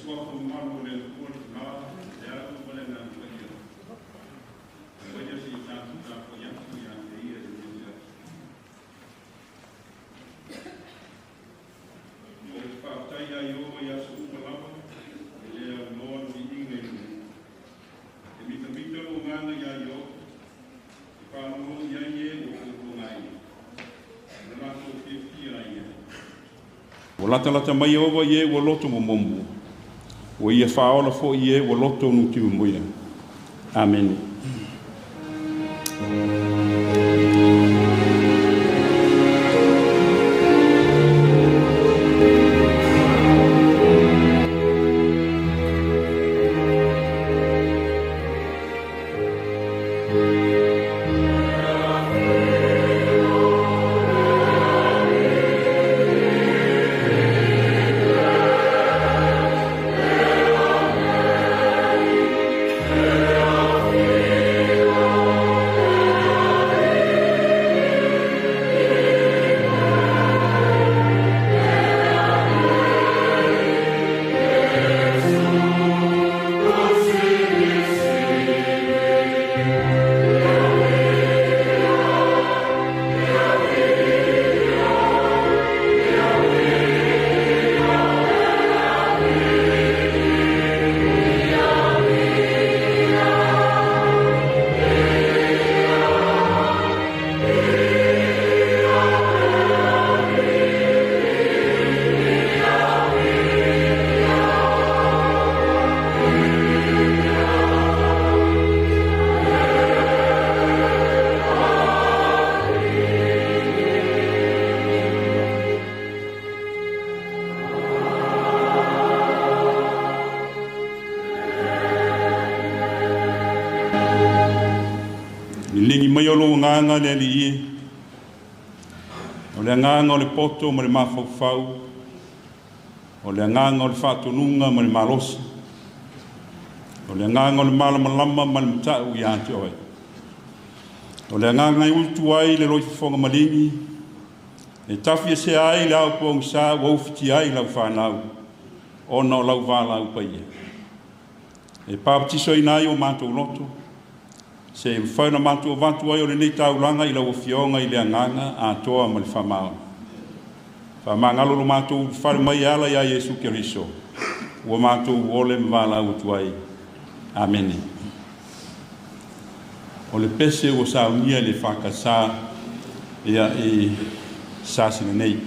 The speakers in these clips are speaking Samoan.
Suafa mamalu o le Atua, le Tina, le Alo ma le Agaga Paia, aumaia se i tatou tapuai atu ia te Ia i lenei afiafi. Ou te faafetai ia Ieova i aso uma lava, e le aunoa le viiga i lou igoa. E mitamita lou agaga iā Ieova, e faalogologo i ai e ua puapuagaina, ona latou fiafia ai lea. Ua latalata mai Ieova i e ua loto momomo, ua Ia faaola foi i e ua loto nutimuia. Amene. Liligi mai o lou agaga le Alii e, o le agaga o le poto ma le mafaufau, o le agaga o le faatonuga ma le malosi, o le agaga o le malamalama ma le matau ia te oe. O le agaga e utu ai le loifofoga maligi, e tafiesea ai le ao pogisa ua ufitia ai lau fanau, ona o lau valaau paia. E papatisoina ai o matou loto, se mafai ona matou avatu ai o lenei taulaga i lau Afioga i le agaga atoa ma le faamaoni. Faamagalo lo matou ulufale mai e ala ia Iesu Keriso, ua matou ole ma valaau atu ai. Amene. O le pese ua saunia i le EFKS ia i Sasina nei.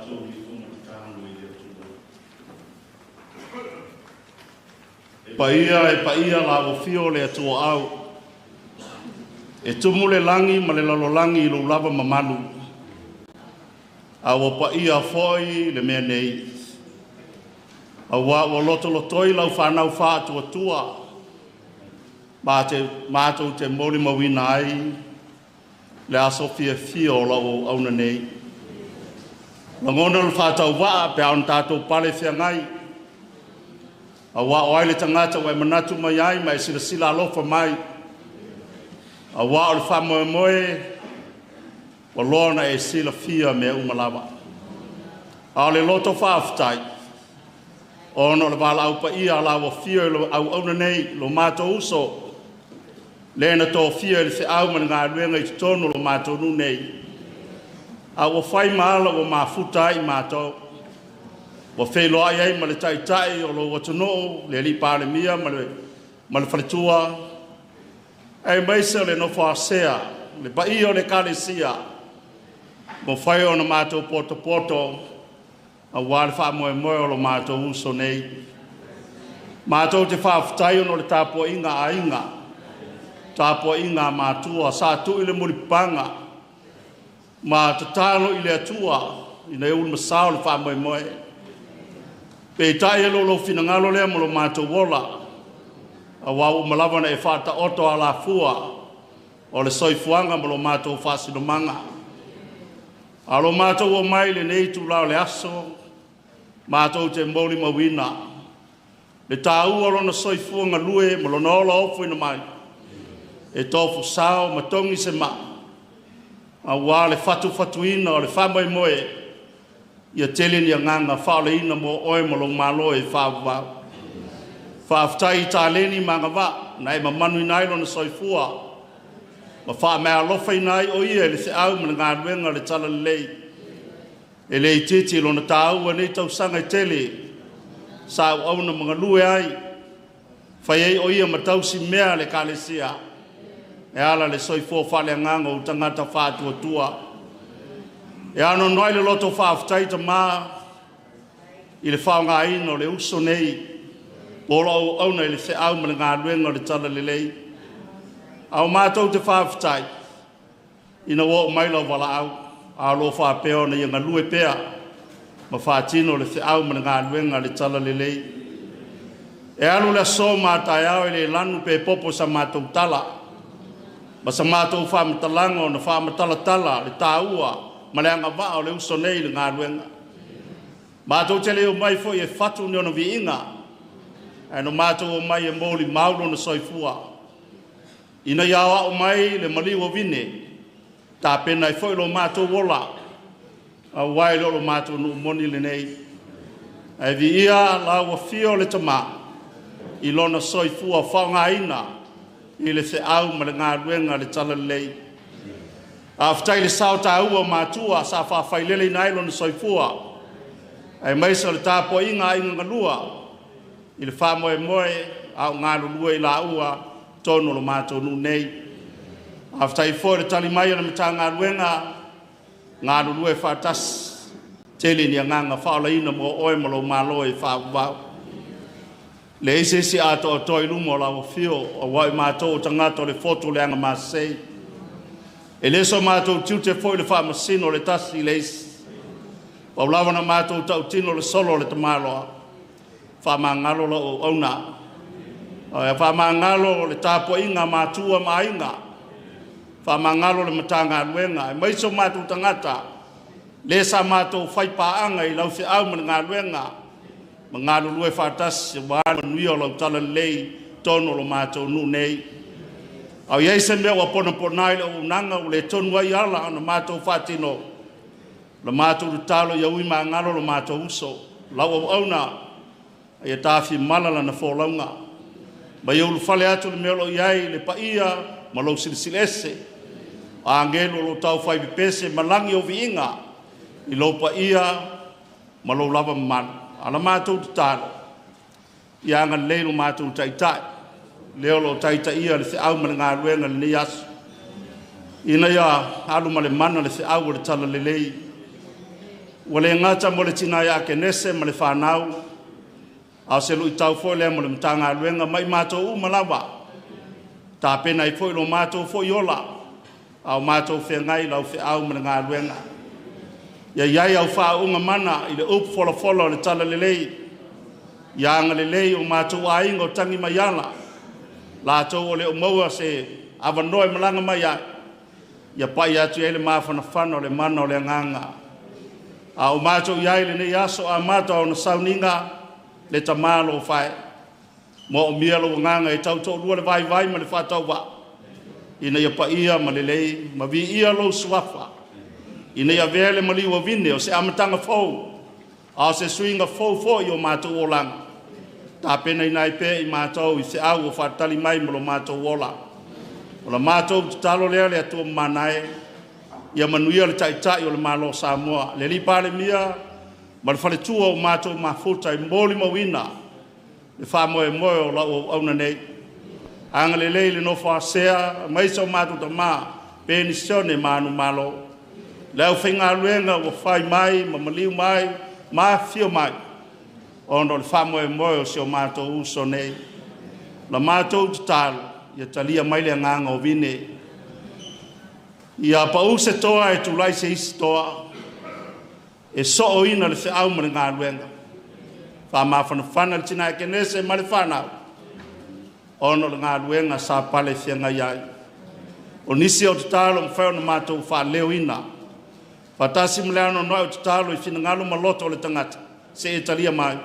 Matou lifoga tatalo i le Atua. E paia la ua le Atua au, e tumu le lagi ma le lalolagi i lou lava mamalu, a ua paia foi le mea nei. Auā ua lotolotoi lau fanau faatuatua, matou te molimauina ai le aso fiafia o lau auauna nei. Lagona le faatauvaa pe a ona tatou pale feagai, auā o ai le tagata ua e manatu mai ai ma e silasila alofa mai, auā o le faamoemoe ua loa ona e silafia mea uma lava. A o le loto faafetai, ona o le valaau paia a la ua fia i lo auauna nei, lo matou uso, le na tofia i le feau ma le galuega i totonu o lo matou nuu nei, a ua fai ma ala ua mafuta ai matou, ua feiloai ai ma le taitai o lou atunuu, le alii Palemia ma le faletua, aemaise o le nofo asea, le paia o le Ekalesia, ua fai ona matou potopoto, auā le faamoemoe o lo matou uso nei. Matou te faafetai ona o le tapuaiga a aiga, tapuaiga a matua, sa tuu i le mulipapaga, ma tatalo i le Atua ina ia ulumasao le faamoemoe. Peitai e lou finagalo lea ma lo matou ola, auā ua uma lava ona e faataoto alafua o le soifuaga ma lo matou faasinomaga. A lo matou o mai lenei itulā o le aso, matou te molimauina le tāua o lona soifua galue ma lona ola ofoina mai, e tofu sao ma togi se maa, auā le fatufatuina o le faamoemoe, ia tele ni agaga faaleina mo oe ma lou Malo e faavavau. Faafetai i taleni ma agavaa na e mamanuina ai lona soifua, ma faameaalofaina ai o ia i le feau ma le galuega o le talalelei. E le itiiti lona tāua nei tausaga e tele, sa auauna ma galue ai, fai ai o ia ma tausi mea le Ekalesia, e ala le soifua faaleagaga o tagata faatuatua. E anoano ai le loto faafetai tamā i le faaaogaina o le uso nei, o lo auauna i le feau ma le galuega o le talalelei. A o matou te faafetai, ina ua oo mai lau valaau, a o lo o faapea ona ia galue pea, ma faatino le feau ma le galuega a le talalelei. E alu le aso ma taeao e le lanu pe popo sa matou tala, ma sa matou faamatalaga ona faamatalatala le tāua ma le agavaa o le uso nei i le galuega. Matou te le omai foi e fatu ni ona viiga, ae no matou omai e molimau lona soifua, ina ia aoao mai le maliu o vine, tapena ai foi lo matou ola, auā e le o lo matou nuu moni lenei. Ae viia la ua fia o le tamā, i lona soifua faaaogaina i le feau ma le galuega a le talalelei. Faafetai le sao tāua o matua sa faafaileleina ai lona soifua, aemaise o le tapuaiga a aiga galua i le faamoemoe a o galulue i laua totonu o lo matou nuu nei. Faafetai foi le tali mai o le Matagaluega, galulue faatasi, tele ni agaga faalaina mo oe ma lou Malo e faavavau. Leai se isi atoatoa i luma o lau afio, auā o matou o tagata o le fotu o le agamasei. E le so matou tiute foi le faamasino o le tasi i le isi. Pau lava na matou tautino le solo o le tamaloa, faamagalo lau auauna, faamagalo le tapuaiga a matua ma aiga, faamagalo le Matagaluega, aemaise o matou tagata, le sa matou faipaaga i lau feau ma le galuega, ma galulue faatasi aua le manuia o lau talalelei totonu o lo matou nuu nei. A o i ai se mea ua ponapona ai le auaunaga ua le tonu ai ala ona matou faatino, la matou tatalo ia ui magalo lo matou uso, lau auauna ia tafimala lana folauga, ma ia ulufale atu le mea o lo o i ai le paia ma lou silasila ese, o agelu o lo o taufai pepese ma lagi o viiga i lou paia ma lou lava mamalu. A la matou tatalo, ia agalelei lo matou taitai, lea o lo o taitaia le feau ma le galuega lenei aso, ina ia alu ma le mana le feau o le talalelei, Ua le gata mo le tina ia Akenese ma le fanau, a o se luitau foi lea mo le Matagaluega ma i matou uma lava. Tapena ai foi lo matou foi ola, a o matou feagai lau feau ma le galuega. Ia iai au faauuga mana i le upu folafola o le tala lelei, ia agalelei o matou aiga o tangi mai ala, latou o le o maua se avanoa e malaga mai ai, ia pai atu ai le mafanafana o le mana o le agaga. A o matou iai lenei aso amata ona sauniga le tamalo fae. Mo o mia lo agaga e tau to'alua le vaivai ma le faatauvaa, ina ia paia ma lelei ma viia lou suafa, ina ia avea le maliu avine o se amataga fou, a o se suiga fou foi o matou olaga. Tapenaina ai pea i matou i feau o faatali mai mo lo matou ola. O la matou tatalo lea le Atua mamana e, ia manuia le Taitai o le Malo o Samoa, le alii Palemia ma le faletua o matou mafuta e molimauina le faamoemoe o lau auauna nei. Agalelei le nofo a sea aemaise o matou tama penisione manumalo, le aufaigaluega ua fai mai ma maliu mai ma afifio mai ona o le faamoemoe o si o matou uso nei. La matou tatalo ia talia mai le agaga o vine, ia pau se toa e tulai se isi toa e sooina le feau ma le galuega. Faamafanafana le tina Akenese ma le fanau ona o le galuega sa pale feagai ai. O nisi o tatalo mafai ona matou faaleoina faatasi ma le anoanoai o tatalo i finagalo ma loto o le tagata se e talia mai.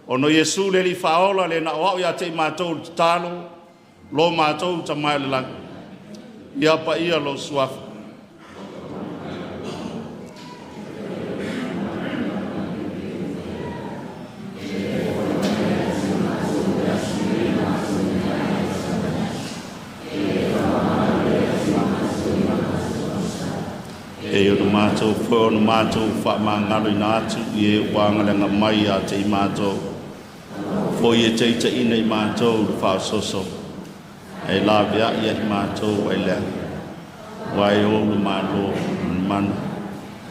Ona o Iesu le Alii Faaola le na o au ia te i matou le tatalo, lo matou Tama i le lagi. Ia paia lou suafa. E o matou foi o matou faamagaloina atu i e ua agalega mai ia te i matou. Foi e taitaiina i matou le faasoso, e laveai ia i matou ai lea. Ua e ou le malo ma le mana,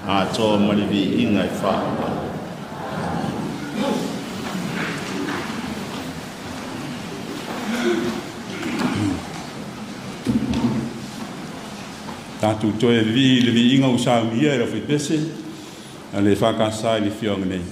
atoa ma le viiga e faaauau. Tatou toe vivii i le viiga ua saunia e le aufaipese a le EFKS i le afioaga nei.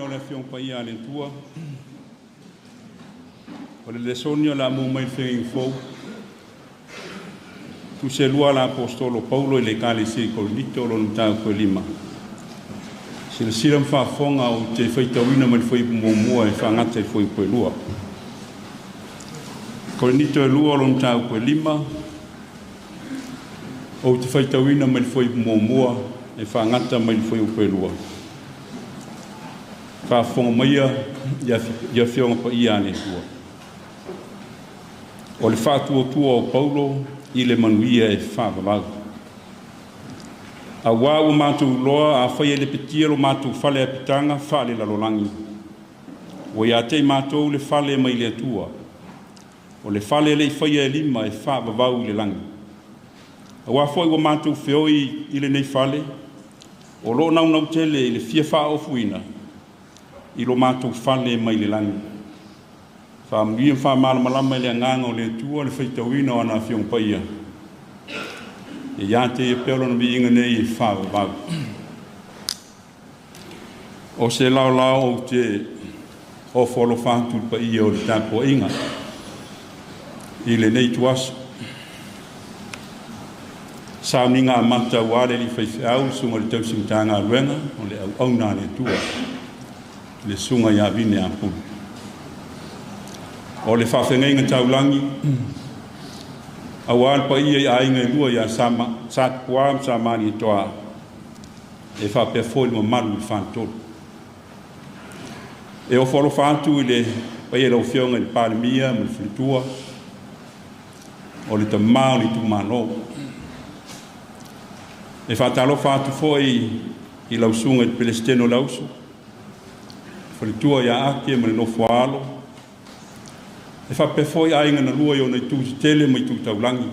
o le Afioga Paia a le Atua, o le lesoni o le a maua mai le Feagaiga Fou, Tusi e lua a le Aposetolo o Paulo i le Ekalesia i Korinito, lona mataupu e 5. Silasila ma faafofoga ou te faitauina mai le fuaiupu muamua e faagata i le fuaiupu e 2. Korinito e 2, lona mataupu e 5, ou te faitauina mai le fuaiupu muamua e faagata mai le fuaiupu e 2. Faafofoga maia i Afioga Paia a le Atua. O le faatuatua o Paulo i le manuia e faavavau. Auā ua matou iloa afai e lepetia lo matou fale apitaga faalelalolagi, ua ia te i matou le fale mai le Atua, o le fale e le i faia e lima e faavavau i le lagi. Auā foi ua matou feoi i lenei fale, o loo naunau tele i le fia faaofuina i lo matou fale mai le lagi. Faamanuia ma faamalamalama i le agaga o le Atua le faitauina o ana Afioga Paia, e ia te ia pea lona viiga nei e faavavau. O se laolao ou te ofo alofa atu i le paia o le tapuaiga i lenei ituaso. Sauniga amata ua le alii faifeau, le susuga i le tausi Matagaluega o le auauna a le Atua, le susuga ia Vine Apulu. O le faafeagaiga taulagi auā le paia i aiga e lua ia Satupua ma Samalietoa, e faapea foi le mamalu i le faletolu. E ofo alofa atu i le paia i lau Afioga i le Palemia ma le faletua, o le tamā o le itumalo. E faatalofa atu foi i lau susuga i le Peresetene o le Auso, faletua ia Ake ma le nofo a alo, e faapea foi aiga na lua i ona itu tetele ma itu taulagi.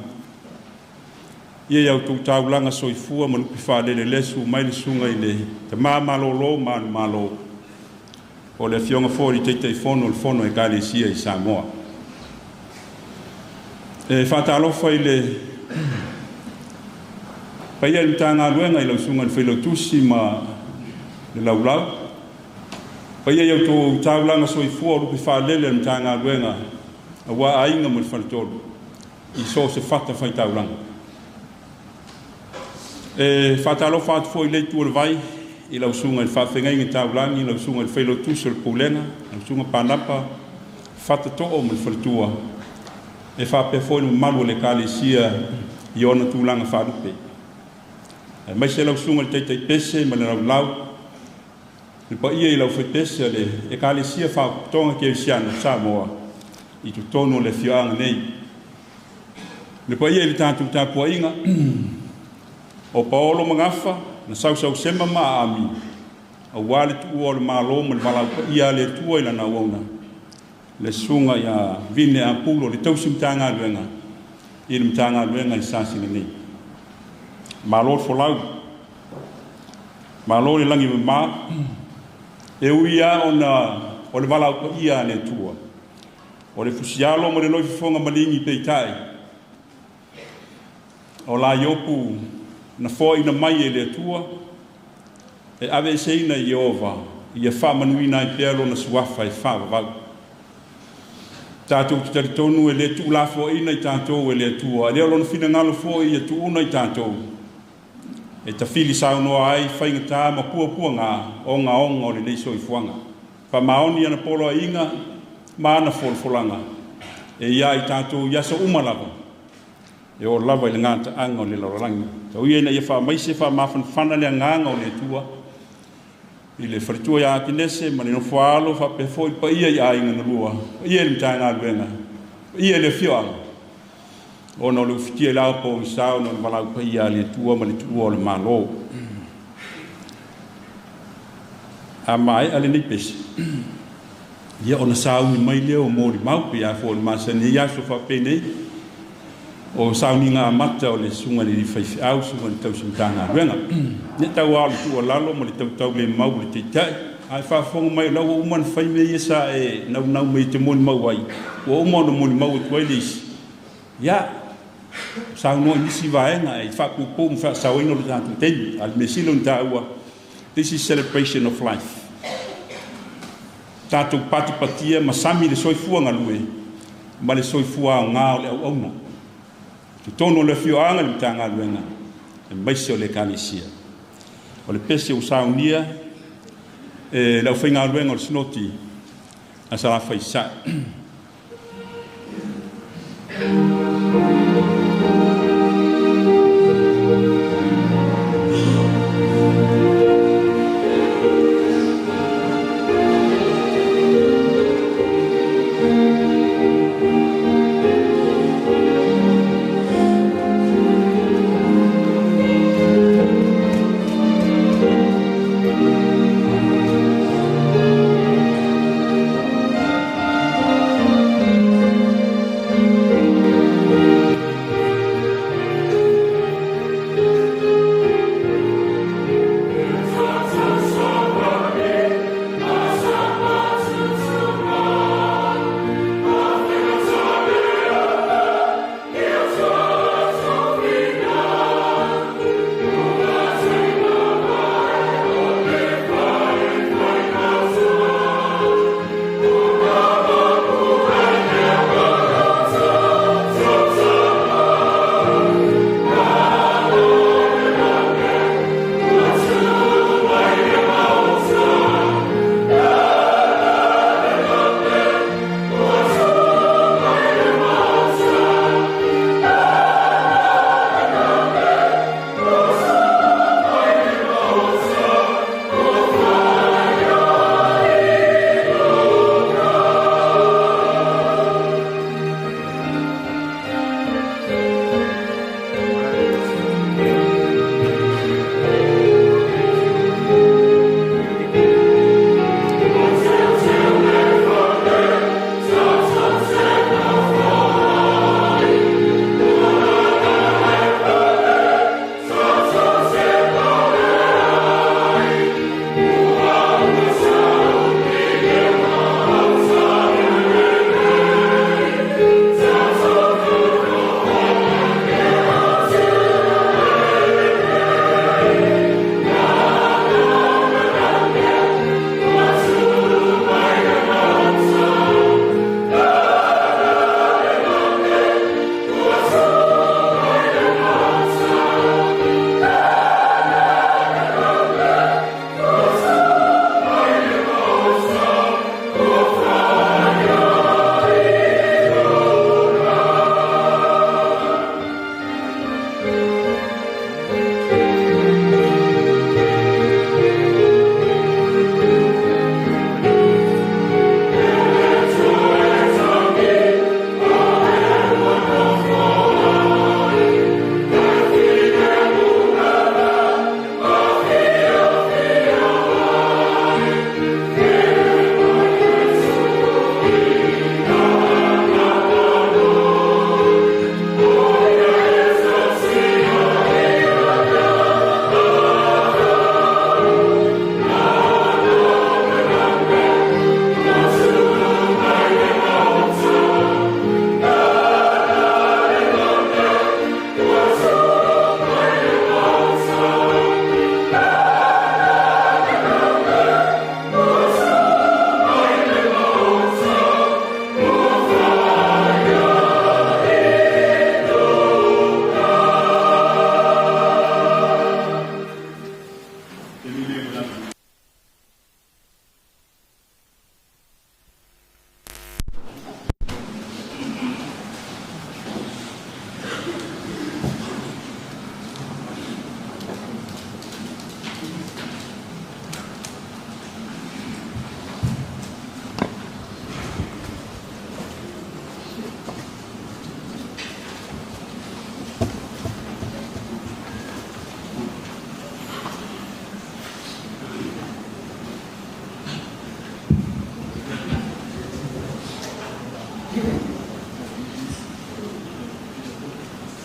Ia i outou taulaga soifua ma lupe faalelelesu mai le susuga i le Tama Malolo ma Alu Malo, o le Afioga foi i le Taitaifono o le Fono Ekalesia i Samoa. E faatalofa i le paia i le Matagaluega i lau susuga i le Failautusi ma le Laulau, paia i outou taulaga soifua o lupe faalele a le Matagaluega auā aiga ma le faletolu i so o se fata faitaulaga. E faatalofa atu foi i le itu o le vai i lau susuga i le faafeagaiga taulagi, lau susuga i le Failautusi o le Pulega, lau susuga Panapa Fatatoo ma le faletua, e faapea foi le mamalu o le Ekalesia i ona tulaga faalupe. Aemaise lau susuga i le Taitaipese ma le Laulau, le paia i lau faipese o le Ekalesia Faapotopotoga Kerisiano o Samoa i totonu o le afioaga nei. Le paia i le tatou tapuaiga, o Paolo ma Gafa, na sausausema ma aami, auā le tuua o le Malo ma le valaau paia a le Atua i lana auauna, le susuga ia Vine Apulo, le tausi Matagaluega i le Matagaluega i Sasina nei. Malo le folau, malo le lagi mama, e ui lava ona o le valaau paia a le Atua, o le fusialo ma le loifofoga maligi peitai, o la Iopu na foaina mai e le Atua, e aveeseina i Ieova, ia faamanuina ai pea lona suafa e faavavau. Tatou te talitonu e le tuulafoaina i tatou e le Atua, e le o lona finagalo foi ia tuuna i tatou, e tafili saunoa ai faigata ma puapuaga ogaoga o lenei soifuaga. Faamaoni ana poloaiga ma ana folafolaga, e ia i tatou i aso uma lava, e oo lava i le gataaga o le lalolagi. Tau ia ina ia faamaise faamafanafana le agaga o le Atua i le faletua ia Akenese ma le nofo a alo, faapea foi le paia i aiga na lua, paia i le Matagaluega, paia i le afioaga, ona o le ufitia i le ao pogisa ona o le valaau paia a le Atua ma le tuua o le Malo. A maea lenei pese, ia ona sauni mai lea o molimau pe a foi o le masani ai aso faapenei, o sauniga amata o le susuga i le alii faifeau, susuga i le tausi Matagaluega. Ia tau lava o le tuualalo ma le tautaulemau o le taitai, ae faafofoga mai o la ua uma ona fai mea ia sa e naunau mai e te molimau ai, ua uma ona molimau atu ai le isi, ia saunoa i nisi vaega e faapuupuu ma faasaoina o le tatou taimi. A o le mea sili ona taua, this is celebration of life. tatou patipatia ma sami le soifua galue ma le soifua aoga o le auauna. Totonu o le afioaga i le Matagaluega, aemaise o le Ekalesia. O le pese ua saunia e le aufaigaluega o le Sinoti a Salafai Sasae.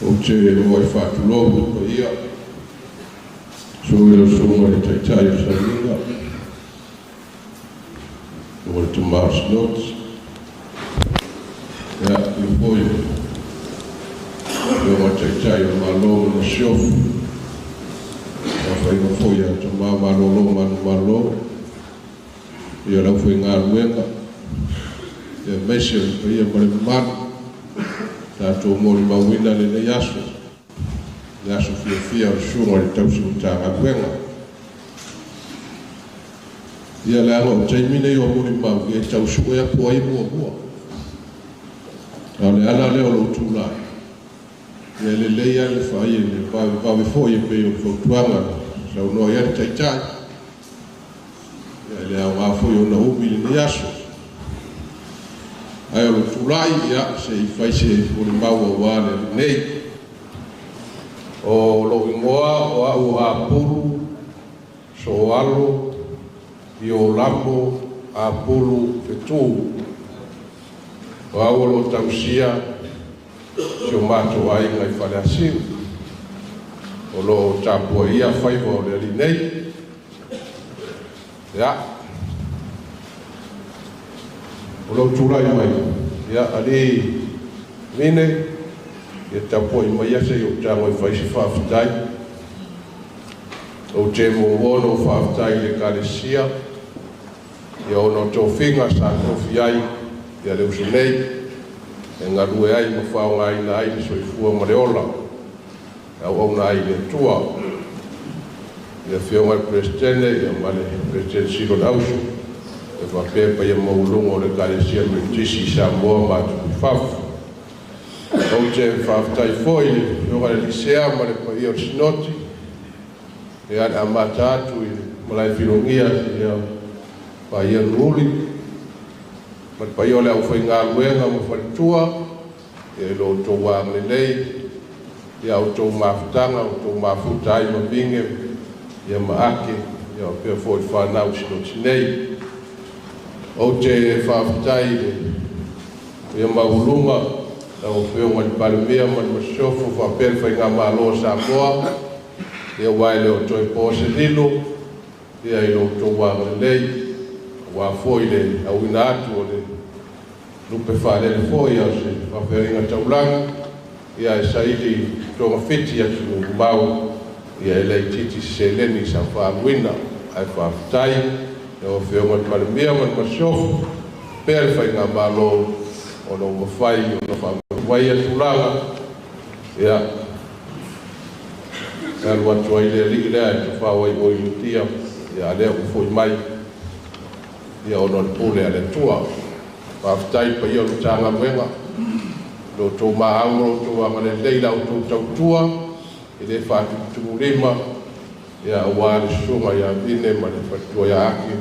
Ou te muai faatulou i le paia, susu i lau Susuga i le Taitai o le Sauniga, susuga i le Tama o le Sinoti, ia, afio foi le Afioga i le Taitai o le Malo ma le Masiofo, saofaiga foi a Tama malolo manumalo, Ia le aufaigaluega, ia aemaise o le paia ma le mamalu tatou molimauina lenei aso, le aso fiafia o le susuga i le tausi Matagaluega. Ia leaga o taimi nei o molimau, ia e tau sue atu ai muamua. A o le ala lea o lou tulai, ia lelei lava le fai e le vavevave foi e pei o le fautuaga saunoa i ai le Taitai. Ia e le aoga foi ona umi lenei aso. Ae o lou tulai, ia, se i fai se molimau aua le nei. O lou igoa o au o Apulu Soalo Iolamo Apulu Fetu. O au o loo tausia si o matou aiga i Faleasiu. O loo tapuaia faiva o le alii nei. Ia, o lou tulai mai, ia, alii Mine, ia tapuai maia se i ou tago e fai se faafetai. Ou te muamua ona ou faafetai i le Ekalesia, ia ona o tofiga sa tofi ai ia le uso nei, e galue ai ma faaaogaina ai le soifua ma le ola, e auauna ai i le Atua. I le Afioga i le Peresetene, ia ma le Peresetene Sili o le Auso, e faapea paia maualuga o le Ekalesia Metotisi i Samoa ma atunuu i fafo. Ou te faafetai foi i le Afioga i le Sea ma le paia o le Sinoti, ia le amata atu i le malae filogia ia paia Nuuli, ma le paia o le aufaigaluega ma faletua, ia i lo outou agalelei, ia outou mafutaga, outou mafuta ai ma mige, ia ma ake, ia faapea foi le fanau Sinoti nei. Ou te faafetai i le paia maualuga, lau Afioga i le Palemia ma le Masiofo faapea le Faigamalo o Samoa, ia aua e le o toe po se lilo, ia i lo outou agalelei, aua foi le auina atu o le lupe faalele foi a o se faafeagaiga taulagi, ia e saili togafiti atunuu mamao, ia e laitiiti se seleni sa faaaluina. Ae faafetai lau Afioga i le Palemia ma le Masiofo faapea le Faigamalo ona ua mafai ona faamatuu mai ia tulaga, ia e alu atu ai le alii lea e tafao ai oe i Initia, ia a lea ua foi mai, ia ona o le pule a le Atua. Faafetai i le paia o le Matagaluega, lo outou maau ma lo outou agalelei i la outou tautua, e le faatumutumulima, ia aua le susuga ia Vine ma le faletua ia Ake.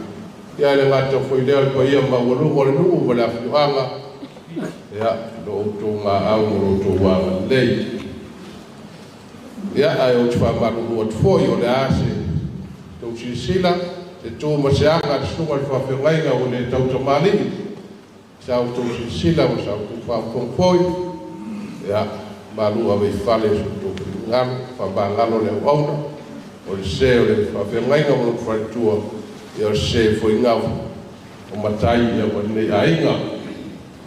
Ia e le gata foi lea o le paia maualuga o le nuu ma le afioaga, ia lo outou maau ma lo outou agalelei. Ia, ae ou te faamalulu atu foi, o le a se tou silasila, se tu ma se aga a le susuga i le faafeagaiga ua le tautamalii, sa outou silasila ma sa outou faafofoga foi, ia, malu ave i fale so outou finagalo, faamagalo le auauna, o le se o le faafeagaiga ma lona faletua, ia o le se foi gau o matai ia ma lenei aiga.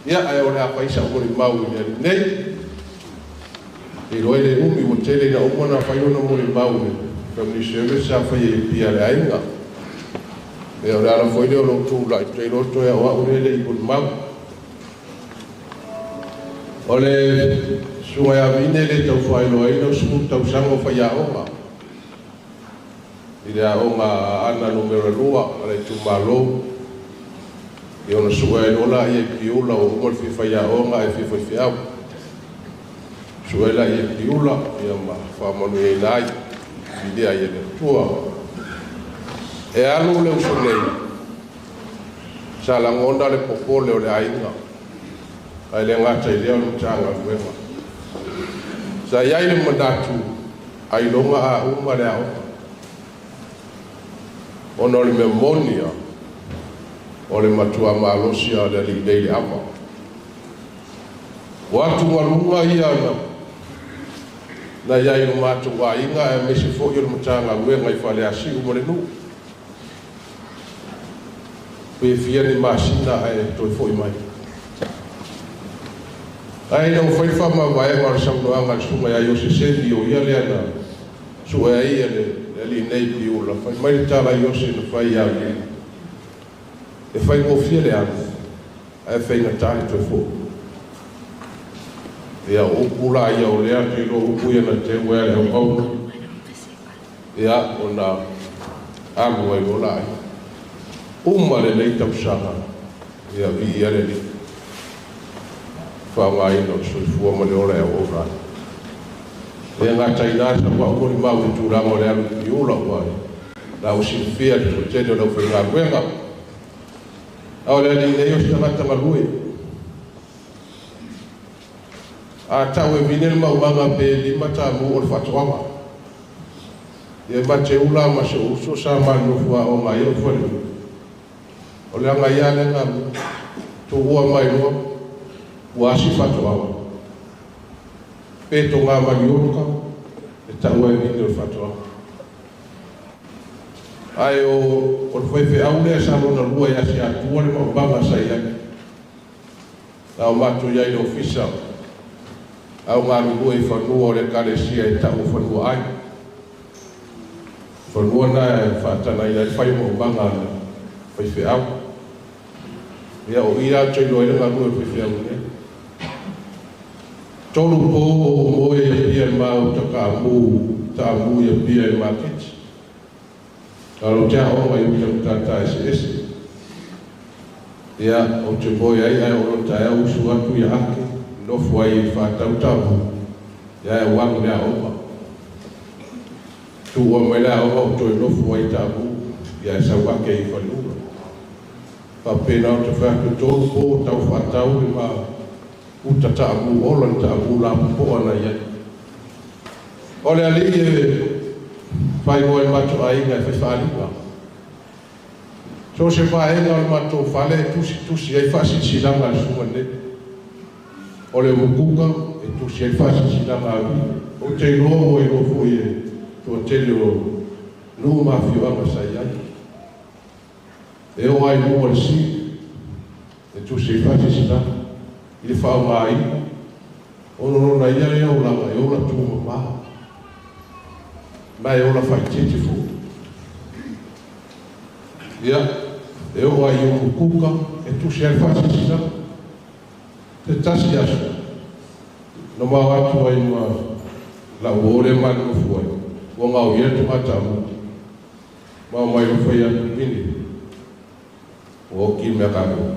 Ia, ae o le a fai sau molimau i le alii nei. Iloa le umi ua tele ina uma ona fai ona molimau i le family service sa faia i Apia a le aiga. Ia o le ala foi lea o lou tulai, ou te iloa toe au au lea e le i molimau. O le susuga ia Vine le tau faailoaina o 10 tausaga o faiaoga i le aoga Aana numera 2 a le itumalo. Ia ona sue ai loa laia i Piula, ua uma le fia faiaoga ae fia faifeau. Sue laia i Piula, ia ma faamanuiaina ai, filia ai e le Atua. E alu le uso nei, sa lagona le popole o le aiga, ae le gata i lea o le Matagaluega. Sa i ai le manatu, ailoga a uma le aoga, ona o le mea moni lava, o le matua malosi lava o le alii nei i le ava. O atugaluga ia na i ai i lo matou aiga aemaise foi o le Matagaluega i Faleasiu ma le nuu. Pe fia ni masina ae toe foi mai. Ae ina ua fai le faamavaega o le saunoaga a le susuga ia Iose Semi, o ia lea na sue ai le alii nei Piula, fai mai le tala a Iose na fai ia Vili. E faigofie le alu ae faigata le toe fo'i. Ia o upu la ia o lea te iloa upu ia na teu ai a le auauna, ia ona alu ai loa laia. Uma lenei tausaga, ia viia le Alii, faaaogaina o le soifua ma le ola e auauna ai. E gata i ina sa au molimau i tulaga o le alu i Piula ua la ua silafia le toatele o le aufaigaluega. A o le alii nei o se tagata galue. A tau e vine le maumaga pe 5 tamu o le faatoaga. Ia ma te ula ma se uso sa manofo aoga ai o fale. O le aga ia le galu, tuua mai loa, ua asi faatoaga. Pe tonga manioka, e tau e vine o le faatoaga. Ae o le faifeau lea sa lona lua ia se atua le maumaga sa i ai. Na o matou i ai le ofisa, au galulue i fanua o le ekalesia e tau o fanua ai. Fanua na e faatagaina ai le fai o maumaga a le faifeau. Ia o i la te iloa ai le galue o le faifeau nei. 3 po o moe ia pia le mau takamu, taamu ia pia i le maketi. Alo te aoga i uta matata eseese. Ia, o te moe ai ae o lo taeao usu atu ia ake, nofo ai i whātau tamu, ia e walu le aoga. Tuua mai le aoga o toe nofo ai tamu, ia e sau ake i whaliura. Whapena o te whātu 3 po tau whātau le ma uta taamu ola le taamu la popoa na iai. O le alii e whaigoa e mato aiga e whaiwhaaliga. So se vaega o le matou fale e tusitusi ai faasisilasilaga a le susuga nei. O le umukuka e tusi ai faasisilasilaga a alii. Ou te iloa ua iloa foi e toatele o nuu ma afioaga sa i ai. E oo ai luga o le si e tusi ai faasisilasilaga i le faaaogaina ona lona ia lea olaga e ola tumamā. Ma e ola faaitiiti foi. Ia, e oo ai i umukuka e tusi ai faasisilasilaga. Te tasi aso, na mao atu ai ma lau o le manofo ai, ua ngao ia le togatamu. Mao mai lo fai atu mini, ua oki mea kākou.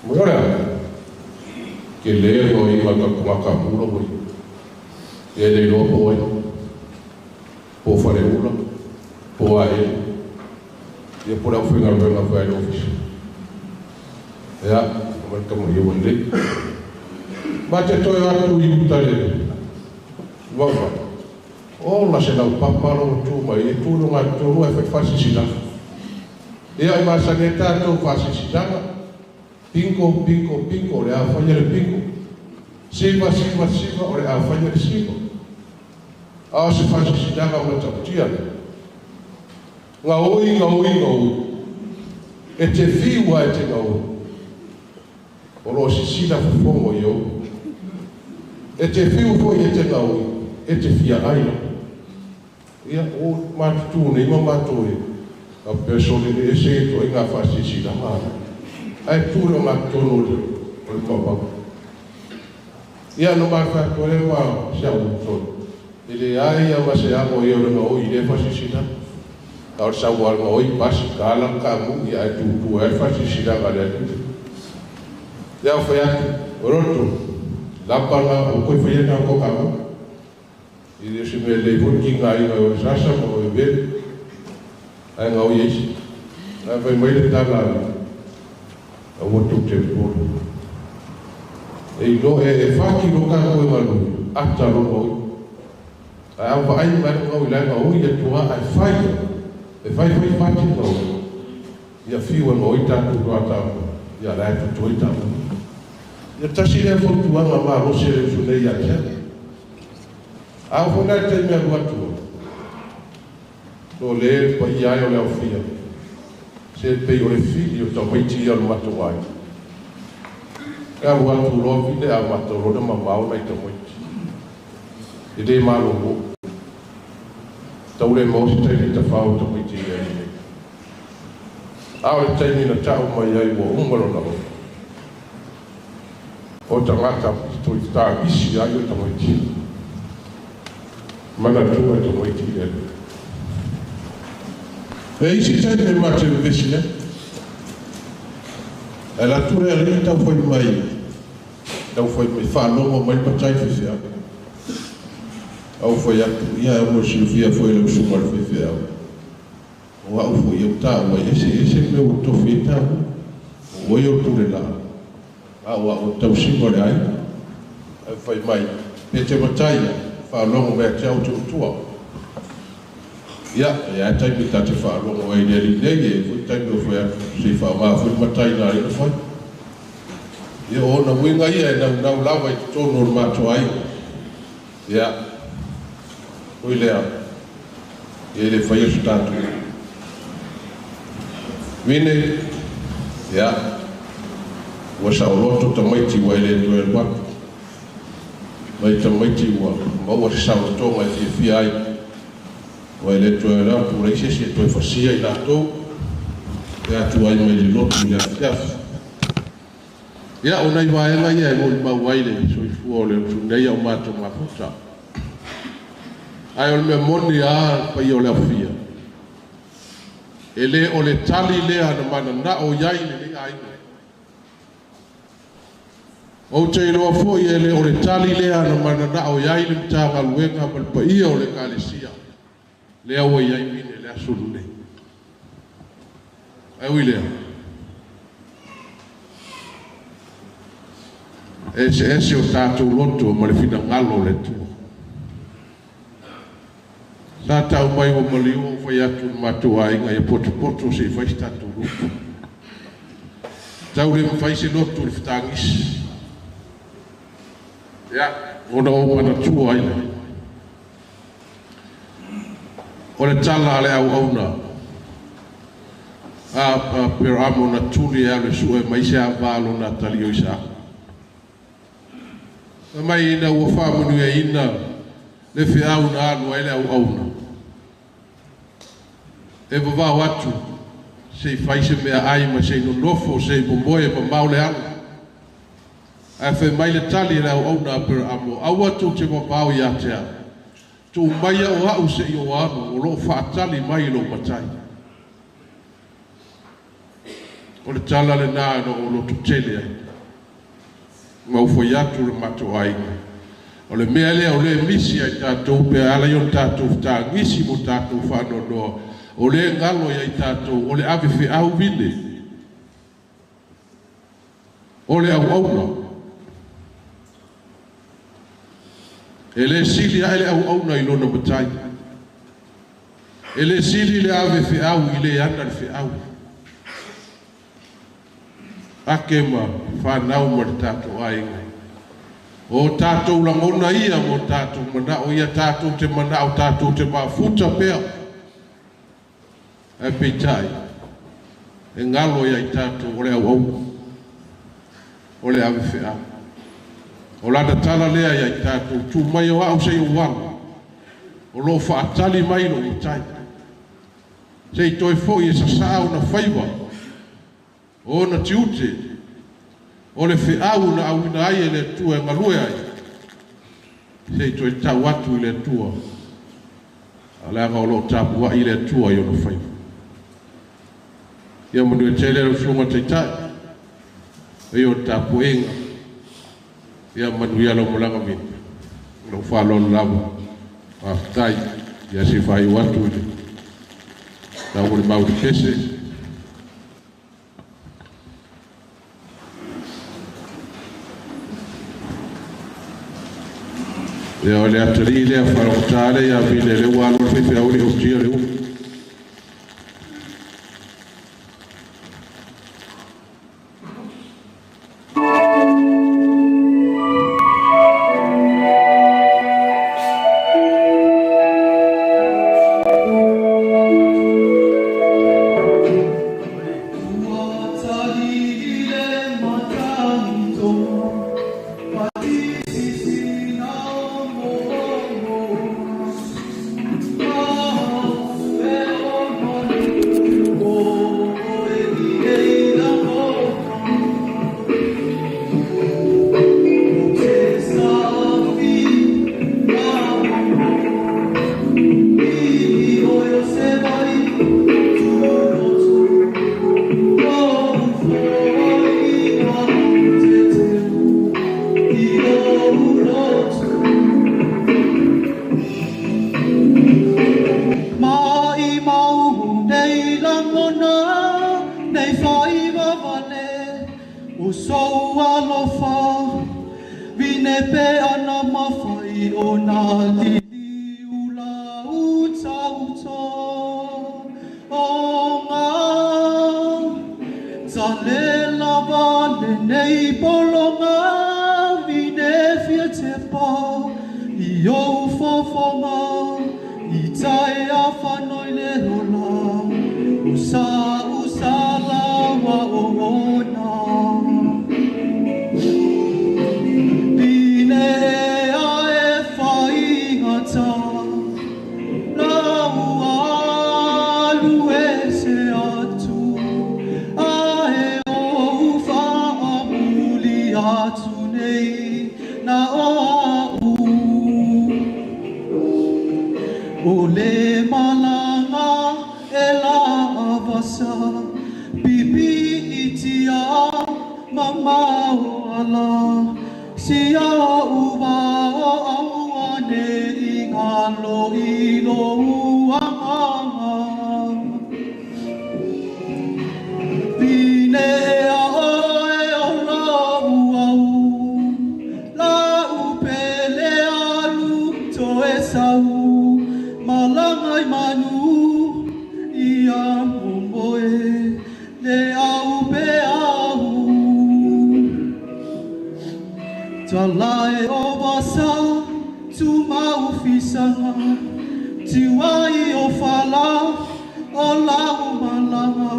Mo le a, ke le o i ma ka togatamu la ui. Ia le iloa po ai, po whare ula, po a ele. Ia po le au whainga whai le ofisa. Ia, mai kama ia wale. Ma te toe atu i uta le wawa. O la se lau papa lo tu mai e tu ngā tonu e whai whasisilaga. Ia i masani e tātou whasisilaga. Pinko, pinko, pinko, o le a whaia le pinko. Siva, siva, siva, o le a whaia le siva. A o se whasisilaga o ngā tautia. Ngā oi, ngā oi, ngā oi. E te whiua e te ngā oi. O lo sisila fofongo i au. E te whiu foi e te ngā oi, e te whia aila. Ia, o mātutu nei ma mātou e. Ka pesole le ese e toi ngā whasisilaga. Ai tūre o ngā tono o le maumaga. Ia no māwhātua le wā se au tonu. E le ai a ma se ago i o le ngā oi le whasisilaga. A o le sau al ngā oi pasi ka ala ka mu ia e tūtū ai whasisilaga le atu. Ia o whai atu, o roto, lapa ngā o koe whai ngā ko ka mu. I le se mea lei foi ki ngā inga o sasa ma o e vele. Ai ngā oi eisi. Ai whai mai le tala a ua tau te polo. E ilo e whaki lo ka koe ngā lui, ata lo ngā oi. Ai au whaai mai ngā oi lai ngā oi e tua ai whai. E whai whai whati ngā oi. Ia whiua ngā oi tātou roa tātou. Ia lai tutu i tātou. Ia tasi lea fautuaga mā rose le usu nei ia te. A o fona te mea lua atua. No le pa ia ai o le aufia. Se pei o le fili o tamaiti ia o le matou ai. E alu atu loa vine a matou lona mamao nai tamaiti. E le malolo. Tau le mau se taimi tafao tamaiti ia i nei. A o le taimi na ta'u mai ai ua uma lona ola. O tagata toitagisi ai o tamaiti. Manatua e tamaiti i le Alii. E isi taimi e matou vevesi ai. Ae alu atu le Alii tau fai mai, tau fai mai, faalogo mai le matai faifeau. Au fai atu, ia mo le silafia foi e lau susuga i le faifeau. O a'u foi au taua e eseese mea ua tofi ai taua. O oe o le pule la'au, a o a'u o le tausiga o le aiga. Ae fai mai, Pe te matai ia, faalogo mai ia te au te matua. Ia, e i ai taimi ta te faalogo ai i le alii nei, e i ai foi taimi o fai atu, se i faaaoga foi le matai na alii na fai. Ia, o ona uiga ia e naunau lava i totonu o le matou aiga. Ia, oi lea, ia e le faia so tatou. Mine, ia, ua saoloto tamaiti ua e le toe alu atu. Mai tamaiti ua maua se saolotoga e fiafia ai. Ua e le toe alu atu, ua leai se isi e toe fasia i latou, pe a tuai mai le lotu i le afiafi. Ia, o nai vaega ia e molimau ai le soifua o le usu nei a o matou mafuta. Ae o le mea moni lava le paia o le aufia, e le o le tali lea na mananao i ai lenei aiga. Ou te iloa foi e le o le tali lea na mananao i ai le Matagaluega ma le paia o le Ekalesia lea ua i ai Mine i le aso lenei. Ae ui i lea, e eseese o tatou loto ma le finagalo o le Atua. Sa tau mai ua maliu ou fai atu i le matou aiga ia potopoto se i fai se tatou lotu. Tau le mafai se lotu i le fetagisi. Ia, ona ou manatua ai lea. O le tala a le auauna a Aperamo na tuli e alu e sue mai se ava lona atalii o Isaaka. Fai mai ina ua faamanuiaina le feau na alu ai le auauna, e vavao atu se i fai se meaai ma se i nonofo se i momoe mamao le ala. Ae fai mai le tali a le auauna a Aperamo, Aua tou te vavao ia te au. Tuu maia o a'u se i ou alu, o lo o faatali mai lou matai. O le tala lena na ou loto tele ai ma ou fai atu i le matou aiga, o le mea lea o lea e misi ia i tatou pe a ala ai ona tatou fetagisi mo tatou faanoanoa, o lea e galo ia i tatou o le ave feau vine, o le auauna. E le sili ae le auauna i lona matai. E le sili le ave feau i le ana le feau. Ake ma fanau ma le tatou aiga. O tatou lagona ia ma o tatou manao ia tatou te manao tatou te mafuta pea. Ae peitai, e galo ia i tatou o le auauna, o le ave feau. O lana tala lea ia i tatou, Tu mai o a'u se i ou alu, o lo o faatali mai lou matai. Se i toe foi e sasaa ona faiva, o ona tiute, o le feau na auina ai e le Atua e galue ai, se i toe tau atu i le Atua, leaga o lo o tapuai le Atua i ona faiva. Ia manuia tele lau Susuga Taitai, e o le tapuaiga, ia manuia lau malaga vili. Lou faaaloalo lava, faafetai. Ia se i faaiu atu i le tau o le mau i le pese. Ia o le atalii lea faalogotā lea ia Vine lea ua alu a le faifeau e le i otia le ulu. le pe ana mawhai o nā lili ula utauto o ngā tale lava le nei polonga vine fia te pā i o fofonga i tae a whanoi le ola usa usa lawa o ona. Pine a e whaingata lau alu e se atu a e o whaamuli atu nei na o au. O le malanga e la avasa pipi itia mamao ala sia uva o auane i ngalo i lo uanganga. Pine a oe o lau au lau pele alu toe sau malangai manu ia momoe le au pe au. Talae o vasa tumau fisanga tiwai o fala o lau malanga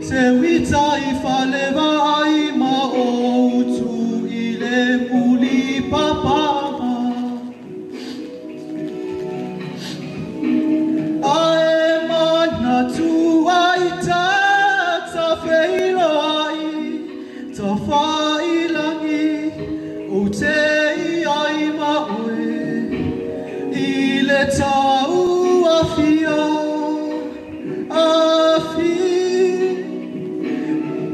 se wita i faleva ai ma o utu i le muli papanga. Ae mana tuai tata wheiloai ta whailangi o te ai ma oe i le tau awhia awhi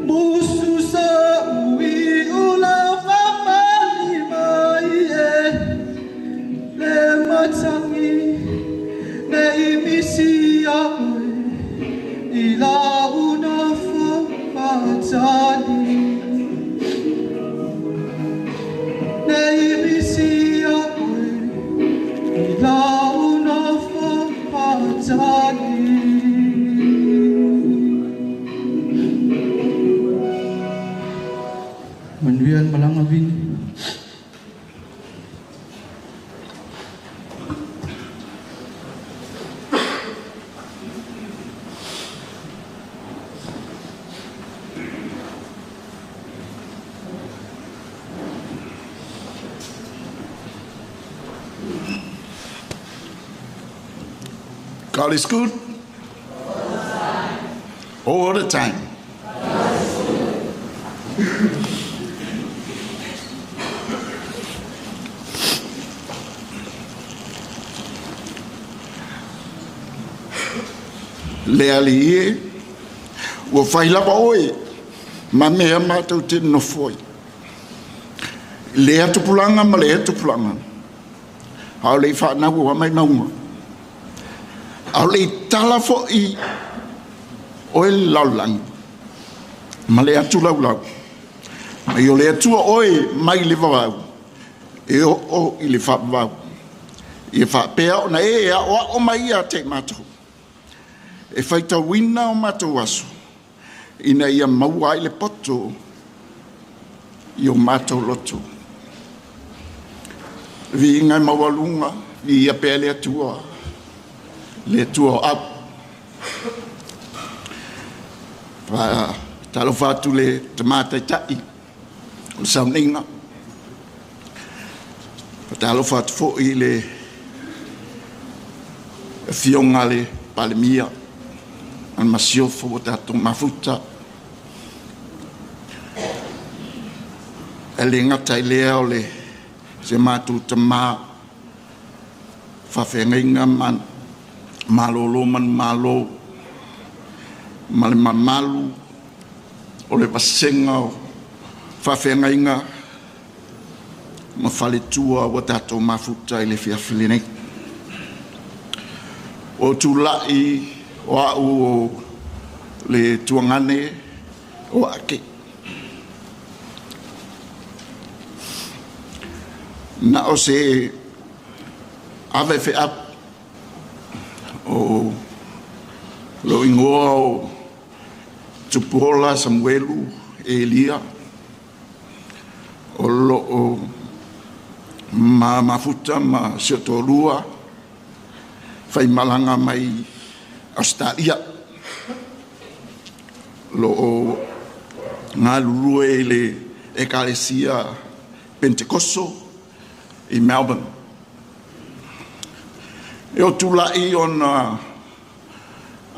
musu sa ui ula whamali mai e le matangi ne imisi a oe i la una whamatani. Ne imisi a oe i la una whamatani. Manuel Malangavin. God is good. All the time. Le ali e, ua whai lava oe, ma mea mātou te nofoi. Le atupulanga ma le atupulanga. Hao le whanau o mai maunga. Hao le tala foi oe laulangi. Ma le atu laulau. Mai o le atua oe mai le vavau. E o o i le whaavau. I e whaapea o na e a o o mai a te mātou. E whaitauina o mātou aso. Ina ia maua ai le poto i o mātou loto. Vi ingai maualunga, vi ia pea le atua. Le atua o au. Talofa atu le tamātai tai o le sauniga. Talofa atu foi le fionga le palemia. An masiofo o tātou mafuta. E le ngata i lea o le se mātou tamā whawhengainga man malolo man malo ma le mamalu o le vasenga o whawhengainga ma faletua o tātou mafuta i le fiafili nei. O tūlai o au o le tuangane o ake. Na o se ave feau o lou igoa o Tupuola Samuelu Elia o loo ma mafuta ma si o toalua faimalaga mai Ausetalia, loo galulue i le Ekalesia Penetekoso i Melbourne. E o tulai ona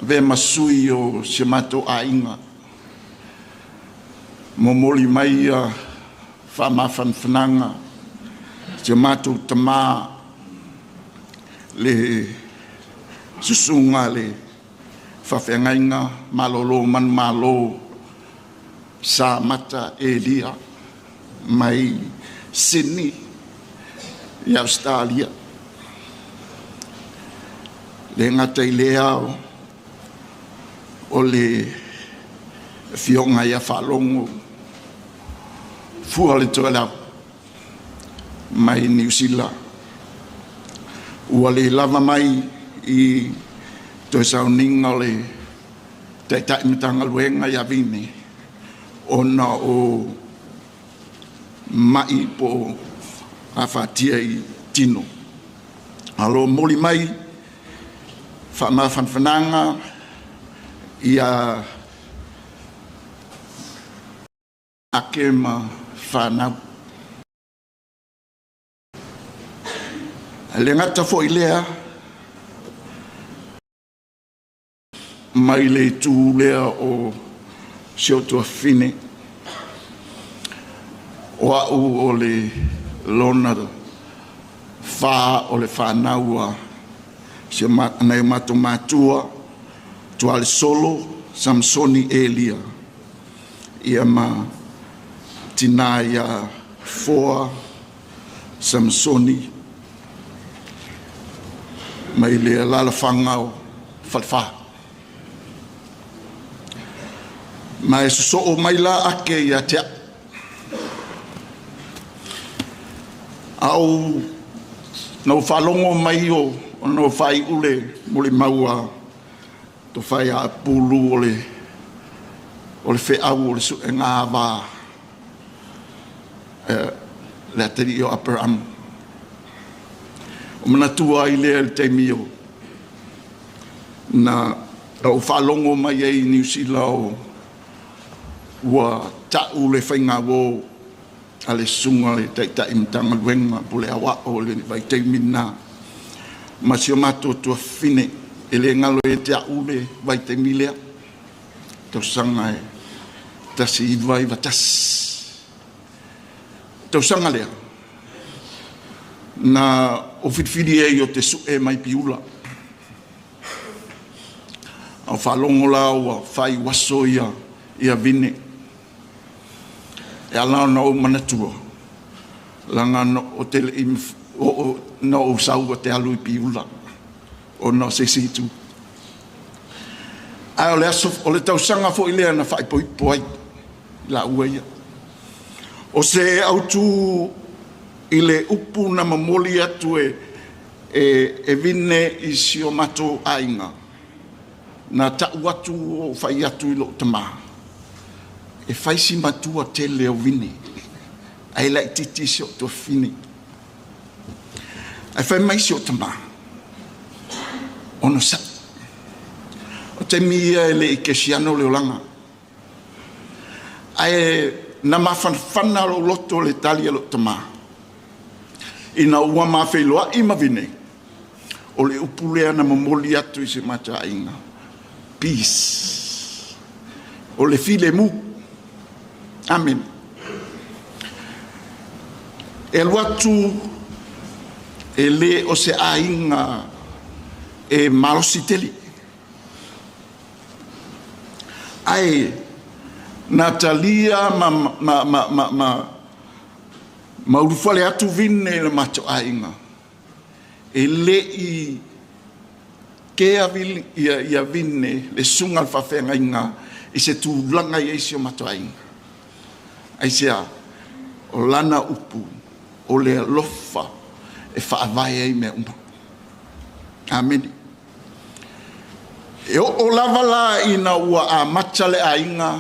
avea ma sui o si o matou aiga, momoli mai ia faamafanafanaga si o matou tamā le susuga le faafeagaiga malolo manumalo Samata Elia mai Sydney i Ausetalia. Le gata i lea o le afioga ia Faalogo Fua le Toelau mai Niu Sila, ua le lava mai i toe sauniga o le Taitai Matagaluega ia Vine ona o mai po afatia i tino. Alo moli mai faamafanafanaga ia ake ma whanau. Le gata foi lea mai le itu lea o si o tuafafine o au o le lona fa o le whanau a si o nai o matou matua Tualesolo Samsoni Elia ia ma tina ia Foa Samsoni mai le alalafaga o Falefa. Ma e sosoo mai la ake ia te au na o faalogo mai o ona o faaiu le molimau to fai a pulu o le feau o le suega ava le atali o Aperamo. O manatua ai lea le taimi o na o faalogo mai ai i Niu Sila o ua ta'u le faigauō a le susuga le Taitai Matagaluega po le aoao o le vaitaimi lena ma si o matou tuafafine e le galo ia te a'u le vaitaimi lea tausaga e 1991 tausaga lea na o filifili ai o te su'e mai Piula au faalogo la ua faiuaso ia Vine e ala ona ou manatua laga o te le'i o na ou sau o te alu i Piula ona o se isi itu. Ae o le aso o le tausaga foi lea na faaipoipo ai la ua ia. O se autu i le upu na momoli atu e Vine i si o matou aiga na ta'u atu o fai atu i lou tamā e fai si matua tele o Vine ae laitiiti si o tuafafine. Ae fai mai si o tamā ono sa'i. O taimi ia e le'i kesiano le olaga. Ae na mafanafana lou loto le tali a lou tamā ina ua mafeiloa'i ma Vine o le upu lea na momoli atu i se matou aiga, peace, o le filemu. Amen. E alu atu e lē o se aiga e malosi tele ae na talia ma ulufale atu Vine i le matou aiga e le'i kea ia Vine le susuga le faafeagaiga i se tulaga i ai si o matou aiga. Aisea? O lana upu O le alofa e faavae ai mea uma. Amene. E oo lava la ina ua amata le aiga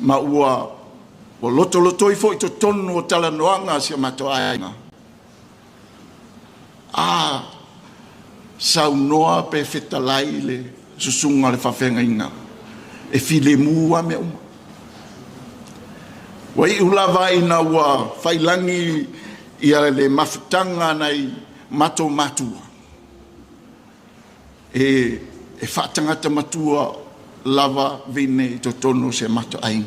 ma ua lotolotoi fo'i totonu o talanoaga a si o matou aiga. A saunoa pe fetalai le susuga o le faafeagaiga e filemu lava mea uma. Ua iu lava ina ua faiilagi ia le mafutaga nai matou matua e faatagata matua lava vine i totonu o si a matou aiga.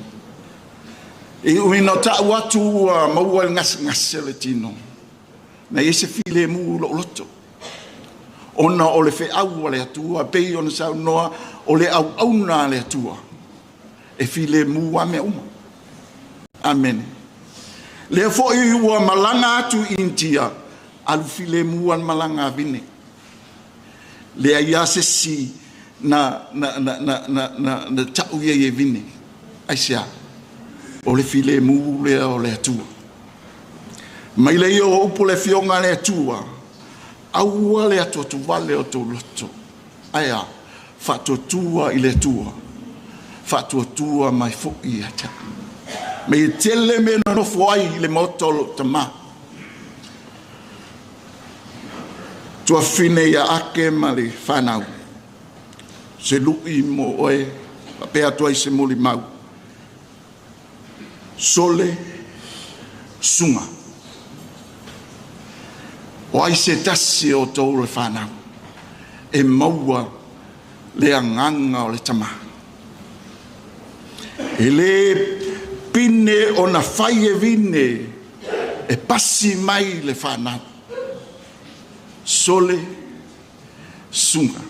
E iu ina ta'u atu ua maua le gasegase o le tino, na i ai se filemu i lou loto, ona o le feau a le Atua pei ona saunoa o le auauna a le Atua e filemu lava mea uma. Amene. Lea foi ua malaga atu i Initia, alu filemu lava le malaga a Vine. Leai lava se isi na ta'u ia e Vine. Aisea? O le filemu lea o le Atua. Mai le ia o upu le afioga a le Atua, aua le atuatuvale o tou loto. Ae a, faatuatua i le Atua, faatuatua mai foi ia te au. Me i tele mea nonofo ai i le maota o lou tamā. Tuafafine ia Ake ma le fanau, se lu'i mo oe, faapea atu ai se molimau. Sole suga. O ai se tasi o tou le fanau, e maua le agaga o le tamā. E le pine ona fai e vine e pasi mai le fanau. Sole suga.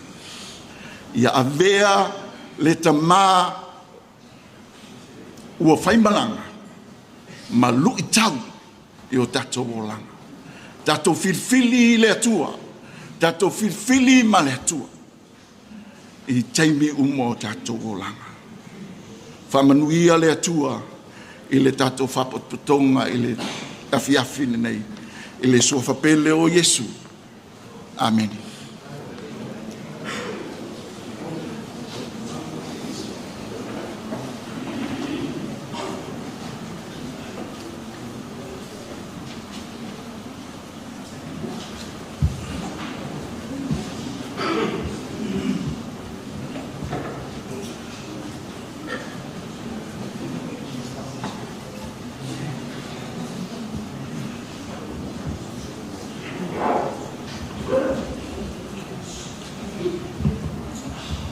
Ia avea le tamā ua faimalaga ma lu'i tau i o tatou olaga. Tatou filifili i le Atua, tatou filifili ma le Atua i taimi uma o tatou olaga. Faamanuia le Atua i le tatou faapotopotoga i le afiafi lenei, i le suafa pele o Iesu. Amene.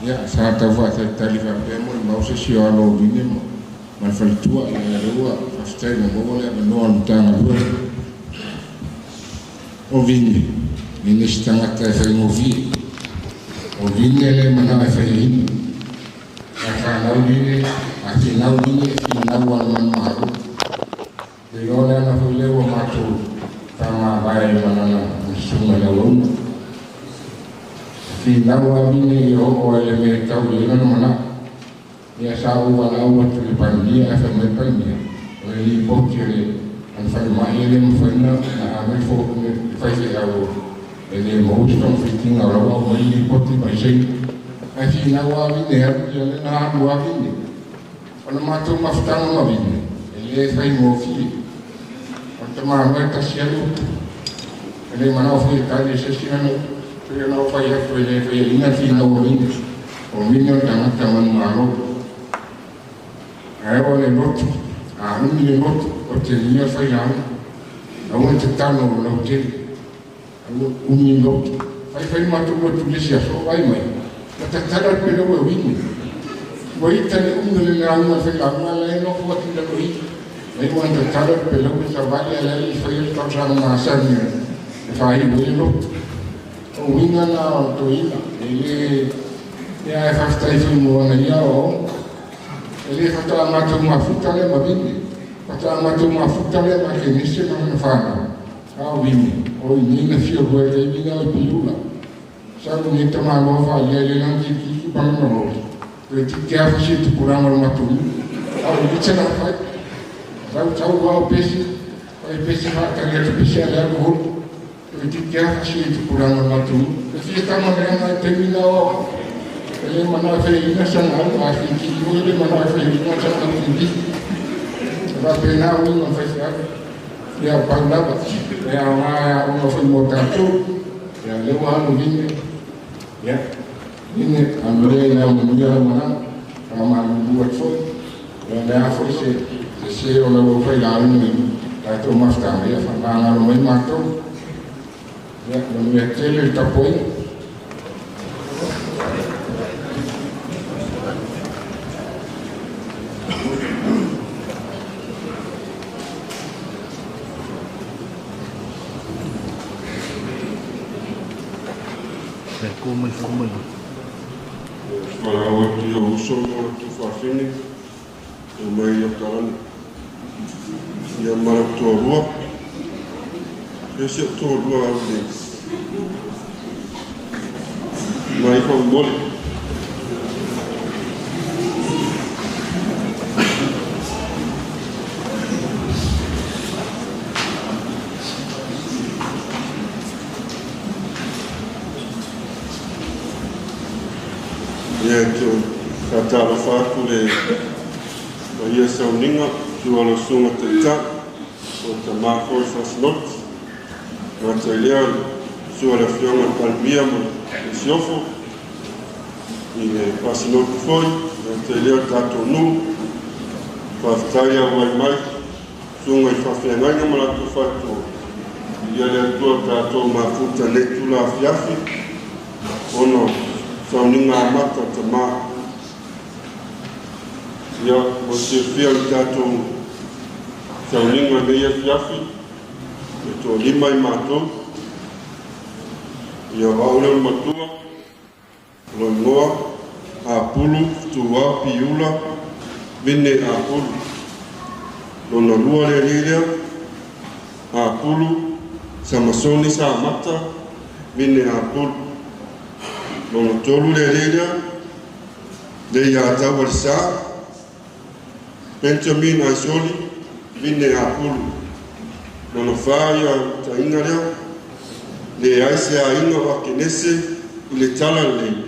Ia, sa tau faatalitali faapea mo le mau se isi o alo o Vine ma le faletua, ia lea ua faafetai ua maua le avanoa o le Matagaluega. O Vine, e le se tagata e faigofie. O Vine le manao e faiaina. A fanau Vine, a finau Vine, finau a le manumalo. Le iloa le ana foi lea ua matou faamavae ma lana susuga i le auauna. Finau a Vine i oo ai le mea tau i lona manao. Ia sa ou valaau atu i le Palemia ae fai mai le Palemia, o le lipoti o le falemai e le mafaina na ave le faifeau e le maua se togafitiga o la ua aumai le lipoti mai Saina. Ae finau a Vine alu ia le na alu a Vine. O le matou mafutaga ma Vine, e le faigofie. O le tamaloa e tasi ai upu. E le manao foi e tali e se isi lana upu. Pei ona ou fai atu e le faiaina le finau o Vine. O Vine o le tagata manumalo. Ae o le loto, a umi le loto, o te lia failauga. Aua e tatalo o lautele. Aua umi loto. Faifai matou lotu le isi aso vai mai. Na tatala le pelau e Vine. Ua ita le umi o le lauga failauga la e nofo atu i lalo i. Ai ua tatala le pelau e savali a le faia le tausaga masani e faaiu ai le loto. O uiga na o toeaina. E le ia e faafetai foi mo ana ia aoaoga. E le faatoa matou mafuta lea ma Vine. Faatoa matou mafuta lea ma Kenese ma lana fanau. A o Vine, o i nei na fia lua e taimi na o i Piula. Sau nei tamaloa faaalia i le lana tilitiki ma lana loli. Toe titi afa si tupulaga o le matou nuu. A o le tse na fai. Sau sau loa o pesi. O pese whaatari atu pese ale alu holu. O te tia whasi i tupuranga matu. E fia tama mea ngai te mina o. E le mana whai ina sana alu a whiti. O le mana whai ina sana alu whiti. Wa pena ui ngā whai whai. Ia pau lava. Ia ngā unga whai mō tātou. Ia lewa anu hine. Ia. Hine anurea ina manuia la mana. Ka malulu atu foi. Ia lea foi se se o lau whai la anu i. Tātou mafutanga ia whanangalo mai mātou. Ia, manuia tele i tapoina. Whalawa ki o uso mo tu whawhine, o mai o karani. Ia mara toa rua, e se toa rua au nei. Mai whau mole. Ia te whātara whāku le o ia sauninga tu ala sunga te tā o te mākoi whasinot. Ngā te lea sua le whionga palmia mo le siofo i le whasinot foi. Ngā te lea tātou nū whawhtai a wai mai sunga i whawhengainga ma latu whato. Ia le atua tātou mafuta le tula afiafi ono sauninga amata te mā. Ia, o te whia i tātou sauninga nei afiafi, e tō lima i mātou. Ia, waole o matua, lo ingoa, Apulu, Tua, Piula, Vine Apulu. Lona lua le lea, Apulu, Samasoni sa amata, Vine Apulu. Lona tolu le lea, le ia tau al sa, Benjamin Aisoli, Vine Apulu. Lona wha ia tainga lea, le aise a inga wa kenese i le tala le,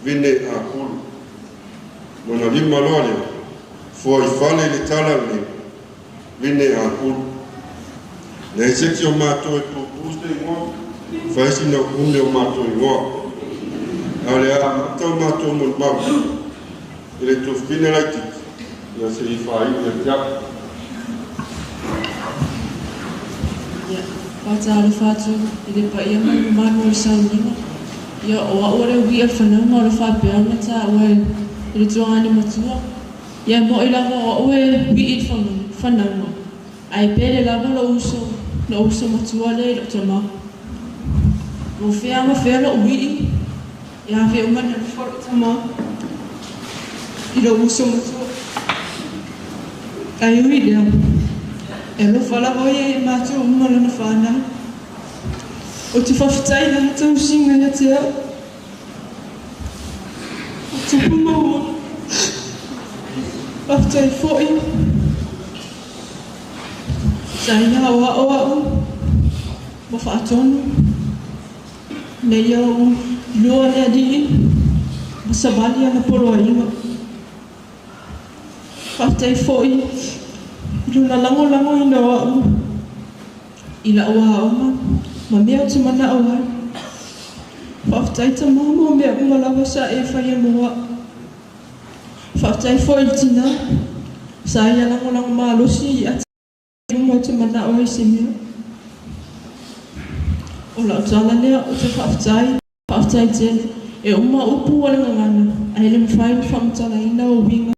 Vine Apulu. Lona lima loa lea, fua i fale i le tala le, Vine Apulu. Le aiseti o mātou e pūpū se ingoa, whaisi na ume o mātou ingoa. Au le a matau mātou mo mau, i le tōwhine laititi, ia se i whai i te apu. Ia, whātāra whātu, i le paia mai mo manu o le sauninga. Ia, o au le ui al whanau o le whāpeana tā ua i le tuangani matua. Ia, mo i lava o au e ui i le whanau. Ai pele lava lo uso matua le i lo tama. Mo whea ma whea lo ui i. Ia ve uma na foro tama i lo uso matua. Ai ui lea. E lo whala voi e mātua uma lana whanau. O te whawhitai lana tausinga ia te au. O te puma o. Whawhitai foi. Saina o ao au. Ma whaatonu. Nei au lua le adii. Ma sabali ana polo ainga. Whawhitai foi. Luna lango lango ina o au. I la ua aoma. Ma mea o te mana au ai. Whawhitai ta maha mea uma lava sa e whai e moa. Whawhitai foi i tina. Sa ia lango lango malosi i ati uma o te mana au ai se mea. O lau tala lea o te whawhitai. Whawhitai tele. E uma upu wale ngangana. Ai le mwhai mwhamtala ina o winga.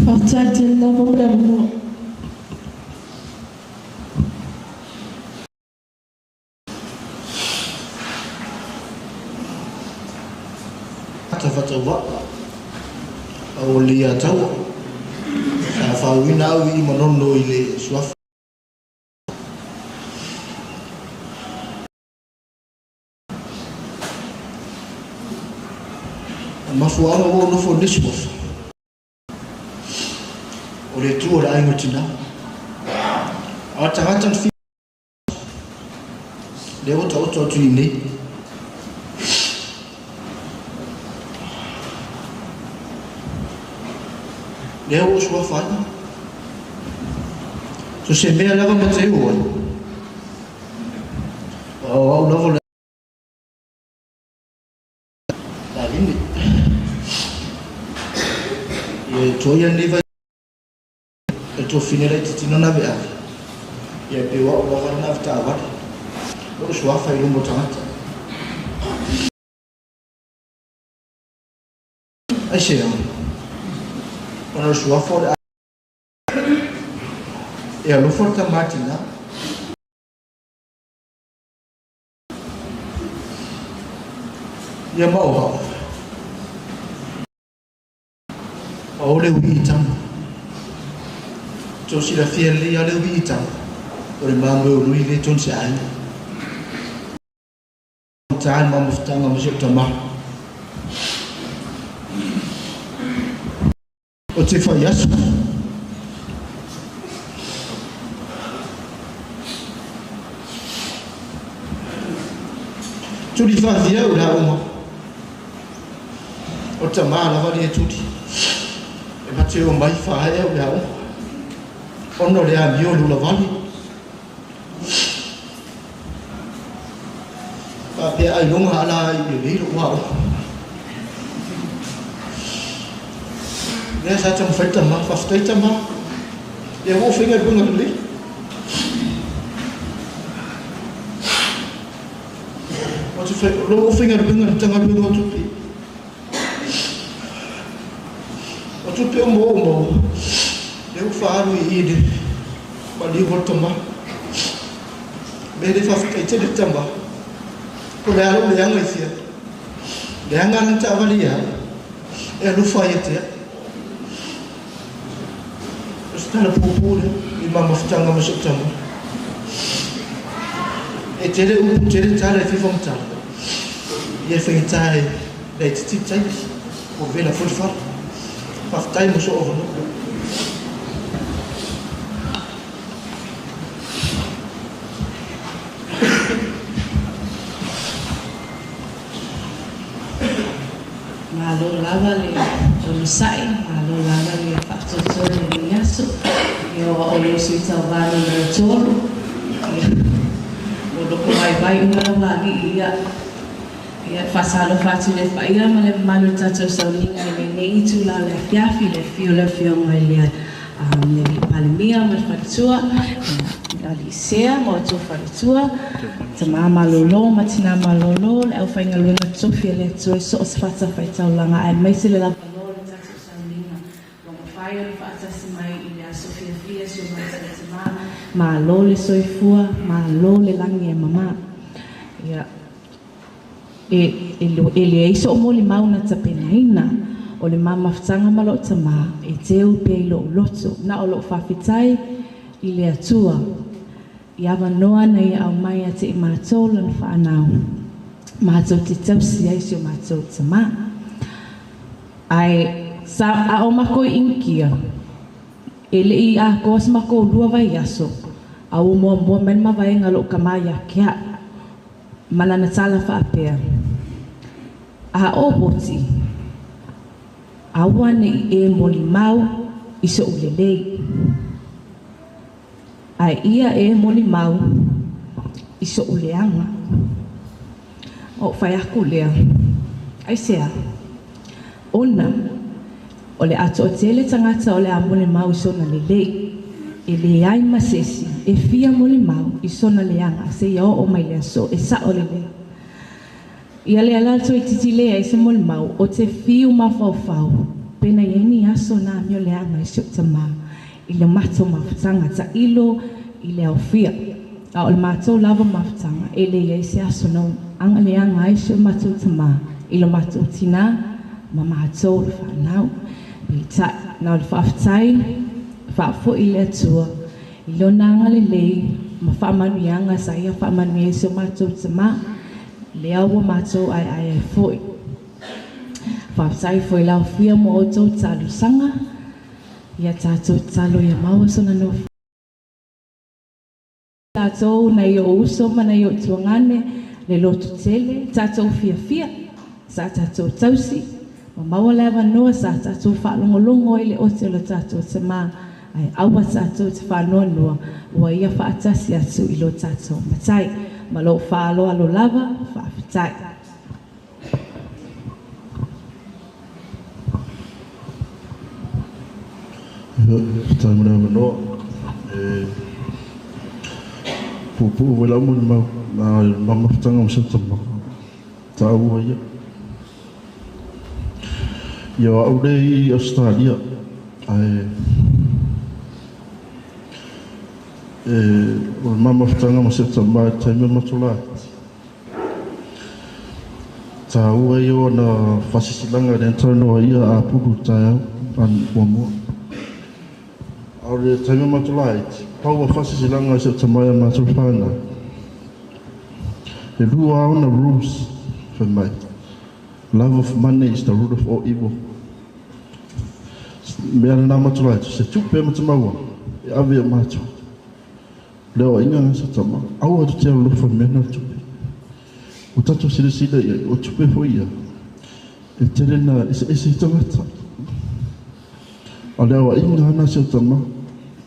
Whawhitai tele lava mo le moa. Te whatawa, au le ia taua, sa whauina au i manono i le suafa. Mafuanga o nofo nisi mofa. O le tu o le aiga o tinā. A o tagata na lea ua taoto atu i inei. Lea ua ou suafa ai. So se mea lava ma te o ai. O au lava le Lalini. Ia e toia nei vai e tofine laitiiti na ave ave. Ia e pei o au lava lena avetaavale. O lou suafa i luma o tagata. Aisea? Ona o le suafa o le E alofa le tama tinā. Ia ma o au. O le uii tama. Tou silafia lelei lava le uii tama, o le mamoe o lui lea tonu se aiga. Ta le mamafutaga ma si ou tama. O te fai aso. Tuli faafia au le aoga. O tama lava le tuli. E mate o mai faaee au le aoga. Ona o le amio o le ulavale. Faapea ailoga ala ai lelei lou aoga. Lea sa taumafai tama, faafetai tama. Lea ua ou faigaluega lelei. Ou te fai, o lou faigaluega i le Matagaluega o Tupe. O tupe uma ua ou maua, lea ua faaalu i i le maliu o le tama. Mea le faafetai tele le tama. Po o le a lou leaga i fia. Leaga lana taavale ia au. E alofa ai ia te au. O se tala puupuu lea i mamafutaga ma si ou tama. E tele upu, tele tala e fia faamatala. Ia e faigata e laitiiti le taimi. Ua vela foi le fala. Faafetai mo sou avanoa. Malo lava le onosai, malo lava le faatoatoa i lenei aso. Ia o au o le sui tauva numera 3. Ia, ua loko vaivai uma lava alii ia. Ia, e faatalofa atu i le paia ma le mamalu o le tatou sauniga i lenei itula o le afiafi, le afio o le Afioga i le Alii Palemia ma le Faletua, ia, Alii Sea ma outou faletua, tama malolo ma tina malolo, le aufaigaluega tofi a le Atua i so o se fatafaitaulaga aemaise le lavaloa o le tatou sauniga ua mafai ona faatasi mai i le aso fiafia si o matou tama. Malo le soifua, malo le lagi e mama. Ia, e, e, e leai so'u molimau na tapenaina, o le mamafutaga ma lo'u tamā e teu pea i lo'u loto, na o lo'u faafetai i le Atua i avanoa na ia aumai ia te i matou lana faanau, matou te tausi ai si o matou tamā. Ae sa a o makou i Inikia, e le'i atoa se makou 2 vaiaso, a ua muamua mai le mavaega a lo'u kamā ia te a'u, ma lana tala faapea, A o Poti, aua ne i e molimau i so'u lelei, ae ia e molimau i so'u leaga. O'u fai atu lea, Aisea? Ona o le a to'atele tagata o le a molimau i sona lelei, e leai ma se isi e fia molimau i sona leaga seia oo mai le aso e sa'o lelei. Ia lea la toeitiiti leai se molimau o te fiu mafaufau pe na i ai ni aso na amio leaga i si o'u tamā i le matou mafutaga ta'ilo i le aofia. A o le matou lava mafutaga e le i ai se aso na agaleaga ai si o matou tamā i lo matou tinā ma matou le fanau. Peitai, na o le faafetai faafo'i i le Atua i lona agalelei ma faamanuiaga sa ia faamanuia ai si o matou tamā, lea ua matou aeae ai foi. Faafetai foi i le aofia mo outou talosaga. Ia tatou tatalo ia maua sona nofo. Tatou nai o'u uso ma nai o'u tuagane le lotu tele, tatou fiafia, sa tatou tausi, ma maua le avanoa sa tatou faalogologo ai le ote o le tatou Tamā, ae aua tatou te faanoanoa, ua ia faatasi atu i lo tatou Matai. Ma lou faaaloalo lava, faafetai. Faafetai mo le avanoa. E puupuu foi lau molimau na mamafutaga ma se tama taua ia. Ia o au le i Australia ae e o le mamafutaga ma se tama i taimi o matolai. Taua ia ona fasisilanga le talanoa ia a pulu taeao an muamua. A o le taimi o matolai, pau a fasisilanga se tama ia matou whanau. E lua ona rules fai mai. Love of money is the root of all evil. Mea lena matolai, se tupe ma te maua, e ave e matou. Leo inga nga se tama, aua te te alofa mea na tupe. O tatou silasila ia, o tupe foi ia. E tele na ese ese i tangata. A leo a inga ana se tama,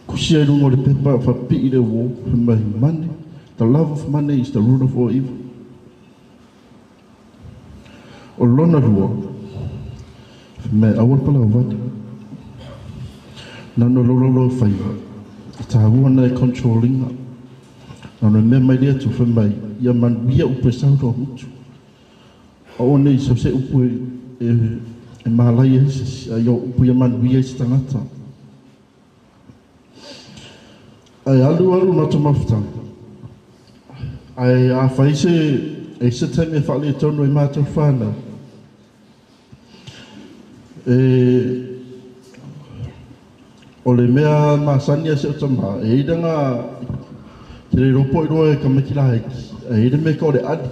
kusia i lunga o le pepa whapii le wō, fai mai money, the love of money is the root of all evil. O lona lua, fai mai aua le palau vale. Nano lolo whaiva, e tāua na e controllinga. Nano mea mai lea tu fai mai, ia manuia upu e sau mutu. O nei so se upu e malai e se, a ia upu ia manuia i se tangata. Ai alu alu matou mafutaga. Ai a whai se, e se taimi e whaale tonu i mātou whānau. E, o le mea masani a se o tama, e ira ngā te re ropo i roa e ka meki la heki. E ira me ka o le adi,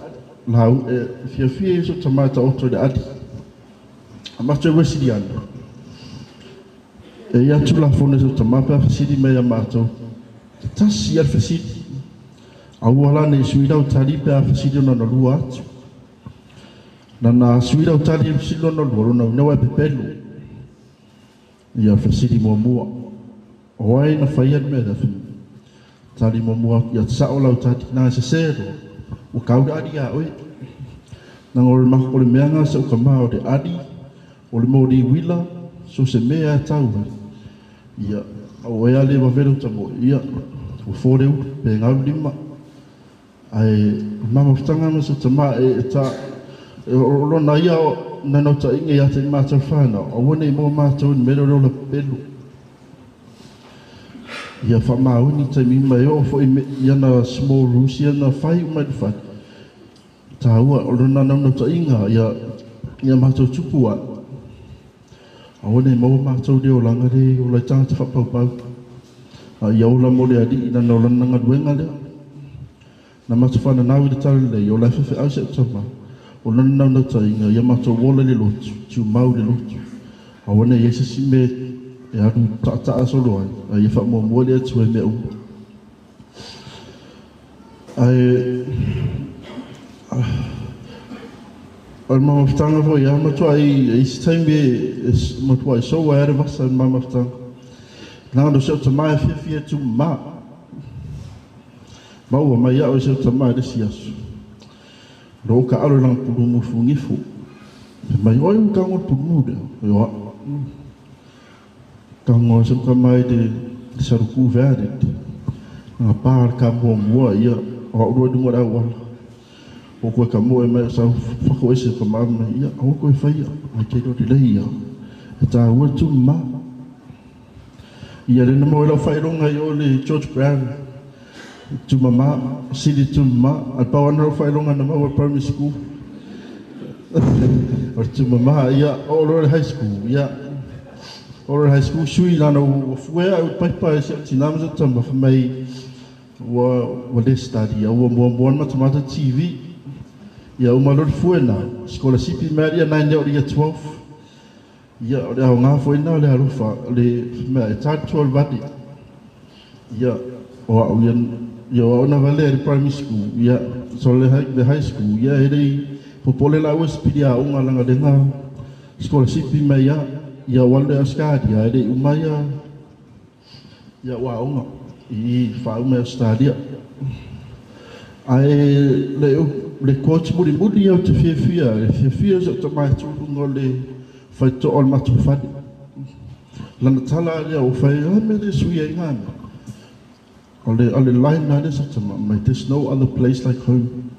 lau, e fia fia i se o tama e ta oto i le adi. A mātou e wesiri ana. E ia atu la fone se o tama pe a whasiri mei a mātou. Te tasi a whasiri. A ua la nei sui lau tali pe a whasiri ona na lua atu. Nana sui lau tali e whasiri ona lua, rona unewa e pepelo. Ia whasiri mua mua. O ai na whai anu mea whini. Tali mua mua, ia sao lau tali, nā se sero. O kau le adi a oe. Nanga o le mako o le mea ngā se o ka maa o le adi, o le mōri wila, so se mea a tau. Ia, o e ale wawero tamo, ia, o fōre uru, pe ngau lima. Ai, mamafutanga ma se tama e ta, e o lona ia o nanau ta inge ia te mātou whānau, a wane i mō mātou ni mero reo la pelu. Ia whamauni te mima e o fo i ana small roots, ia na whai umai le whai. Tāua, o lona nanau ta inga, ia mātou tupu a. A wane i mō mātou reo langa re, o lai tangata whapaupau. A ia ola mo le ali, ina nau lana ngaluenga lea. Na mātou whana nau i le tala lei, o lai whewhe au se o tama. O lana nau nau ta inga, ia mātou wola le lotu, tiu mau le lotu. A wane i ese si me e aru ta'ata'a solo ai, a ia whamuamua le atu e mea uma. Ai, o le mamafutaga foi ia matua i isi taimi e matua i soua ai le vasa i le mamafutaga. Nanga no se o tama e fiafia tu ma. Maua mai au e se o tama e le si aso. Ro ka alo langa pulumu fungifu. Mai oi u kango pulumu lea. Oa. Kango se ka mai de saruku vea de. Nga pā ka mua mua ia. O au rua dunga rau wala. O koe ka moe mai o sau whako ese ka maa mai ia. O koe whaia. Mai te rori lei ia. E tā ua tu ma. Ia rena mo e lau whaironga i o le George Brown. Tu mama, sili tu mama. Al pau ana lau whaironga na maua primary school. O tu mama ia o lore high school. Ia o lore high school sui lana o fuea au paipa e se tina ma se tama whamai ua le study. Ua mua mua matamata TV. Ia uma lore fuena. Scholarship i mea ia 9 o ia 12. Ia, o le aoga foi na le alofa, le mea e tātua le vali. Ia, o au ia, ia o au na vale le primary school, ia, so le high school, ia, e lei, popole la ua spili a unga langa lenga, scholarship mai ia, ia wale Australia, e lei umai ia ua unga, i whauma Australia. Ai le coach muri muri au te fiafia, e fiafia sa te mai tūlunga le whaito o le matufani. Lana tala lea o whai, a me le sui ai ngā mea. O le line nā le sa te mai, there's no other place like home.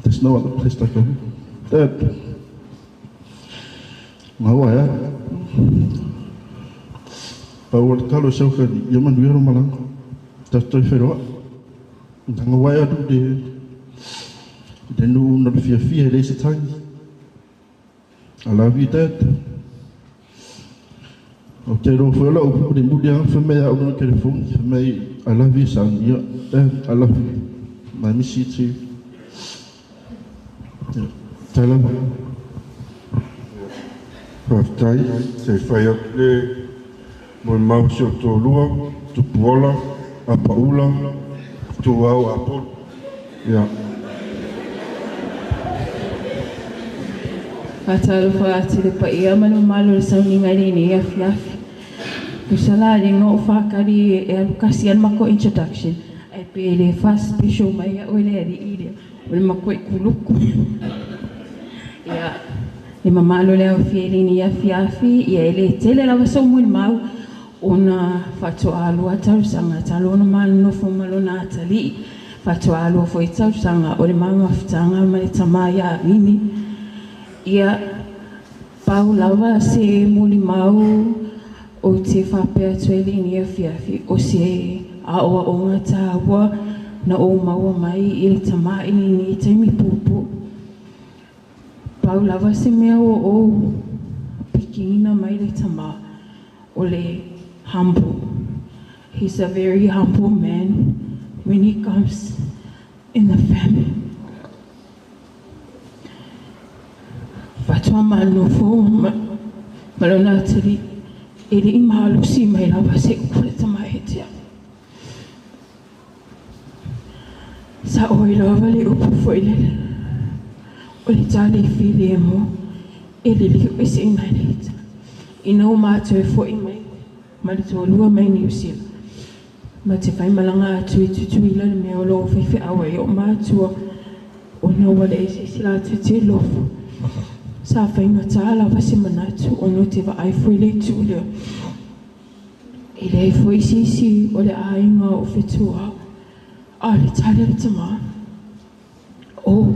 There's no other place like home. Dad. Ngā wai a. Pau o le talo seu ka ia manu ia malanga. Tātou wheroa. Ngā wai atu le nu na le fiafia le se tangi. I love you, Dad. O te roa whai lau puri muri ang whamea au ngā telefoni. Whamea, I love you, son. Yeah, Dad, I love you. I miss you too. Yeah. Tai lava. Whaftai, te whai atu le mo mau si o tōlua, tupuola, apaula, tūau apolu. Yeah. Whātalofa atu le paia ma le malo le sauninga i lenei afiafi. Tusala le ngā o whakari e alukasi an mako introduction. Ai pe le wha special mai a oe le ali i lea. O le mako i kuluku. Ia, le mamalo le au fia i lenei afiafi. Ia e le tele lawa sau mui mau. Ona whātua alua tausanga. Talo ona manofo malona atali. Whātua alua fo i tausanga. O le mamafutanga ma le tamai a vini. Ia pau lava se muli mau o te whapea tueli ni a fiafi o se aoa o ngā tāua na o maua mai i le tamai ni te mi pupu. Pau lava se mea o pikiina mai le tama o le humble. He's a very humble man when he comes in the family. Whatua manofo malona tiri e le imalosi mai lava se upule tamahetia. Sa oi lava le upu foilele. O le tale fili e mo e le liu e se inai leita. Ina o mātou e foi mai ma le tōlua mai New Zealand. Ma te whai malanga atu i tutuila le mea o loo whaiwhi awa i o mātua o na wale e se sila atu te lofo. Sa whainga tāla wasi manatu o no te vaai fui le tūlea. E le fui sisi o le āinga o whitua a le tale le tama. O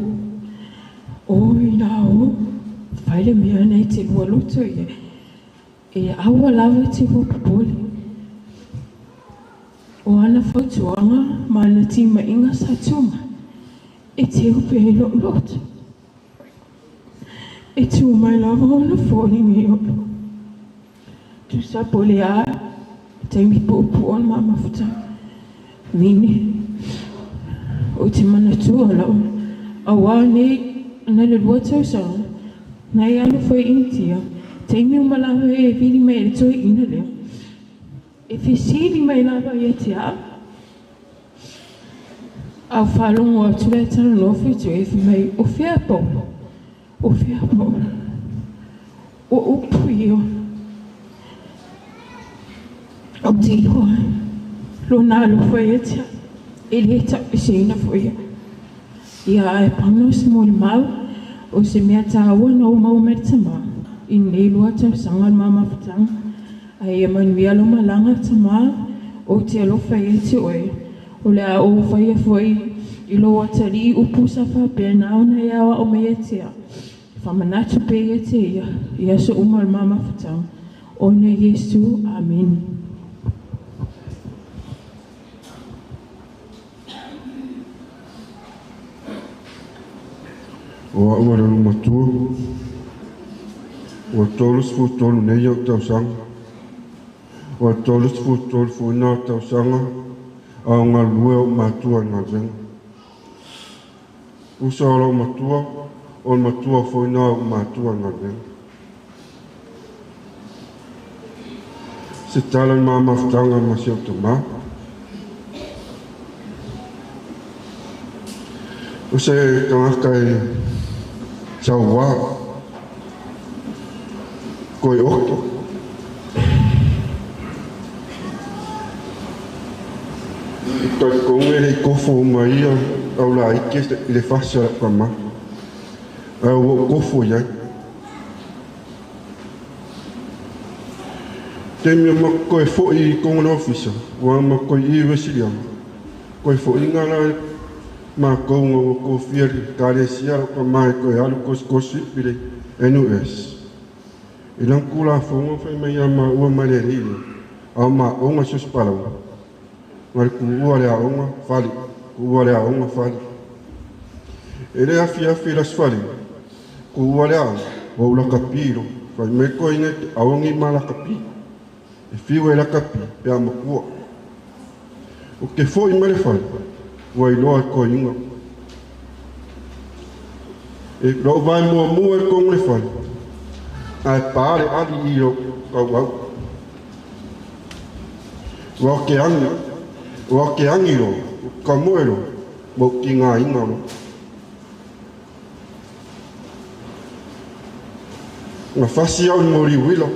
ina o whaile mea nei te lua loto i e awa lava te hopopole. O ana whautuanga ma ana tima inga sa tuma e te upe e lo loto. E tū mai lava ona fōni me olo. Tu sa pole a, te mi pupu on ma mafuta. Vini, o te mana tua lau. A wā nei, na le lua tausanga, nai alu fai Intia, te mi umalava e vini mai le toi ina leo. E fisili mai lava ia te a. Au whalongo atu le tana nofi tu e mai o whia paula. O whia paula. O upu ia. O te ihoa. Lo nā lo whai e tea. E le tau se ina fo ia. Ia ai pangno se mo le mau. O se mea tāua na o mau me tama. I nei lua tausangan mama fatanga. Ai e manuia lo malanga tama. O te alofa e te oe. O le a o whai e fwoi i lo atari upu sa whapea nā ona ia o mei e tea. Whamanatu pe e te ia. Ia so uma mama fatanga. O ne Yesu. Amen. O a ua le matua. O 33 nei au tausanga. O 33 fo nā tausanga. A o ngā lue o matua ngā zenga. Usa o lau matua, o le matua fo nā o matua ngā zenga. Se tala i mamafutaga ma si ou tamā. O se tagata e sauā koe oto. Talitonu e lei kofo uma ia au laiti i le fasi o la'u tamā, ae ua ou kofo i ai. Taimi o matou toe fo'i i toga o le ofisa, ua matou i i Uesiliana, toe fo'iga la matou na ua tofia i le ekalesia la'u tamā e toe alu kosikosi i le NUS. I lana tulafono fai mai ia maua ma le alii lea, a o maʻoga i so o se palauga, ma le tuua le aoga fale, tuua le aoga fale. E le afiafi i le aso faliga, tuua le aoga, ua ou lakapi loa, fai mai toeaiina e te aua nei ma lakapi. E fiu e lakapi pe a matua. Ou te fo'i mai le fale, ua iloa e toeaiina. E lou vae muamua i totonu o le fale, ae pa le ali i lou tauau. Ua ke agi, ua ke agi loa, ua kamoe loa, ua ou tigaina loa. Na fasi au i le moli uila.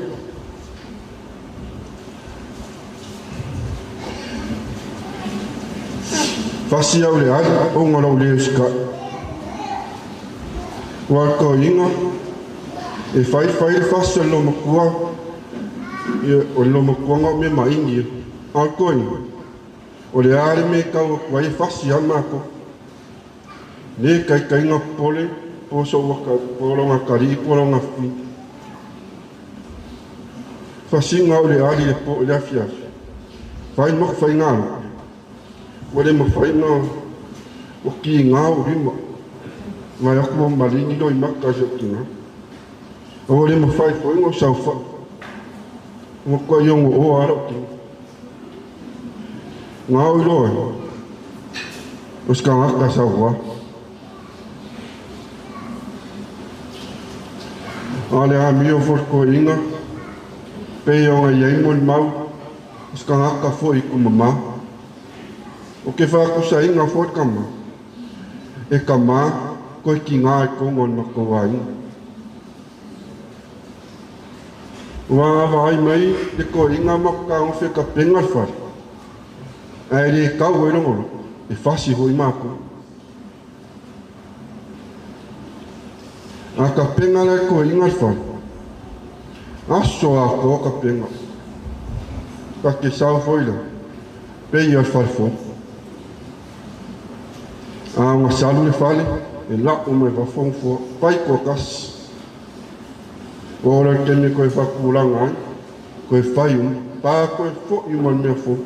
Fasi au i le ali ona o lou le usikai. Ua toeaiina e faifai le fasi o le loomatua, ia o le loomatua na o mea maini ia. A o le toeaiina, o le a le mea e tau atu ai e fasi lava matou. Le taitaiga popole po o sou po o lona atalii po o lona fafine. Fasiga au i le ali i le po i le afiafi. Fai ma ku faigalope, ua le mafai ona ua kiga ou lima. Vaai atu ua maligi loimata i si ou tina. A ua le mafai foi ona ou saofai. Ua matuai ogooa lava lou tino. Gao i loa ai, o se tagata sauā. A o le amio foi o le toeaiina, pei ona i ai molimau, o se tagata foi i tumamā. O ke faatusaina foi le tama, e tamā toe tigā i totonu o le matou aiga. Ua vaavaai mai le toeaiina ma fetagofi e tapena le fale, ae le tau ai lona loto, e fasi foi matou. A tapena la e toeaiina le fale, aso atoa tapena. Ta te sao foi la, pei o le fale fou. A ona salu le fale, e la'u mai fafo gafoa, fai toatasi. Ua ola le taimi e toe faatulaga ai, toe fai uma, pa toe fo'i uma le mea fou.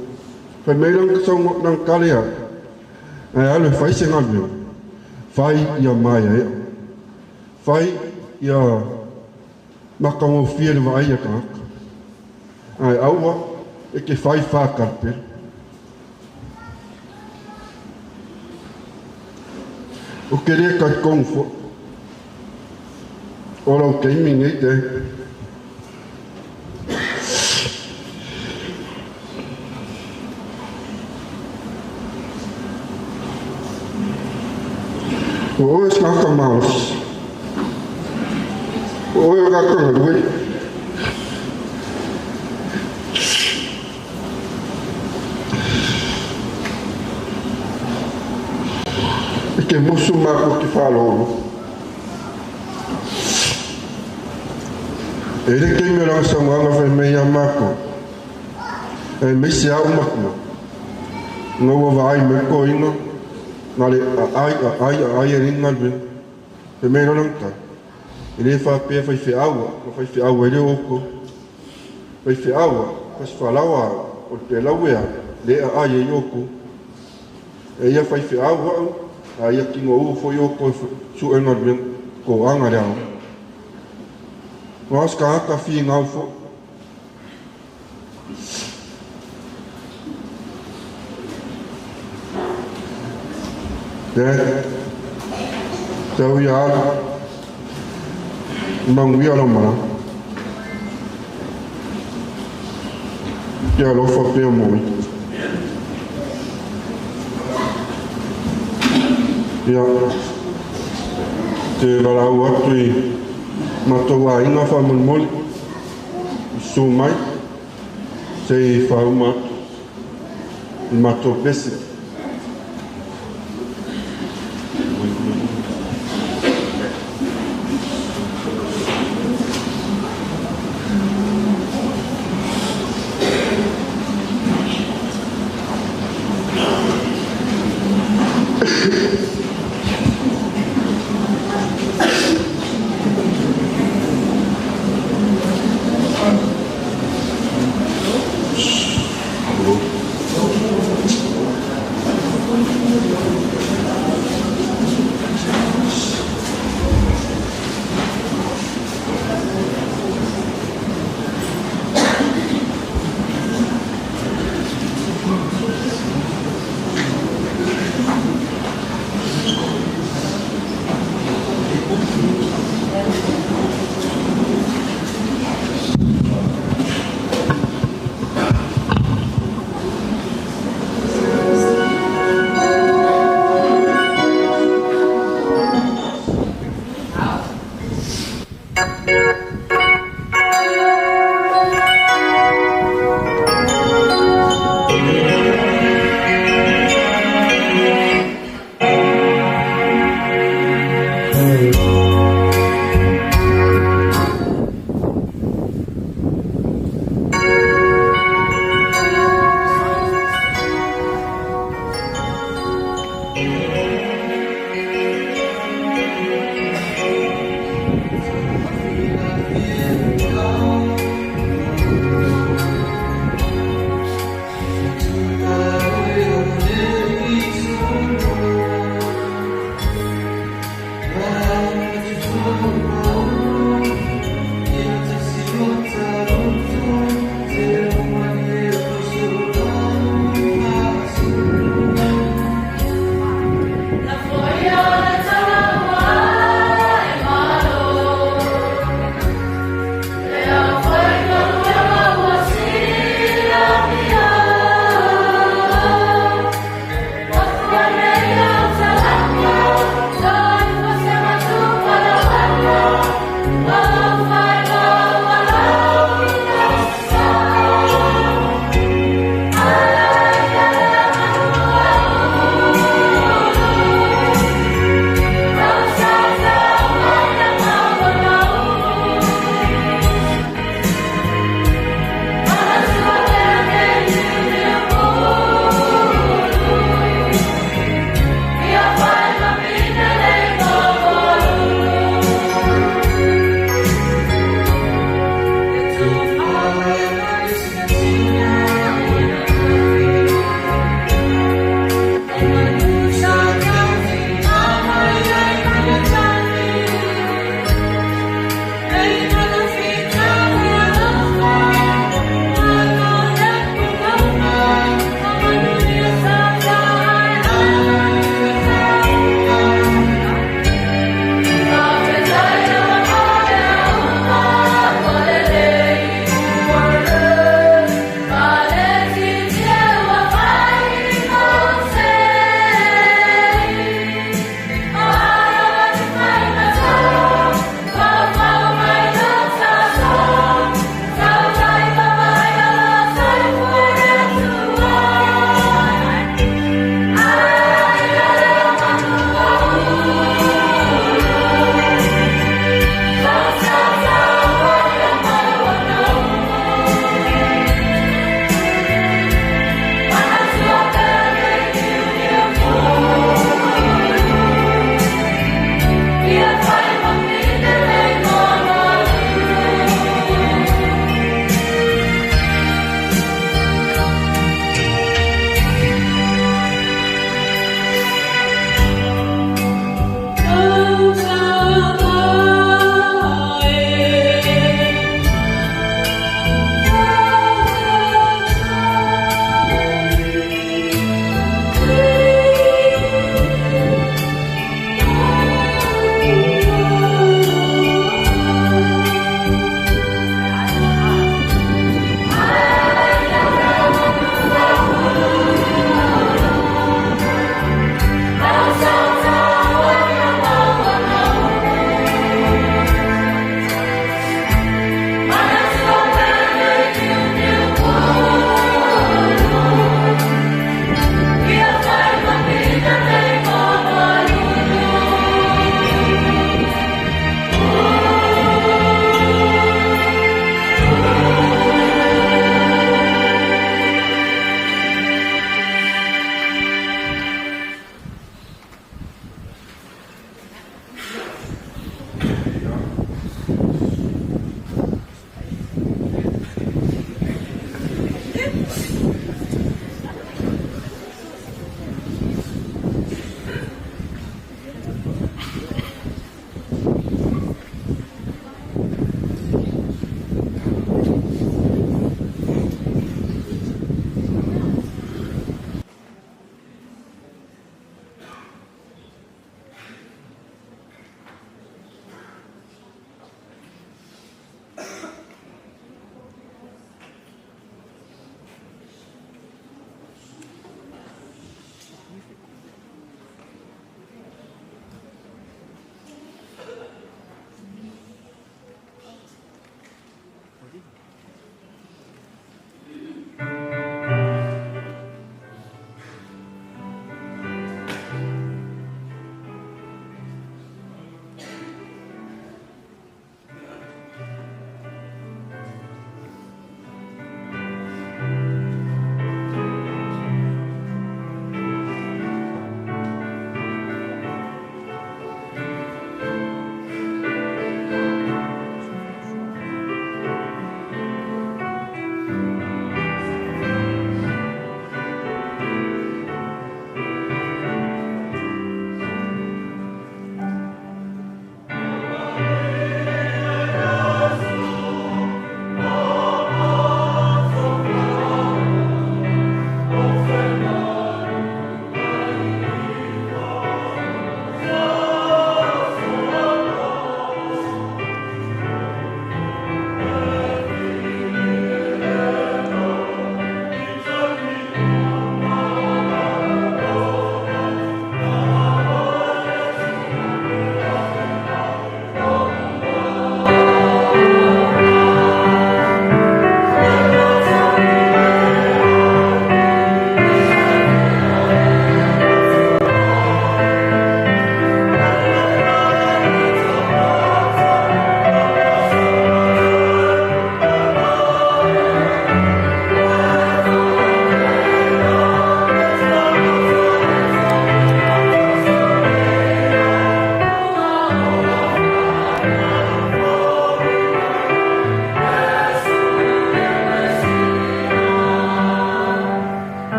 Fai mai lana saunoa, lana tala ia te au, ae alu e fai se galuega, fai ia maeaea, fai ia matagofie le vaai a tagata, ae aua e te fai fākalupele. Ou te le talitonu foi, o lau taimi nei te. O oe o se tagata malosi. O oe o tagata galue. E te musu matou te faalogologo. E le taimi o lana saunoaga fai mai ia matou, aemaise a ou matua, ina ua vaai mai le toeaina na le aai aai aai ai lenei galuega. Fai mai loa lana tala, e le faapea faifeau au, na faifeau ai le o outou. Faifeau au, fasifalaoa au, o le pelau e au, le aai ai outou. E ia faifeau au, a ia tigoū foi outou e su'e galuega, toaga le aoga. Ua se tagata finau foi. Te tau ia alu, manuia lau malaga. Ia alofa pea mo ita. Ia, te valau atu i matou aiga faamolemole, susu mai, se i faauma atu i matou pese.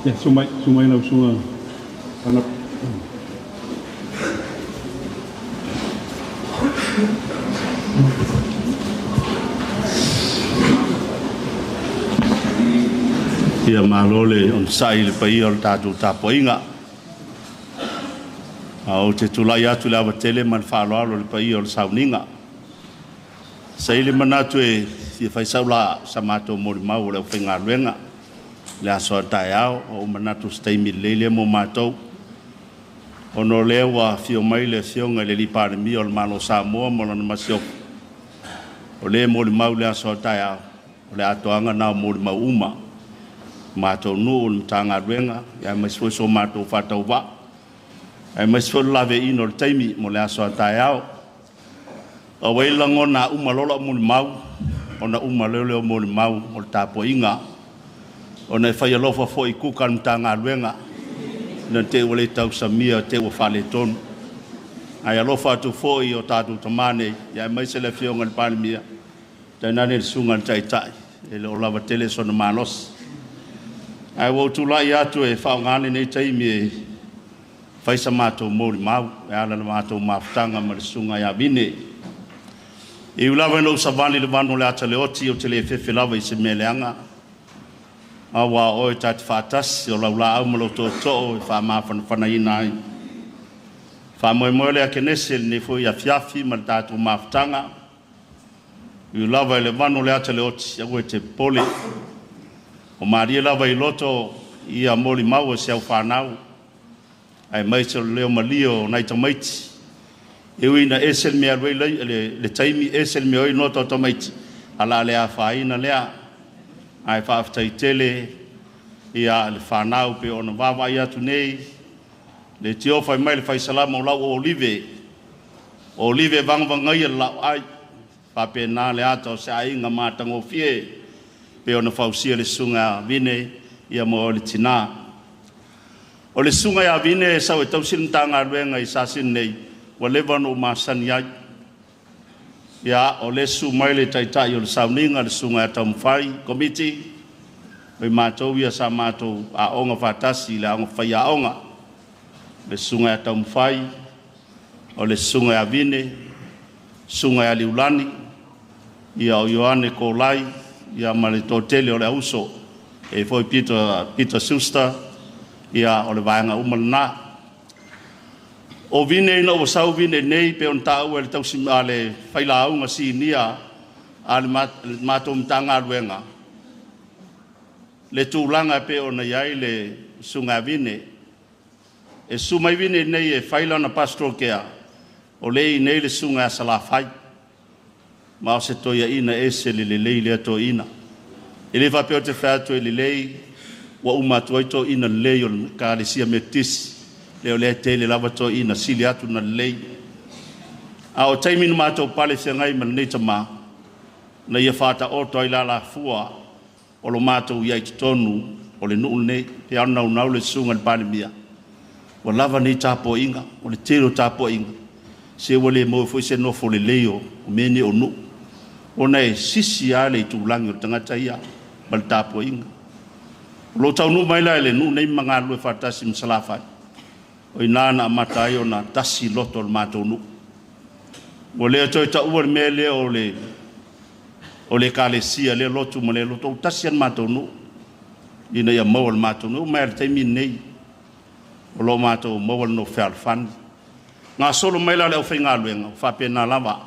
Ia, susu mai, susu mai lau Susuga Panape. Ia malo le onosai i le paia o le tatou tapuaiga. A ou te tulai atu i le ava tele ma le faaaloalo i le paia o le sauniga. Sa i le manatu e fia fai sau la sa matou molimau o le aufaigaluega i le aso a taeao, o ou manatu o se taimi lelei lea mo matou. Ona o lea ua afio mai le Afioga i le Palemia o le Malo o Samoa ma lana masiofo, o lea e molimau i le aso a taeao, o le atoaga na o molimau uma. Matou nuu, le Matagaluega, aemaise foi so matou faatauvaa, aemaise foi le laveaiina o le taimi mo le aso a taeao. A ua i ai le lagona a uma loa lau molimau, ona uma loa lea o molimau o le tapuaiga, ona e fai alofa foi i kuka a le Matagaluega, ina te i ua le tausamia te i ua faaletonu. Ae alofa atu foi i o tatou tama nei, aemaise le Afioga i le Palemia, tainane le Susuga i le Taitai, e le o lava tele sona malosi. Ae ua ou tulai atu e faaaoga lenei taimi e fai sa matou molimau e ala i le matou mafutaga ma le Susuga ia Vine. E ui lava ina ou savali i le vanu o le ata leoti, ou te le fefe lava i se mea leaga, aua o oe ta te faatasi, o lau laau ma lou tootoo e faamafanafanaina ai. Faamoemoe le akenese lenei foi afiafi ma le tatou mafutaga. E ui lava i le vanu o le ata leoti, aua e te popole. O malie lava i loto ia molimau o si au fanau, aemaise o le leo malie o nai tamaiti. E ui ina ese le mea alu ai le taimi, ese le mea o ai nota o tamaiti, a la le afaina lea. Ae faafetai tele ia le fanau pe ona vaavaai atu nei, le tiofa mai le faisalama o lau o olive, o olive vagavagaia le lau ai, faapena le ata o se aiga matagofie, pe ona fausia le Susuga ia Vine ia mo le tina. O le Susuga ia Vine e sau e tausi le Matagaluega i Sasini nei, ua leva ona ou masani ai. Ia, o le susu mai le taitai o le sauniga, le Susuga ia Taumafai, komiti, o i matou ia sa matou aoga faatasi i le aoga faiaoga. Le Susuga ia Taumafai, o le Susuga ia Vine, Susuga ia Liulani, ia o Ioane Kolai, ia ma le toatele o le auso, e foi Peter Suster, ia o le vaega uma lena. O Vine ina ua sau Vine nei, pe ona taua e le tausi a le failauga sinia a le matou Matagaluega, le tulaga pe ona i ai le Susuga ia Vine. E susu mai Vine nei e fai lana pastoral care, o le i nei le Susuga ia Salafai. Ma o se toiaina ese le lelei lea toeaina. E le faapea o te fai atu e lelei, ua uma atu ai toeaina lelei o le Ekalesia Metotisi, lea o lea tele lava toeaina sili atu na lelei. A o taimi na matou pale feagai ma lenei tama, na ia faataoto ai lalafua o lo matou i ai totonu o le nuu lenei, pe a naunau le Susuga i le Palemia, ua lava nei tapuaiga, o le tele o tapuaiga, se ua le maua foi se nofo lelei o mea nei o nuu, ona e sisi lava le itulagi o le tagata ia ma le tapuaiga. O lou taunuu mai la i le nuu nei ma galulue faatasi ma Salafai, o ina na amata ai ona tasi loto o le matou nuu. Ua le toe taua le mea lea o le ekalesia, lea lotu ma lea lotu, o tasi le matou nuu, ina ia maua le matou nuu. Mai le taimi nei, o lo matou maua le nofo fealofani. Gasolo mai la le aufaigaluega, o faapena lava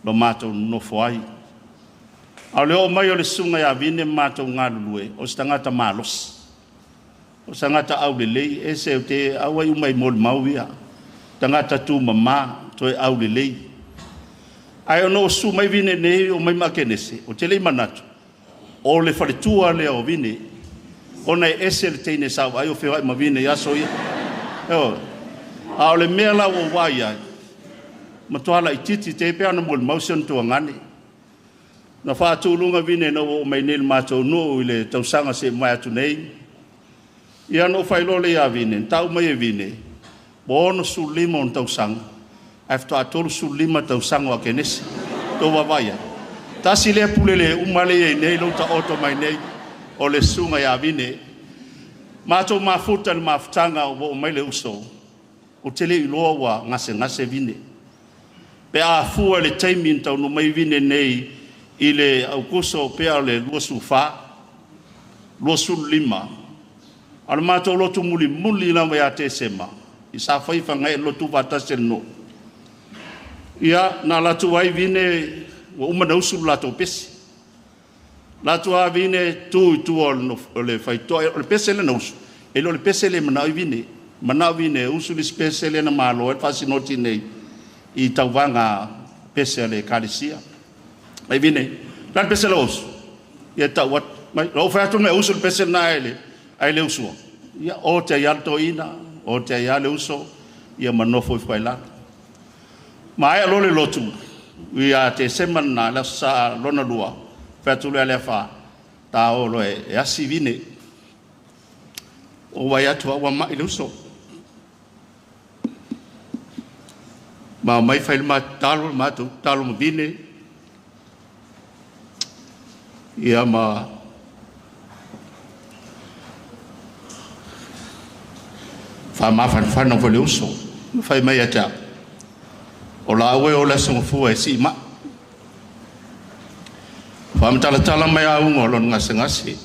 lo matou nofo ai. A o le oo mai o le Susuga ia Vine ma matou galulue, o se tagata malosi, o se tagata aulelei, ese o te auai uma i molimau ia, tagata tumama, toe aulelei. Ae ona o susu mai Vine nei o mai ma Akenese, o te lei manatu, o le faletua lea o Vine, ona e ese le teine sau ai o feoai ma Vine i aso ia. A o le mea la ua uai ai, matua laitiiti te pe ana molimau si ona tuagane. Na faatuluga Vine na ua oo mai nei le matou nuu i le tausaga se mai atu nei. Ia na ou failoa le ia Vine, na tau mai e Vine, ua 65 ona tausaga, ae faatoa 35 tausaga o Akenese. Tou vaavaai ai. Tasi lea pule le uma le i nei, lou taoto mai nei, o le Susuga ia Vine. Matou mafuta i le mafutaga ua oo mai le uso, ou te le i iloa ua gasegase Vine. Pe a fua i le taimi na taunuu mai Vine nei i le Aukuso pea o le 24, 25, a o le matou lotu mulimuli lava ia Tesema, i sa fai fagae lotu faatasi e le nuu. Ia, na alu atu ai Vine, ua uma na usu le latou pese. Latu a Vine tu i tua o le faitoa, o le pese le na usu, e le o le pese le manao i Vine. Manao Vine, usu le pese le na malo, e faasinoti nei i tauvaga pese a le ekalesia. Mai Vine, la le pese la usu, ia tau atu, mai, lau fai atu me usu le pese na ai le usua. Ia, o te ia toina, o te ia le uso, ia manofo i whailalo. Ma ai lo le lotu, ia te seman na la sa lona lua, fai atu le alea fa, ta o lo e asi Vine. O wai atu au mai le uso. Ma mai fai le talo, ma tu talo ma Vine. Ia ma fa ma fan fan no le uso. Fai mai ata. O la ue o la songo fua e si ma. Fa matala tala mai a ungo lon ngase ngase.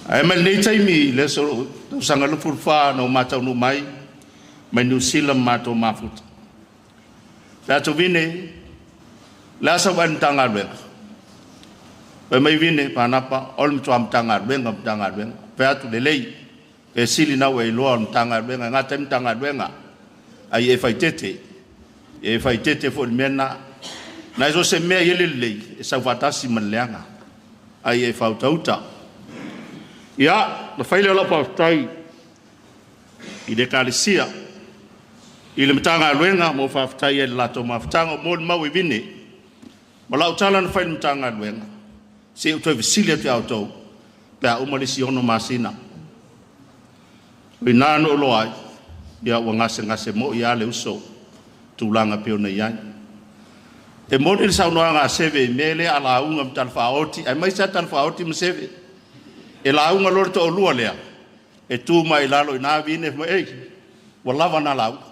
Ai mai nei taimi le so sanga lu furfa no mata no mai mai New Zealand mato mafuta. La tu Vine la sa wan tanga luenga. Pe mai Vine panapa ol mtu am tanga luenga tanga luenga. Pe atu le lei e sili na we loa am tanga luenga ngata m tanga luenga. Ai e fai tete. E fai tete fo mena. Na iso se mea ele lei e sau fatasi man leanga. Ai e fautauta. Ia, na fai le ola paftai i le kalesia. I le matanga luenga mo faftai e le lato mafutanga mo le mau i Vine. Ma lau tala na fai le matanga luenga. Se u toi vesili atu au tau, pe a uma le si ono masina. O i nā no loa ai, ia ua ngase ngase mo i ale uso, tūlanga peo nei ai. E moni le saunoaga a Seve i mea lea a lauga ma talafaaoti, ai mai sa talafaaoti ma Seve. E lauga loa le toalua lea, e tu mai lalo i nā Vine, mai, ei, ua lava nā lauga.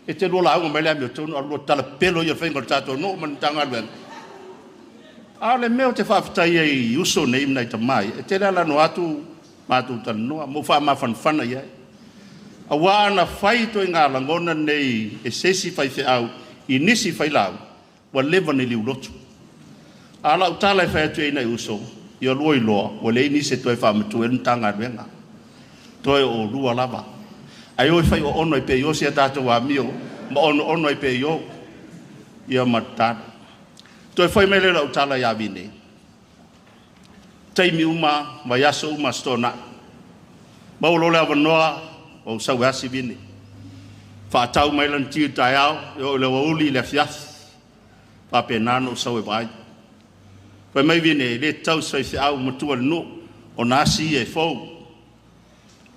E te lua lauga mai lea mea tonu, a lua talapelo ia whainga o le tātou noo ma ni luenga. A o le mea o te whaafetai ai i uso nei mnai tamai, e te lea lano atu mātou talanoa, mo wha mafanfana iai. A wā ana whai toi ngā langona nei e sesi whai wheau, i nisi whai lau, ua leva nei liulotu. A lau tala e whai atu e nei uso, ia lua i loa, ua lei nisi toi whaamatu e ntanga luenga. Toi o lua lava. Ai oi whai o ono i pe i o si a tātou a mio, ma ono ono i pe i o, ia matata. Toi whai mai le lau tala ia Vine. Taimi uma, vaiaso uma stona. Mau lole awanoa, o sau asi Vine. Whaatau mai lan tiu tai au, e o le wauli le afiafi. Whape nano sau e vai. Whai mai Vine, le tau sai se au matua le nu, o nasi e fou.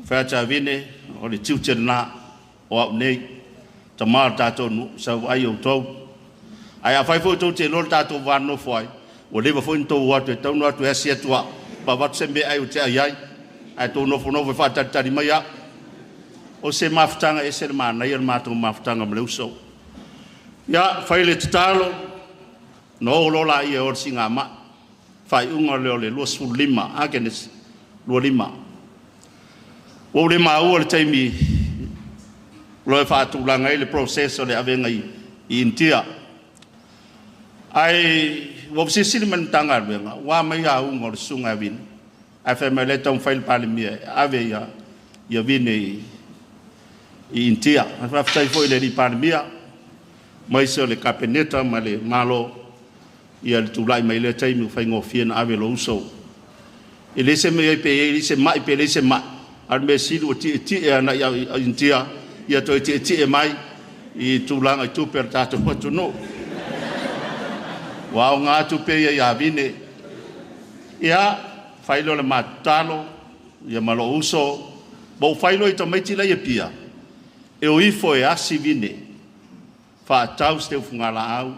Whai Vine, o le tiu te nā, o au nei, tamara tātou nu, sau ai o tau. Ai a whai fo tau te lolo tātou wāno whai, o lewa fo ni tau atu, e tau no atu e asi atua, pa watu se mea ai o te ai ai, ai tau nofo nofo e whātaritari mai a. O se mafutanga e se le mānai o le mātou mafutanga ma le uso. Ia, whai le tatalo, no o lola ia o le singa ma, whai unga le o le 25, akenes, 25. O le maua le taimi, loe whaatulanga i le proceso le avenga i Intia. Ai, ua sisili man tanga luenga, wa mai a unga o le sunga e Vine. Ai whai mai le tau whai le palemia, ave ia Vine i Intia. Ai whai foi le palemia, mai se o le kapeneta ma le malo, ia le tūlai mai le taimi o whai ngōfia na ave lo uso. E le se mea i pe e, le se mai pe le se mai. A me silu o ti e ana i Intia, ia toi ti e mai i tūlanga i tupe ar tātou atu no. Wao ngā tupe ia ia Vine. Ia, whailo le mātalo, ia malo uso, bo whailo i tamaiti la ia pia. E o ifo e asi Vine, whaatau ste ufunga la au,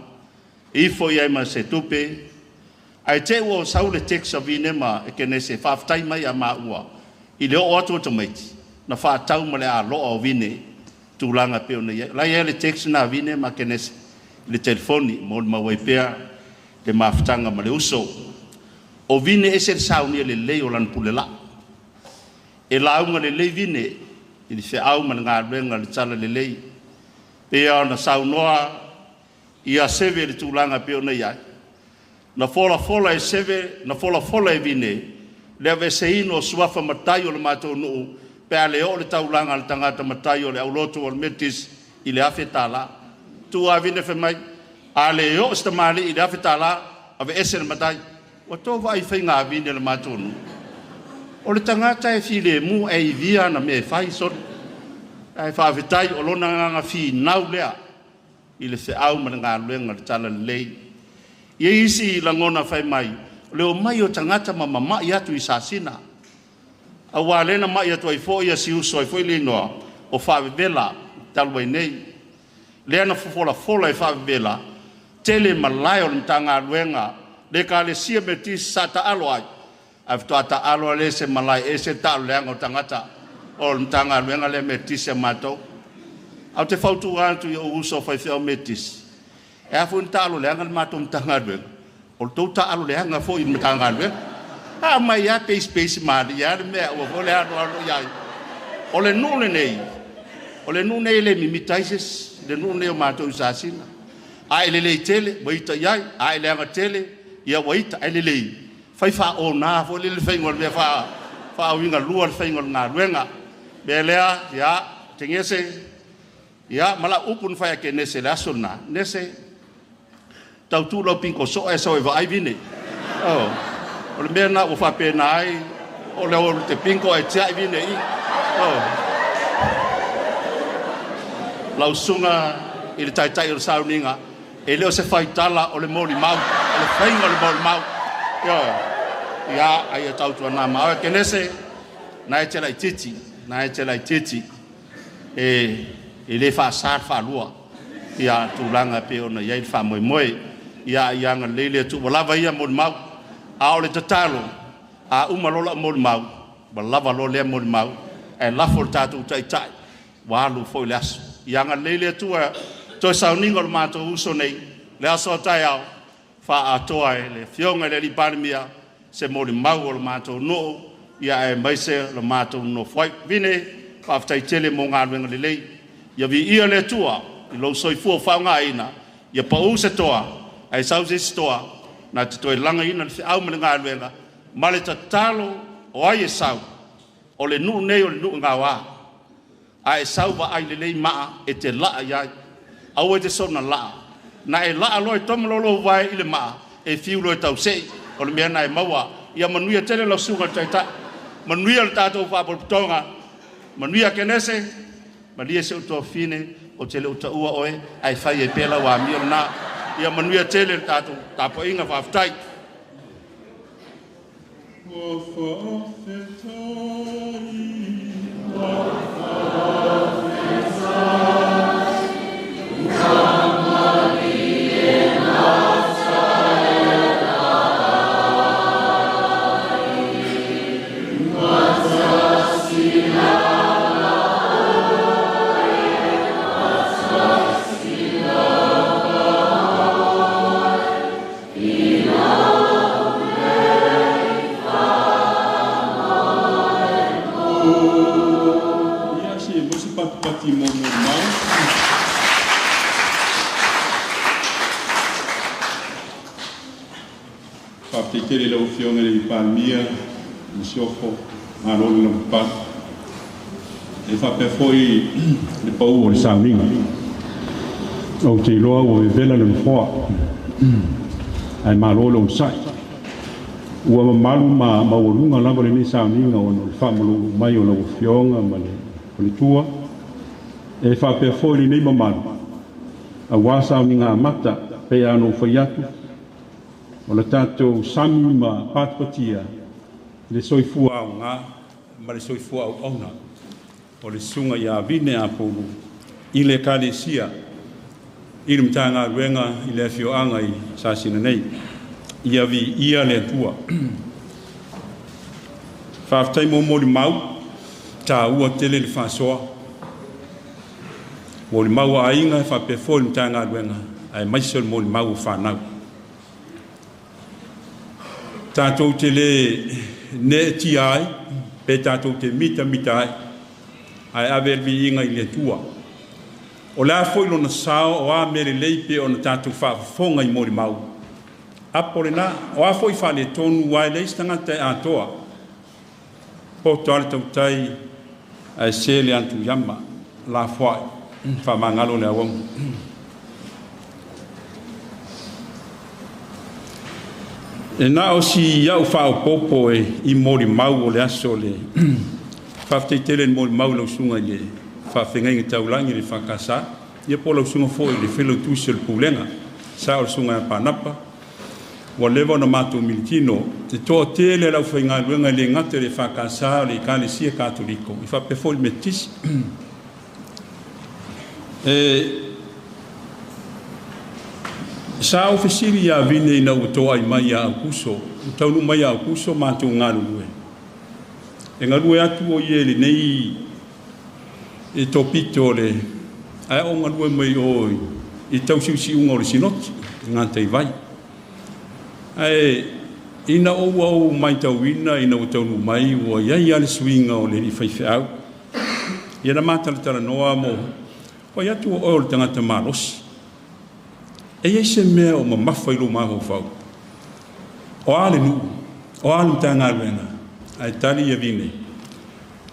ifo ia ma se tupe, ai te ua o sau le teksa Vine ma e kene se whaaftai mai a maua, I le oo atu o tamaiti, na fa'atau ma le alo'a o Vine tulaga pei ona iai. La iai le text na Vine ma Kenese i le telefoni mo le mau ai pea le mafutaga ma le uso. O Vine ese le saunia lelei o lana pule la'a. E lauga lelei Vine i le fe'au ma le galuega le tala lelei. Pei ona saunoa ia Seve le tulaga pei ona iai. Na folafola e Seve, na folafola e Vine, le aveseina o suafa matai o le matou nuu, pe a le oo le taulaga a le tagata matai o le aulotu o le Metotisi i le $1,000. Tu a Vine fai mai, a le oo se tamalii i le $1,000, aveese le matai. Ua tou vaai i faiga a Vine o le matou nuu. O le tagata e filemu e ivia ana mea e fai solo. Ae faafetai o lona agaga finau lea i le feau ma le galuega o le talalelei. E i ai isi lagona fai mai, o le omai o tagata ma mama'i atu i Sasina. Auā lea na ma'i atu ai foi si uso ai foi le igoa o Faavevela talu ai nei. Lea na folafola e Faavevela, tele malae o le Matagaluega, le Ekalesia Metotisi sa taalo ai, ae faatoa taalo lea i se malae ese le taalo leaga o tagata o le Matagaluega lea Metotisi a matou. Ae ou te fautua atu i ou uso faifeau Metotisi, e a foi na taalo leaga le matou Matagaluega, o le tou taalo leaga foi i le Matagaluega. A mai lava peisipeisimālie lava le mea aua foi le aloalo i ai. O le nuu lenei, o le nuu lenei e le mimita ai se isi, le nuu lenei o matou i Sasina. A e lelei tele, ua ita i ai, a e leaga tele, ia ua ita, ae lelei, fai faaona foi lele le faiga o le mea faauigalua le faiga o le galuega. Mea lea, ia, Tegese, ia, ma lau upu na fai a Kenese i le aso lena, Nese, tautu lau pinko so'a e sau e vaai Vine. Oh, o le mea lena ua faapena ai, o le o te pinko ae tia'i Vine i. Oh. Lau susuga i le taitai o le sauniga, e le o se faitala o le molimau, o le faiga o le molimau. Ioe. Ia, ai e tautuana ma oe Kenese, na e te laitiiti, na e te laitiiti. E le faasa le faalua ia tulaga e pei ona i ai le faamoemoe. Ia, ia agalelei le Atua, ua lava ia molimau. A o le tatalo, a uma loa lau molimau, ua lava loa lea molimau, ae lafo i le tatou taitai, ua alu foi le aso. Ia agalelei le Atua toe sauniga o le matou uso nei, le aso a taeao, faaatoa e le Afioga i le Alii Palemia se molimau o le matou nuu, ia aemaise le matou nonofo ai. Vine, faafetai tele mo galuega lelei. Ia viia le Atua i lou soifua faaaogaina, ia pau se toa, ae sau se isi toa, na te toe lagaina le feau ma le galuega, ma le tatalo o ai e sau, o le nuu nei o le nuu gaoa. A e sau vaai lelei maa e te laa i ai. Aua e te soona laa. Na e laa loa e tomo loa lou vae i le maa, e fiu loa e tausei. O le mea na e maua. Ia manuia tele lau susuga i le Taitai. Manuia le tatou Faalapotopotoga. Manuia Kenese. Malie si ou tuafafine, ou te le o taua oe, ae fai ai pea lau amio lena. Ia manuia tele le tatou tapuaiga. Faafetai. Ua faafetai, ua faafetai, Ia se mo se patipati mo molimau. Faafetai tele i lau Afioga i le Palemia, Masiofo, malo le lavapapale. E faapea foi le pau o le sauniga. Ou te iloa ua vevela le nofoa, ae malo le onosai. Ua mamalu ma maualuga lava lenei sauniga ona o le faamalulu mai o lau Afioga ma le faletua. E faapea foi lenei mamalu, auā sauniga amata pei ona ou fai atu, o le tatou sami ma patipatia le soifua aoga ma le soifua auauna o le susuga ia Vine Apulu i le Ekalesia i le Matagaluega i le afioaga i Sasina nei. Ia viia le Atua. Faafetai mo molimau, taua tele le faasoa. Molimau a aiga e faapea foi le Matagaluega, aemaise o le molimau o fanau. Tatou te le neetia ai, pe tatou te mitamita ai, ae ave le viiga i le Atua. O le a foi lona sao o a mea lelei pe ona tatou faafofoga i molimau. Apo lena, o a foi faaletonu aua e leai se tagata e atoa. Poto lava le tautai ae se le atuiama. Lafoai, faamagalo le auauna. E na o si au faaopoopo e i molimau o le aso le faafetai tele i le molimau i lau susuga i le faafeagaiga taulagi i le EFKS, ia po o lau susuga foi i le failautusi o le Pulega, sao le susuga ia Panapa, ua leva ona matou militino. E toatele le aufaigaluega e le gata i le EFKS, o le Ekalesia Katoliko, e faapea foi le Metotisi. Sa ou fesili ia Vine ina ua toai mai ia Aukuso, ua taunuu mai ia Aukuso matou galulue. E galue atu o ia i lenei e topito o le ae o galue mai o i tausiusiuga o le sinoti i Gataivai. Ae ina ua ou matauina ina ua taunuu mai ua i ai lava le suiga o le alii faifeau. Ia na matalatalanoa mo fai atu o oe o le tagata malosi. E i ai se mea o mamafa i lou mafaufau. O a le nuu, o a le Matagaluega, ae tali ia Vine.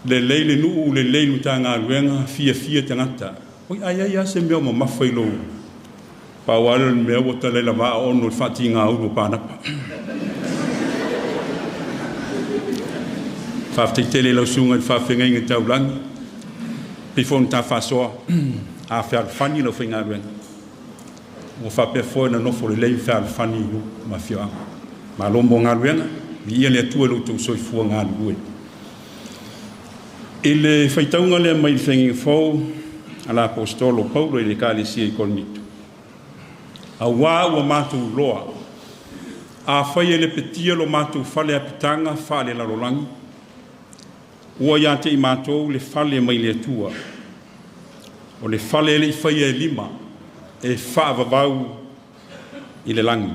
Lelei le nuu, lelei le Matagaluega, fiafia tagata. Oi, ai ai lava se mea o mamafa i lou pau lava lea o le mea ua talaela vaa ono i le faatigaulu o Panapa. Faafetai tele i lau susuga i le faafeagaiga taulagi, pei foi ona ta faasoa, a fealofani lau faigaluega, ua faapea foi ona nofo lelei ma fealofani i nuu ma afioaga. Malo mo galuega, viia le Atua i lo outou soifua galulue. I le faitauga lea mai le Feagaiga Fou a le Aposetolo Paulo i le Ekalesia i Korinito, auā ua matou iloa, afai e lepetia lo matou fale apitaga faalelalolagi, ua ia te i matou le fale mai le Atua, o le fale e le i faia e lima, e faavavau i le lagi.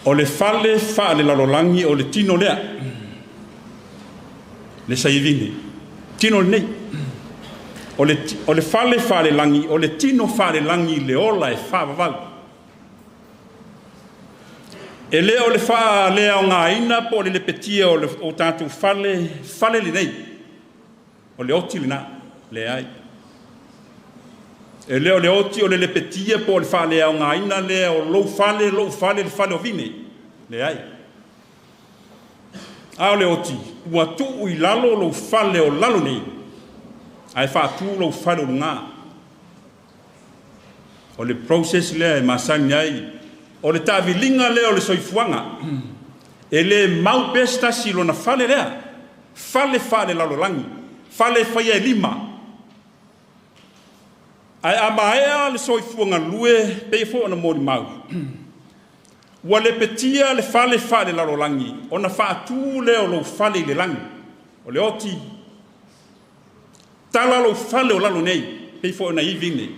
O le fale faalelalolagi o le tino lea, le saivine, tino lenei. O le fale faalelagi, o le tino faalelagi le ola e faavavau. E le o le faaleaogaina po o le lepetia o tatou fale, fale lenei, o le oti lena, leai. E le o le oti o le lepetia po o le faaleaogaina lea o lou fale, lou fale, le fale o Vine, leai. A o le oti, ua tuu i lalo lou fale o lalo nei, ae faatu lou fale o luga. O le process lea e masani ai, o le taaviliga lea o le soifuaga, e le mau pea se tasi i lona fale lea, fale faalelalolagi, fale e faia e lima. Ae a maea le soifua galue, pei foi ona molimau, ua lepetia le fale faalelalolagi, ona faatu lea o lou fale i le lagi. O le oti, tala lou fale o lalo nei, pei foi ona i Vine.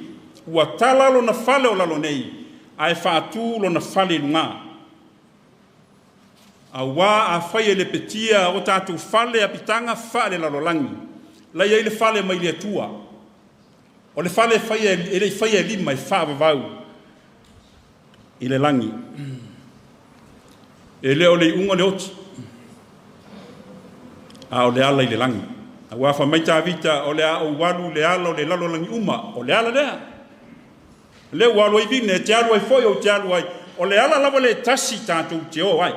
Ua tala lona fale o lalo nei, ae faatu lona fale i luga. Auā afai e lepetia o tatou fale apitaga faalelalolagi, la i ai le fale mai le Atua. O le fale e le i faia e lima e faavavau i le lagi. E le o le iuga le oti, a o le ala i le lagi. Auā fai mai Tavita, o le a ou alu le ala o le lalolagi uma, o le ala lea. Lea ua alu ai Vine, e te alu ai foi ou te alu ai. O le ala lava le tasi tatou te o ai.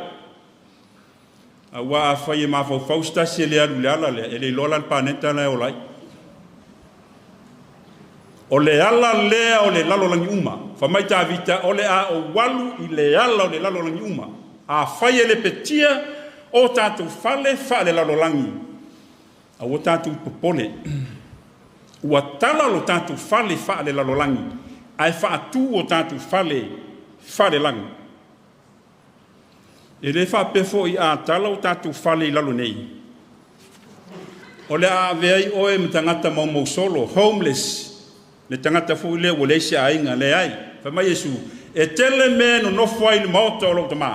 Auā afai e mafaufau se tasi e le alu i le ala lea, e le iloa la le paneta la e ola ai. O le ala lea o le lalolagi uma. Fai mai Tavita, o le a ou alu i le ala o le lalolagi uma. Afai e lepetia o tatou fale faalelalolagi, aua tatou popole. Ua tala lo tatou fale faalelalolagi, ae faatu o tatou fale faalelagi. E lē faapea foʻi a tala o tatou fale i lalo nei, o le a ave ai oe ma tagata maumausolo, homeless, le tagata foʻi lea ua leai se aiga. Leai, fai mai Iesu, e tele mea e nonofo ai i le maota o lou tamā.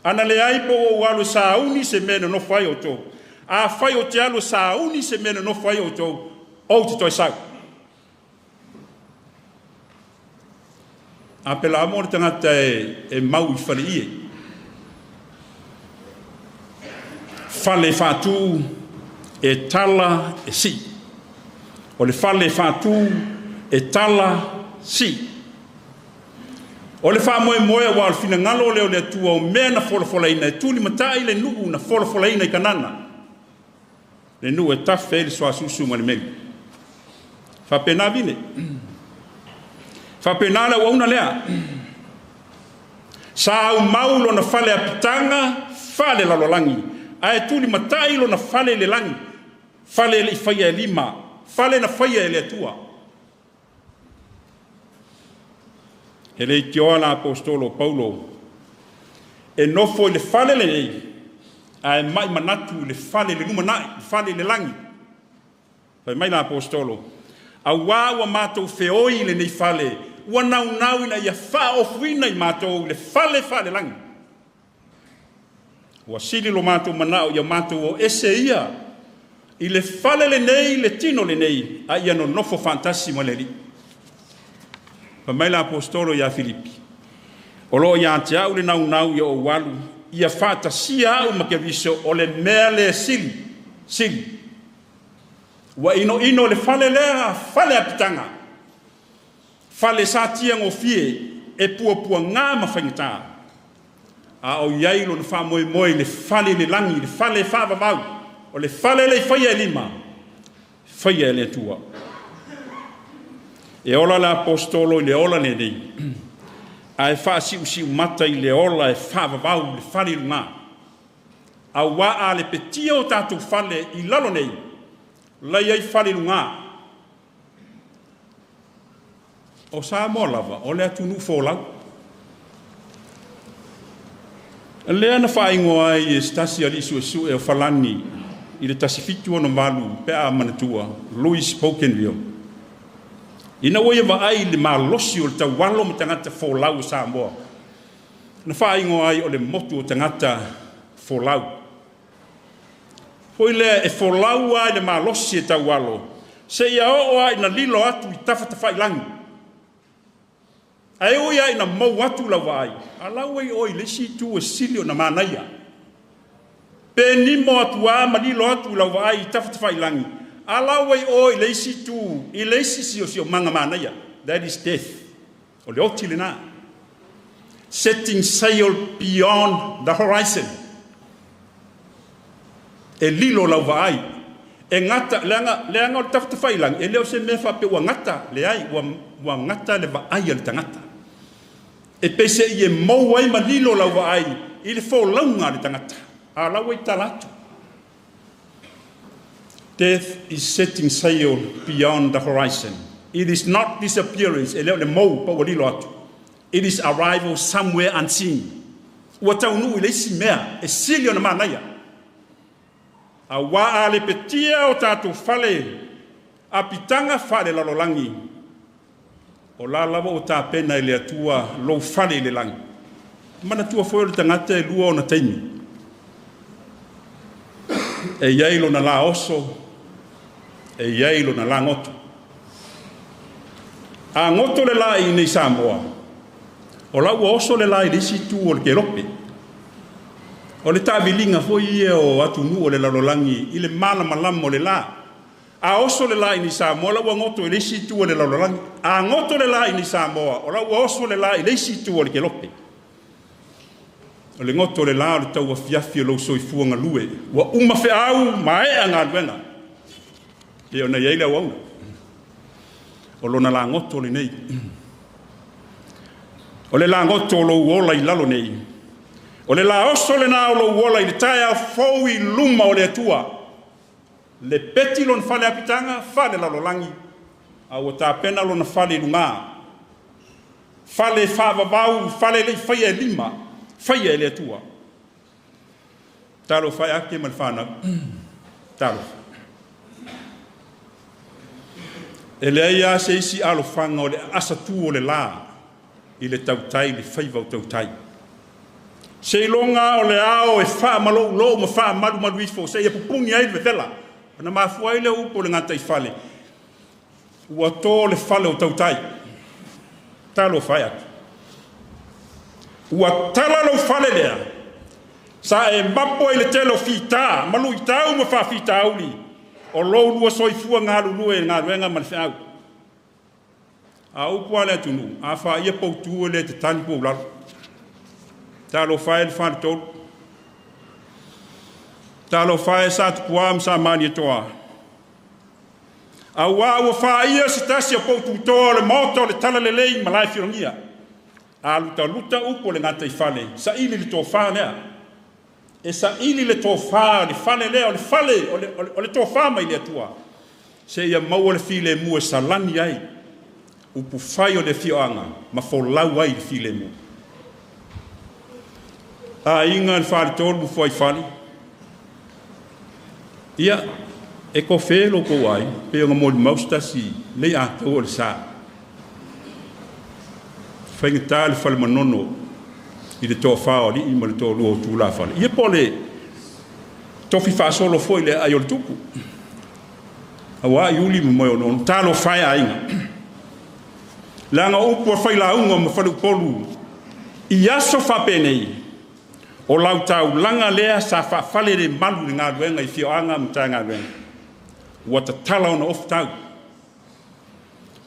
Ana leai po ou alu e sauni se mea e nonofo ai outou. Afai ou te alu e sauni se mea e nonofo ai outou, ou te toe sau. A pela mo le tagata e mau i faleie. Fale faatu e tala e si. O le fale faatu e tala si. O le faamoemoe ua o le finagalo lea o le Atua o mea na folafolaina e tulimatai le nuu na folafolaina i Kanana. Le nuu e tafe ai le suasusu ma le meli. Faapena vine. Faapena le auauna lea. Sa aumau lona fale apitaga faalelalolagi, ae tulimatai lona fale i le lagi, fale e le i faia e lima, fale na faia e le Atua. E le itioa la apostolo Paulo e nofo i le fale lenei, ae mai manatu i le fale i le lumanai, le fale i le lagi. Fai mai la apostolo, auā ua matou feoi i lenei fale, ua naunau ina ia faaofuina i matou i le fale faalelagi. Ua sili lo matou manao ia matou o ese ia i le fale lenei, le tino lenei, a ia nonofo faatasi ma le Alii. Fai mai la apostolo ia Filipi, o loo ia te au le naunau ia ou alu, ia faatasia au ma Keriso, o le mea le sili, sili. Ua inoino le fale lea, fale apitaga, fale satia gofie, e puapuagā ma faigata. A o i ai lona faamoemoe i le fale i le lagi, le fale faavavau, o le fale le i faia e lima, faia e le Atua. E ola le apostolo i le ola lenei, ae faasiusiumata i le ola e faavavau le fale i luga. Auā a le petia o tatou fale i lalo nei, lai ai fale i luga. O Samoa lava, o le atunuu folau. Lea na faaigoa ai e se tasi alii suesue o Falani i le 1768 pe a manatua, Louis Bougainville. Ina ua ia vaai i le malosi o le taualo ma tagata folau o Samoa, na faaigoa ai o le motu o tagata folau. Foi lea e folau ai le malosi e taualo, seia oo ai na lilo atu i tafatafailangi. Ae ui ai na mou atu lau vaai, a lau ai oe i le isi itu e sili ona manaia. Pe nimo atu a ma lilo atu lau vaai i tafatafailangi, a lau ai oe i le isi itu, i le isi siosiomaga manaia. That is death. O le oti lena. Setting sail beyond the horizon. E lilo lau vaai. E gata, leaga o le tafatafailangi, e le o se mea faapea ua gata, leai, ua gata le vaai a le tagata. E pese i e mou ai ma lilo lau vaai i le folauga a le tagata. A lau ai tala atu. Death is setting sail beyond the horizon. It is not disappearance, e le o le mou pa ua lilo atu. It is arrival somewhere unseen. Ua taunuu i le isi mea e sili ona manaia. Auā a le petia o tatou fale apitaga faalelalolagi, o la lava o tapena e le Atua lou fale i le lagi. Manatua foi o le tagata e lua ona taimi. E i ai lona la oso, e i ai lona la goto. A goto le la i nei Samoa, o la ua oso le la i le isi itu o le kelope. O le taaviliga foi ia o atunuu o le lalolagi i le malamalama o le la. A oso le la i nei Samoa, la ua goto i le isi itu o le lalolagi. A goto le la i nei Samoa, o la ua oso le la i le isi itu o le kelope. O le goto o le la o le tauafiafi o lou soifua galue. Ua uma feau maea galuega. E ona i ai le auauna. O lona lagoto lenei. O le lagoto o lou ola i lalo nei. O le la oso lena o lou ola i le taeao fou i luma o le Atua. Le peti lona fale apitaga, fale lalolagi, a ua tapena lona fale i luga. Fale faavavau, fale le i faia e lima, Faia e le Atua. Talofa e ake ma le fanau. Talofa. E leai lava se isi alofaga o le aasa tu o le la i le tautai i le faiva o tautai. Seiloga o le ao e faamaloulou ma faamalumalu ifo seia pupuni ai le vevela. Ona mafua ai lea o upu o le gataifale, ua to le fale o tautai. Talofa e ake. Ua tala lou fale lea, sa e mapo ai i le tele o fita, ma luitau ma faafitauli, o lou lua soifua galulue i le galuega ma le feau. A o upu a le atunuu, a faia poutu e le tatali poulalo. Talofa e le faletolu. Talofa e Satupuā ma Samalietoa. Auā ua faia se tasi o poututoa o le Maota o le Talalelei i Malaefilogia. A lutaluta upu o le gataifale, saili le tofa lea. E saili le tofa o le fale lea, o le fale o le tofa mai le Atua, seia maua le filemu e salani ai upufai o le afioaga ma folau ai le filemu. Aiga le faletolu fuaifale, ia, e kofe lo kou ai, pe ona molimau se tasi lei atoa o le sa. Faigata le fale manono i le toafa o alii ma le toalua o tulafale. Ia po o le tofi faasolo foi le aai o le tupu. Auā Iuli ma Moeonono, talofa e aiga. Leaga o upu a failauga ma faleupolu i aso faapenei, o lau taulaga lea sa faafalelemalu i le galuega i afioaga ma Matagaluega, ua tatala ona ofutau.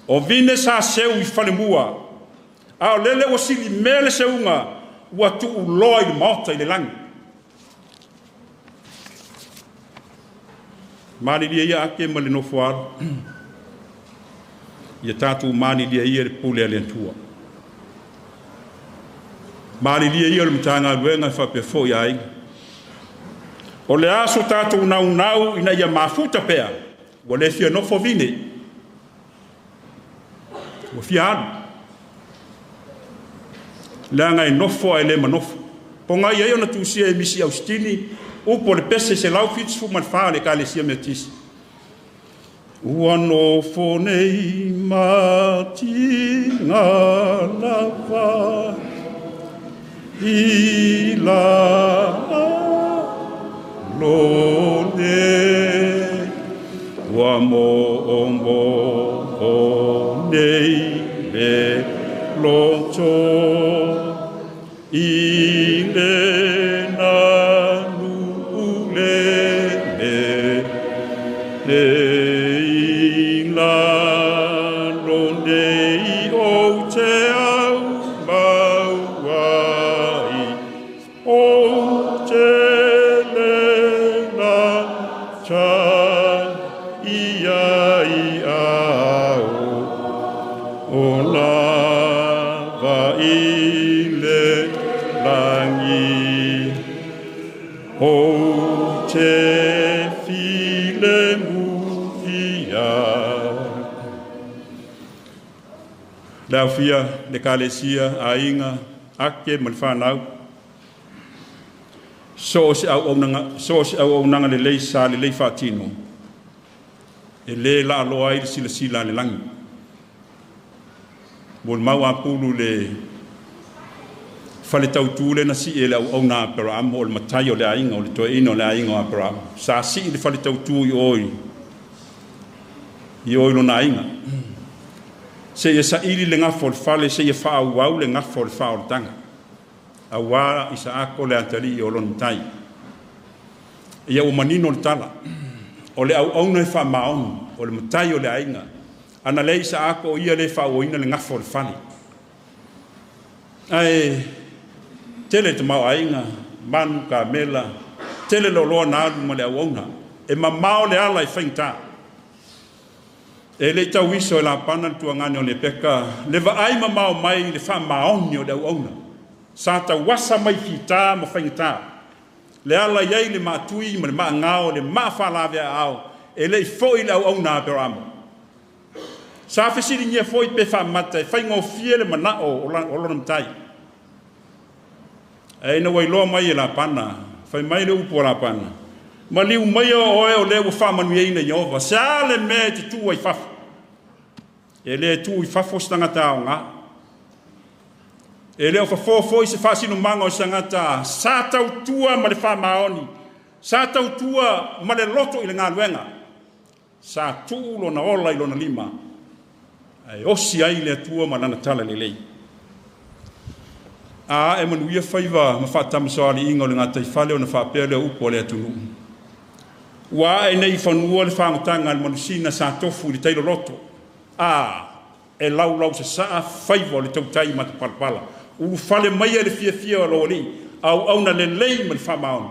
O vine sa seu i falemua, a o lele ua silimea le seuga, ua tuuloa i le maota i le lagi. Malilie ia ake ma le nofo alo, ia tatou malilie ia le pule a le Atua. Malilie ia o le Matagaluega e faapea foi aiga. O le a so tatou naunau ina ia mafuta pea, ua le fia nofo vine, ua fia alu. Leaga e nofo ae le manofo. Pogai ai ona tusia e Misi Ausitini, upu o le pese 174 o le Ekalesia Metotisi. Ua nofo nei matiga lava i lalo nei, ua moomoo nei le loto i le nalu ulele i lalo nei ou te au mau ai, ou te le lata ia i au, o lava i le lagi, ou te filemu ia. Le aofia le Ekalesia, aiga, ake ma le fanau. So o se auaunaga lelei sa lelei faatino, e lē laaloa ai le silasila a le lagi. Molimau apulu le fale tautu lea na sii e le auauna a Aperaamo, o le matai o le aiga, o le toeaina o le aiga o Aperaamo. Sa sii le fale tautu i o i lona aiga, seia saili le gafa o le fale, seia faaauau le gafa o le faaolataga, auā Isaako le atalii o lona matai. Ia ua manino le tala, o le auauna e faamaoni, o le matai o le aiga. Ana le Isaako o ia le faaauauina le gafa o le fale. Ae tele tamaoaiga, manu, kamela, tele loaloa na alu ma le auauna. E mamao le ala e faigata. E le i tauiso e Lapana le tuagane o Lepeka, le vaai mamao mai i le faamaoni o le auauna. Sa tauasa mai fita ma faigata. Le ala i ai le maatui ma le maagao, le maafaalaveaao, e le i foi le auauna a Aperamo. Sa fesiligia foi pe faamata e faigofie le manao o lona matai. Ae ina ua iloa mai e Lapana, fai mai le upu a Lapana, maliu maia oe o lea ua faamanuiaina Ieova, se a le mea e te tu ai fafo? E le tu i fafo se tagata aoga. E le o fafo foi se faasinomaga o se tagata sa tautua ma le faamaoni, sa tautua ma le loto i le galuega, sa tuu lona ola i lona lima, ae osi ai le Atua ma lana tala lelei. A e manuia faiva ma faatamasoaliiga o le gataifale ona faapea lea upu a le atunuu. Ua ae nei i fanua le fagotaga a le manusina sa tofu i le tailoloto. A e laulau sasaa faiva o le tautai matapalapala. Ulufale maia le fiafia o lou alii, auauna lelei ma le faamaoni.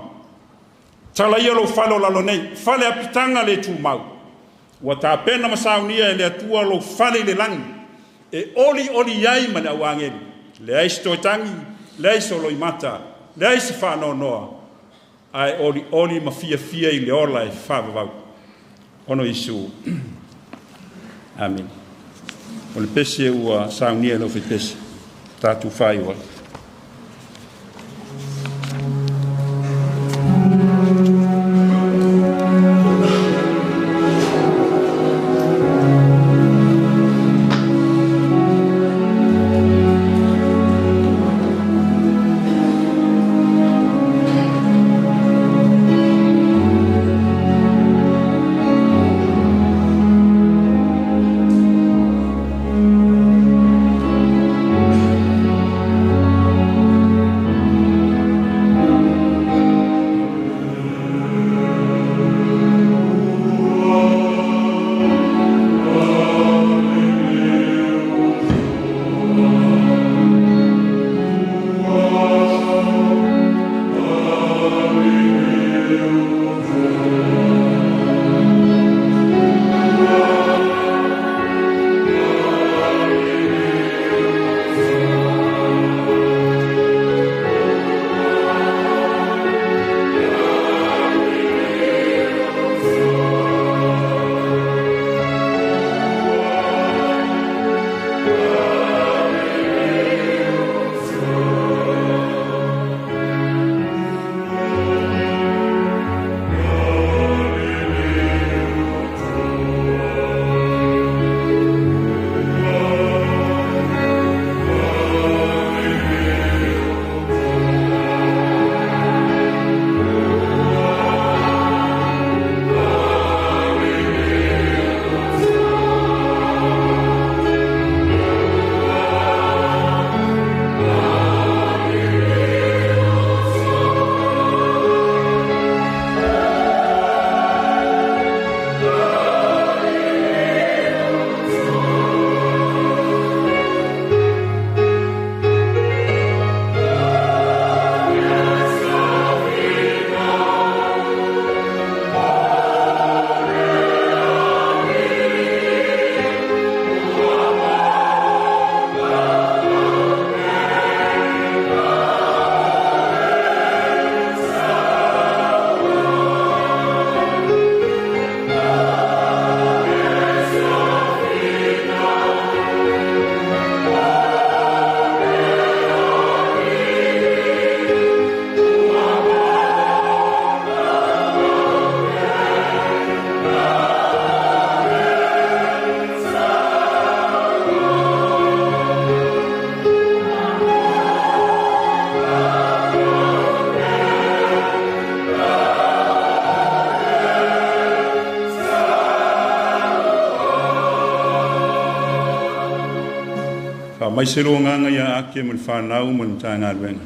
Tala ia lou fale o lalo nei, fale apitaga le tumau. Ua tapena ma saunia e le Atua lou fale i le lagi, e olioli ai ma le auageli. Leai se toetagi, leai se oloimata, leai se faanoanoa, ae olioli ma fiafia i le ola e faavavau. Ono Iesu. Amen. O le pese ua saunia e lau faipese, tatou faaiu ai. Mai se loagaga ia ake ma le whanau ma le Matagaluega.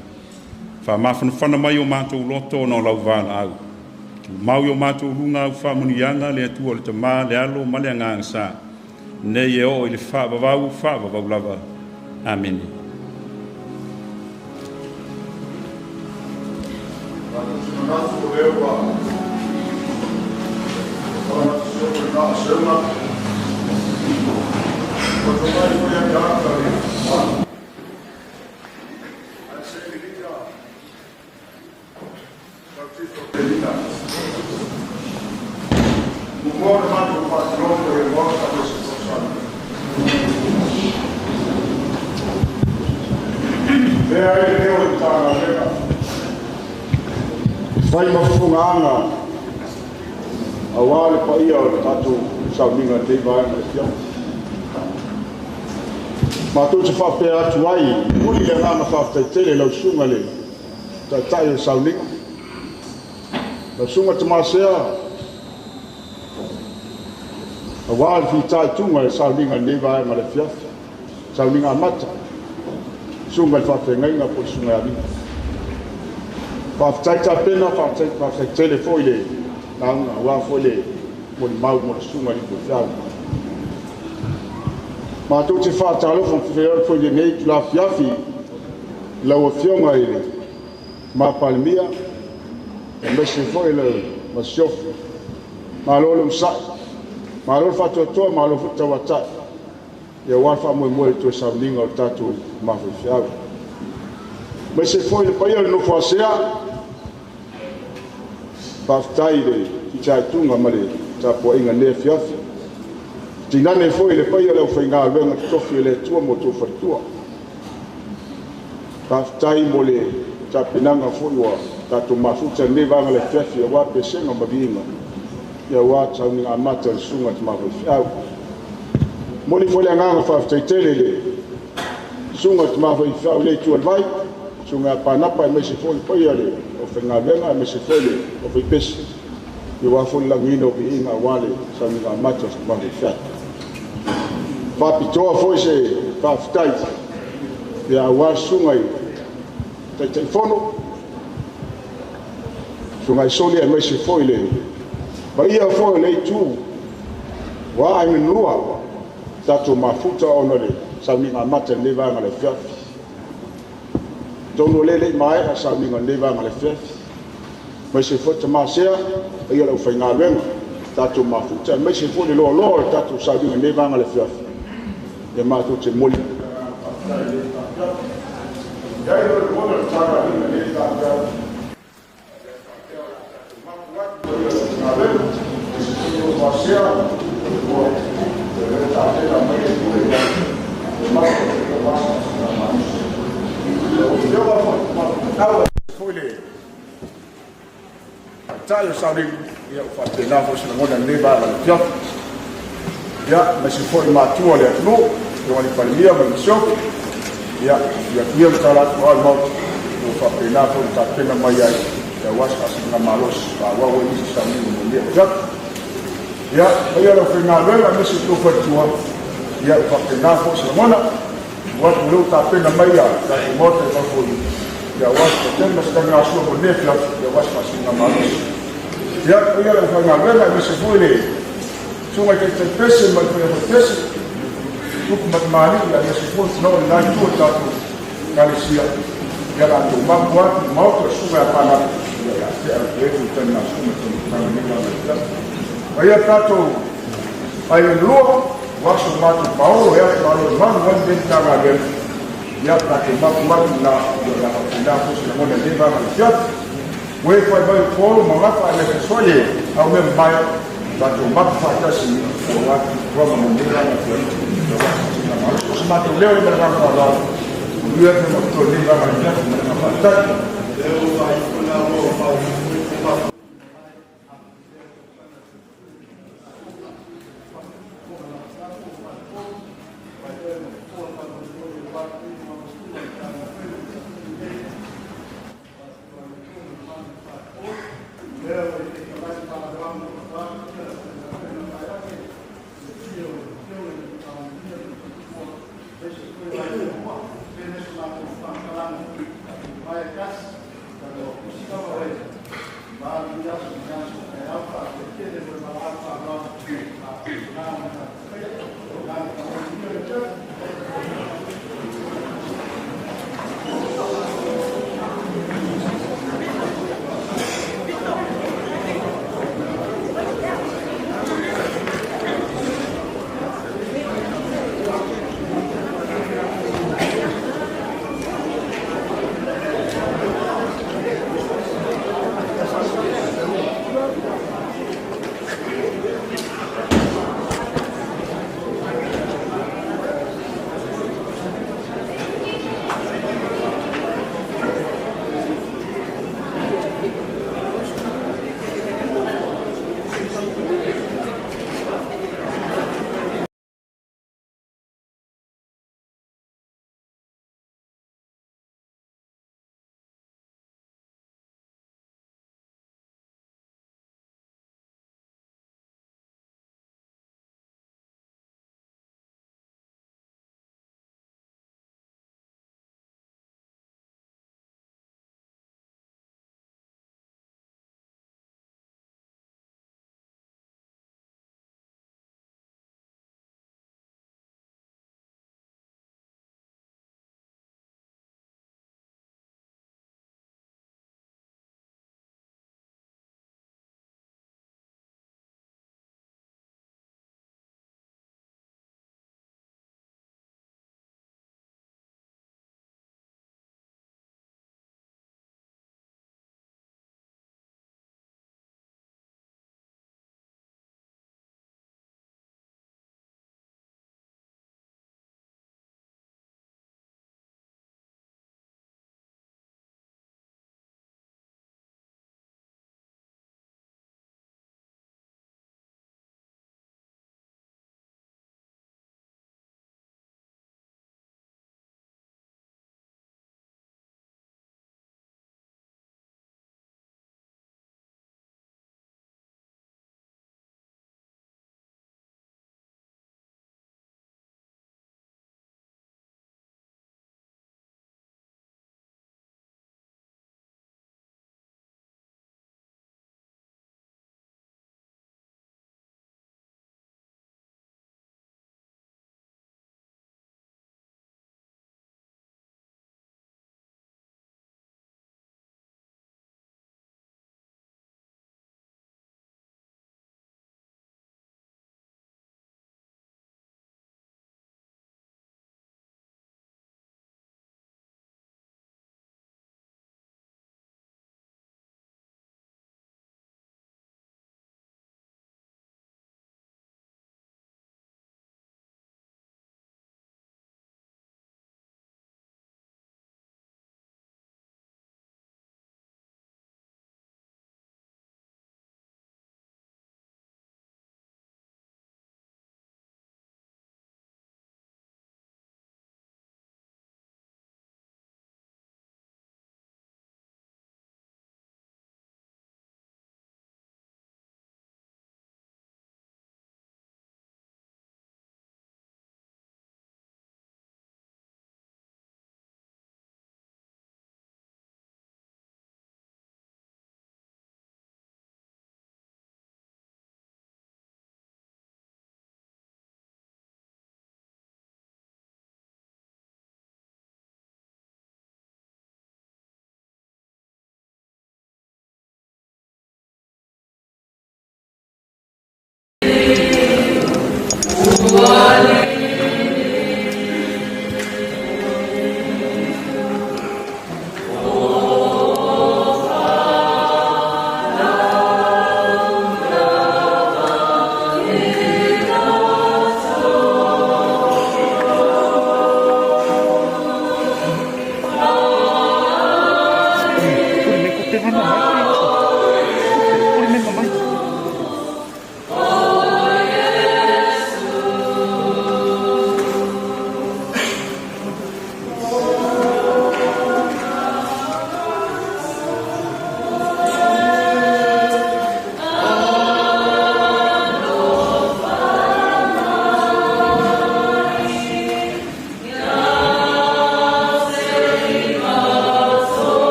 Faamafanafana mai o matou loto ona o lau valaau. Tumau i o matou luga au faamanuiaga le Atua o le Tama, le Alo ma le Agaga Sa. Nei e oo i le faavavau, faavavau lava. Amene. Lea ai le leo i Matagaluega. Fai ma fofogaaga auā le paia o le tatou sauniga i lenei vaega i le afiafi. Matou te faapea atu ai, momoli le agaga faafetai tele i lau susuga i le Taitai o le sauniga, lau Susuga Tomasea, auā le fitaituga i le sauniga i lenei vaega o le afiafi, sauniga amata, susuga i le faafeagaiga po o le susuga ia Lima. Faafetai tapena, faafetai tele foi le lauga, aua foi le molimau mo le susuga i le faifeau. Matou te faatalofa ma faafeiloai foi i lenei itula afiafi i lau Afioga i le Tama Palemia, aemaise foi le Masiofo. Malo le onosai, malo le faatoatoa, malo foi le tauatai, aua le faamoemoe i le toe sauniga o le tatou mafaifeau. Aemaise foi le paia o le nofo a Sea, faafetai i le fitaituga ma le tapuaiga i lenei afiafi. Tainane foi le paia o le aufaigaluega totofi a le Atua ma outou faletua. Faafetai mo le tapenaga foi ua tatou mafuta i lenei vaega o le afiafi aua pesega ma viiga, aua sauniga amata a le susuga i le Tama Faifeau. Momoli foi le agaga faafetai tele i le susuga i le Tama Faifeau i le Itu o le Vai, susuga ia Panapa, aemaise foi le paia o le aufaigaluega, aemaise foi le aufaipese, aua foi le lagiina o viiga aua le sauniga amata a le Tama Faifeau. Faapitoa foi se faafetai aua le susuga i Taitaifono, susuga i Soli, aemaise foi le paia foi o le itu ua ae galua tatou mafuta ona o le sauniga amata i lenei vaega o le afiafi. Atonu o lea e le i maea sauniga o lenei vaega o le afiafi. Aemaise foi Tomasea, paia o le aufaigaluega, tatou mafuta, aemaise foi le loaloa o le tatou sauniga i lenei vaega o le afiafi. Ia matou te momoli Taitai o sauniga, ia ua faapena foi se lagona i lenei vaega o le afiafi. Ia, aemaise foi matua o le atunuu, Afioga i le Palemia ma le Masiofo, ia, ia atu ia ma tala atu i le Maota, ua faapena foi ona tapena mai ai aua se faasiligamalosi faaauau ai nisi sauniga mo lenei afiafi. Ia, paia o le aufaigaluega aemaise o outou faletua, ia ua faapena foi se lagona, ua atu o lea ua tapena mai le tatou Maota i Fafo ia aua se patele ma se taligasua mo lenei afiafi, ia aua se faasiligamalosi. Ia, paia o le aufaigaluega aemaise foi le susuga i taitai pese ma le faiafa pese, tupu ma tamalii, aemaise foi le tanoa i lena itu o le tatou Ekalesia, ia latou mapu atu i le Maota o le susuga ia Panape, ia o le a tea le taligasua ma le taumafataga i lenei vaega o le afiafi. Paia le tatou aiga lua, aua so matou paolo e afe malo i manu ai lenei Matagaluega, ia tatou mapu atu i ina, ia o le a faapena foi se lagona i lenei vaega o le afiafi. Ua e fai mai o Polo ma gafa aemaise foi le aumea mamae, tatou mapu faatasi aua tuatuaga mo lenei vaega o le afiafi, aua se faasiligamalosi. O se matou leo lea ma le agaga faaaloalo, manuia le totoe i lenei vaega o le afiafi ma le agaga faafetai.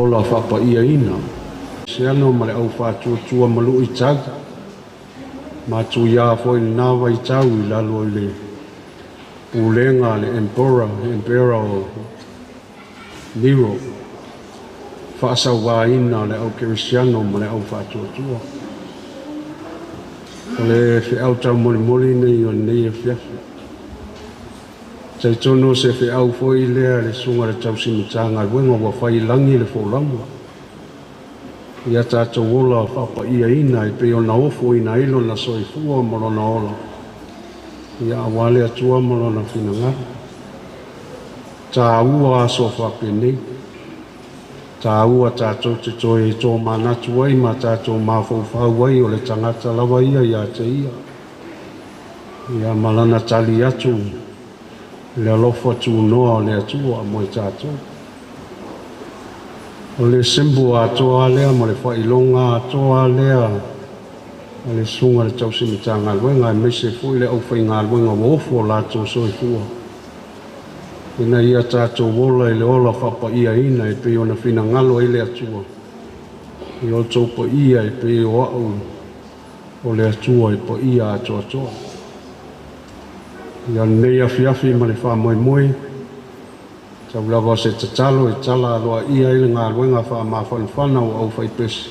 Ola faapa'iaina siano ma le au faatuatua ma lu'itau matuiā fo'i lenā vaitau i lalo i le pulega a le emperor o Nero fa'asauāina o le au kerisiano ma le au fa'atuatua o le fe'au taumolimoli nei o lenei afiafi taitonu se fe'au fo'i lea le suga le tausimatagaluega ua failagi le folauga ia tatou ola fa'apa'iaina e pei ona ofoina ai lona soifua ma lona ola ia auā le Atua ma lona finagalo tāua aso fa'apenei tāua tatou te toe tōmanatu ai ma tatou mafaufau ai o le tagata lava ia iā te ia ia ma lana tali atu le alofa tunoa o le Atua mo i tatou. O le sembu atoa lea ma le faailoga atoa lea a le suga le tausimatagaluega e maise fo'i le aufaigaluega ua ofo o latou soifua ina ia tatou ola i le ola faapa'iaina e pei ona finagalo ai le Atua i outou paia e pei o a'u o le Atua e paia atoatoa. Ia lenei afiafi ma le faamoemoe tau lava o se tatalo e tala aloaia ai le galuega faamafanafana o aufaipese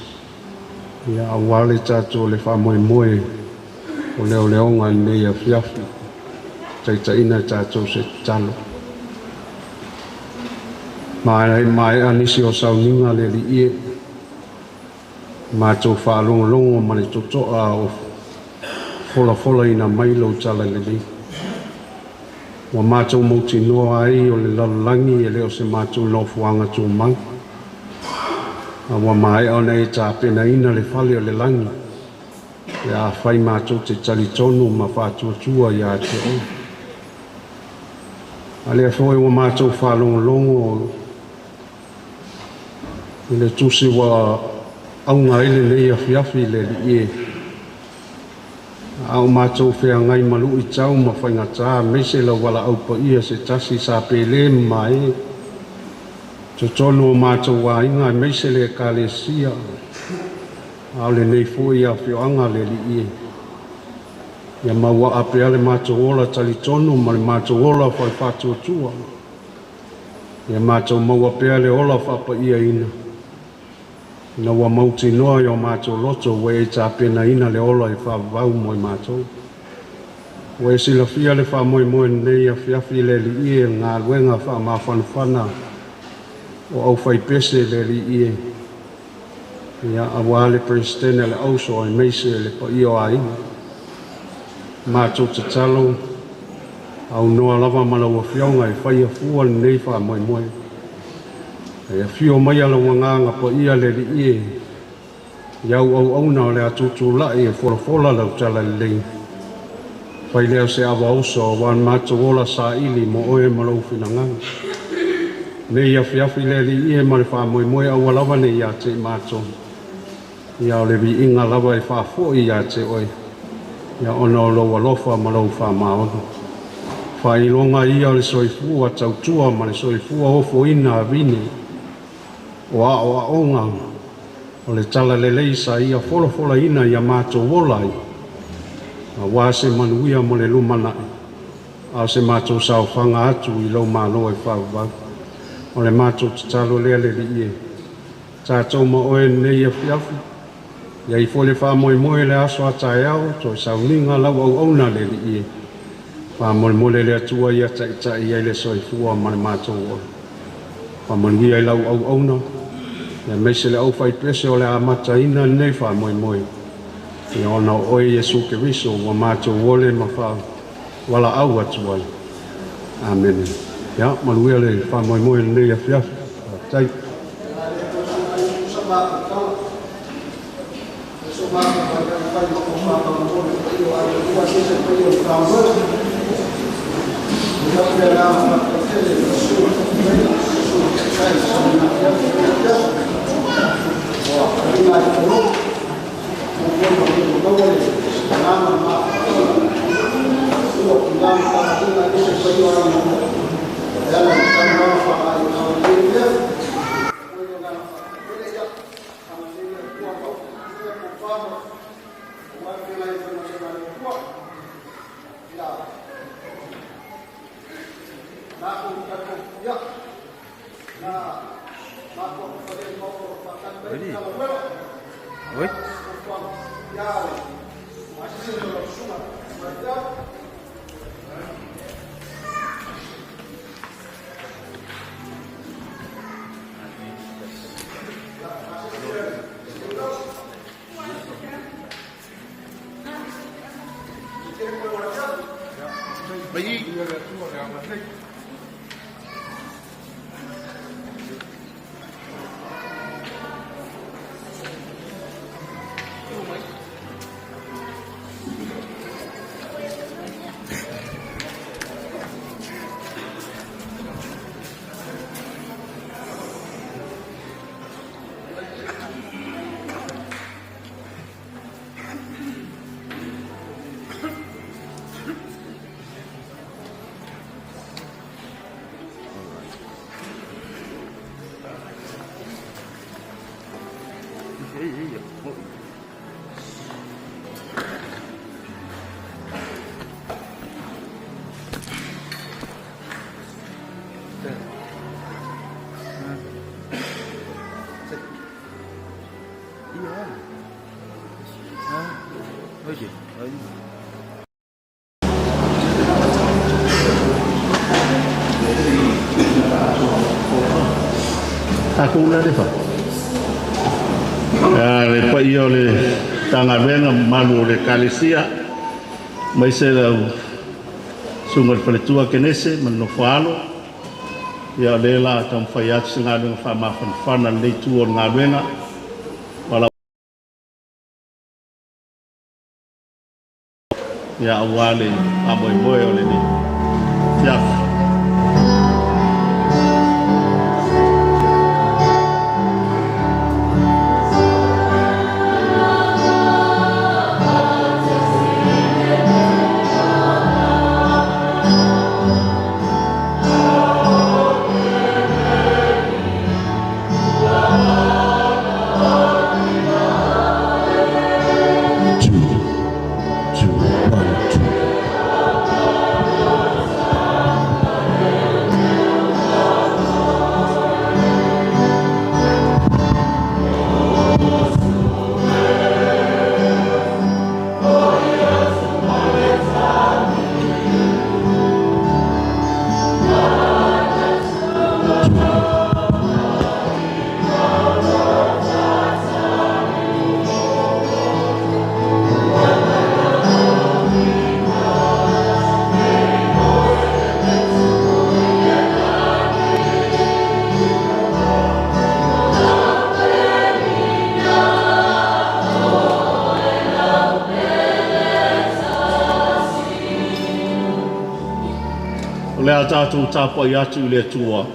ia auā le tatou le faamoemoe o leoleoga lenei afiafi taitaʻina e tatou se tatalo. Mae'a nisi o sauniga le aliie matou faalogologo ma le toto'a o folafolaina mai lou tala lelei. Ua matou mautinoa ai o le lalolagi e lē o se matou nofoaga tumau. A ua mae'a ona e tapenaina le fale o le lagi e afai matou te talitonu ma faatuatua iā te oe. A lea foi ua matou faalogologo i le tusi ua auga ai lenei afiafi le aliie a o matou feagai ma lu'itau ma faigatā maise lau valaau paia se tasi sa pelē ma maē totonu o matou aiga maise le ekalesia a o lenei fo'i afioaga le aliie ia maua'a pea le matou ola talitonu ma le matou ola falefaatuatua ia matou maua pea le ola faapa'iaina ina ua mautinoa i o matou loto ua e tapenaina le ola e faavavau mo i matou. Ua e silafia le faamoemoe lenei afiafi le aliie galuega faamafanafana o aufaipese le aliie ia auā le peresetene le auso aemaise le paia o aiga. Matou tatalo, aunoa lava ma lau Afioga e faia fua lenei faamoemoe. E afio mai lau Agaga Paia le Alii e i au auauna o le a tutulai e folafola lau talalelei. Fai lea o se ava oso aua le matou ola saili mo oe ma lou finagalo. Nei afiafi le Alii e ma le faamoemoe aua lava nei ia te i matou. Ia o le viiga lava e faafoi ia te oe, ia ona o lou alofa ma lou faamaoni. Faailoga ia o le soifua tautua ma le soifua ofoina avine, o aoaoga o le talalelei sa ia folafolaina ia matou ola ai, aua se manuia mo le lumanai, a o se matou saofaga atu i lou malo e faavavau. O le matou tatalo lea le Alii e, tatou ma oe lenei afiafi, ia i foi le faamoemoe le aso a taeao, toe sauniga lau auauna le Alii e. Faamolemole le Atua ia taitai ai le soifua ma le matou ola. Faamanuia i lau auauna, ia aemaise le aufaipese o le a amataina lenei faamoemoe. Ia ona o oe Iesu Keriso ua matou ole ma faawalaau atu ai. Amene. Ia, manuia le faamoemoe lenei afiafi. Faafetai. Tatou le lefa. Le paia o le Matagaluega mamalu o le Ekalesia, aemaise lau Susuga i le Faletua Kenese ma le nofo a alo. Ia o lea o le a taumafai atu se galuega faamafanafana i lenei itu o le galuega. Ia aua le faamoemoe o lenei afiafi. 2, 2, 1, 2. O le a tatou tapuai atu i le Atua.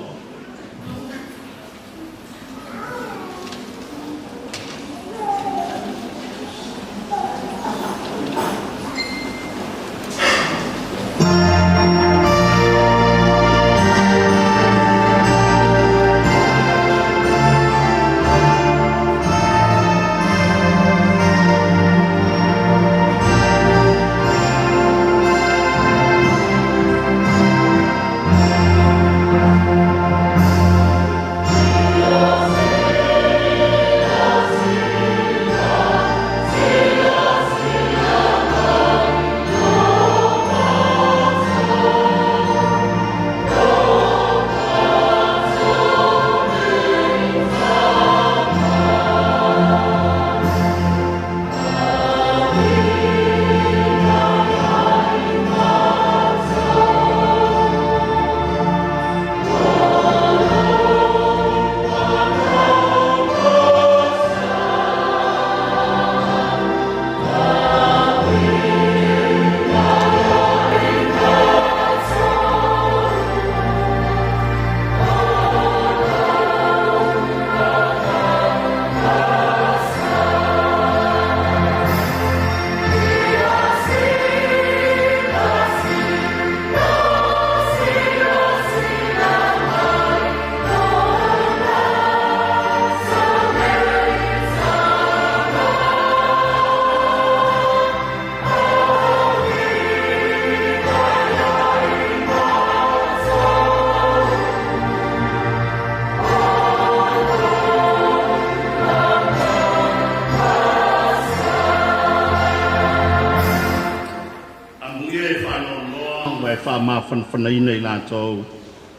Faamafanafanaina i latou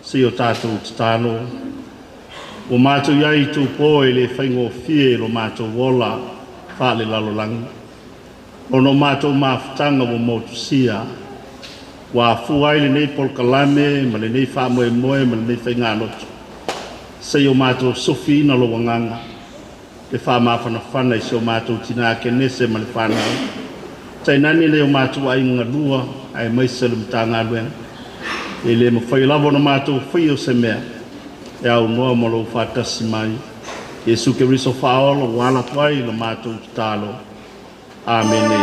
se i o tatou tatalo. Ua matou iai i tupō e le faigofie lo matou ola faalelalolagi. Ona o matou mafutaga ua motusia, ua afua ai lenei polokalame ma lenei faamoemoe ma lenei faigalotu. Se i o matou sufiina lo agaga, le faamafanafana i si o matou tinā kenese ma le fanau. Tainane le o matou aiga galua aemaise le Matagaluega. E le mafai lava ona matou faia o se mea e aunoa ma lou faatasi mai. Iesu Keriso faaola ua ala atu ai le matou tatalo. Amene.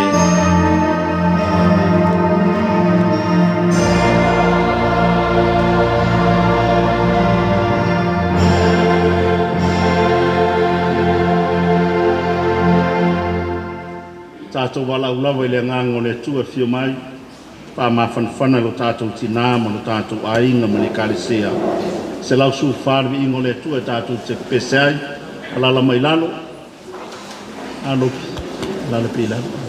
Tatou valaau lava i le agaga o le Atua e fio mai, faamafanafana i lo tatou tinā ma lo tatou aiga ma le Ekalesia. 114 le viiga o le Atua e tatou te pese ai, alala mai lalo, alopi, alala pe i lalo.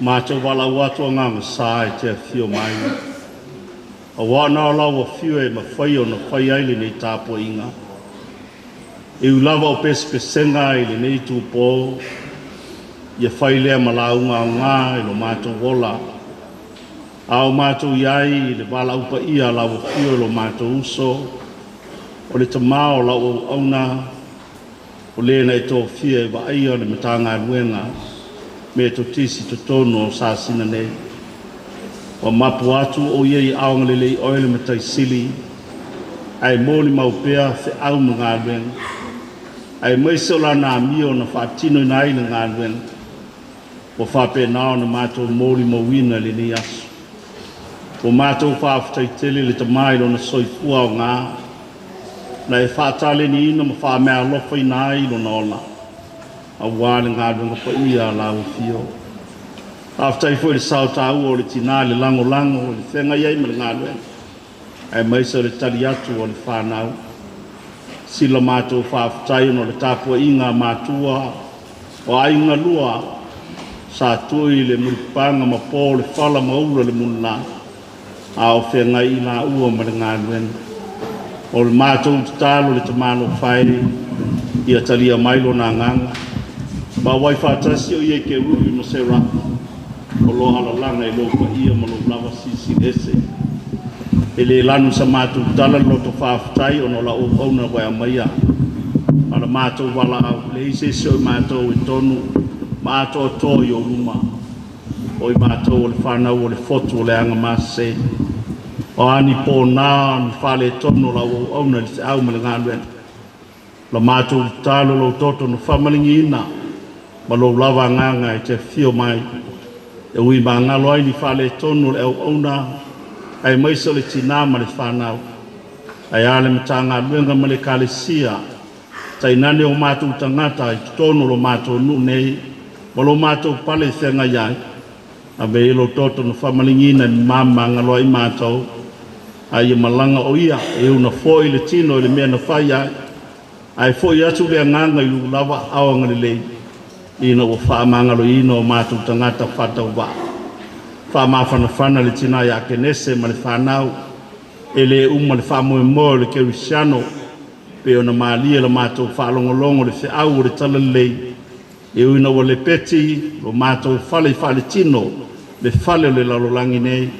Matou valaau atu agaga sa e te afio mai. Auā na o lau afio e mafai ona fai ai lenei tapuaiga. E ui lava o pesepesega i lenei itupo, ia fai lea ma lauga aoga i lo matou ola. A o matou i ai i le valaau paia a lau afio i lo matou uso, o le tamā o lau auauna, o le na e tofia e vaaia le Matagaluega Metotisi totonu o Sasina nei. Ua mapu atu o ia i aogalelei oe le Matai Sili, ae molimau pea feau ma galuega, aemaise o lana amio na faatinoina ai le galuega, ua faapena ona matou molimauina i lenei aso. Ua matou faafetai tele le Tamā i lona soifua aoga, na e faataleniina ma faameaalofaina ai lona ola, auā le galuega paia a lau afio. Faafetai foi i le sao taua o le tinā i le lagolago i le feagai ai ma le galuega, aemaise o le tali atu a le fanau. Sila matou faafetai ona o le tapuaiga a matua o aiga lua sa tui le mulipapaga ma po le fala ma ula le mulila, a o feagai i laua ma le galuega. O le matou tatalo i le Tamalofa e, ia talia mai lona agaga, ma auai faatasi o ia i Kerubi ma Serafi, o lo alalaga i lou paia ma lou lava silisili ese. E le lanu sa matou tala le loto faafetai ona o lau auauna ua e aumaia. A o le matou valaau, e leai se isi o i matou e tonu ma atoatoa i ou luma. O i matou o le fanau o le fotu o le agamasese. O a ni pona, ni faaletonu o lau auauna i le feau ma le galuega. La matou tatalo lou toto na faamaligiina ma lou lava agaga e te afio mai. E ui magalo ai ni faaletonu o le auauna, aemaise o le tinā ma le fanau. Ae a le Matagaluega ma le Ekalesia, tainane o matou tagata i totonu o lo matou nuu nei, ma lo matou pale i feagai ai. Ave i lou toto na faamaligiina e mamagalo ai matou, a ia malaga o ia e una foi le tino i le mea na fai ai, ae foi atu le agaga i lou lava aao agalelei, ina ua faamagaloina o matou tagata faatauvaa. Faamafanafana le tinā ia Kenese ma le fanau, e le uma le faamoemoe o le kerisiano, pe ona malie la matou faalogologo le feau o le talalelei, e ui ina ua lepeti lo matou fale i faaletino le fale o le lalolagi nei,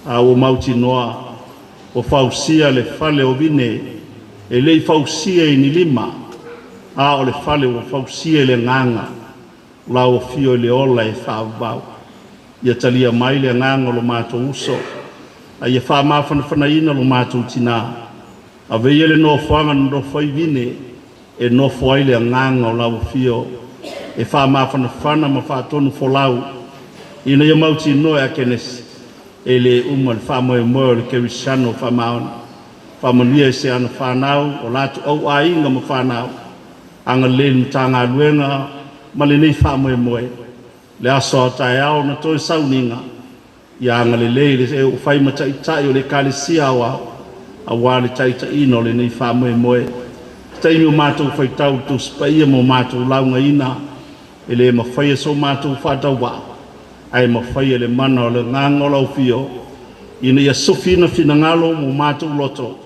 a ua mautinoa ua fausia le fale o vine e le i fausia i ni lima, a o le fale ua fausia i le agaga lau afio i le ola e faavavau. Ia talia mai le agaga o lo matou uso, a ia faamafanafanaina lo matou tinā. Ave ia le nofoaga na nofo ai vine, e nofo ai le agaga o lau afio, e faamafanafana ma faatonu folau, ina ia mautinoa e Akenesi, e le uma le faamoemoe o le kerisiano faamaoni. Faamanuia i se ana fanau, o latou au aiga ma fanau, agalelei le Matagaluega ma lenei faamoemoe. Le aso a taeao na toe sauniga, ia agalelei le e ua fai ma taitai o le Ekalesia Aoao, auā le taitaiina o lenei faamoemoe. Taimi o matou faitau i le Tusi Paia ma o matou laugaina, e le mafaia so matou faatauvaa, ae mafaia le mana o le agaga o lau afio, ina ia sufiina finagalo ma o matou loto,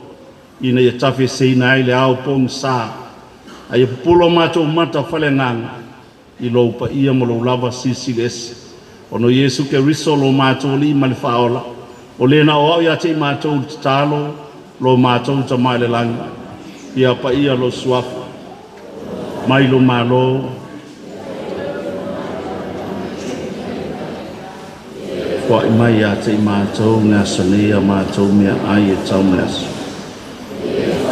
ina ia tafeseina ai le ao pogisa, a ia pupula o matou mata faaleagaga i lou paia ma lou lava silisili ese. Ona o Iesu Keriso lo matou Alii ma le Faaola, o le na aoao ia te i matou le tatalo, lo matou Tama i le lagi, ia paia lou suafa, mai lou Malo, foai mai ia te i matou le aso nei a matou meaai e tau ma le aso.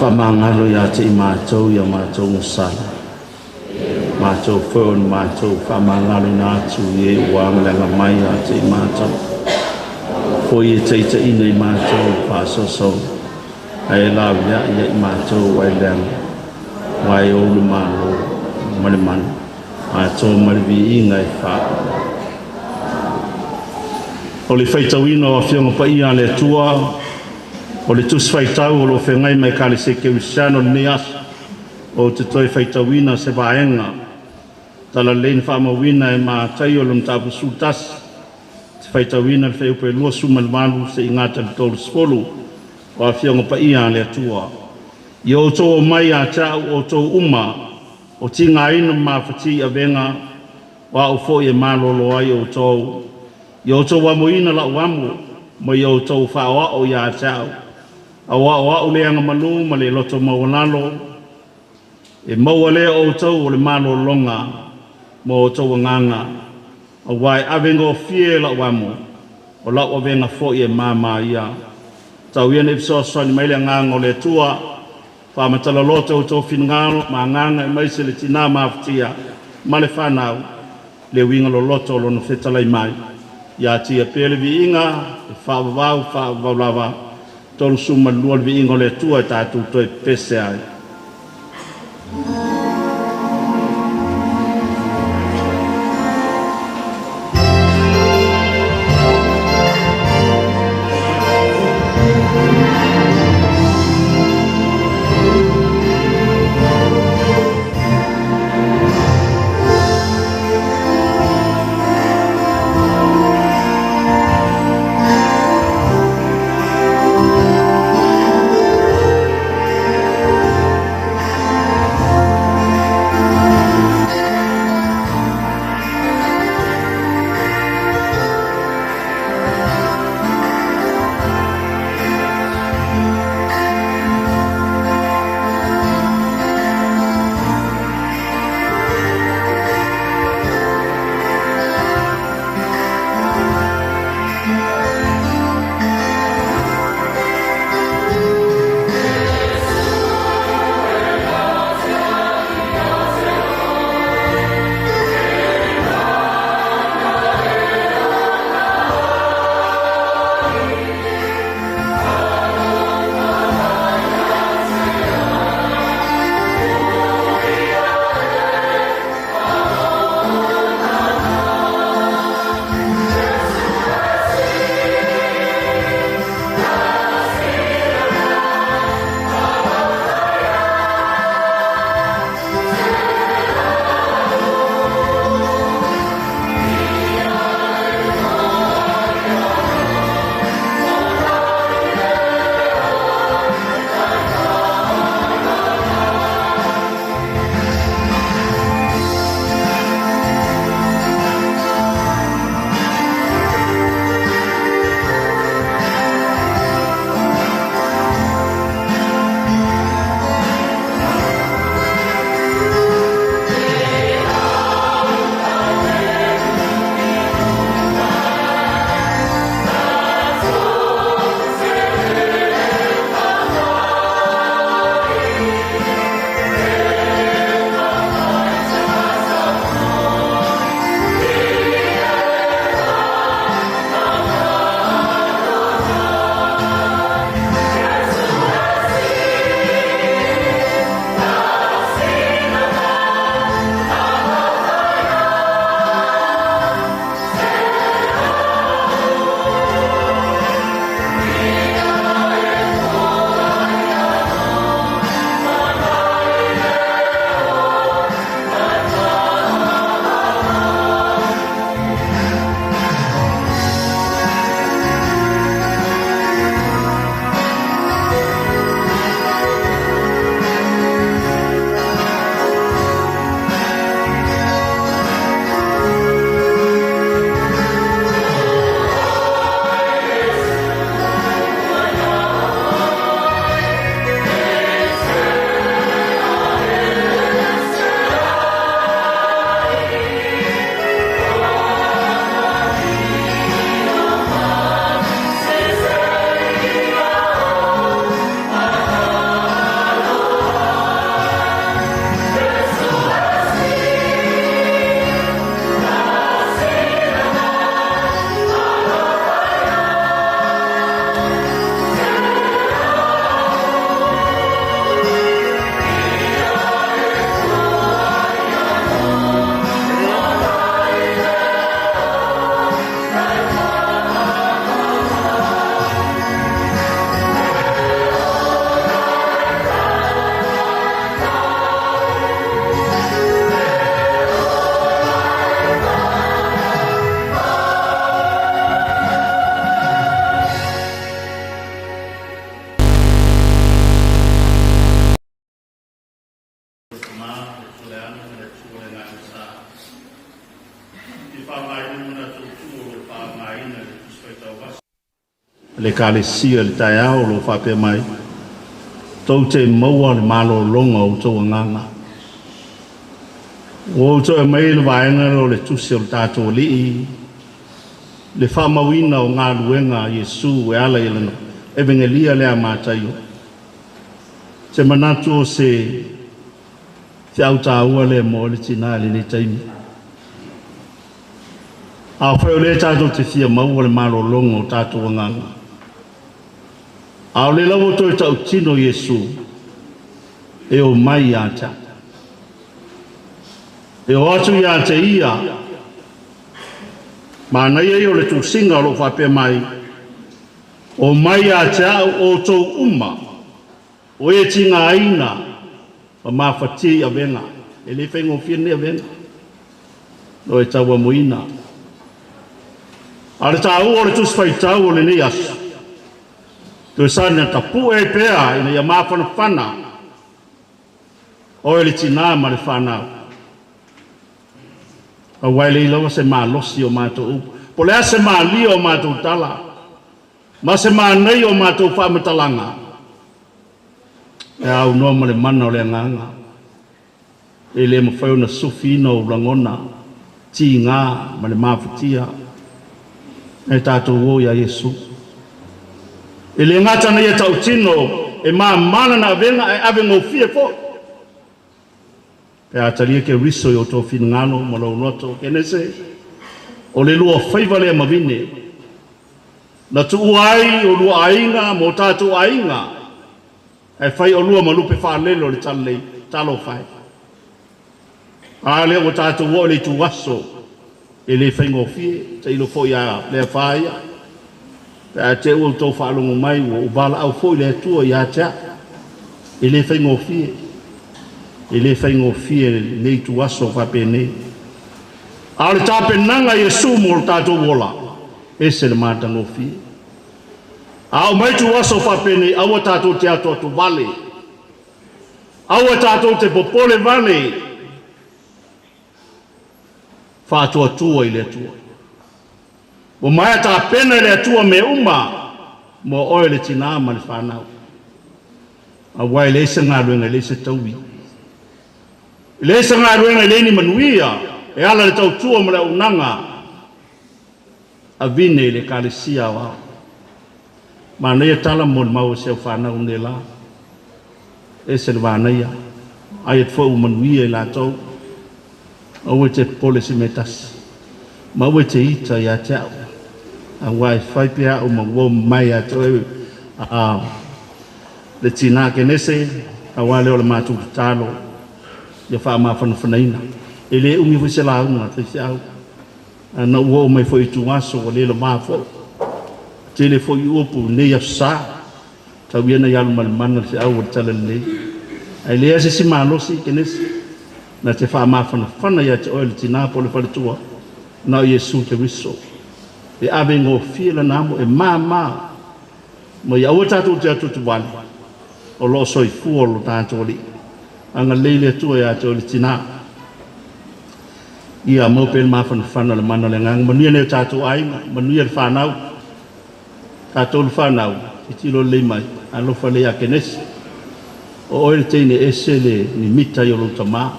Faamagalo ia te i matou ia matou gasala, matou foi o matou faamagaloina atu i e ua agaleaga mai ia te i matou. Foi e taitaiina i matou faasoasoga, ae laviai ia i matou ai leaga, aua e ou le Malo ma le mana, atoa ma le viiga e faa. O le faitauina o Afioga Paia a le Atua, o le Tusi Faitau o lo o feagai ma Ekalesia Kerisiano i lenei aso, ou te toe faitauina se vaega talalelei na faamauina e Mataio i lona mataupu 11, Te faitauina le fuaiupu e 28 seia gata i le 30 o Afioga Paia a le Atua. Ia outou omai ia te a'u outou uma o tigaina ma mafatia i avega, o a'u foi e malōlō ai outou. Ia outou amoina la'u amo, ma ia outou faaoao ia te a'u, auā o a'u le agamalu ma le loto maualalo, e maua lea o outou o le malōlōga mo outou agaga, auā e avegofie la'u amo, o la'u avega foi e māmā ia. Tau ia ina fesoasoani mai le agaga o le Atua, faamatala loto outou finagalo ma agaga aemaise le tinā mafatia ma le fanau, le uiga loloto o lona fetalai mai. Ia te Ia pea le viiga e faavavau faavavau lava. 32 le viiga o le Atua e tatou toe pese ai. Tama, le Atua le Ala ma le Atua le Agaga Sa. I faaaogaina le manatu autu o lo o faaaogaina i le Tusi Faitau Aso a le Ekalesia i le taeao o lo o faapea mai, Tou te maua le malologa o outou agaga. Ua ou toe aumai le vaega lea o le Tusi o le tatou Alii, le faamauina o galuega a Iesu e ala i Lana Evegelia lea a Mataio. Se manatu o se feau taua lea mo oe le tinā i lenei taimi. Afai o lea tatou te fia maua le malologa o tatou agaga, a o lea lava ua toe tautino Iesu e o mai ia te au. E o atu ia te ia, manaia ia o le tusiga o lo o faapea mai, O mai ia te au outou uma, o e tigaina ma mafatia i avega. E le faigofie lenei avega, no e tauamoina. A o le taua o le tusi faitau o lenei aso, toe sana tapue ai pea ina ia mafanafana oe le tinā ma le fanau. Aua e leai lava se malosi o matou upu, po o le a se malie o matou tala, ma se manaia o matou faamatalaga, e aunoa ma le mana o le Agaga, e le mafai ona sufiina ou lagona tiga ma le mafatia e tatou o iā Iesu. E le gata na ia tautino e māmā lana avega ae avegofie foi. Pe a talia Keriso i o outou finagalo ma lou loto, Kenese, o le lua faiva lea ma vine, na tuua ai o lua aiga ma o tatou aiga, ae fai olua ma lupe faalele o le talalelei. Talofa e! A lea ua tatou oo i le ituaso e le faigofie, tailo foi ia Leafa ia, pe a te ua outou faalogo mai ua ou valaau foi le Atua ia te au. E le faigofie, e le faigofie lenei ituaso faapenei. A o le tapenaga a Iesu mo lo tatou ola, ese le matagofie. A oo mai ituaso faapenei, aua tatou te atoato vale, aua tatou te popole vale, faatuatua i le Atua. Ua maea tapena e le Atua mea uma mo oe le tinā ma le fanau. Aua e leai se galuega e leai se taui. E leai se galuega e leai ni manuia e ala i le tautua ma le auaunaga a vine i le Ekalesia Aoao. Manaia tala mo le mau o si au fanau nei la. Ese le manaia. Ai atu foi ua manuia i latou. Aua e te popole i se mea e tasi. Ma aua e te ita ia te au. Aua e fai pea au ma uo mai ia te oe a le tinā Kenese, aua lea o le matou tatalo ia faamafanafanaina. E le umi foi se lauga a faifeau. A na ou oo mai foi i ituaso ua le loma foi. Tele foi upu i nei aso sa. Tau ia ina ia alu ma le mana le feau o le talalelei. Ae leai se isi malosi, Kenesi, na te faamafanafana ia te oe le tinā po o le faletua, na o Iesu Keriso. E ave gofie lana amo e māmā ma ia aua tatou te atuatu vale o lo o soifua lo tatou Alii. Agalelei le Atua ia te oe le tinā. Ia maua pea le mafanafana o le mana o le Agaga. Manuia nai o tatou aiga, manuia le fanau. Tatou le fanau, tilotilo lelei mai, alofa lelei ia Kenesi. O oe le teine ese le mimita i o lou tamā.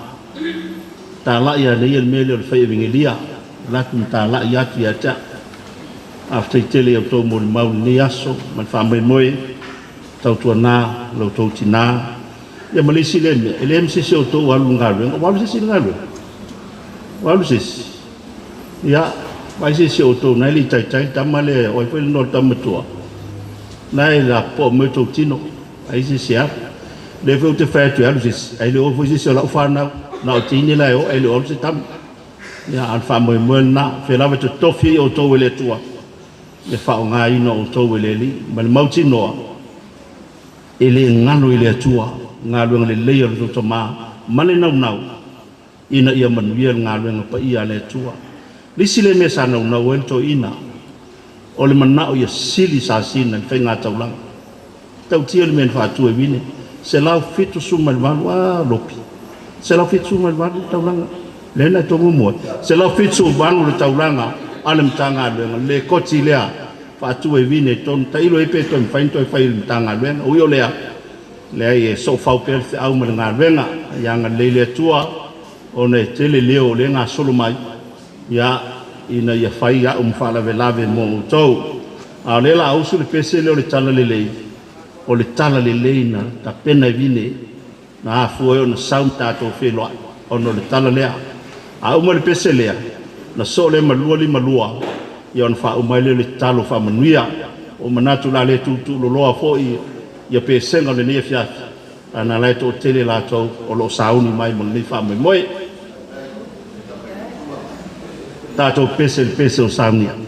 Talai anei ia le mea lea o le fai evegelia, alu atu ma talai atu ia te au. Faafetai tele i a outou molimau i lenei aso ma le faamoemoe, tautuana lo outou tinā. Ia ma le isi lea mea, e leai ma se isi o outou o alu i le galuega, ua alu se isi i le galuega? Ua alu se isi? Ia, vaai se isi o outou na e le i taitai le tama lea, o ai foi le igoa o le tama matua? Na e lapopoa mai outou tino, ai se isi e alu. O lea foi ou te fai atu e alu se isi, ae le o foi se isi o lau fanau, na o teine la e o, ae le o alu se tama. Ia, a o le faamoemoe lena, o fea lava e totofi ai outou e le Atua, ia faaaogaina outou e le Alii ma le mautinoa, e le galo i le Atua galuega lelei a lo outou tama ma le naunau ina ia manuia le galuega paia a le Atua. Le isi lea mea sa naunau ai le toeaina, o le manao ia sili sasina i le faigataulaga. Tautia le mea na faatu e Vine, 178, a lopi. 178 le taulaga lea na e muamua, 178 le taulaga a le Matagaluega, le koti lea faatu e vine tonu tailo ai pe toe mafai ona toe fai i le Matagaluega. Ui o lea, leai, e soofau pea le feau ma le galuega. Ia agalelei le Atua ona e tele leo o lea e gasolo mai, ia, ina ia fai au ma faalavelave mo outou. A o lea la usu le pese lea o le talalelei, o le talalelei na tapena e vine na afua ai ona sau tatou feiloai ona o le tala lea. A uma le pese lea, na soo lea ma 252, ia ona faauma ai lea o le tatalo faamanuia. O manatu la le tuutuuloloa foi ia pesega o lenei afiafi, ana la e toatele latou o lo o sauni mai mo lenei faamoemoe. Tatou pese le pese o saunia.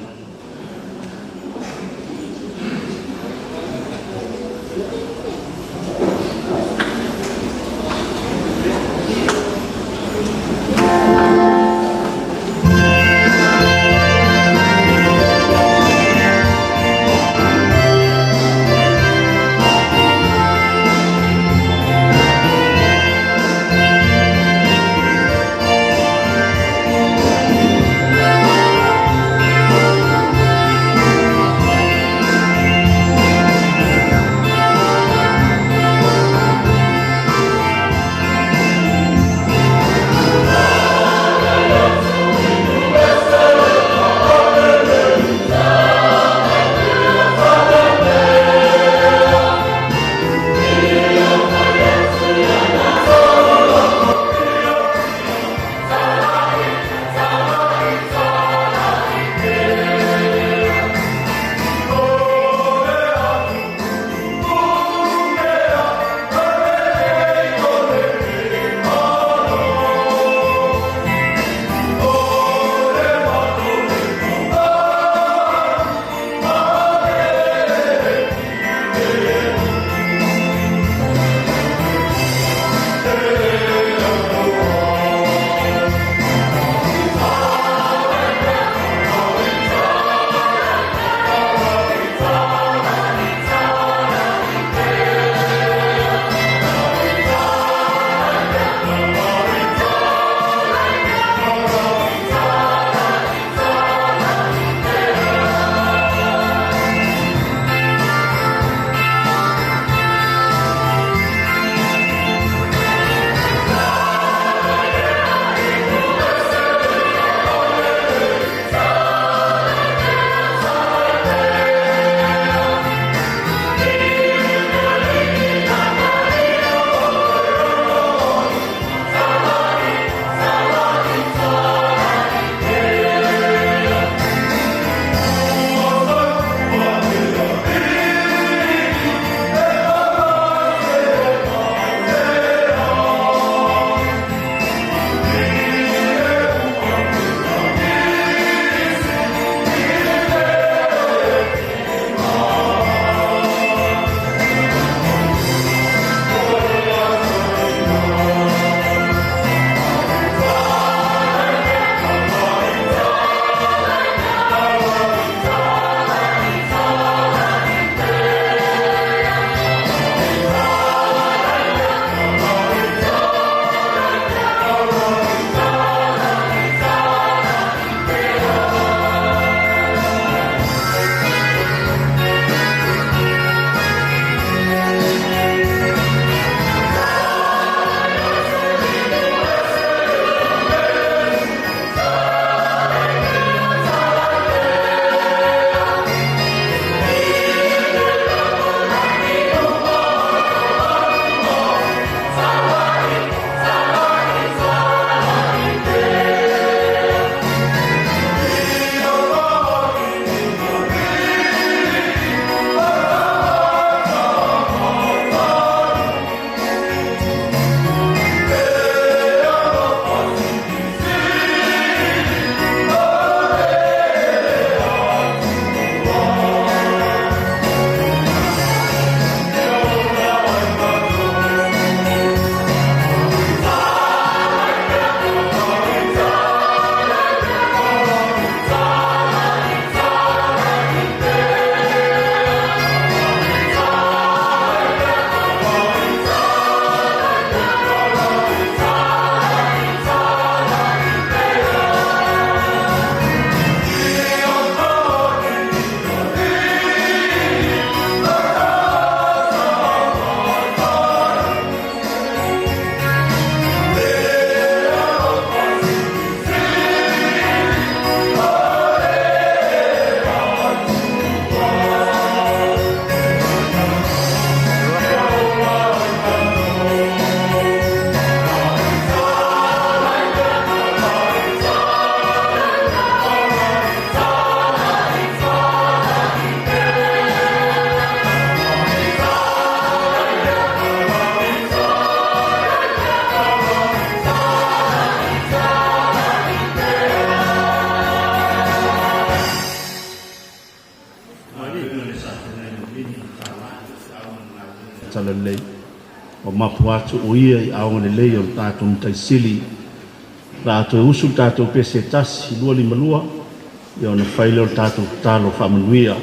Talalelei, ua mapu atu o ia i aoga lelei o le tatou Matai Sili. O le a toe usu le tatou pese e 1, 2, 5, 2, ia ona fai lea o le tatou tatalo faamanuia.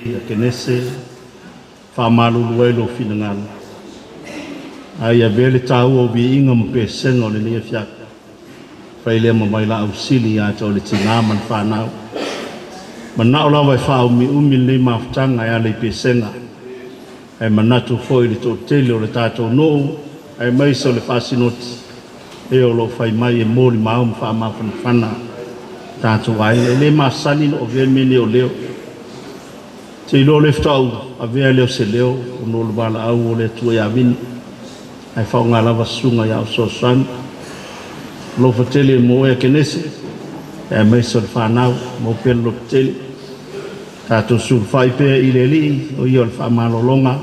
Akenese, faamalulu ai lou finagalo, a ia avea le taua o viiga ma pesega o lenei afiafi, fai lea ma vailaau sili ia te oe le tinā ma le fanau. Manao lava e faaumiumi lenei mafutaga e ala i pesega, ae manatu foi i le toatele o le tatou nuu aemaise o le faasinoti e o lo o fai mai e molimau ma faamafanafana tatou aiga. E le masani ona avea le mea lenei o leo. Te iloa o lea faatoa ou avea lea o se leo ona o le valaau o le Atua ia Vini, ae faaaoga lava susuga ia Fesoasoani. Alofa tele mo oe Akenese, aemaise o le fanau, maua pea le lototele. Tatou sulufai pea i le Alii, o ia o le faamalologa,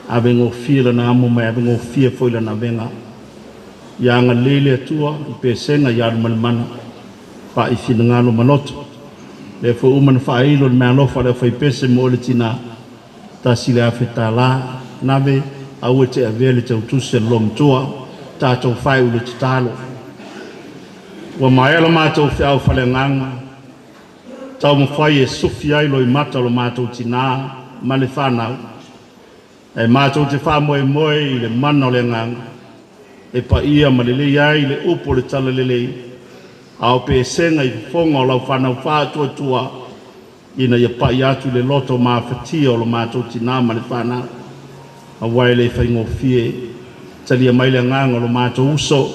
ave gofie lana amo ma e ave gofie foi lana avega. Ia agalelei le Atua i pesega ia Alumalemana, pai finagalo ma loto. Lea foi ua uma ona faailo le meaalofa a le aufaipese mo oe le tinā, $1,000. Nave, aua e te avea le tautusi a le loomatua, tatou faaiu i le tatalo. Ua maea la matou feau faaleagaga, taumafai e sufi ai loimata o lo matou tinā ma le fanau, ae matou te faamoemoe i le mana o le agaga, e paia ma lelei ai le upu o le talalelei, a o pesega i fofoga o lau fanau faatuatua, ina ia pai atu i le loto mafatia o lo matou tinā ma le fanau, aua e le faigofie. Talia mai le agaga o lo matou uso,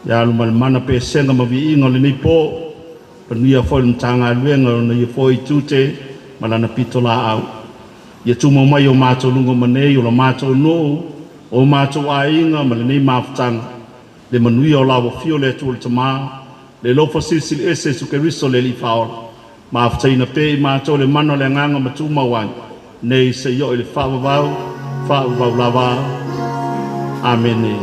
ia Alumalemana pesega ma viiga o lenei po, panuia foi le Matagaluega o ona ia foi tiute ma lana pitolaau. Ia tumau mai o matou luga ma nei o la matou nuu, o matou aiga ma lenei mafutaga, le manuia o la ua afio le Atua le Tamā, le alofa silisili ese Iesu Keriso le Alii Faaola, mafutaina pea i matou le mana o le agaga ma tumau ai, nei seia oo i le faavavau, faavavau lava. Amene.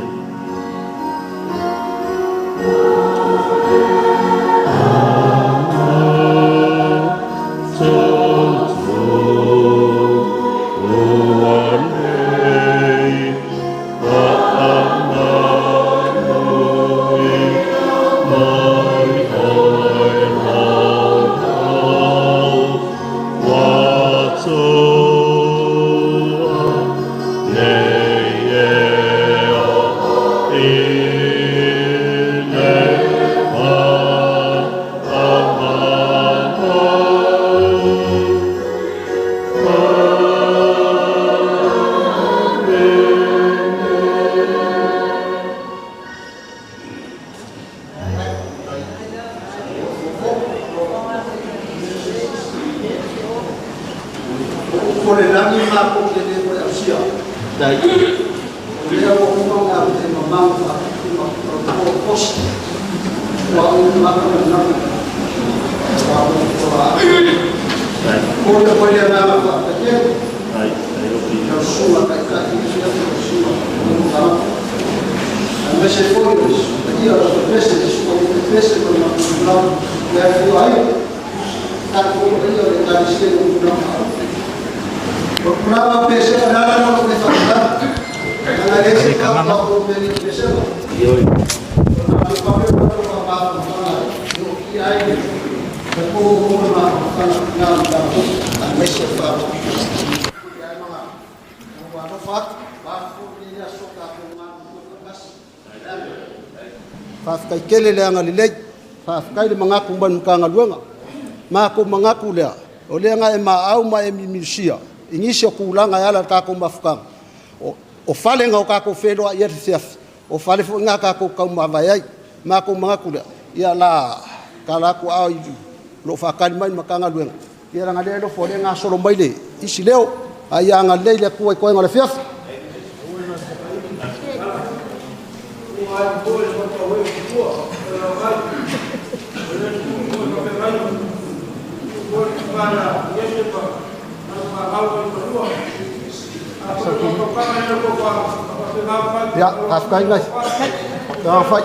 O le lagi matou te le toe ausia. O lea ua uma ona ave mamao faatupu ma posi. Ua uma ona ua uma o le foi le agaga faafetai. Lau susuga taitai i le fiafi o susuga o Kalama. Aemaise foi o le paia o le pese, le susuga i le pese ma le matou le afua ai. Tatou paia o le Ekalesia i le tulaga o tulaga pese o le ala no le faafetai. Ana le se ka pa o me ni pese. Ioe. O le pape o le mafaufauga e o ki ai le ko o le mafaufauga na tatou aemaise o faafetai. Ai mga ua alofa atu, faafetai le aso tatou galulue faatasi. Faafetai tele le agalelei, faafetai le manatu mai le Matagaluega. Matou manatu lea, o lea na e maau ma e mimilusia i nisi o tulaga e ala i le tatou mafutaga. O fale na o tatou feloai ai le fefiafi, o fale foi na tatou taumavae ai. Matou manatu lea, ia la tala atu aao i loo faatali mai le Matagaluega, ia leaga lea e alofa o lea e gasolo mai le isi leo, a ia agalelei le Atua i toega o le afiafi. Ia, faafetai nai. Tafai.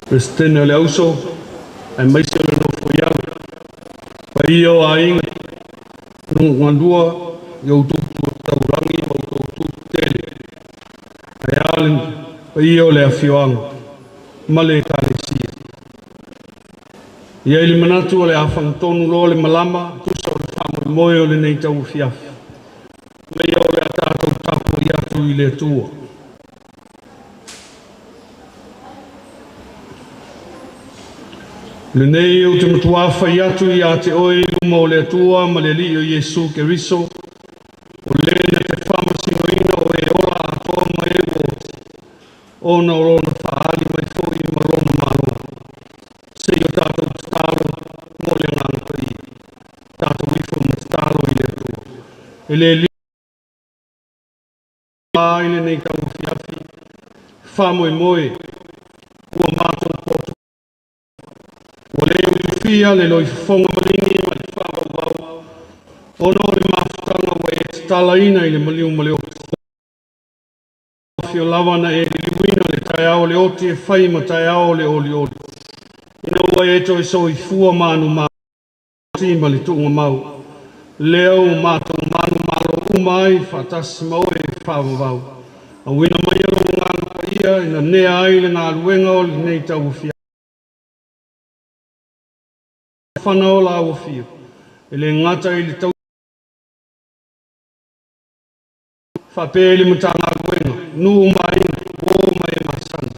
Presidente o le auso, aemaise o le nofo iau, paia o aiga, nuugalua i outou taulagi ma outou tutele, ae a le paia o le afioaga ma le ekalesia. E i ai le manatu o le a fagatonu loa le malama, tusa o le faamoemoe o lenei tauafiafi, ma ia o le a tatou tapuai atu i le Atua. Lenei ou te matuā fai atu ia te oe i luma o le Atua ma le Alii o Iesu Keriso, o le na te faamasinoina o e ola atoa ma e ua oti, ona o lona faaali mai foi ma lona malo. Se i o tatou tatalo mo le Agaga Paia. Tatou ifo ma tatalo i le Atua. E le i lenei tauafiafi, faamoemoe ua matou poto. Ua le utufia le loifofoga maligi ma le faavauvau, ona o le mafutaga ua e tatalaina i le maliu ma le oti. Afio lava na e liliuina le taeao o le oti e fai ma taeao o le olioli. Ina ua e toe soifua manumalo ma le tuugamau. Lea ua matou manumalo uma ai faatasi ma oe e faavavau. Auina mai lou Agaga Paia e nanea ai le galuega o lenei tauafiafi. Fana o la afio. E le gata i le tau faapea i le Matagaluega, nuu ma aiga, uo ma e masani.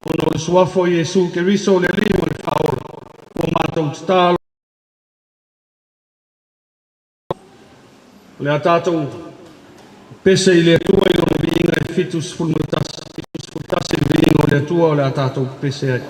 Ona o le suafa o Iesu Keriso le Alii ma le Faaola, ua matou tatalo. O le a tatou pese i le Atua i lona viiga e 71, 71 le viiga o le Atua o le a tatou pese ai.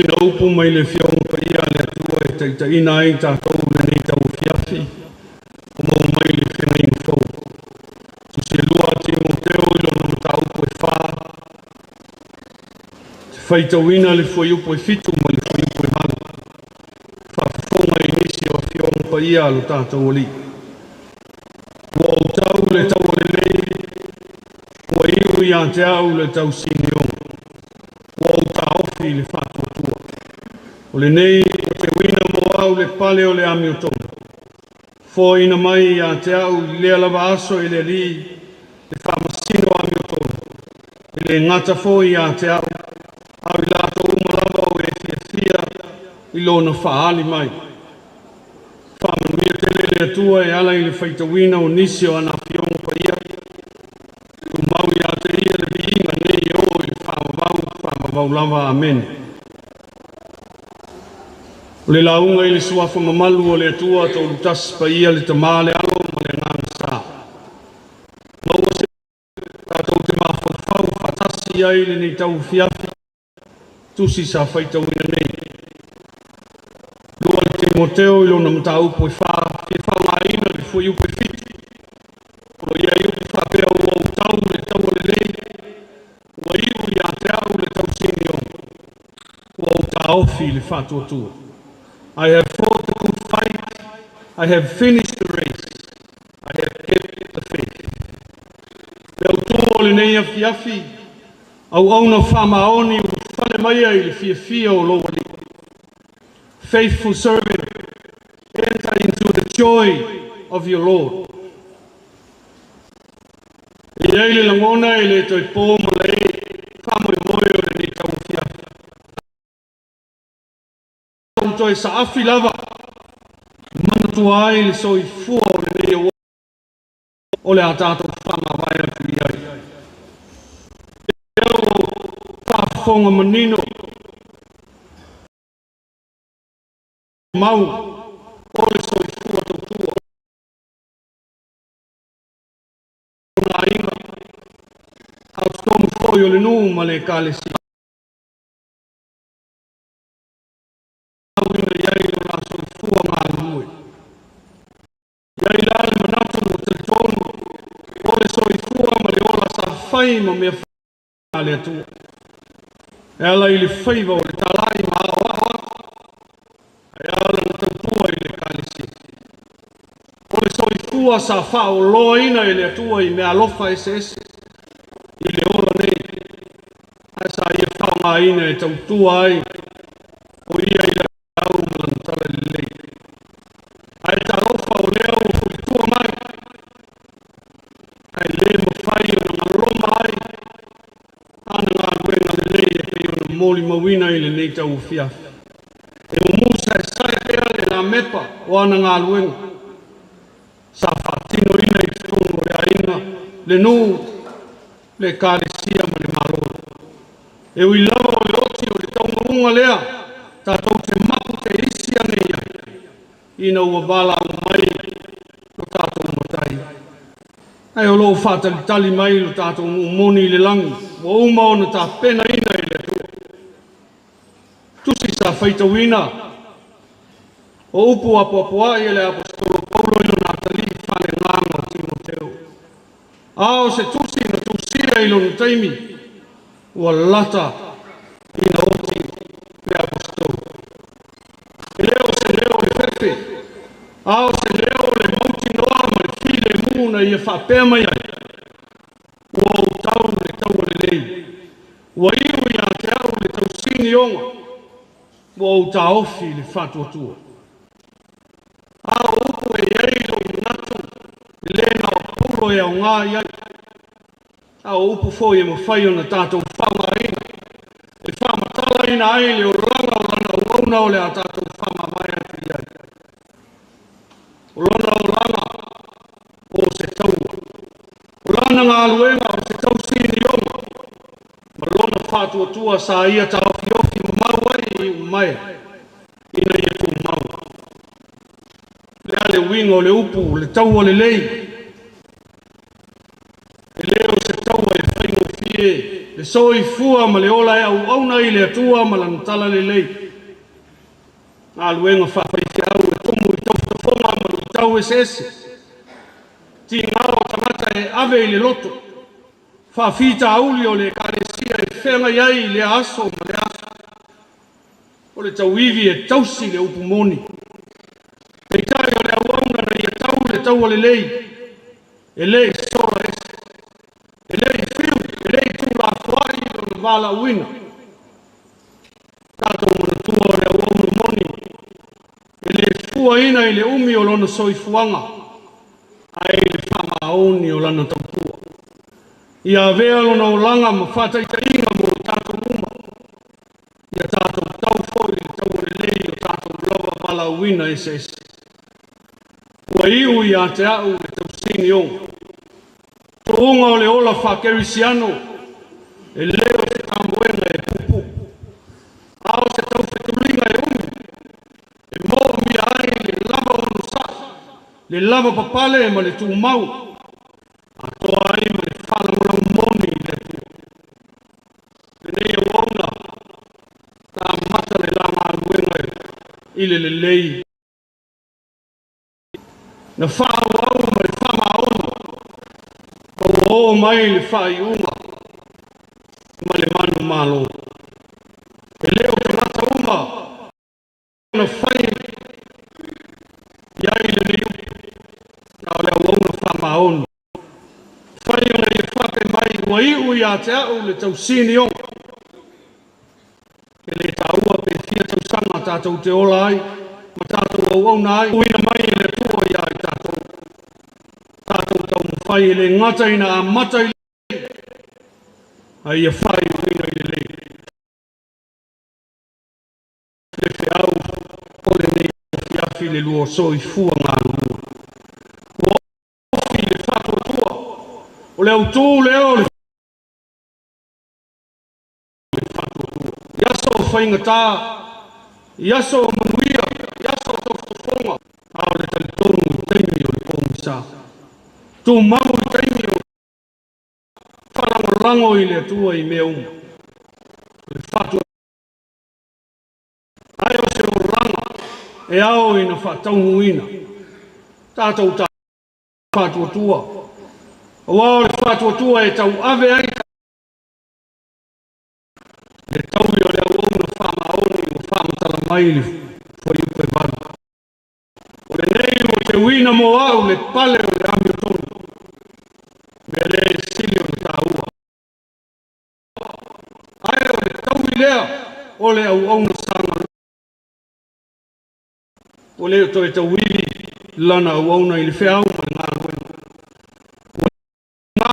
Sina upu mai le Afioga Paia a le Atua e taitaiina ai tatou i lenei tauafiafi ua maua mai le feagaiga fou. Tusi e lua a Timoteo i lona mataupu e fa, te faitauina le fuaiupu e 7 ma le fuaiupu e 8. Faafofoga i nisi o Afioga Paia a lo tatou Alii. Ua ou tau le taua lelei, ua iu ia te au le tausinioga. Ua ou taofi i le faatuatua. O lenei ua teuina mo au le pale o le amiotonu. Foaina mai ia te au i lea lava aso e le Alii le faamasino amiotonu. E le gata foi ia te au, a o i latou uma lava o e fiafia i lona faaali mai. Faamanuia tele le Atua e ala i le faitauina o nisi o ana afioga paia. Tumau ia te ia le viiga nei e oo i le faavavau, faavavau lava. Amene. O le lauga i le suafa mamalu o le Atua Toolutasi Paia, le Tamā, le Alo ma le Agaga Sa. Maua se tatou te mafaufau faatasi ai lenei tauafiafi, tusi sa faitauina nei. Lua le Timoteo i lona mataupu e fa, fia faaaogaina le fuaiupu e 7. O lo o i ai upu faapea, ua ou tau le taua lelei, ua iu ia te au le tausinioga, ua ou taofi i le faatuatua. I have fought the good fight, I have finished the race, I have kept the faith. Le autu o lenei afiafi, auauna faamaoni ulufale maia i le fiafia o lou Alii. Faithful servant, enter into the joy of your Lord. E i ai le lagona e le toe po ma le faamoemoe o lenei tauafiafi. Ou toe saafi lava, manatua ai le soifua o lenei o le a tatou faamavae atu i ai. Lea ua faafofoga manino mau o le soifua tautua o na aiga, a o totonu foi o le nuu ma le ekalesia. Ina i ai lo la soifua galulue. I ai la le manatu ua talitonu o le soifua ma le ola sa fai ma mea a le Atua. E ala i le faiva o le talai ma aoao atu, ae ala na tautua i le ekalesia. O le soifua sa faaoloaina e le Atua i mea alofa eseese i le ola nei, ae sa ia faaaogaina e tautua ai o ia i le au ma lana tala lelei. Ae talofa o lea ua fulitua mai, ae le mafai ona galoma ai ana galuega lelei e pei ona molimauina i lenei tauafiafi. E mumu saesae pea le lamepa o ana galuega sa faatinoina i totonu o le aiga, le nuu, le ekalesia ma le Malo. E ui lava o le oti o le taunuuga lea tatou te mapu te isi ane i ai, ina ua valaau mai lo tatou Matai. Ae o loo faatalitali mai lo tatou nuu moni i le lagi, ua uma ona tapenaina e le Atua. Tusi sa faitauina o upu apoapoai e le Aposetolo Paulo i lona atalii faaleagaga o Timoteo. A o se tusi na tusia i lona taimi, ua lata ina oti le Aposetolo. E le o se leo o le fefe, a o se leo o le mautinoa ma le filemu na ia faapea mai ai. Ua ou tau le taua lelei, ua iu ia te au le tausinioga, ua ou taofi i le faatuatua. A o upu e i ai lou manatu, e le na o Paulo e aoga i ai, a o upu foi e mafai ona tatou faaaogaina e faamatalaina ai le olaga o lana auauna o le a tatou faamavae atu i ai. O lona olaga o se taua, o lana galuega o se tausinioga, ma lona faatuatua sa ia taofiofi mamau ai i umaea ina ia tumau. Le a le uiga o le upu le taua lelei? E le o se taua e faigofie. e, le soifua ma le ola e auauna i le Atua ma lana talalelei. Galuega faafaifeau e tumu i tofotofoga ma luitau eseese. Tigā o tagata e ave i le loto. Faafitauli o le Ekalesia e feagai ai i lea aso ma lea aso. O le tauivi e tausi le upu moni. Peitai o le auauna na ia tau le taua lelei, e le i sola ese, e le i fiu, e le i tuulafoai lona valaauina. Tatou manatua o le auauna moni, e le fuaina i le umi o lona soifuaga, ae i le faamaoni o lana tautua. Ia avea lona olaga ma faataitaiga mo i tatou uma, ia tatou tau foi i le taua lelei o tatou lava valaauina eseese. Ua iu ia te au le tausinioga, tuuga o le ola faakerisiano, e le o se tamoega e puupuu, a o se taufetuliga e umi, e moomia ai le lava onosai, le lava papale ma le tumau, atoa ai ma le faalagolago moni i le Atua. Lenei auauna na amata le la galuega i le lelei, na faaauau ma le faamaoni, ma ua oo mai le faaiuga ma le manumalo. E le o tagata uma na fai i ai lenei upu, a o le auauna faamaoni. Fai ona ia faapea mai, ua iu ia te au le tausinioga. E le taua pe fia tausaga tatou te ola ai ma tatou auauna ai, tuuina mai e le Atua ia i tatou. Tatou taumafai e le gata ina amata i le a ia faaiuina i le lelei. Le feau o lenei afiafi le lua soifua galulue. Ua ofi le faatuatua, o le autū lea o le faatuatua. I aso o faigata, i aso o manuia, i aso o tofotofoga, a o le talitonu i taimi o le pogisa. Tumau i taimi o faalagolago i le Atua i mea uma. O le faatuatua, ae o se olaga e ao ina faataunuuina. Tatou faatuatua, aua o le faatuatua e tauave ai le taui o le auauna faamaoni ua faamatala mai le fuaiupu e 8. O lenei ua teuina mo au le pale o le amiotonu, mea lea e sili ona taua. Ae o le taui lea o le auauna saga ua le o toe tauivi lana auauna i le feau ma le galuega. Ua gā,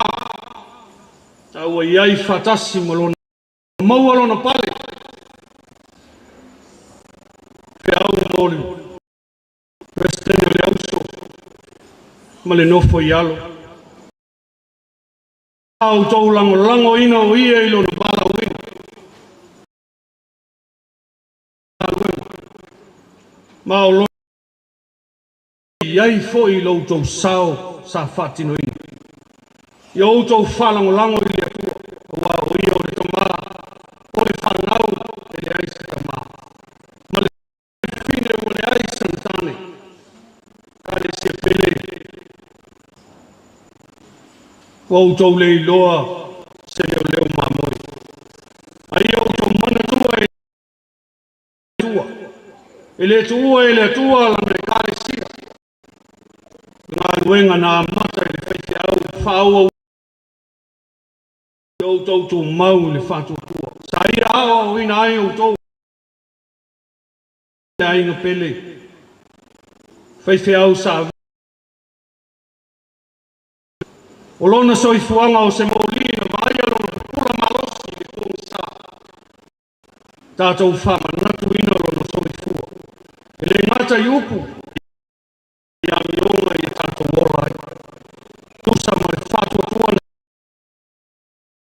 a ua i ai faatasi ma lona maua lona pale. Feau mo le Peresetene o le Auso ma le nofo i alo. A outou lagolagoina o ia i lona valaauina. Ma o i ai foi lo outou sao sa faatinoina. Ia outou faalagolago i le Atua, aua o ia o le Tamā, o le fanau e leai se tamā, ma le fafine ua leai sana tane. Ekalesia pele, ua outou le iloa se leoleo mamoe. A ia outou manatua e Atua. E le tuua e le Atua lana Ekalesia. Galuega na amata i le faifeau faaauau ia outou tumau i le faatuatua. Sa ia aoaoina ai outou le aiga pele. Faifeau sa o lona soifuaga o se moli na vaaia lona pupula malosi i le pogisa. Tatou faamanatuina lona soifua. E le gata i upu, i amioga ia tatou ola ai. Tusa ma le faatuatua na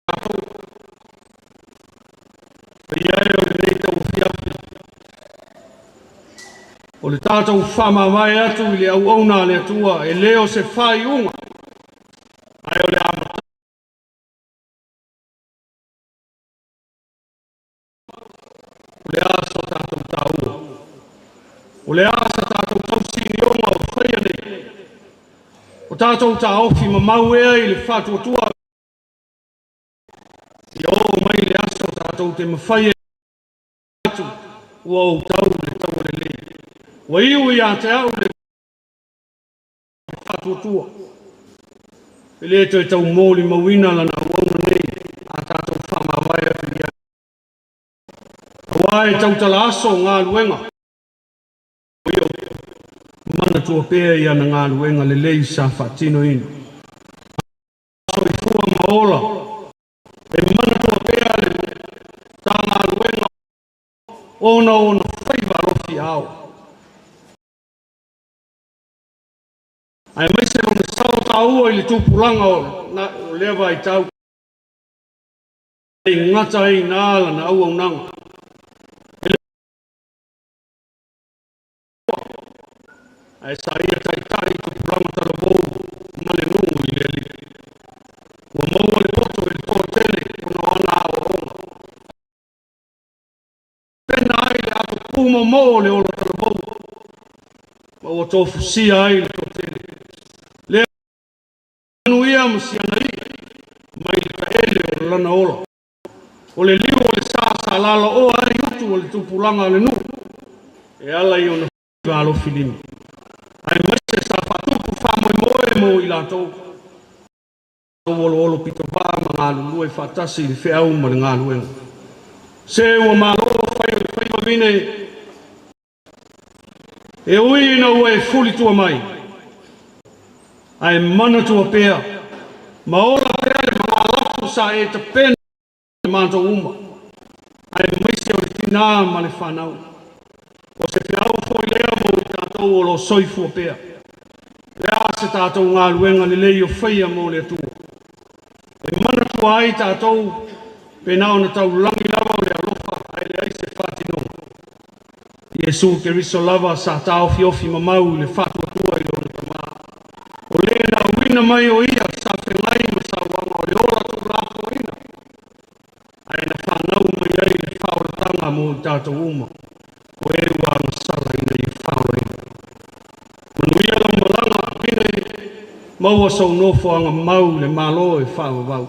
tatou. Paia e o lenei tauafiafi, o le tatou faamavae atu i le auauna a le Atua, e le o se faaiuga, ae o le amataga. le a so tātou tāua. O le a sa tātou tausinioga o faia nei. O tātou tāofi mamau ea i le whātuatua. Ia o mai le aso tātou te mawhai atu ua o tau le tau le lei. Ua iu i a te au le whātuatua. E le toe tau mōli mauina lana uauna nei a tātou whamawai atu ia. Aua e tautala aso ngā luenga. O ia mana tua pea ia na ngā luenga le lei sa whaatino ina. Soifua maola. E mana tua pea le tā ngā luenga ona ona whaiva alofi ao. Ai mai se lona sao tāua i le tupulanga o lea vai tau. I ngata i nā ala na au au nanga. Ai sa ia taitai tupulanga talavou ma le nuu i le ali. Ua maua le poto i le tōtele ona o ana ao aoga. Pena ai le ato pūmōmō le ola talavou. Ma ua tōfusia ai le tōtele. Lea manuia ma siana i mai le taele o le lana ola. O le liu o le sa sa lala oa ai utu o le tupulanga o le nuu. E ala i ona alofi lima. Ai maise sa whatupu whamoi moe mo i lātou. Olo olo pito vā ma ngā lulue whaatasi i le wheau ma le ngā luenga. Se ua malo whai o le whaiva vine. E ui ina ua e fuli tua mai. Ai mana tua pea. Ma ola pea le mga lafu sa e te pena le mātou uma. Ai maise o le tina ma le whanau. O se whiau foi lea mo i tātou o lo soifua pea. Lea se tātou ngā luenga le lei o whaia mo le atua. E mana tua ai tātou pena ona tau langi lava o le alofa ai le ai se whātinoga. Iesu Keriso lava sa tāo fiofi mamau le whātua i lona tamā. O le na uina mai o ia sa whengai ma sa wanga o le ola tū rāpo ina. Ai na whanau mai ai le whaoratanga mo i tātou uma. O e ua sala ina i whaola ina. Manuia lau malanga vine maua sau nofo anga mau le malo e whaawawau.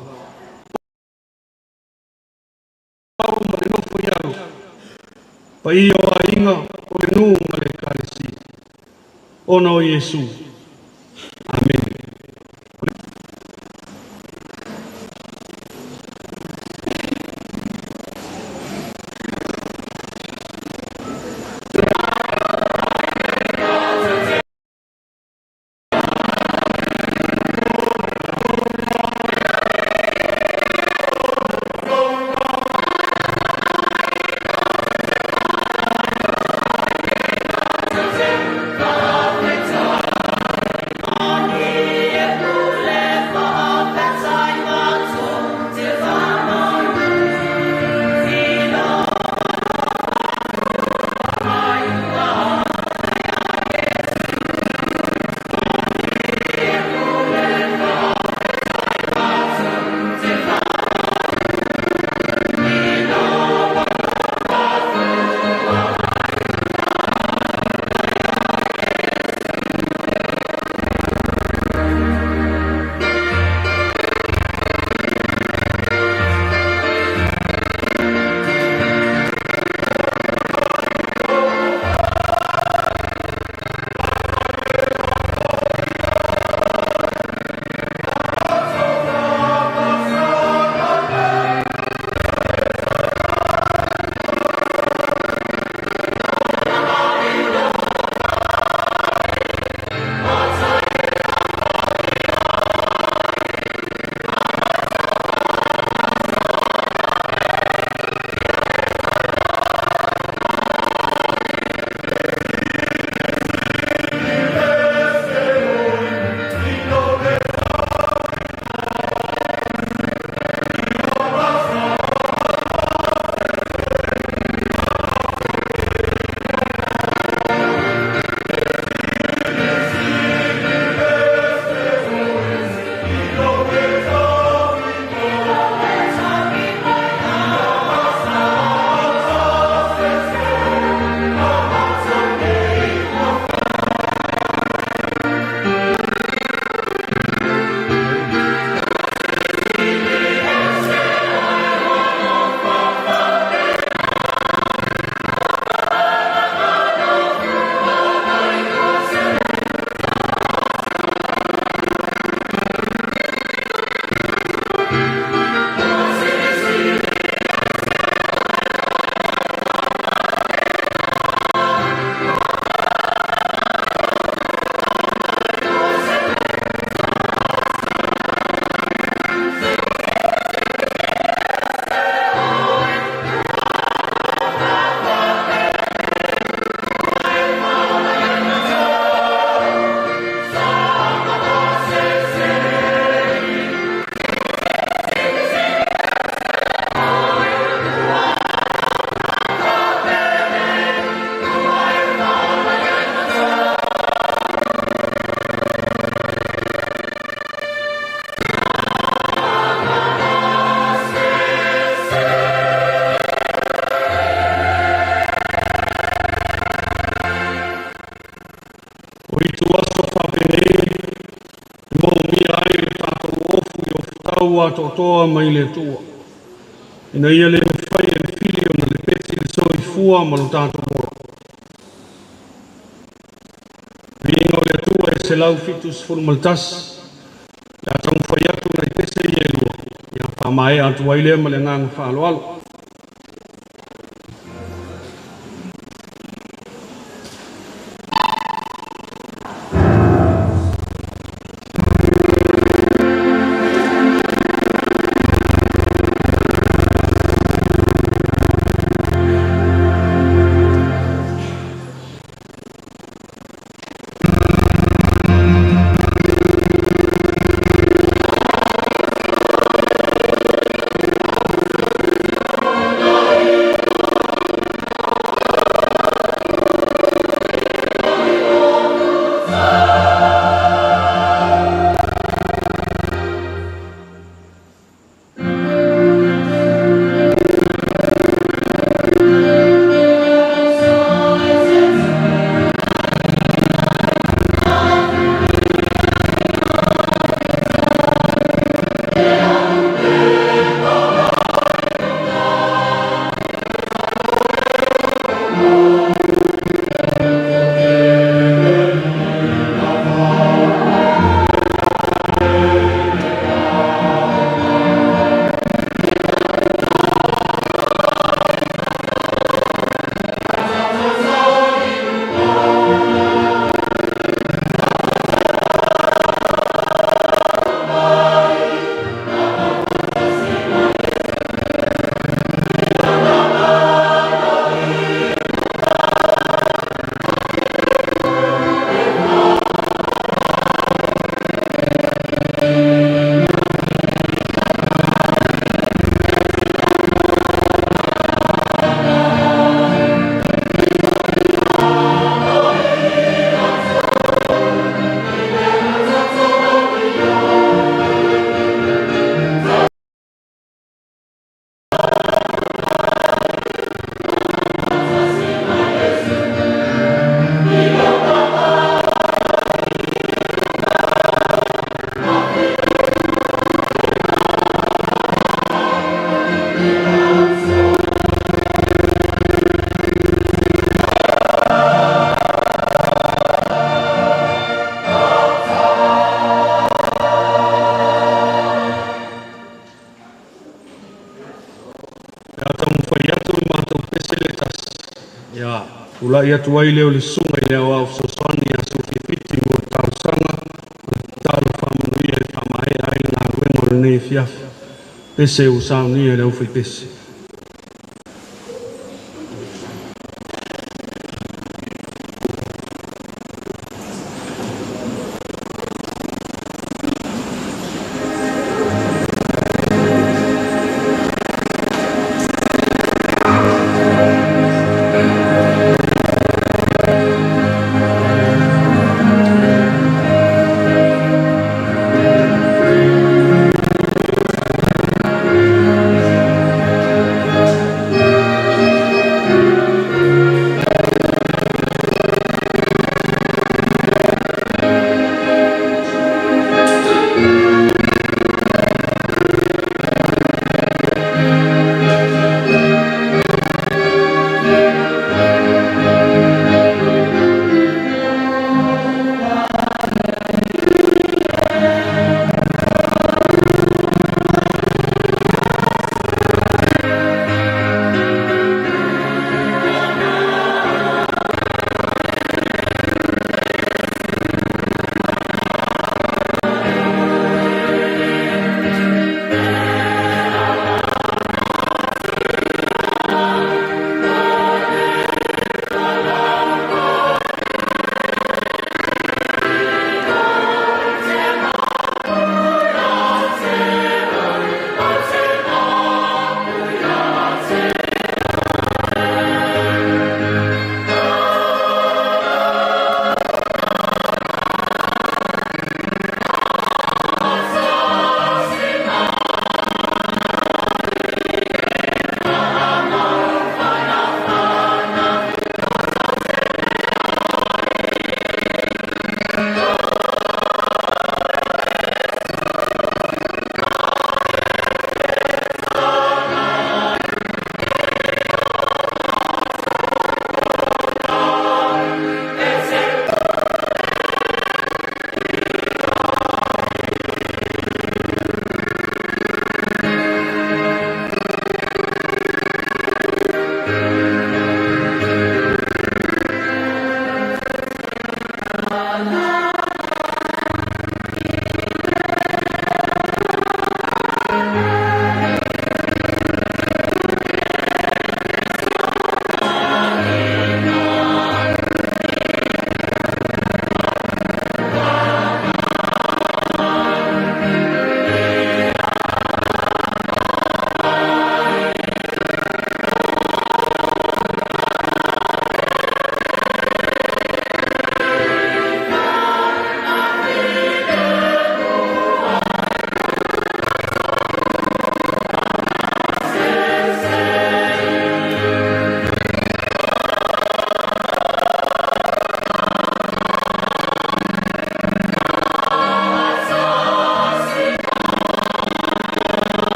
Au ma le nofo ialo. Pa ia o ainga o le nuu ma le kalesi. Ona o Iesu. Amen. lenei, e moomia ai le tatou ofu i ofutau atoatoa mai le Atua. Ina ia le mafai e le fili ona lepeti le soifua ma lo tatou ola. Viiga o le Atua e 171, le a taumafai atu nai pese ia e lua, ia faamaea atu ai lea ma le agaga faaaloalo. Tulai atu ai lea o le susuga i le Aoao Fesoasoani ia Sofia Fiti mo le talosaga ma le tatalo faamanuia e faamaea ai le galuega o lenei afiafi. Pese ua saunia e le aufaipese.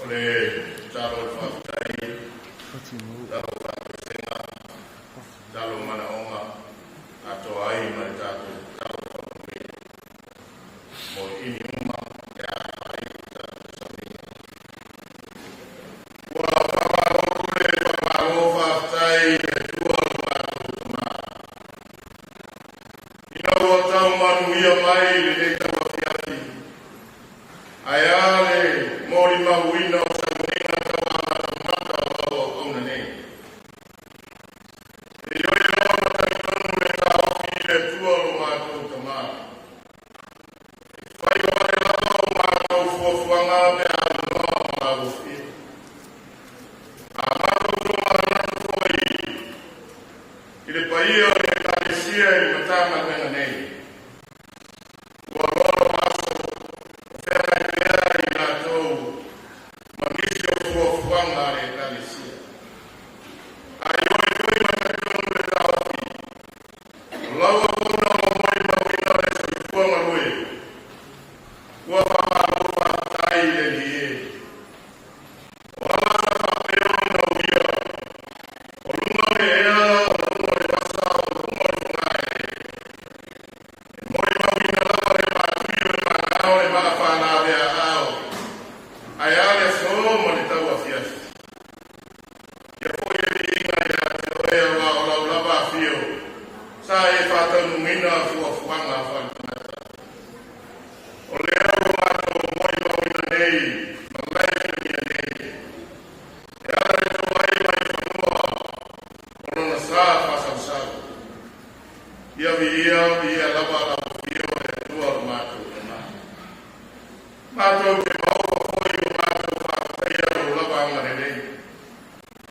O le talo o le faafetai, talo o faatoesega, talo o manaoga, atoa ai ma le tatou tatalo faamanuia mo ini uma e afaina i tatou sauniga. Ua faamalo pule, faamalo faafetai i le Atua lo matou Tamā, ina ua tau manuia mai lenei tauafiafi, ae a le molimauina o sauniga tauamatamata o lau auauna nei. E ioe lava ma talitonu le taofi i le Atua lo matou Tamā, e fai vale lava o matou fuafuaga pe a aunoa ma lau afio. A matou tomanatu foi i le paia o le Ekalesia i le Matagaluega nei, ua loa aso o feagai pea i latou ma nisi o fuafuaga a le Ekalesia. Ae ioe foi ma talitonu le taofi, o lau auauna ua molimauina le soifua galue, ua faamalo faafetai i le Alii e. O ala sa faapea ona uia, o luga o le ea, o luga o le vasa, o luga o le fogaele, e molimauina lava le matui o le manao le maa faalaveaao, ae a le aso ma le tauafiafi. Ia foi le viiga ia te oe aua o lau lava afio, sa e faataunuuina fuafuaga faale-tagata. O lea ua matou molimauina nei, malae filimia nei, e ala le toai mai fanua o lona sa faasausau. Ia viia, viia lava lau afio le Atua o lo matou Tamā. Matou te maofa foi o matou faafetaia lou lava agalelei.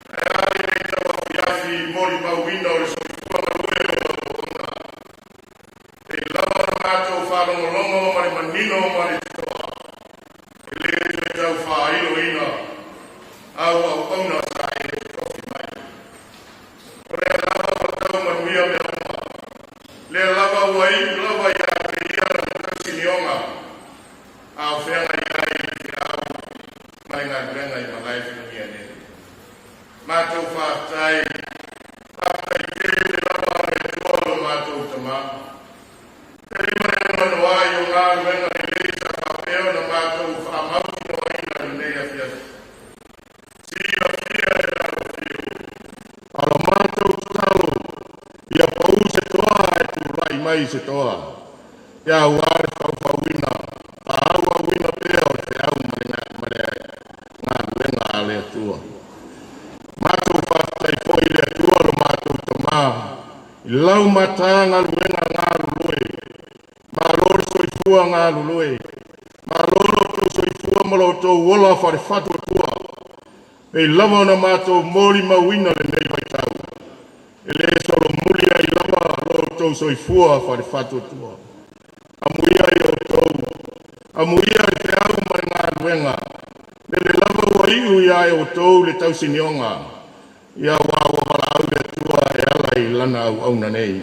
Ae a lenei tauafiafi molimauina o le soifua galue o lau auauna. E lava ona matou faalogologo ma le manino ma le totoa, e le toe tau faailoina au auauna sa e totofi mai. O lea lava ua tau manuia mea uma, lea lava ua iu lava ia te ia lana tausinioga, a o feagai ai le feau ma le galuega i malae filimia nei. Matou faafetai, faafetai tele lava le Atua lo matou Tamā. Tali mai anoanoai o galuega lelei sa faapea ona matou faamautinoaina lenei afiafi. Silafia e lau afio. A o la matou tatalo, ia pau se toa ae tulai mai se toa, ia aua le faufauina faaauauina pea o le feau ma le galuega a le Atua. Matou faafetai foi i le Atua lo matou Tamā i lau matagaluega galulue, malo le soifua galulue, malo lo outou soifua ma lo outou ola faale-faatuatua, pei lava ona matou molimauina lenei vaitau, e le solomuli ai lava lo outou soifua faale-faatuatua. Amuia i outou, amuia le feau ma le galuega, lele lava ua iu ia e outou le tausinioga, ia aua ua valaau le Atua e ala i lana auauna nei.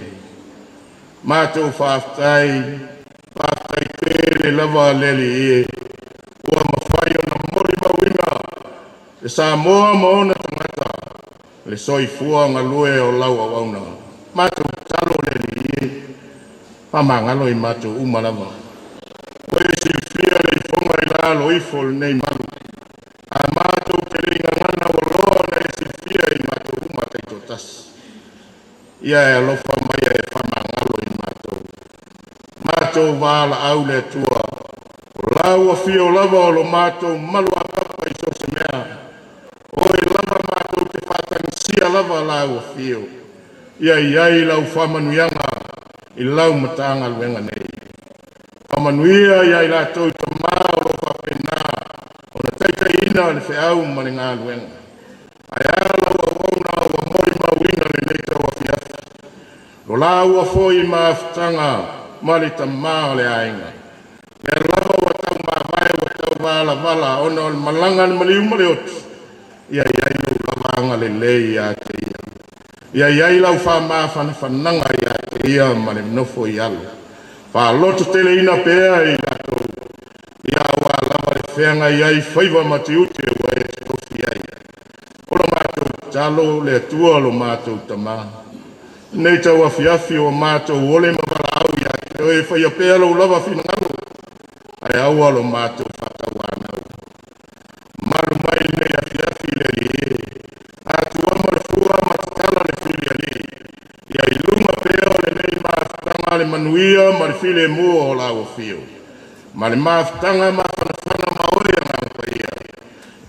Matou faafetai, faafetai tele lava le Alii e, ua mafai ona molimauina e Samoa ma ona tagata le soifua galue o lau auauna. Matou tatalo le Alii e, faamagalo i matou uma lava. Ua e silafia le ifoga i lalo ifo o lenei malu, a matou te le i gagana ua loa ona e silafia i matou uma taitoatasi. Ia e alofa mai e faamagalo i matou. Matou valaau le Atua, o lau afio lava o lo matou malu apapa i so o se mea. Oe lava matou te faatagisia lava lau afio. Ia iai lau faamanuiaga i lau matagaluega nei. Faamanuia ia i latou tamā o lo faapena ona taitaiina le feau ma le galuega. Ae a lau auauna ua molimauina lenei tauafiafi. Lo laua foi mafutaga ma le tamā o le aiga. Lea lava ua tau mavae ua tau valavala ona o le malaga a le maliu ma le oti, ia iai lou lava agalelei ia te ia. Ia iai lau faamafanafanaga ia te ia ma le nofo i alo. Faaloto teleina pea i latou, ia aua lava le Feagai ai faiva ma tiute ua e tofi ai. O lo matou tatalo le Atua lo matou Tamā. Nei tauafiafi o matou ole ma valaau ia te oe, faia pea lou lava finagalo, ae aua lo matou faatauanau. Malu mai lenei afiafi le Alii e, atua ma le fua ma tatala le filialii, ia i luga pea o lenei mafutaga le manuia ma le filemu o lau afio, ma le mafutaga mafanafana ma oe Agaga Paia,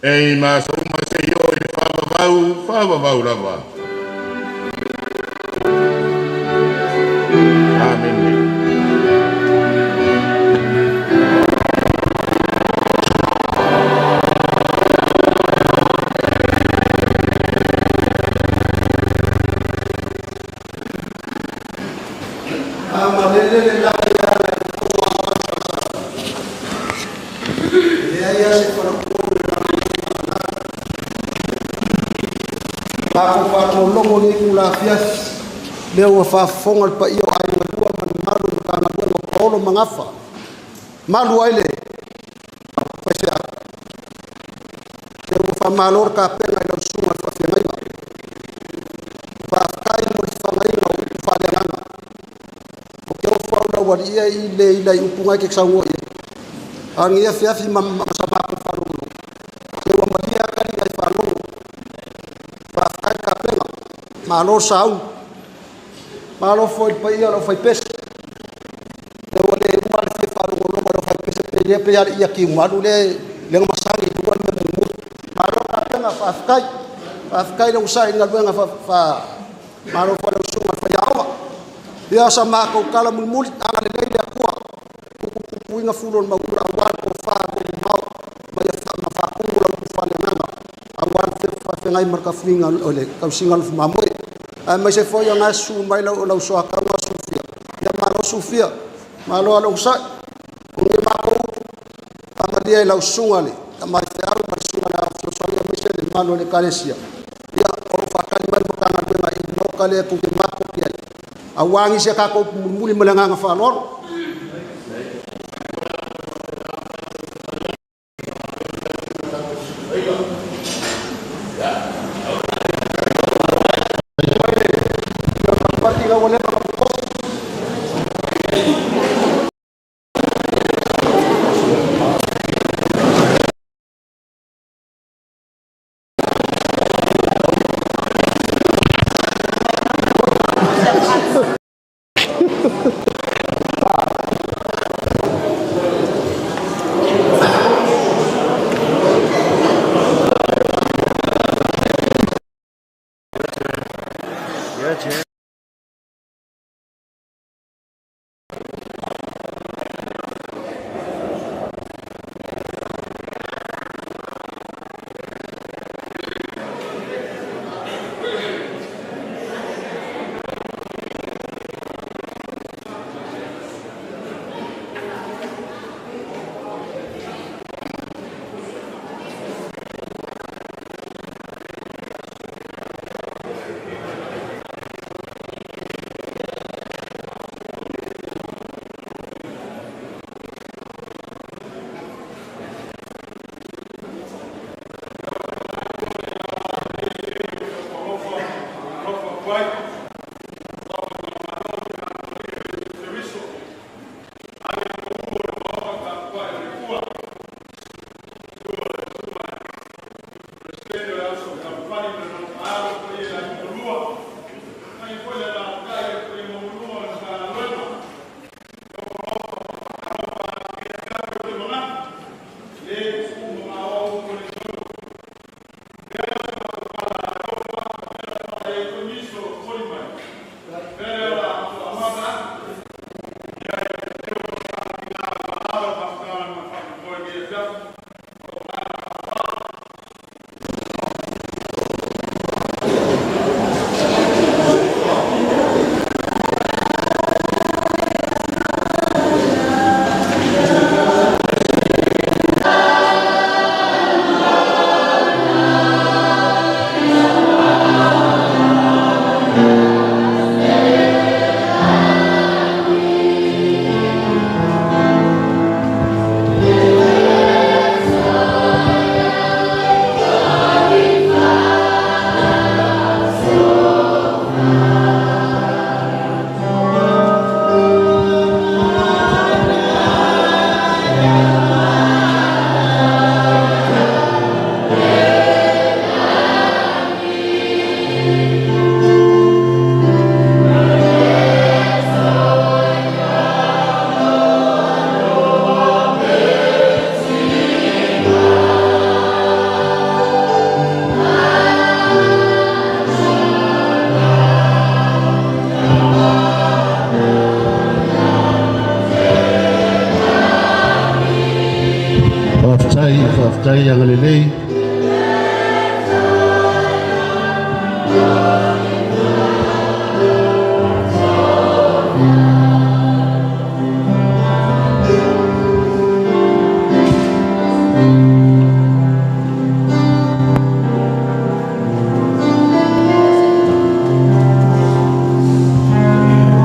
e i maso uma seia oo i le faavavau, faavavau lava. Amene. Amalele le lagi ala i leai a se falapolu le lagi. Matou faatologo nei tula afiafi lea ua faafofoga le paia o aiga lua ma le mamalu o le Matagaluega o Paolo ma Gafa, malu ai le faifeau. Se ua faamalo le tapena i lau susuga i le faafeagaiga. Faafetai mo le fafagaina o upu faaleagaga. Ou te ofo au i lau alii ia i le ila i upu na e te saunoa i ai. A o lenei afiafi ma sa matou faalogologo, se ua malie lava taliga i faalogo. Faafetai le tapena, malo le sauni. Malo foi i le paia o le aufaipese. Se ua le uma le fia faalogologo i le aufaipese pe lea pe alii ia tiumalu lea na masani i luga le mea mulimuli. Malo le tapena, faafetai. Faafetai le onosai i le galuega malo foi i lau susuga i le faiaoga. Ia, o sa matou tala mulimuli, agalelei le Atua, puipuiga fulu o le maula aua le tofa alualumamao ma faatumu lau upu faaleagaga aua le faafeagai ma le tafuiga o le tausiga o le mamoe. Aemaise foi o na e susu mai lau soatauga Sufia, ia malo Sufia, malo lava le onosai. O ni matou upu, faamalie i lau susuga le Tamaifeau ma le susuga i le Ao Fesoasoani aemaise le mamalu o le Ekalesia, ia o lo o faatali mai le Matagaluega i le maota lea tou te matot ai, aua nisi a tatou upu mulimuli ma le agaga faaaloalo. Ua leva ona totofi.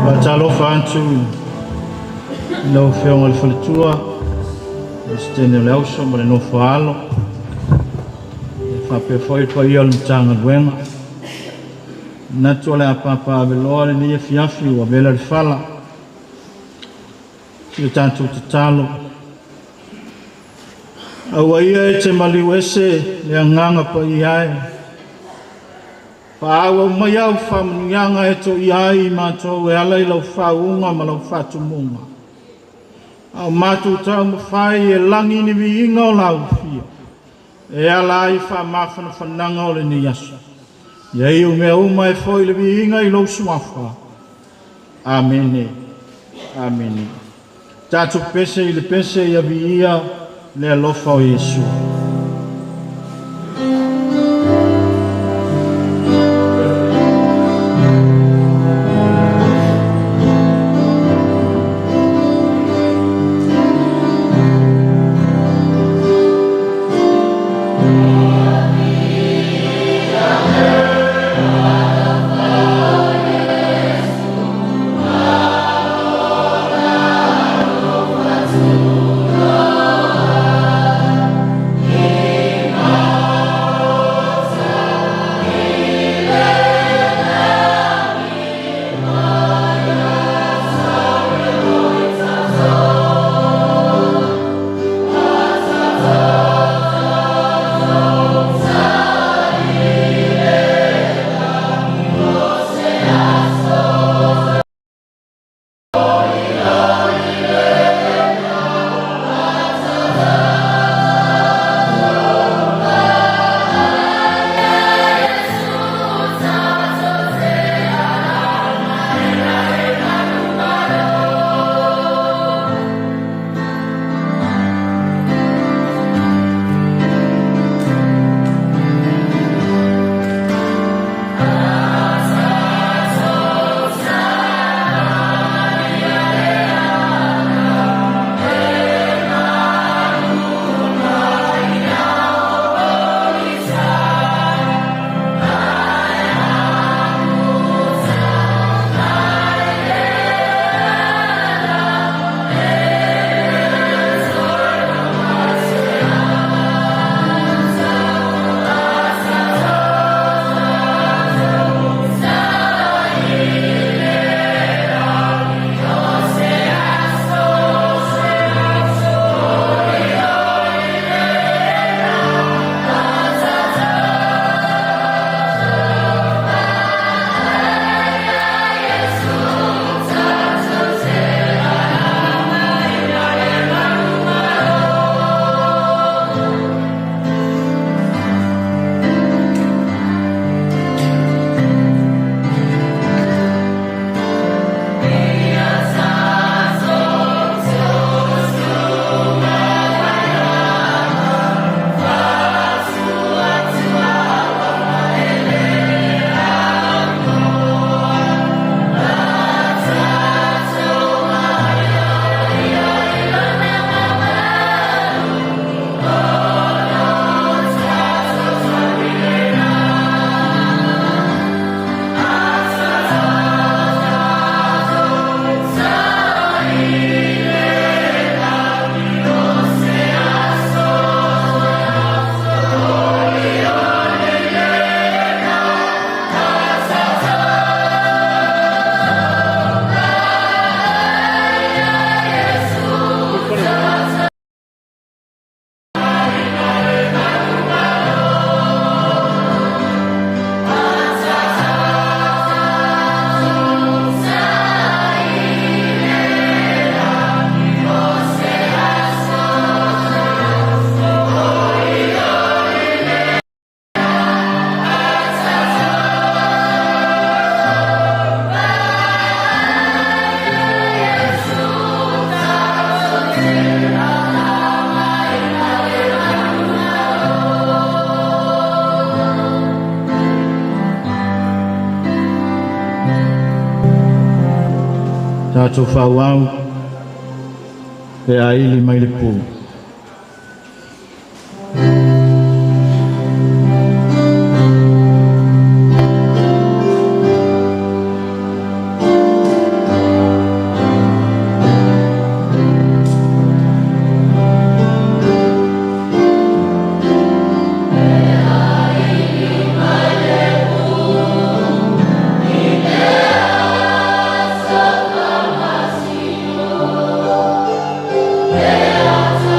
Faatalofa atu i lau Afioga i le Faletua, Peresetene o le Auso ma le nofo a alo, e faapea foi le paia o le Matagaluega. Manatu o le a papaaveloa lenei afiafi ua vela le fala. Si o tatou tatalo. Aua ia e te maliu ese le agaga paia e. Faaauau mai au faamanuiaga e toia ai i matou e ala i lau faauuga ma lau faatumuga. A o matou taumafai e lagi ni viiga o lau fia, e ala ai faamafanafanaga o lenei aso. Ia iu mea uma e foi le viiga i lou suafa. Amene. Amene. Tatou pese i le pese ia viia le alofa o Iesu. Tatou faaauau e aili mai le pu. Yeah.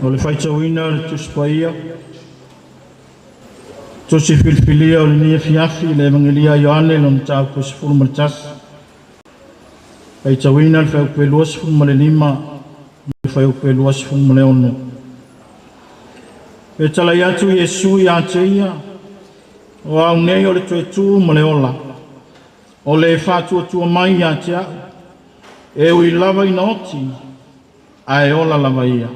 O le faitauina o le Tusi Paia, Tusi filifilia o lenei afiafi, le Evagelia a Ioane lona mataupu e 11. Faitauina le fuaiupu e 25 ma le fuaiupu e 26. E talai atu Iesu ia te ia, o au nei o le toe tu ma le ola, o le faatuatua mai ia te au, e ui lava ina oti, ae ola lava ia.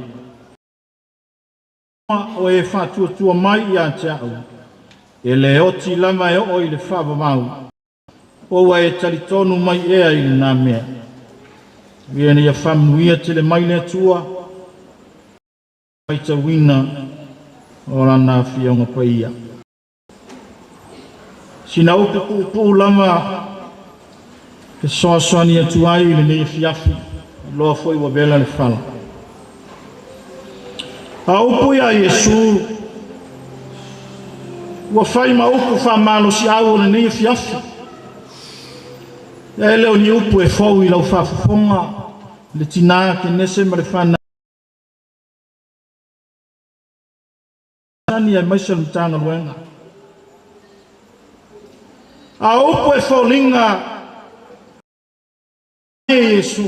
O e faatuatua mai ia te au, e le oti lava e oo i le faavavau, po ua e talitonu mai ea i lena mea. Ia ina ia faamanuia tele mai le Atua, faitauina o lana afioga paia. Sina upu puupuu lava fesoasoani atu ai i lenei afiafi, iloa foi ua vela le fala. A upu ia Iesu, ua fai ma upu faamalosiau o lenei afiafi. Ia e le o ni upu e fou i lau faafofoga, le tinā Kenese ma le fanau aemaise o le Matagaluega. A o upu e foliga e Iesu,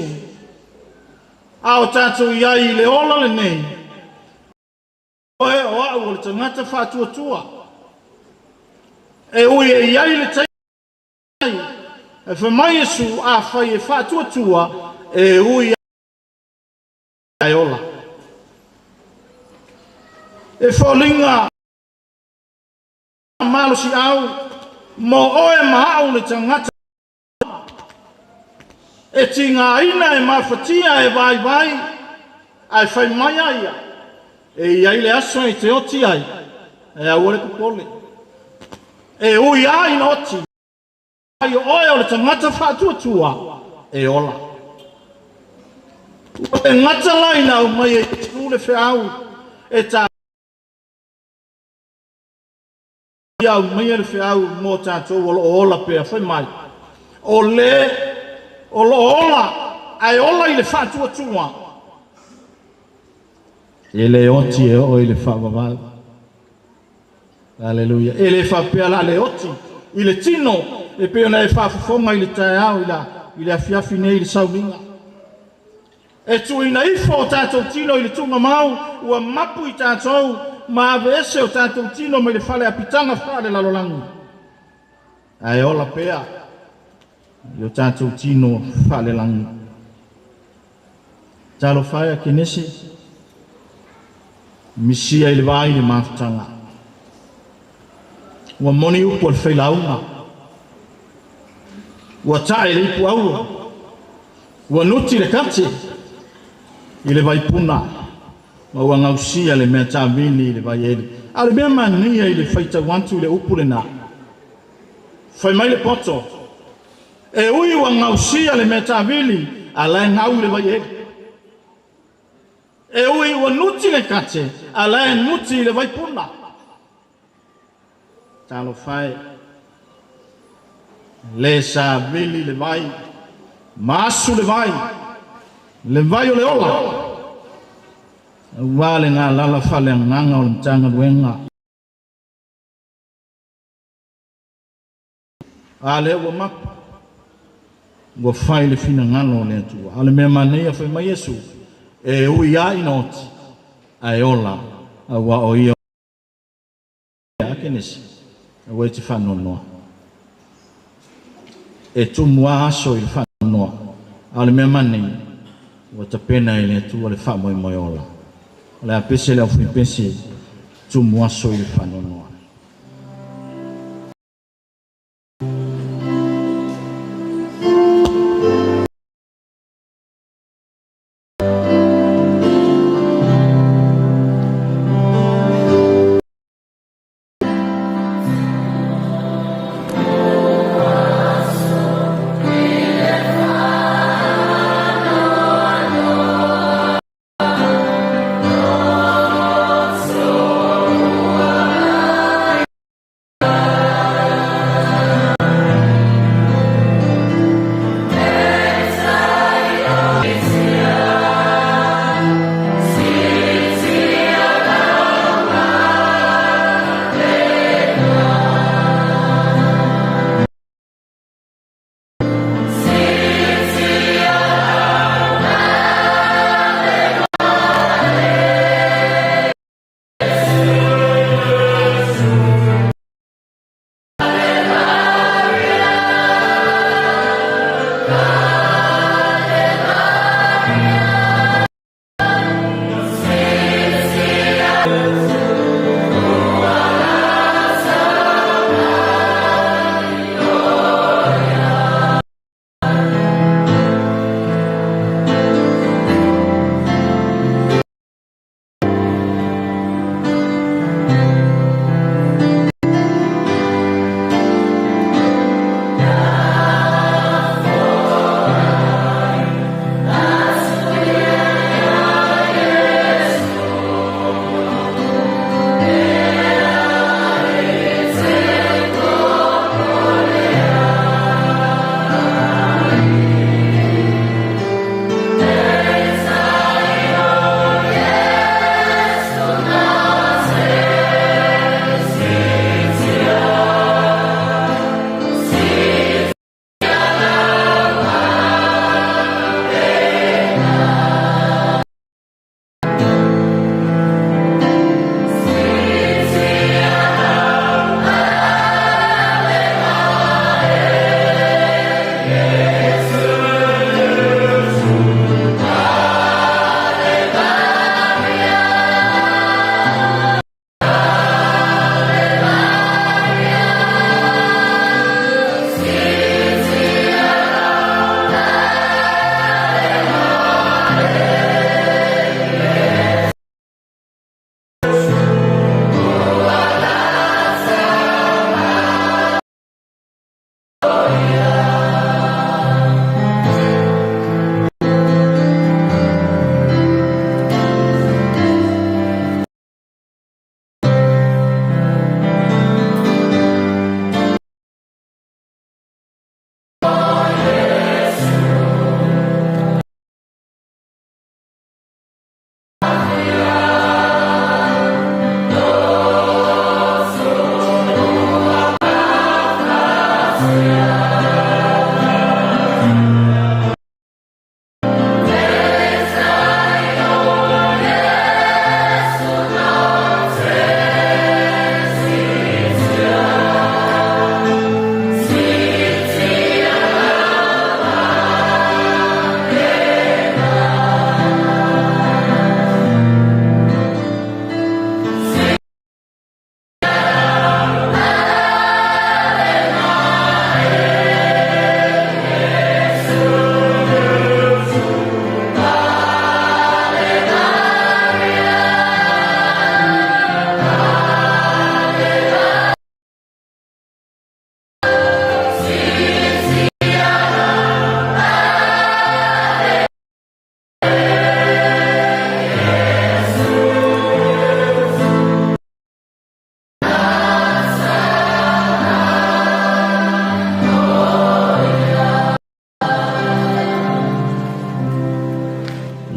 a o tatou i ai i le ola lenei, oe o au o le tagata faatuatua, e ui e i ai le taimi, e fai mai Iesu, afai e faatuatua, e ui ae ola. E foliga malosiau mo oe ma au le tagata e tigaina e mafatia e vaivai, ae fai mai a ia, e i ai le aso e te oti ai, e aua le popole. E ui a ina oti, ai o oe o le tagata faatuatua, e ola. Ua le gata la ina aumai e Iesu le feau e ta aumaia le feau mo tatou o lo o ola pea, fai mai, o le o lo o ola, ae ola i le faatuatua, e le oti e oo i le faavavau. Aleluia. E le faapea la le oti i le tino, e pei ona e faafofoga i le taeao i le afiafi nei i le sauniga. E tuuina ifo o tatou tino i le tuugamau, ua mapu i tatou ma aveese o tatou tino mai le fale apitaga faalelalolagi. Ae ola pea i o tatou tino faalelagi. Talofa e a Kenese, misia i le vai le mafutaga. Ua moni upu o le failauga, ua tae le ipu auro, ua nuti le kate i le vaipuna, ma ua gausia le mea tavili i le vaieli. A o le mea manaia i le faitau atu i le upu lena, fai mai le poto, e ui ua gausia le mea tavili, a la e gau i le vaieli. E ui ua nuti le kate, a la e nuti i le vaipuna. Talofa e, le savili le vai, ma asu le vai, le vai o le ola, aua le galala faaleagaga o le Matagaluega. A lea ua mapu, ua fai le finagalo o le Atua. A o le mea manaia fai mai Iesu, e ui lava ina oti, ae ola, aua o ia a Kenese, aua e te faanoanoa. E tumu lava aso i le faanoanoa, a o le mea manaia, ua tapena e le Atua le faamoemoe ola. O le a pese le aufaipese, tumu aso i le faanoanoa.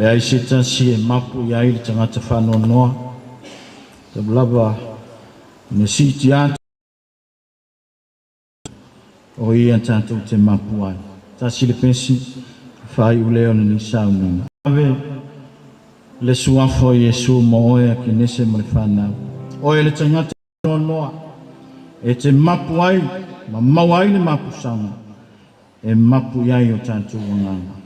Leai se tasi e mapu i ai le tagata faanoanoa. Talu lava ina siiti atu o ia tatou te mapu ai. Tasi le pesi, faaiu lea o lenei saunoaga. Ave le suafa o Iesu mo oe a Kenese ma le fanau. Oe le tagata noanoa e te mapu ai ma maua ai le mapusaga e mapu i ai o tatou agaga.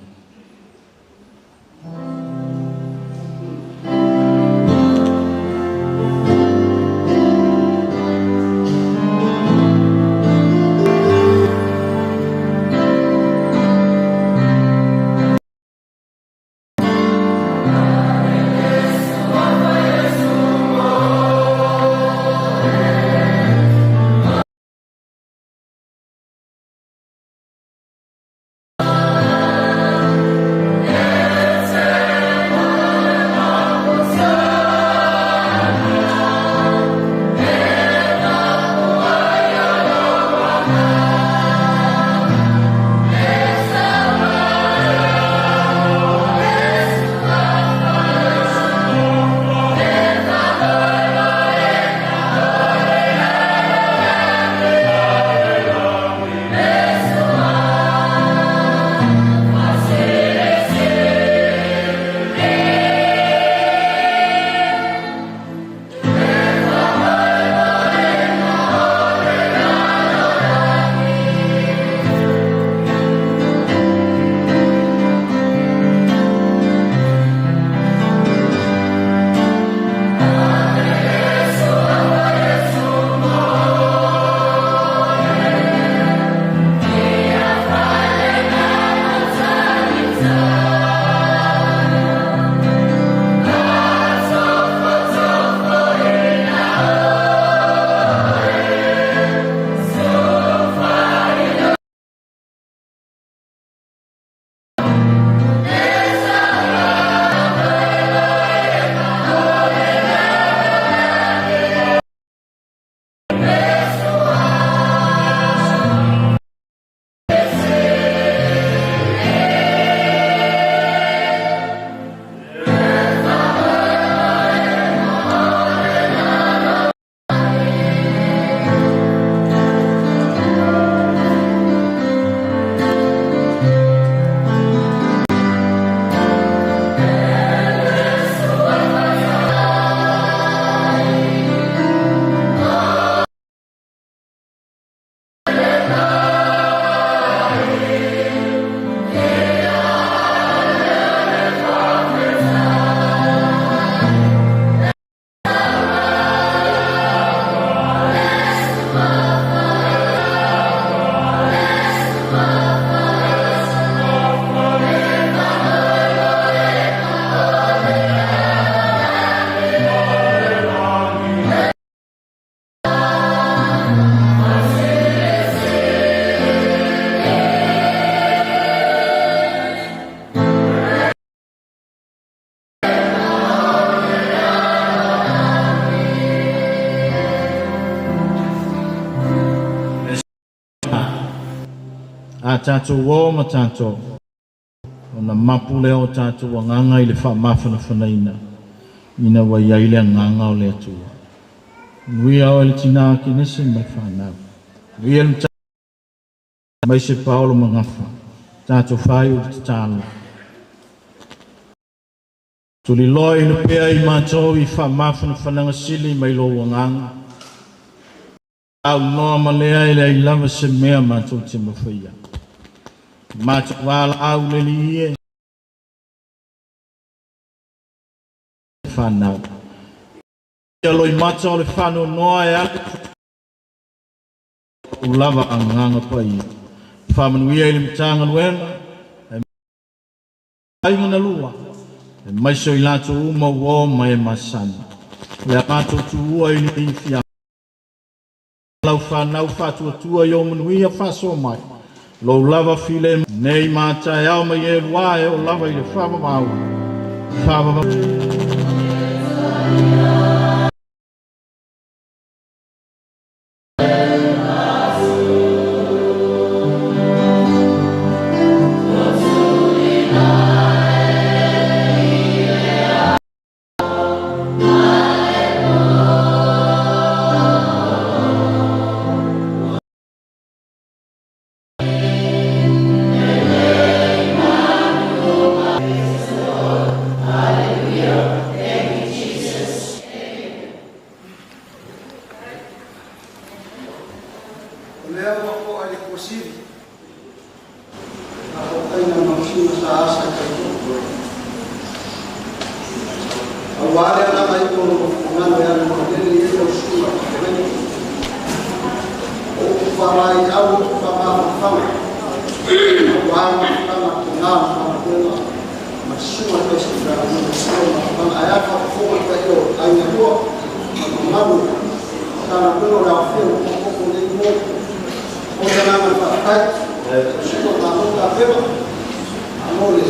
A tatou o ma tatou, ona mapu lea o tatou agaga i le faamafanafanaina ina ua i ai le agaga o le Atua. Manuia oe le tina Kenese ma le fanau. Manuia le mai se Paolo Magafa, tatou faaiu le tatalo. Tuliloa ina pea i matou i faamafanafanaga sili mai lou agaga. Aunoa ma lea e leai lava se mea matou te mafaia. Matou valaau le Alii e fanau. Ia loimata o le faanoanoa e ala ou lava agaga paia. Faamanuia i le Matagaluega e aiga na lua, e maise o i latou uma ua o ma e masani. O le a matou tuua i lenei afiafi. Lau fanau faatuatua i ou manuia faasoa mai. Lou lava filemu nei ma taeao mai e lua e oo lava i le faavavau. Faavavau. o lo ngano ya mo le le le o sua o fa mai au fa ma fa wa ma ma na ma ma ma sua te se ra mo sua ma ma ai fa fo ma yo ai na ko ma ma ta na ko ra fi o ko ko le mo o ta na ma fa ta sua ma ko ta pe ma le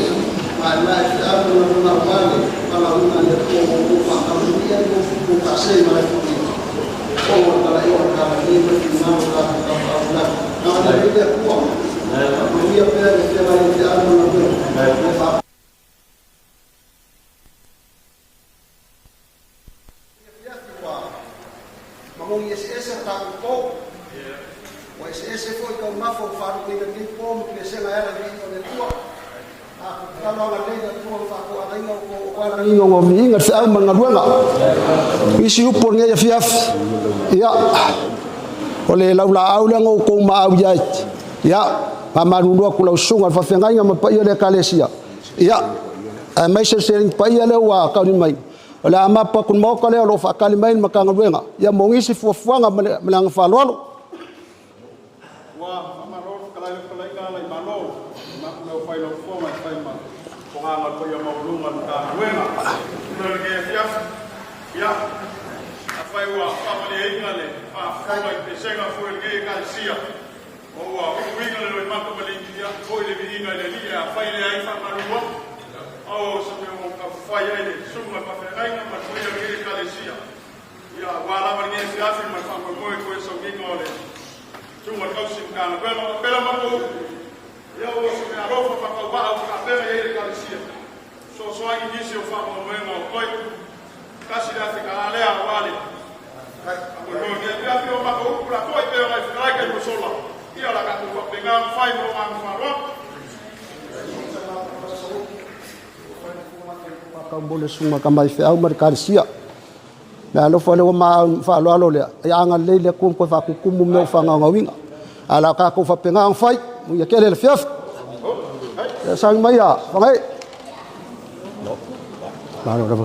ma ma fi a mo na ma le ma la una le ko ko fa ta ni ya ko ko ka se ma le ko o ta la yo ta ni ma fi ma ta ta ta na na le le ko ma ni ya pe le te ma le a mo na ko Mangongi ese ta ko o ese foi ka mafo faru ni ni po mo se la era ni o le tua a ko la la le na tua fa ko a inga ko o ala inga ngo mi inga sa ma ngaluanga isi upo ni ya fiaf ya o le laula au le ngo ko ma au ya ya ma marulua ku lau sunga fa fenga inga ma pa ia le kalesia ya a mai se se pa ia le wa ka ni mai o le ama pa kun mo ka le lo fa ka ni mai ma ka ngaluanga ya mo ngisi fuafuanga ma le fa lo wa amaro ka lai ka lai ka lai malo ma ku leo fai lo fo ma fai ma ko nga ma ko ya ma lunga ka wenga no le ke fiaf ya a fai wa fa ma le inga le fa fa ma te senga fu le ke ka sia o wa u inga le ma ko le ya ko le inga le li ya fai le ai fa ma lu o se me o ka fai ai le suma pa fe ai ma ko ya ke ka le sia ya wa la ma le fiaf ma fa ma ko ko so ngi le Tuma kausi mkana bela bela mako ya o se me arofa pa ka ba o ka bela ye le kalisia so so ai nisi o fa mo mo koi kasi la se ka le a wale ko no ke pia pia ma ko kula koi pe ngai frai ka mo sola ia la ka ko penga fai mo ma fa ro ka mo le suma ka mai fe au mar kalisia la lo fa le ma fa lo lo le ya nga le le ku ko fa ku ku mo fa nga nga winga ala ka ko fa penga fai ya ke le fiaf ya sang mai ya fa ngai la lo la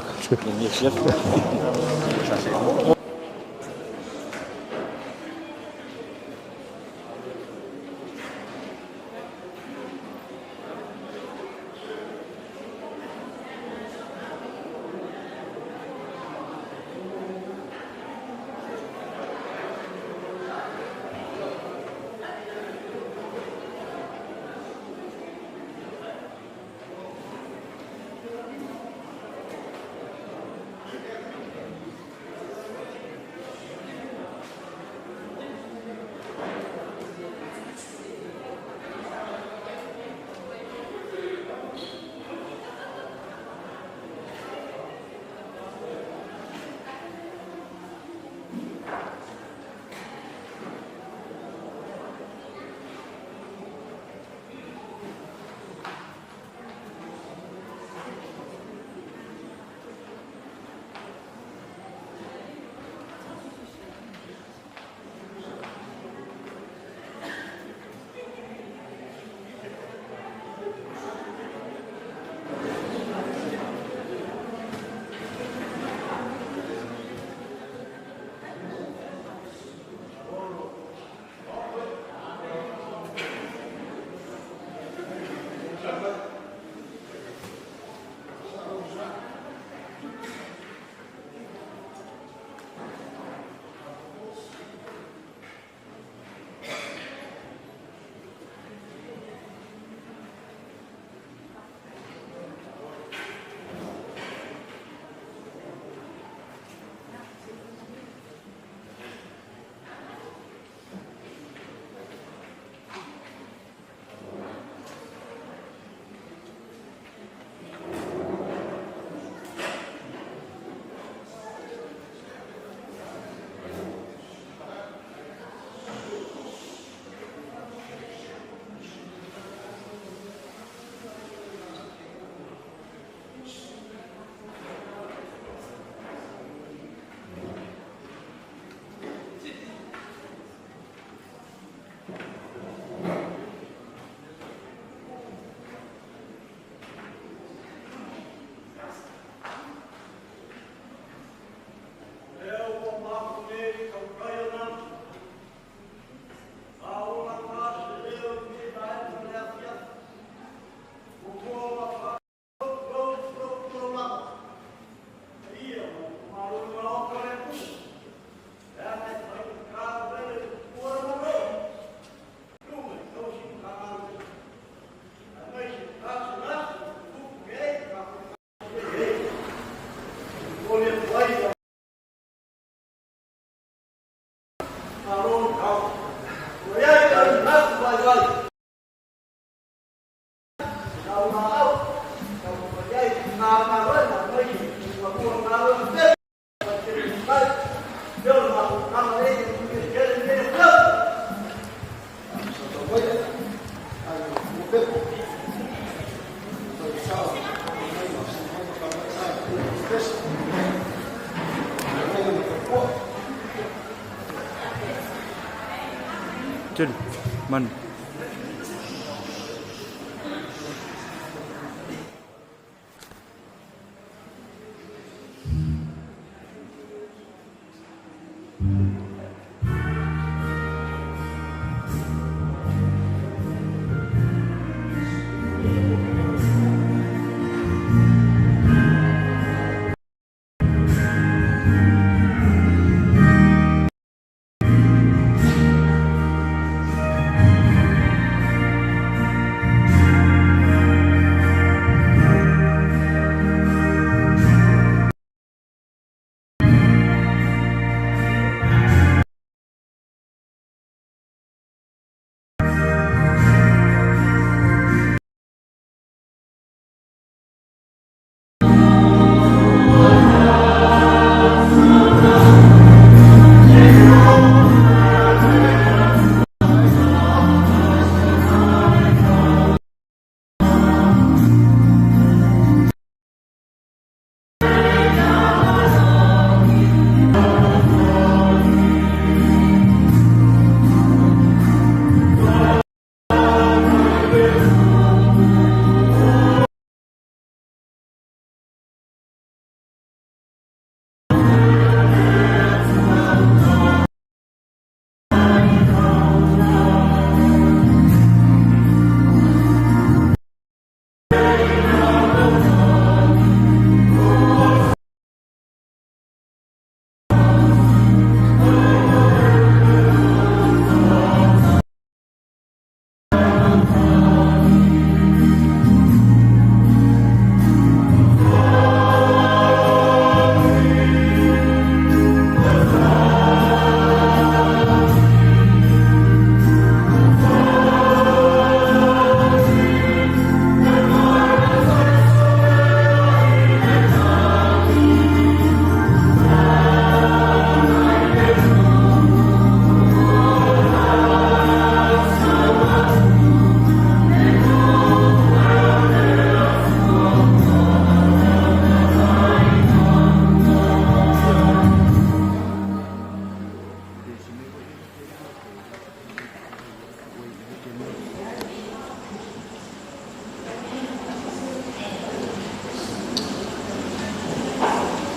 Manu.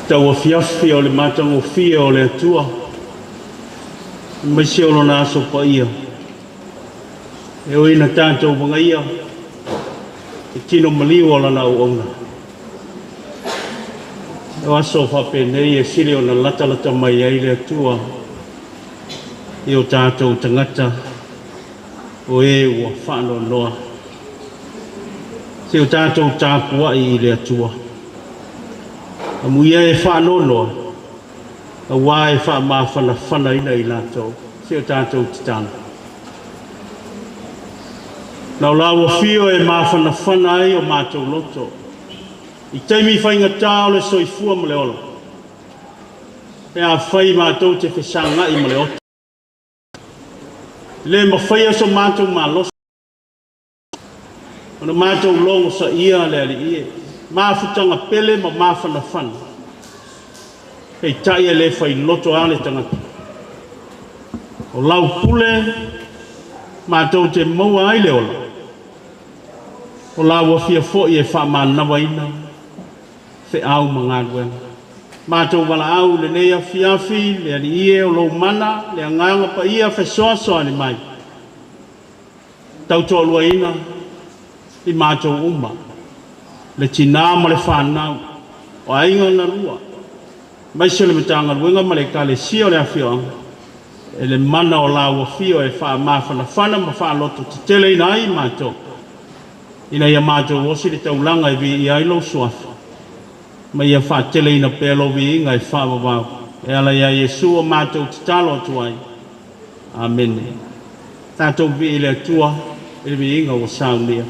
Tauafiafi o le matagofie o le Atua, aemaise o Lona aso paia. E ui ina tatou vagaia i tino maliu o Lana auauna. O aso faapenei e sili ona latalata mai ai le Atua i o tatou tagata o e ua faanoanoa. Se o tatou tapuai i le Atua. Amuia e faanoanoa, auā e faamafanafanaina i latou, se o tatou tatalo. Na o lau afio e mafanafana ai o matou loto, i taimi faigata o le soifua ma le ola, pe afai matou te fesagai ma le oto. E le mafaia so matou malosi. Ona matou logosaia le Alii e, mafutaga pele ma mafanafana, peitai e le failoto lava le tagata. O lau pule matou te maua ai le ola, o lau afia foi e faamanavaina feau ma galuega. Matou valaau i lenei afiafi, le Alii e, o lou mana, le Agaga Paia fesoasoani mai. Tautoaluaina i matou uma, le tinā ma le fanau, o aiga na lua, aemaise o le Matagaluega ma le Ekalesia o le afioaga, e le mana o lau afio e faamafanafana ma faalototeteleina ai matou, ina ia matou osi le taulaga e viia ai lou suafa, ma ia faateleina pea lou viiga e faavavau, e ala ia Iesu o matou tatalo atu ai. Amene. Tatou vii i le Atua i le viiga ua saunia.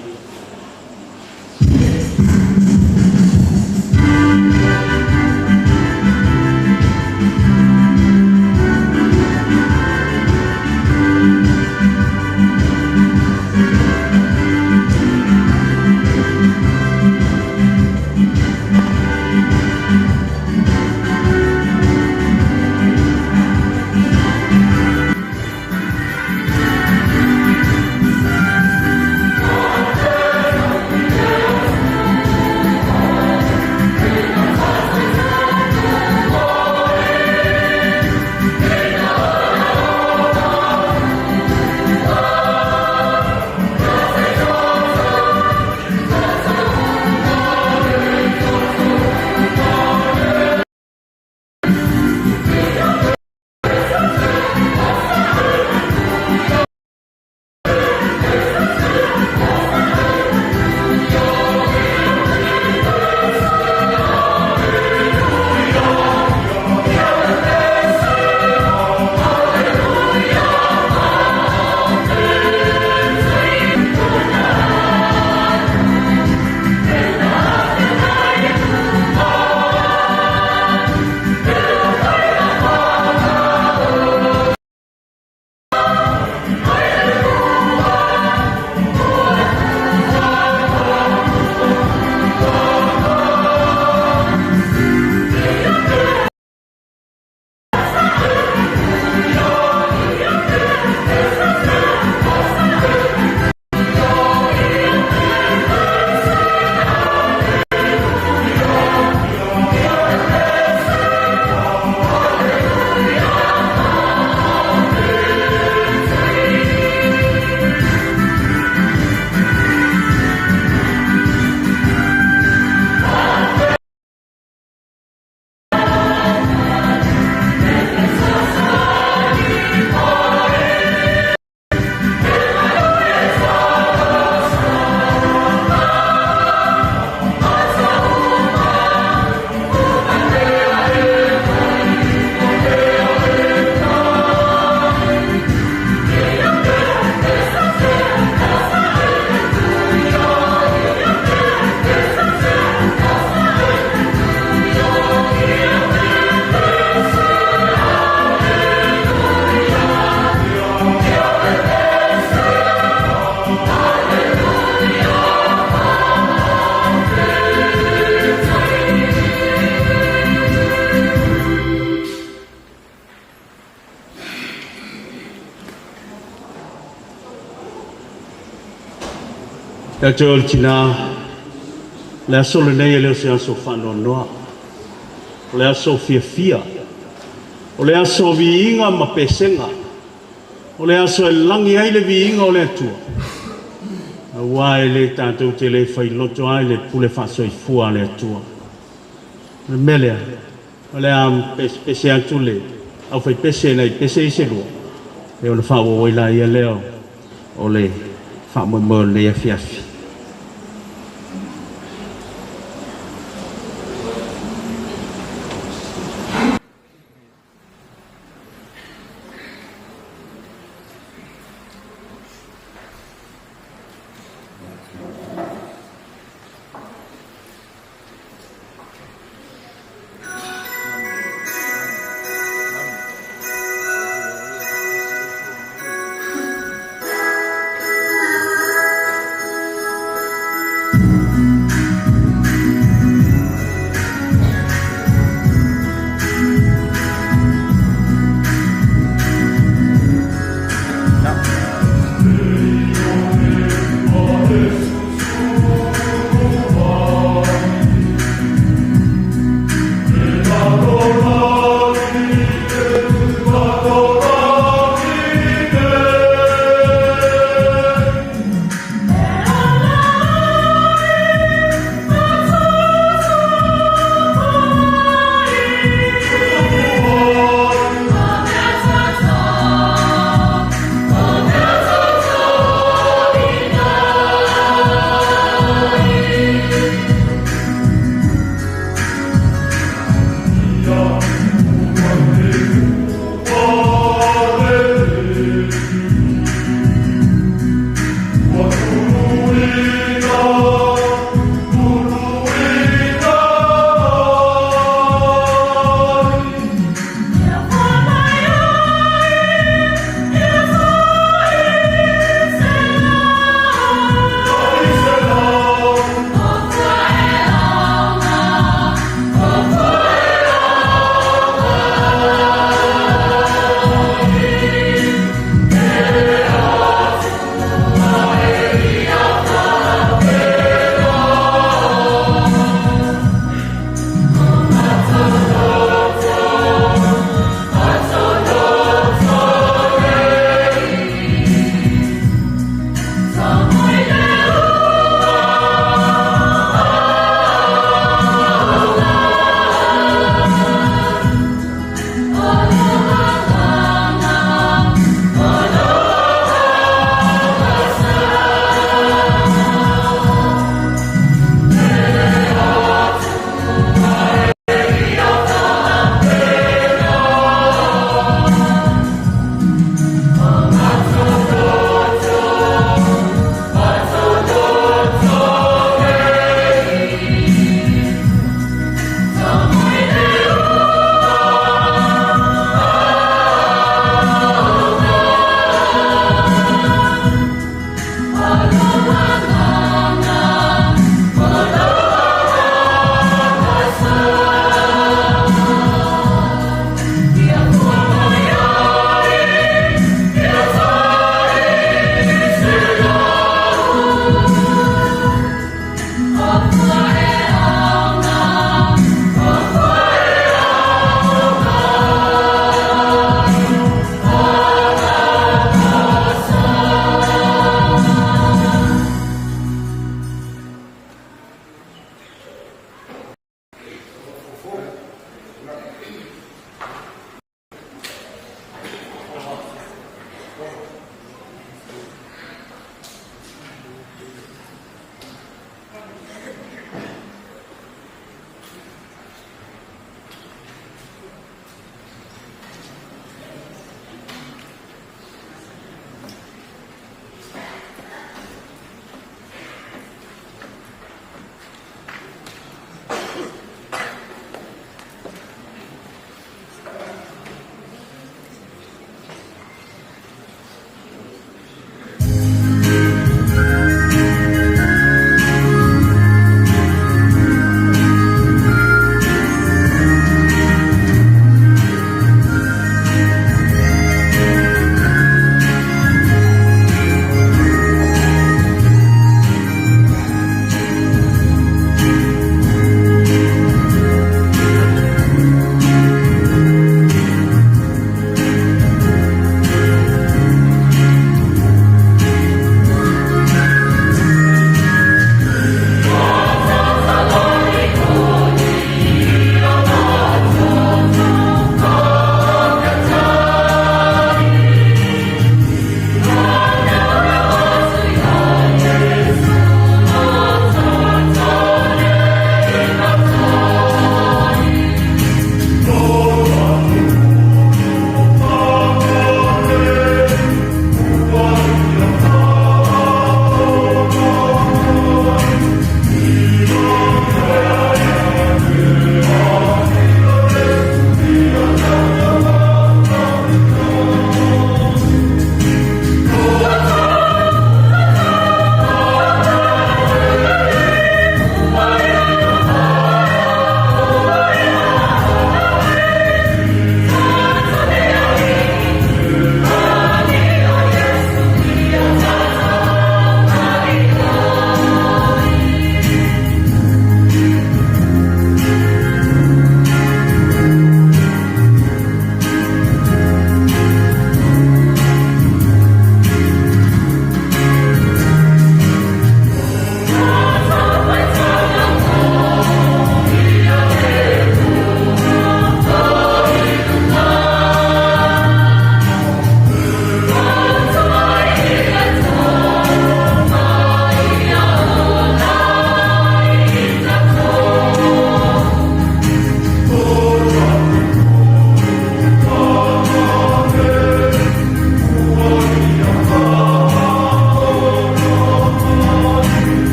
Ia te oe le tinā, le aso lenei e le o se aso faanoanoa. O le aso fiafia. O le aso viiga ma pesega. O le aso e lagi ai le viiga o le Atua. Aua e le tatou te le failoto ai le pule faasoifua a le Atua. O le mea lea, o le a pesepese atu le aufaipese nai pese i se lua, e ona faaauau ai laia lea o le faamoemoe o lenei afiafi.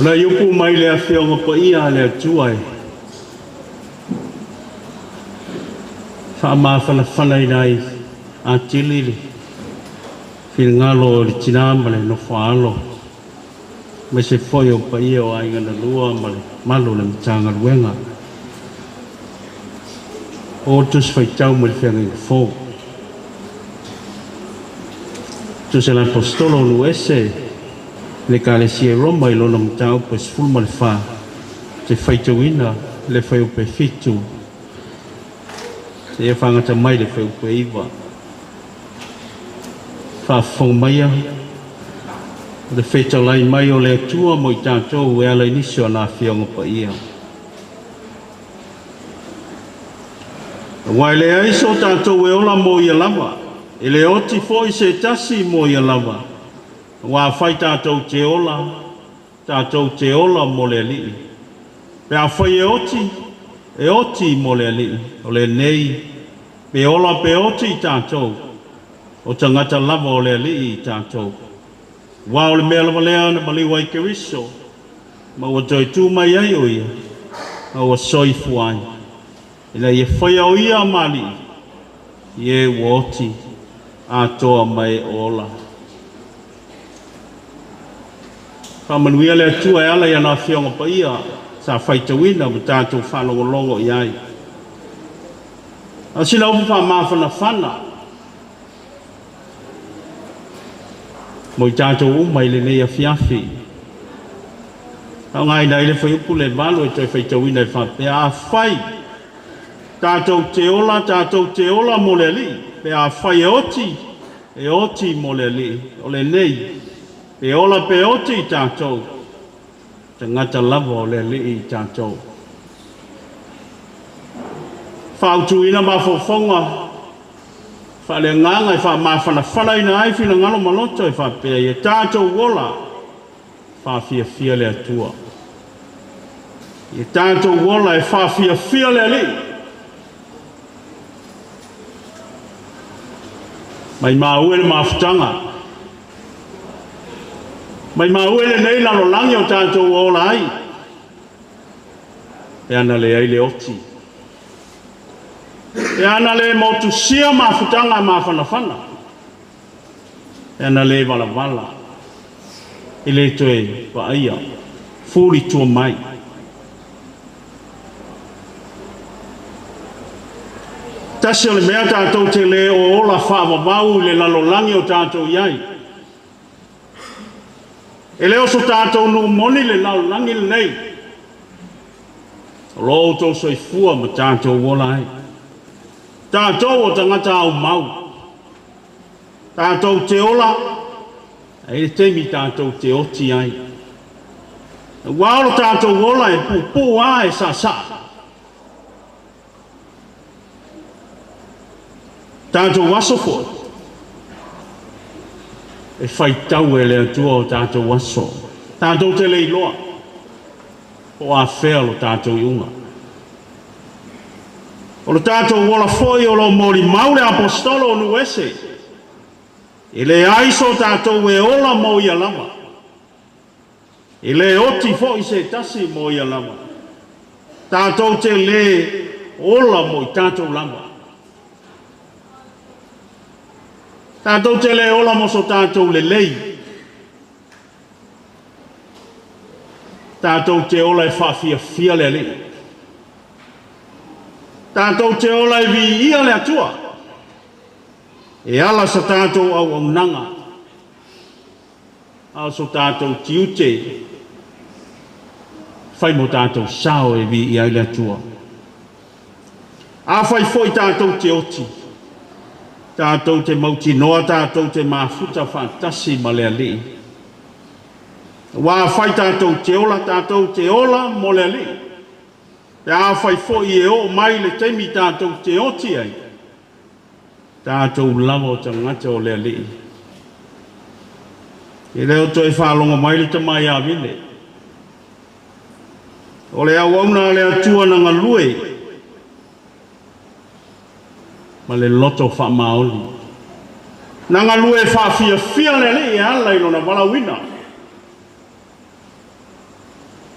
O nai upu mai le Afioga Paia a le Atua e faamafanafanaina ai atili le finagalo o le tinā ma le nofoaalo, aemaise foi o paia o aiga na lua ma le mamalu o le Matagaluega. O Tusi Faitau mai le Feagaiga Fou. Tusi a le Aposetolo o Luese le Ekalesia i Roma i lona mataupu e 14, te faitauina le fuaiupu e 7 seia fagata mai le fuaiupu e 9. Faafofoga maia o le fetalai mai o le Atua mo i tatou e ala i nisi o ana Afioga Paia. Aua e leai so tatou e ola mo ia lava, e le oti foi se tasi mo ia lava, aua afai tatou te ola, tatou te ola mo le Alii. Pe afai e oti, e oti mo le Alii. O lenei, pe ola pe oti i tatou, o tagata lava o le Alii i tatou. Aua o le mea lava lea na maliu ai Keriso, ma ua toe tu mai ai o ia, ma ua soifua ai, ina ia faia o ia ma alii, i e ua oti atoa ma e o ola. Faamanuia le Atua e ala i ana Afioga Paia sa faitauina ma tatou faalogologo i ai. A o sina upu faamafanafana mo i tatou uma i lenei afiafi. Faaaogaina ai le fuaiupu le 8 e toe faitauina e faapea, afai tatou te ola, tatou te ola mo le Alii, pe afai e oti, e oti mo le Alii. O lenei, pe ola pe oti i tatou, tagata lava o le Alii i tatou. Fautuina mafaufauga faaleagaga e faamafanafanaina ai finagalo ma loto e faapea, ia tatou ola faafiafia le Atua. Ia tatou ola e faafiafia le Alii. Mai maue le mafutaga. Mai maue lenei lalolagi o tatou ola ai. Pe ana leai le oti. Pe ana le motusia mafutaga mafanafana. Pe ana le valavala. E le toe vaaia. Fuli tua mai. Tasi o le mea tatou te le o ola faavavau i le lalolagi o tatou i ai. E le o so tatou nuu moni le lalolagi lenei. O lo outou soifua ma tatou ola ai. Tatou o tagata aumau. Tatou te ola, e i le taimi tatou te oti ai. Aua o lo tatou ola e puupuu lava e saasaa. Tatou aso foi, e faitau e le Atua o tatou aso. Tatou te le iloa po o afea lo tatou iuga. O lo tatou ola foi o lo molimau le Aposetolo o nuu ese. E leai so tatou e ola mo ia lava. E le oti foi se tasi mo ia lava. Tatou te le ola mo i tatou lava. Tatou te le ola mo so tatou lelei. Tatou te ola e faafiafia le Alii. Tatou te ola e viia le Atua. E ala sa tatou auaunaga. A o so tatou tiute fai mo tatou sao e viia ai le Atua. Afai foi tatou te oti, tatou te mautinoa, tatou te mafuta faatasi ma le Alii. Aua afai tatou te ola, tatou te ola mo le Alii. Pe afai foi e oo mai le taimi tatou te oti ai, tatou lava o tagata o le Alii. E le o toe faalogo mai le tama ia Vine. O le auauna a le Atua na galue ma le loto faamaoni. Na galue faafiafia le Alii e ala i lona valaauina.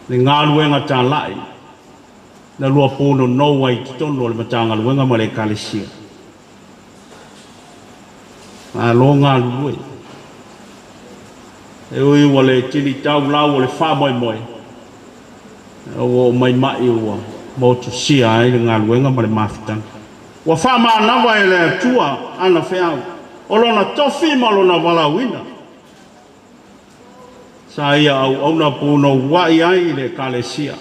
Le galuega talai na lua punonou ai i totonu o le Matagaluega ma le Ekalesia. Malo galulue. E ui ua le tili tau lau o le faamoemoe, ua oo mai mai ua motusia ai le galuega ma le mafutaga. Ua faamanava e le Atua ana feau, o lona tofi ma lona valaauina. Sa ia auauna punouai ai i le Ekalesia.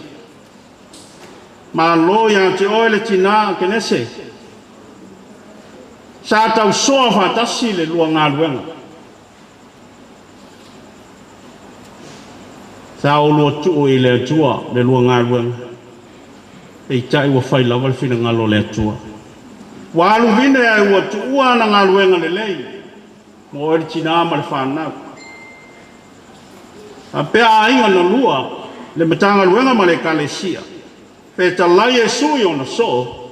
Malo ia te oe le tinā Akenese. Sa tausoa faatasi le lua galuega. Sa oulua tuu i le Atua le lua galuega, peitai ua fai lava le finagalo o le Atua. Ua alu vine ae ua tuua ana galuega lelei mo oe le tinā ma le fanau. Faapea aiga na lua, le Matagaluega ma le Ekalesia, fetalai Iesu i ona soo,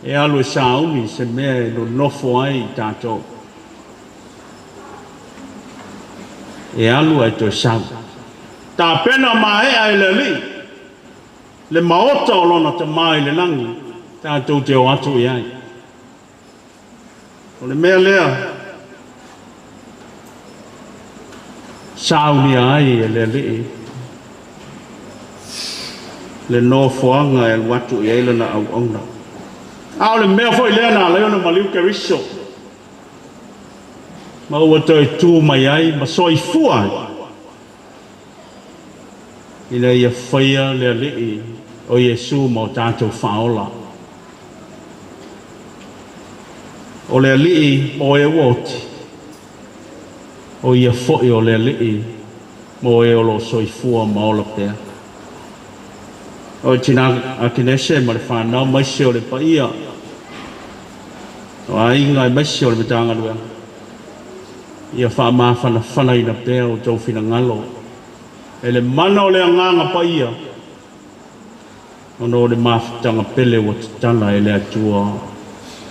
e alu e sauni se mea e nonofo ai i tatou. E alu ae toe sau. Tapena maea e le Alii le maota o lona Tama i le lagi tatou te o atu i ai. O le mea lea saunia ai e le Alii le nofoaga e alu atu i ai lana auauna. A o le mea foi lea na ala ai ona maliu Keriso, ma ua toe tu mai ai ma soifua ai, ina ia faia le Alii o Iesu ma o tatou Faaola. O le Alii mo e ua oti, o ia foi o le Alii mo e o lo o soifua ma ola pea. O le tinā Akenese ma le fanau aemaise o le paia o aiga aemaise o le Matagaluega, ia faamafanafanaina pea outou finagalo e le mana o le Agaga Paia, ona o le mafutaga pele ua tatala e le Atua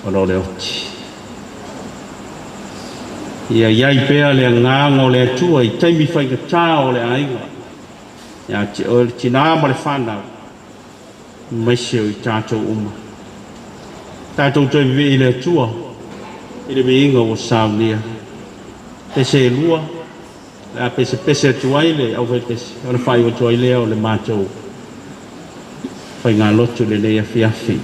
ona o le oti. Ia i ai pea le agaga o le Atua i taimi faigata o le aiga, ia te oe le tinā ma le fanau, aemaise o i tatou uma. Tatou toe vivii i le Atua i le viiga ua saunia. Pese e lua, le a pesepese atu ai le aufaipese, ona faaiu atu ai lea o le matou faigalotu i lenei afiafi.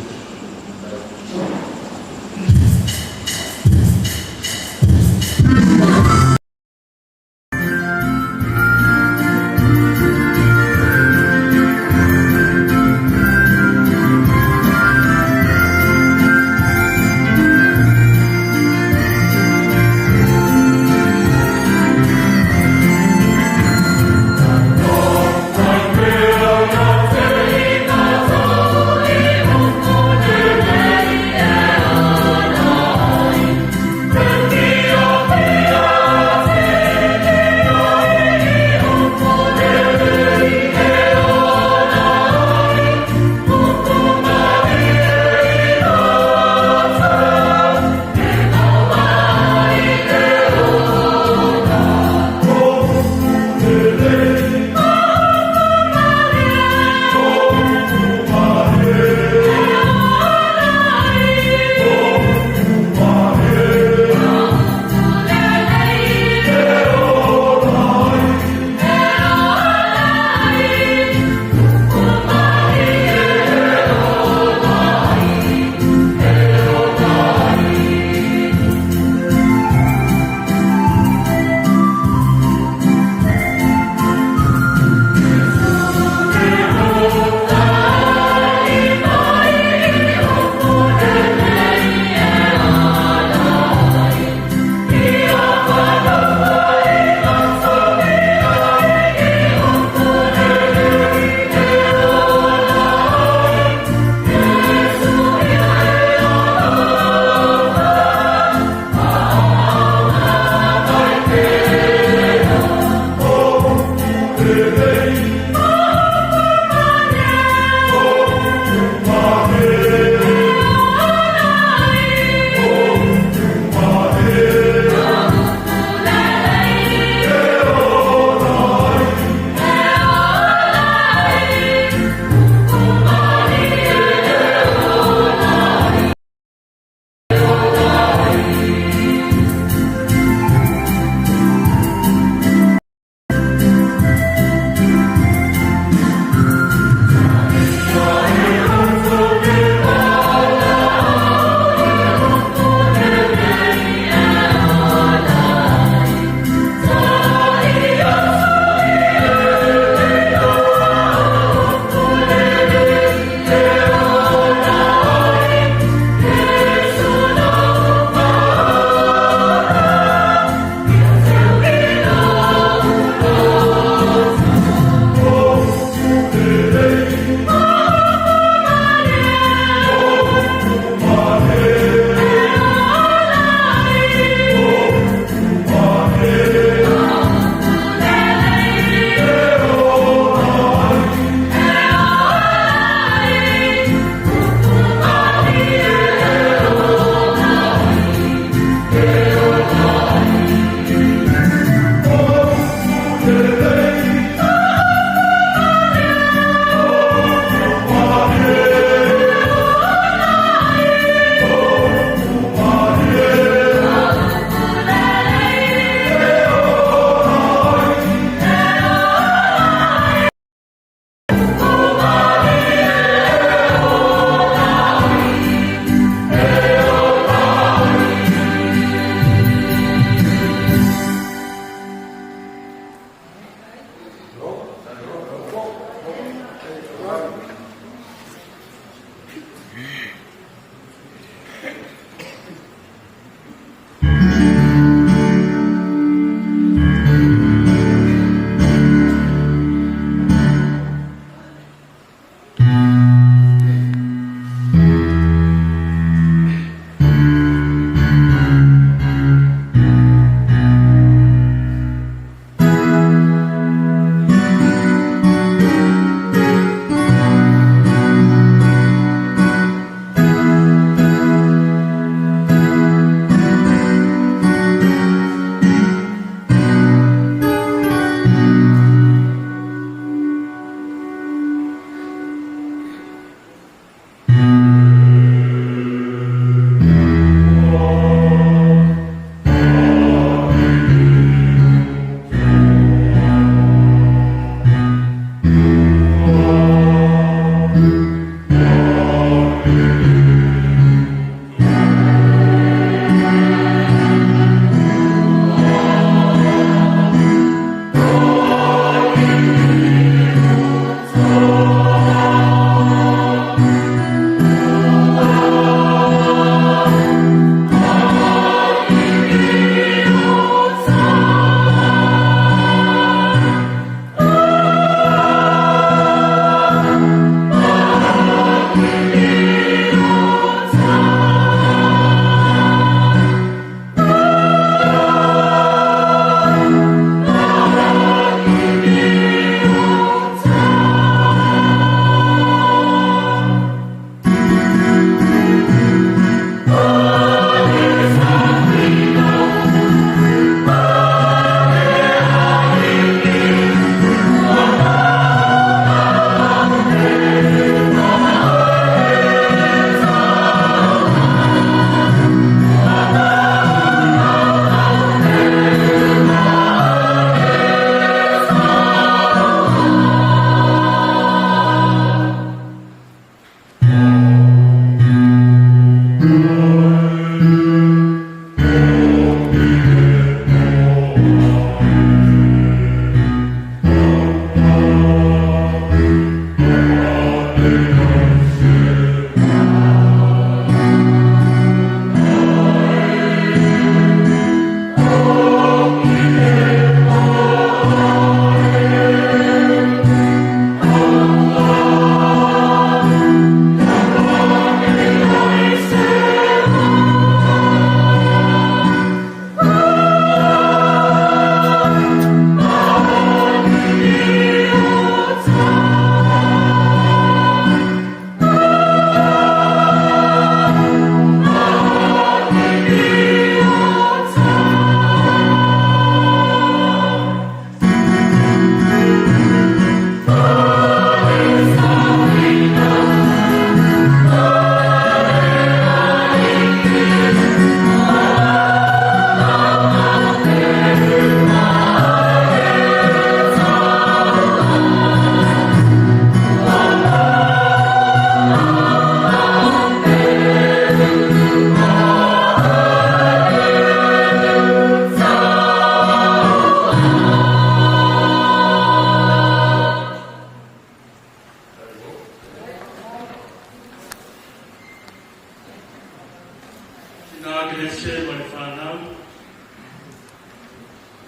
Tina Agnese ma le fanau.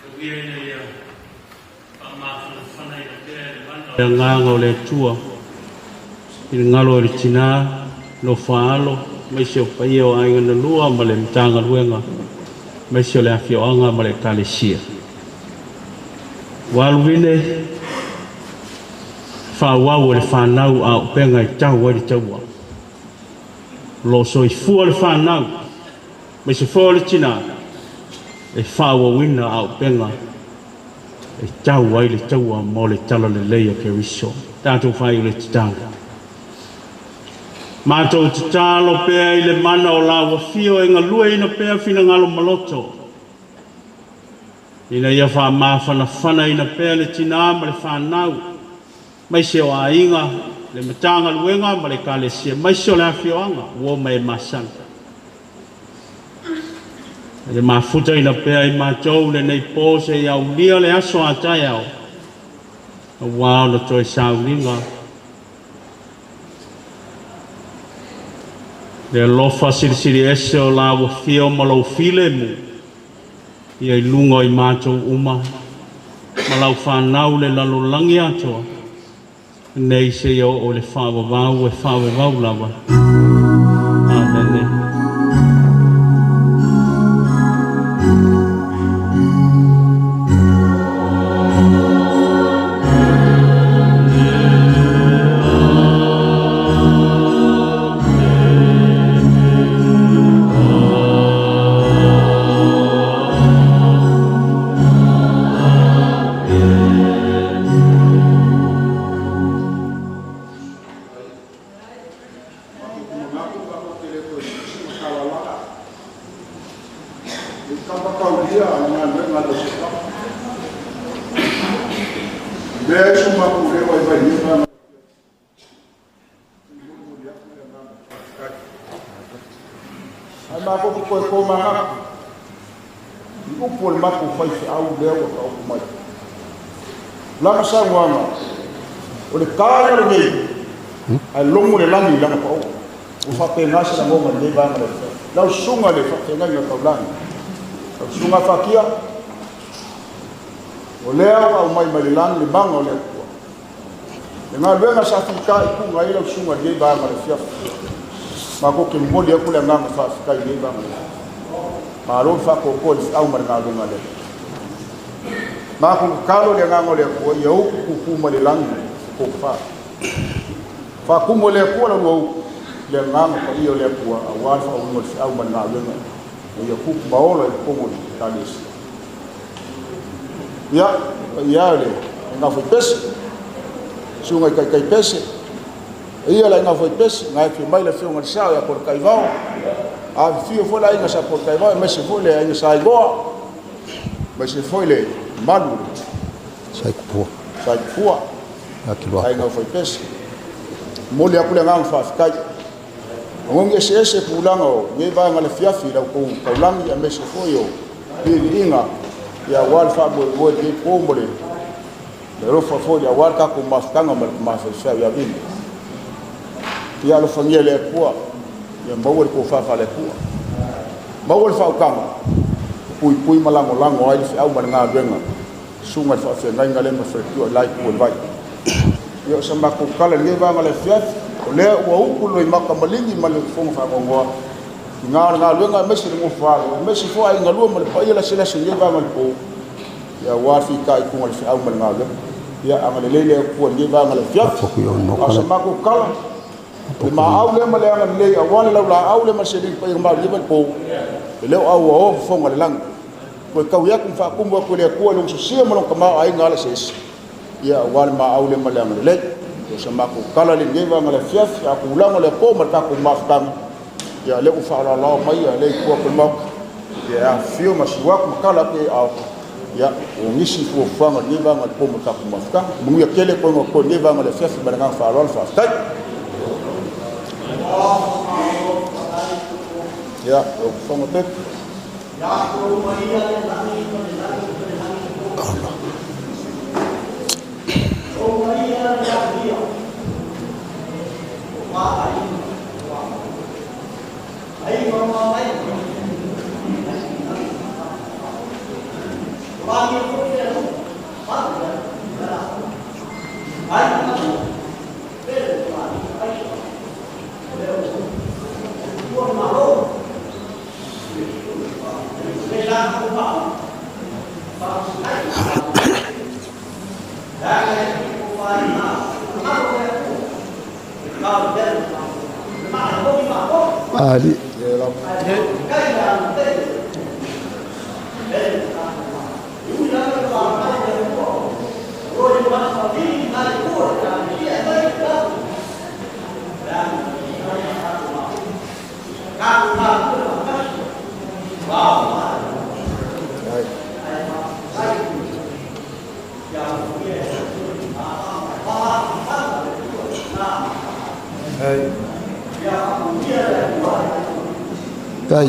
Tauia ina ia faamafanafana pea le mana o le agaga o le Atua i le galo o le tinā nofo alo aemaise o paia o aiga na lua ma le Matagaluega aemaise o le afioaga ma le Ekalesia. Ua aluvine faaauau e le fanau a upega e tau ai le taua. O lo o soifua le fanau aemaise foi o le tinā e faaauauina auupega e tau ai le taua mo le talalelei o Keriso. Tatou faaiu le tatalo. Matou tatalo pea i le mana o lau afio e galueaiina pea finagalo ma loto, ina ia faamafanafanaina pea le tinā ma le fanau, aemaise o aiga, le Matagaluega ma le Ekalesia, aemaise o le afioaga ua ma e masani. E le mafutaina pea i matou lenei po seia aulia le aso a taeao, auā ona toe sauliga le alofa silisili ese o lau afio ma lou filemu ia i luga o i matou uma ma lau fanau le lalolagi atoa, nei seia oo i le faavavau e faavavau lava. Amene. Ae matou te toe tomanatu i upu o le matou faifeau lea ua taoto mai. Lana saunoaga, o le taina lenei, ae logo le lagi i lana paogo. Ua faapena se lagona i lenei vaega o le afiafi. Lau susuga i le faafeagaiga taulagi, lau susuga Fatia, o lea ua aumai mai le lagi le mana o le Atua. Le galuega sa fitaituga ai lau susuga i lenei vaega o le afiafi. Matou te momoli atu le agaga faafetai i lenei vaega o le afiafi. Malo le faatoatoa i le feau ma le galuega a le Atua. Matou tatalo i le agaga o le Atua ia utu tutu mai le lagi le tofa. Faatumu e le Atua la lua utu i le agaga paia o le Atua aua le faaauauina o le feau ma le galuega ina ia tupu ma ola i totonu o le Ekalesia. Ia, paia e o le aiga faipese, susuga i taitai pese, ia le aiga faipese, na e afio mai le afioga i le Sao ia Polataivao, afifio foi le aiga sa Polataivao, aemaise foi le aiga sa Igoa, aemaise foi le mamalu Saitupua. Saitupua, aiga faipese. Momoli atu le agaga faafetai. Agogi eseese tulaga o lenei vaega o le afiafi i la outou taulagi aemaise foi o liiliiga ia aua le faamoemoe i lenei po mo le alofa foi aua le tatou mafutaga ma le tama faifeau ia Vili. Ia alofagia e le Atua ia maua le tofa faale-Atua, maua le faautaga puipui ma lagolago ai le feau ma le galuega susuga i le faafeagaiga lea ma faletua i la itu o le vai. Ia o sa matou tala i lenei vaega o le afiafi, o lea ua upu le loimata maligi ma le fofoga faanoanoa i gā o le galuega aemaise le nofo alo, aemaise foi aiga lua ma le paia lasilasi i lenei vaega o le po, ia aua le fitaituga i le feau ma le galuega. Ia agalelei le Atua i lenei vaega o le afiafi. A o sa matou tala, o le maau lea ma le agalelei aua le laulaau lea ma le seleni paia ma le po, e le o auaoa fofoga o le lagi. Toe taui atu ma faatumu atu e le Atua i lona sosia ma lona tamaoaiga ala se ese, ia aua le maau lea ma le agalelei. O sa matou tala le lenei vaega o le afiafi, a tulaga o le apo ma le tatou mafutaga, ia lea ua faaaloaloa mai ia lea itu atu le Maota, ia e afifio ma susu atu ma tala atu i aao, ia o nisi fuafuaga o lenei vaega o le po ma le tatou mafutaga. Manuia tele toega o totoe i lenei vaega o le afiafi ma le agaga faaaloalo, faafetai. Ia, lau fofoga Pepe. Ali. Tai.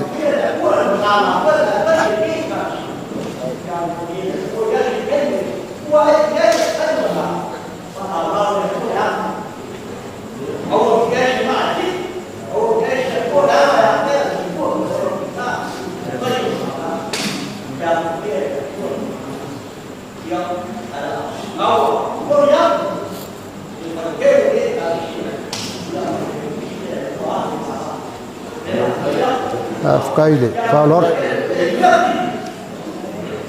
Afkaile, faalor.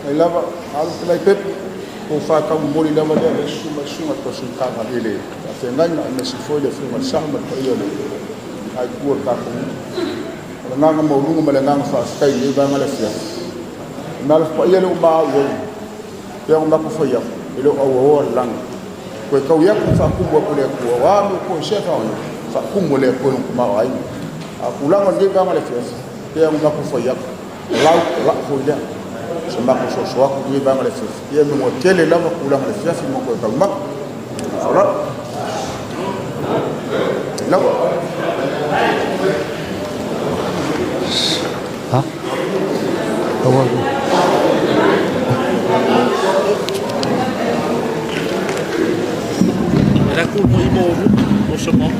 Ai lava, alu pelai pepe, o whakau mori lava lea le suma sunga to sun kanga le a whengaina a mesi foi le whenga saha ma le paia le ai kua le kako. O le nganga maulunga ma le nganga whaafkai le vanga le fia. Na le paia le uma au au, pea o mako whai aku, e le au au le langa. Koe kau iaku whakumu aku le akua, wā me koe se whao, whakumu le akua nungu mao ai. A kulanga le vanga le fia, pea o mako whai aku, lau la foi lea. Se mako so aku le vanga le fia. Ia me mo tele lava kulanga le fia fi mo koe kau mako. Wala. Lava. Ha? Awa. Raku mo imo o sa mo.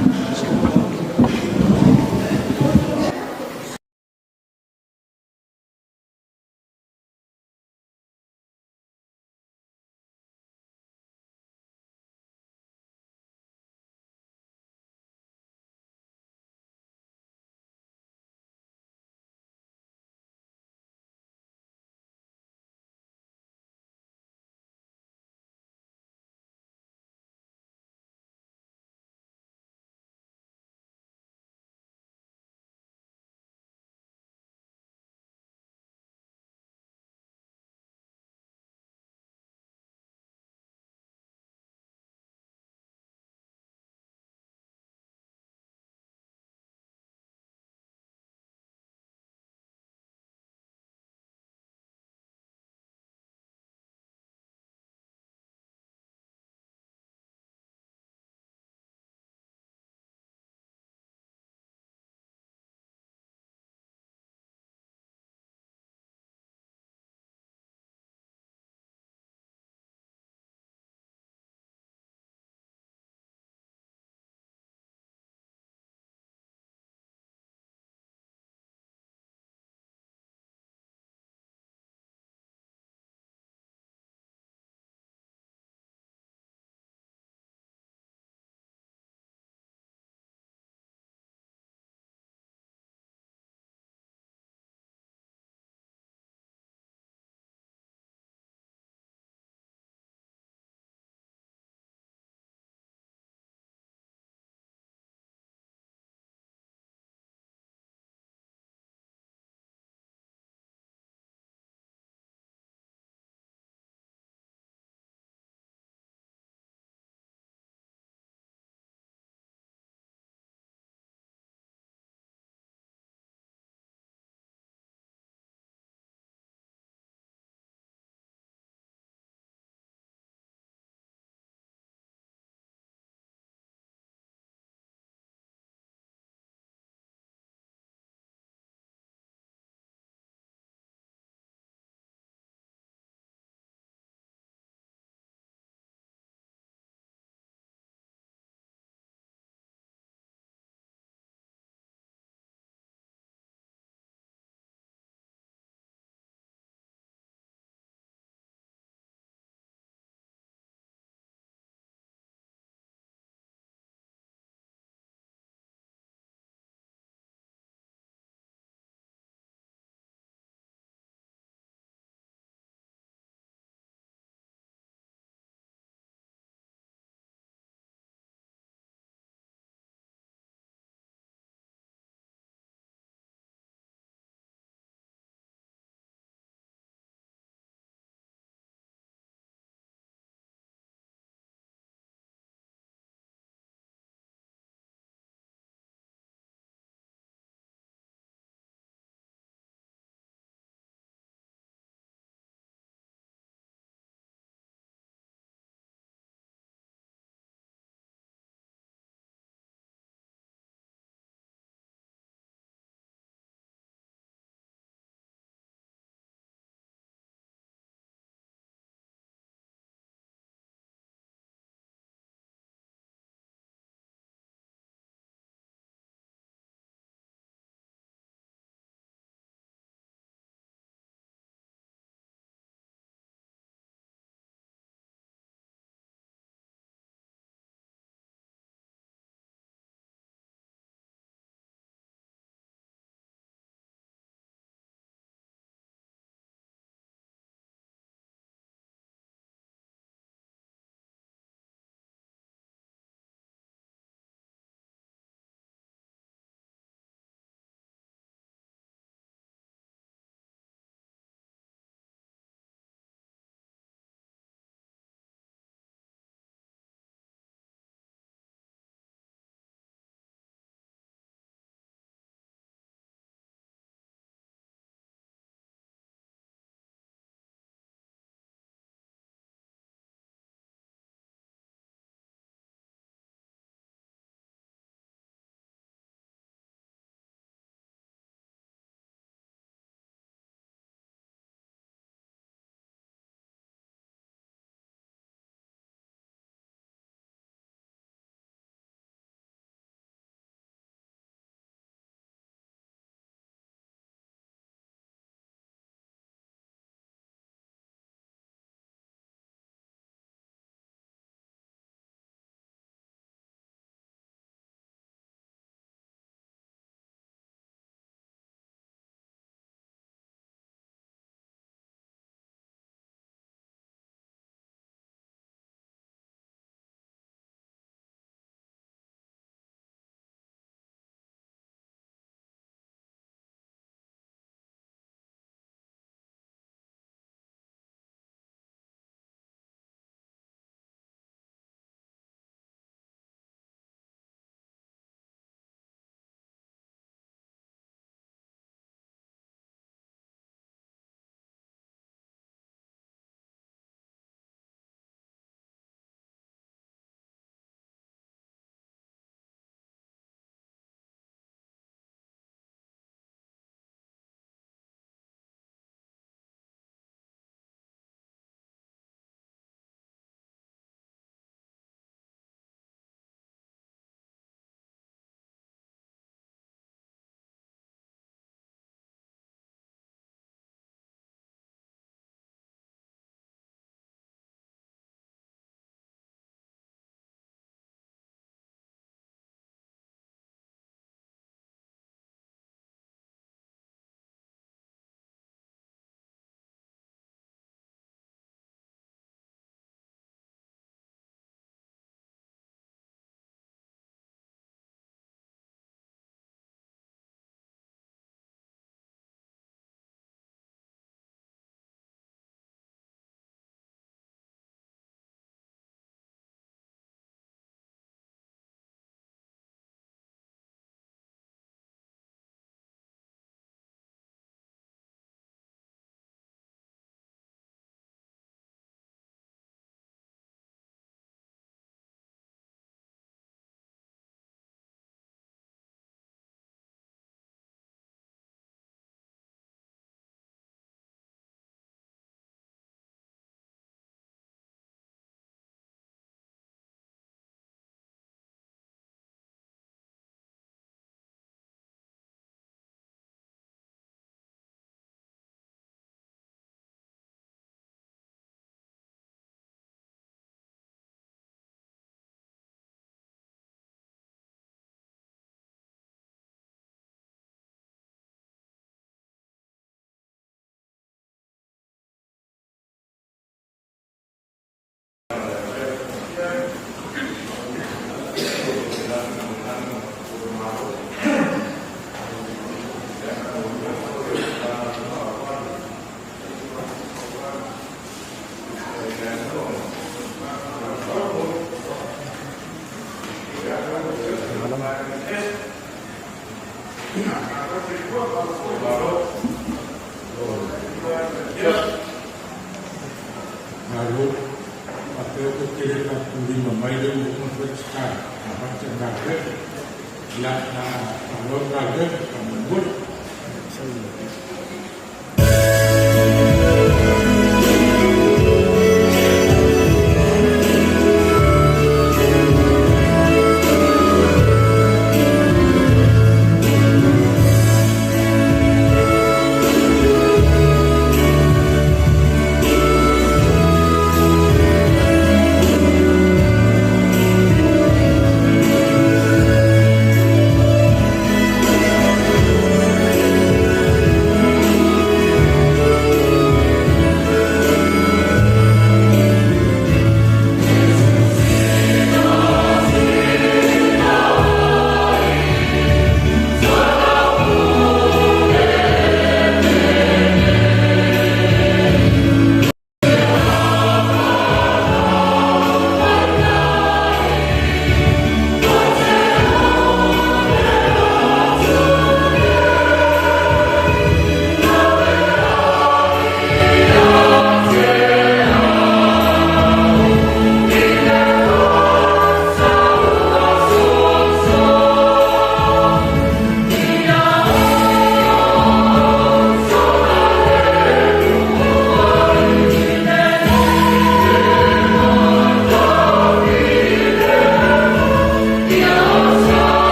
mai lea ua uma ona fai le tatalo, amata le galuega. Ia, o le a faaauau le galuega faamolemole.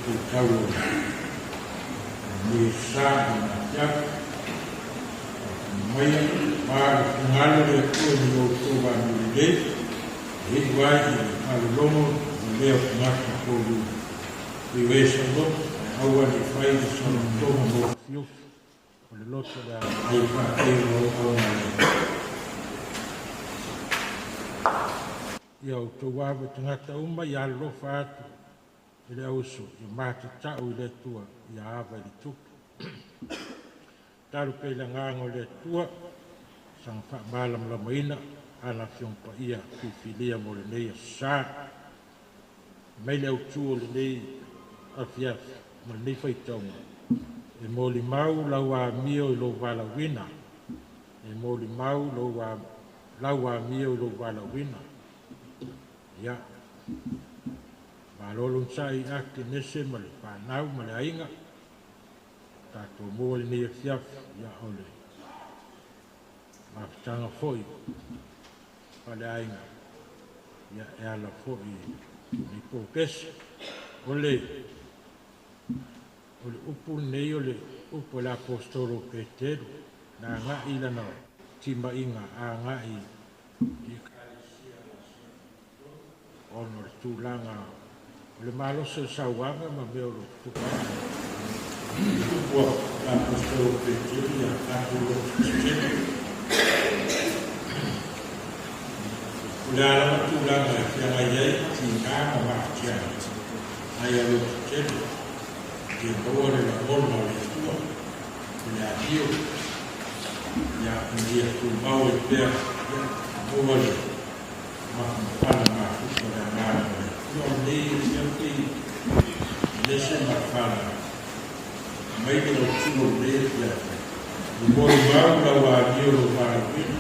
faitau o lenei sa ma le afiafi. Maia ma le finagalo o le Atua ina ia outou amio lelei, e iu ai i le faalologo ma lea o tagata toalua. Pei o e sauloto, ae aua ne i fai le saolotoga mauofiofi o le loto o le a ai faapea o auauna a le Atua. Ia outou ava i tagata uma, ia alolofa atu i le auuso, ia matatau i le Atua, ia ava i le tupu. Tatalo pea i le agaga o le Atua, saga faamalamalamaina ana Afioga Paia filifilia mo lenei aso sa. Mai le autu o lenei afiafi ma lenei faitauga, e molimau lau amio i lou valaauina, e molimau lou lau amio i lou valaauina. Ia, malo logosa'i Akenese ma le fanau ma le aiga, tatou maua lenei afiafi, ia o le mafutaga foi faaleaiga, ia e ala foi i lenei polokese. O le upu lenei o le upu a le Aposetolo o Peteru, na agai i lana timaiga agai i Ekalesia ona o le tulaga o le malosi o le sauaga ma mea o lo o tutupu ai. Upu a le Aposetolo o Peteru, ia tatou loto tetele. O le a lava tulaga e feagai ai tiga ma mafatiaga, ae ia loto tetele, ia maua le lagona o le Atua, o le amio, ia ina ia tumau ai pea, ia maua le mafanafana mafuta o le agaga o le Atua. O lenei afiafi Nese ma le fanau, mai le autu o lenei afiafi, e molimau lau amio i lou valaauina.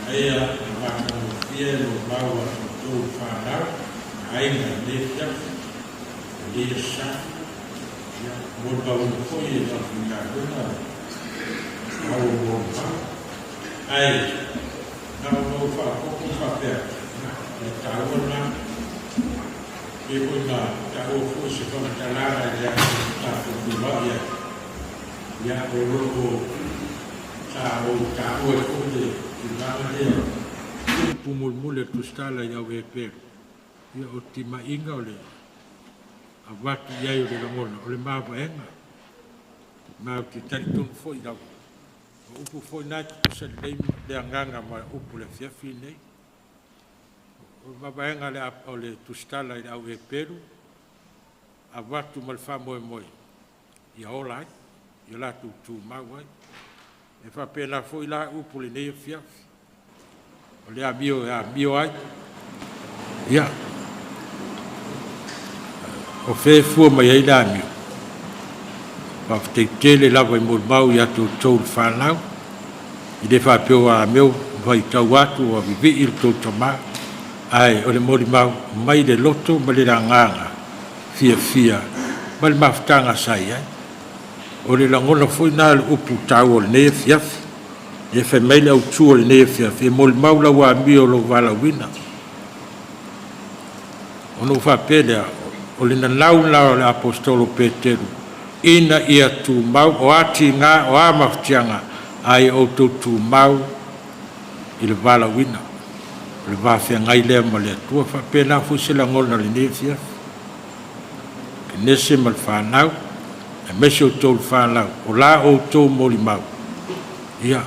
Manaia le matagofie lou mau a outou fanau ma aiga i lenei afiafi, lenei aso sa. Ia, molimauina foi e le aufaigaluega le maua molimau. Ae na ona ou faaopoopo ma faapea atu, ia, o le taua lena. Pei foi ona taua foi se faamatalaga i le aso na tatou feiloai ai, ia, o lo o sa ou taua ai foi le tulaga lea o upu mulimuli a le Tusitala i le au Eperu, ia, o timaiga o le avatu i ai o le lagona o le mavaega. Ma ou te talitonu foi lava, o upu foi na e tutusa lelei le agaga ma upu o le afiafi lenei. O le mavaega o le Tusitala i le au Eperu, avatu ma le faamoemoe ia ola ai, ia latou tumau ai. E faapena foi la upu lenei afiafi, o le amio e amio ai. Ia, o fea e fua mai ai le amio? Faafetai tele lava i molimau ia te outou le fanau, i le faapea ua amio faitau atu ua vivii le tou tamā, ae o le molimau mai le loto ma le agaga fiafia ma le mafutaga sa i ai. O le lagona foi lena o le upu taua o lenei afiafi. E fai mai le autu o lenei afiafi, e molimau lau amio o lou valaauina. Ona ou faapea lea, o le nanau lena o le Aposetolo Peteru, ina ia tumau, o a tiga, o a mafatiaga, a ia outou tumau i le valaauina. O le va feagai lea ma le Atua. Faapena foi se lagona o lenei afiafi. Kenese ma le fanau, aemaise outou le fanau, o la outou molimau, ia,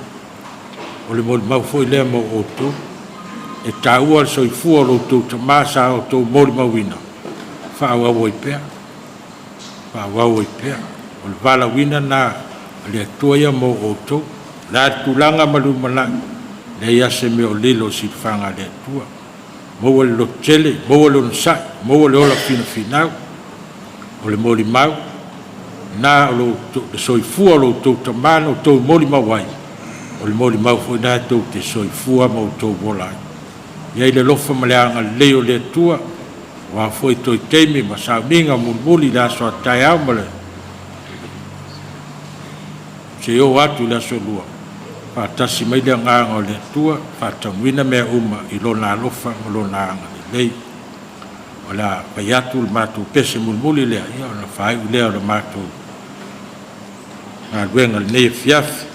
o le molimau foi lea mo outou. E taua le soifua o lo outou tamā sa outou molimauina, faaauau ai pea, faaauau ai pea. O le valaauina lena a le Atua ia mo outou. O le a le tulaga ma le lumanai, leai lava se mea o lilo i silafaga a le Atua. Maua le lototele, maua le onosai, maua le ola finafinau. O le molimau na o le soifua o lo outou tamā na outou molimau ai, o le molimau foi lena e tou te soifua ma outou ola ai. Ia i le alofa ma le agalelei o le Atua, aua foi toe taimi ma sauniga mulimuli i le aso a taeao ma le se oo atu i le aso lua, faatasi mai le agaga o le Atua, faataunuuina mea uma i Lona alofa ma Lona agalelei. O le a fai atu le matou pese mulimuli lea, ia ona faaiu lea o le matou galuega i lenei afiafi.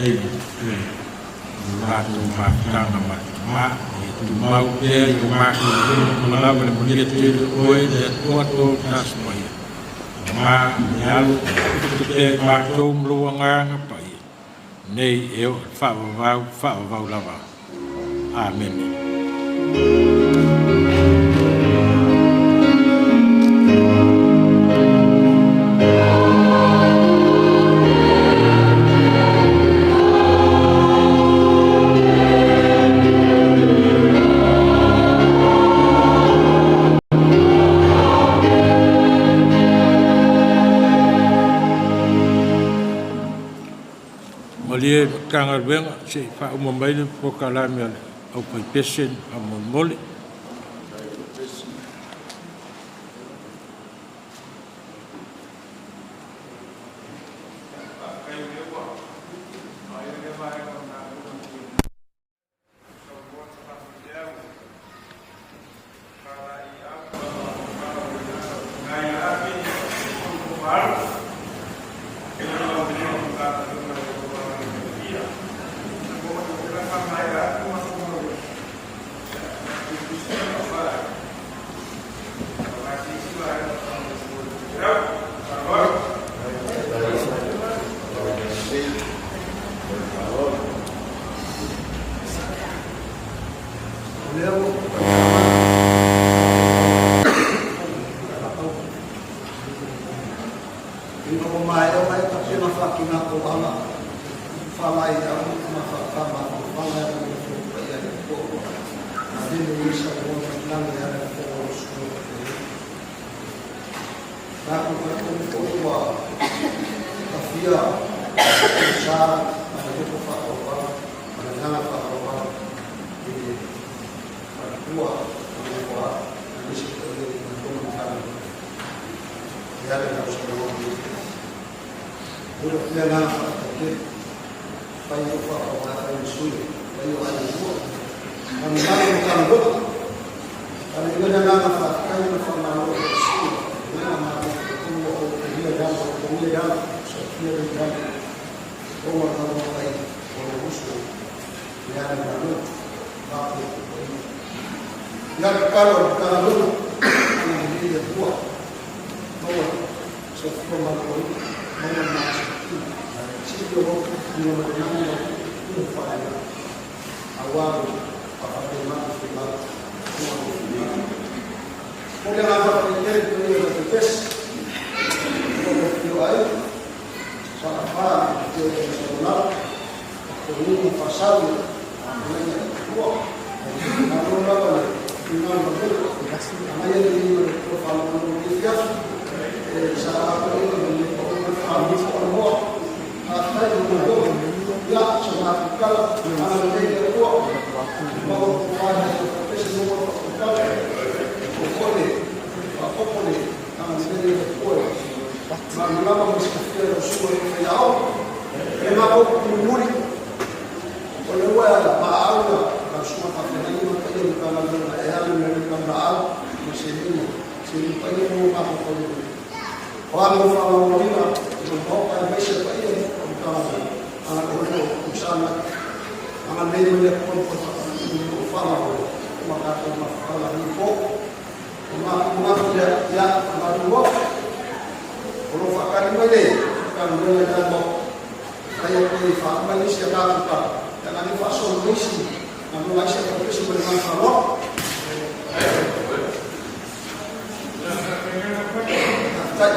Faafetaiga tele i lo latou mafutaga ma le Tamā. Ia tumau pea i o matou lima ma lava le manuia tele o Oe le Atua Toatasi Paia, Tamā ma le Alo, tupu pea i matou ma lou Agaga Paia, nei e oo i le faavavau, faavavau lava. Amene. Malie Matagaluega se i faauma mai le polokalame a le aufaipese faamolemole. Ina ua maea mai tapena faakina tauala faalaeiau ma faatama fala e le paia le po na le ni sa mo na le ala ko su na ko ko ko ua tafia sa na ko fa o pa na na fa o pa e ua ua ni se ko le ko mo ta e ala na sa mo Ua pea ngā whakatake, whai o wha o ngā whai sui, whai o ai ua. Ka mana mo tāna roa, ka le ngana ngā whakakai na whamalo o te sui, ngana mā te whakatunga o te hia rama, o te hia rama, sa hia rama, o ngā kawa whai o le usu, me ana ngā roa, mā te whai. Ia ka karo, ka roa, ana he hia tua, maua, sa whamalo o maua mā sa si o ni o le nani o ku whae awaru a whake ma te ma ku o le ngā whakatere te o te pes o le fio ai sa wha te o te sa o ni whasau o le tua nā lo lava le ngā mabele a mai le ni o le whanau o le fiafu e sa a o le o le whanau o le moa a tai o le ia sa ngā kala ana le le tua ma o whai o pese no o kala o kole a popole ana le le tua ma lava mo se fia o sua e whai ao e ma o muri o le ua ma au na sua ka whenai ma pa ia ka na e alu le ka na au ma se ni se ni pa ia mo ma ko ko o a mo fa mo ina o mo pa me se pa ia o ka ana ko le o sana ana nei mo le ko ko o fa ma o ma ka ko ma fa la ni ko o ma ma ya ya ma ro o lo fa ka ni le ka no le ka mo ai ko i fa ma ni se ka ka ka na ni fa so ni si na mo lai se ka pesi mo ma fa lo Tai.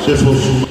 Se fosu.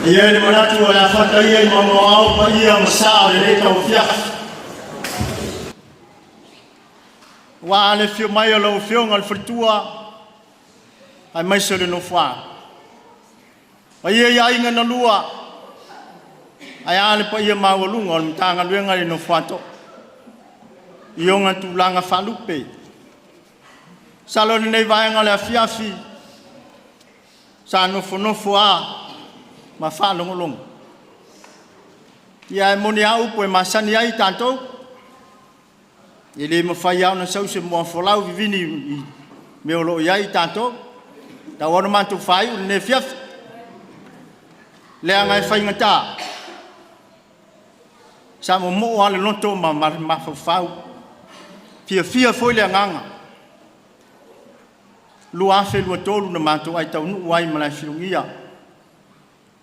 E i ai le manatu o le a fata ia i maumauao paia ma sa o lenei tauafiafi. Aua le afio mai o lau Afioga i le Faletua, aemaise o le Nofoa. Paia i aiga na lua, ae a le paia maualuga o le Matagaluega i le Nofoatoo i ona tulaga faalupe. Masalo o lenei vaega o le afiafi, sa nofonofo lava ma faalogologo. Ia ae moni lava upu e masani ai tatou, e le mafai lava ona sau se moafolau vivini i mea o lo o i ai tatou. E tatau lava ona matou faiu i lenei afiafi, leaga e faigata. Sa momoo lava le loto ma mafaufau, fiafia foi le agaga. 2023 na matou ai taunuu ai i Malaefilogia,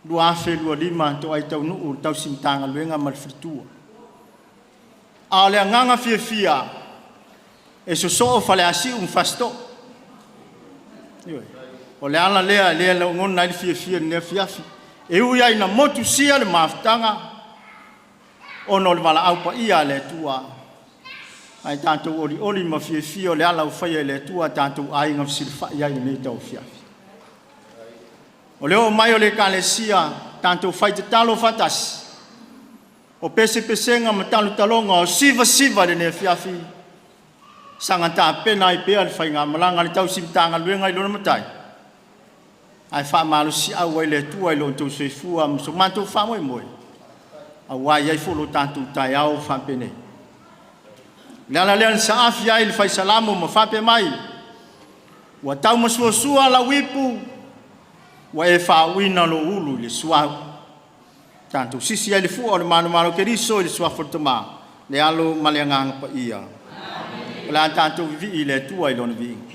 2025 toai taunuu le tausi Matagaluega ma le faletua. A o le agaga fiafia, e sosoo Faleasiu ma Fasitoo. Ioe. O le ala lea lea e lagona ai le fiafia i lenei afiafi. E ui lava ina motusia le mafutaga ona o le valaau paia a le Atua, ae tatou olioli ma fiafia o le ala ua faia e le Atua tatou aiga fesilafai ai i lenei tauafiafi. O le oo mai o le Ekalesia, tatou fai tatalo faatasi, o pesepesega ma talotaloga o sivasiva i lenei afiafi, saga tapena ai pea le faigamalaga a le tausi Matagaluega i lona Matai, ae faamalosiau ai le Atua i lo outou soifua ma so matou faamoemoe, aua e i ai foi lo tatou taeao faapenei. O le ala lea na saafi ai le Fai Salamo ma faapea mai, ua taumasuasua lau ipu, ua e faauuina lou ulu i le suau. Tatou sisi ai le fua o le manumalo o Keriso i le suafa o le Tama, le Alo ma le Agaga Paia. O le a tatou vivii i le Atua i Lona viiga.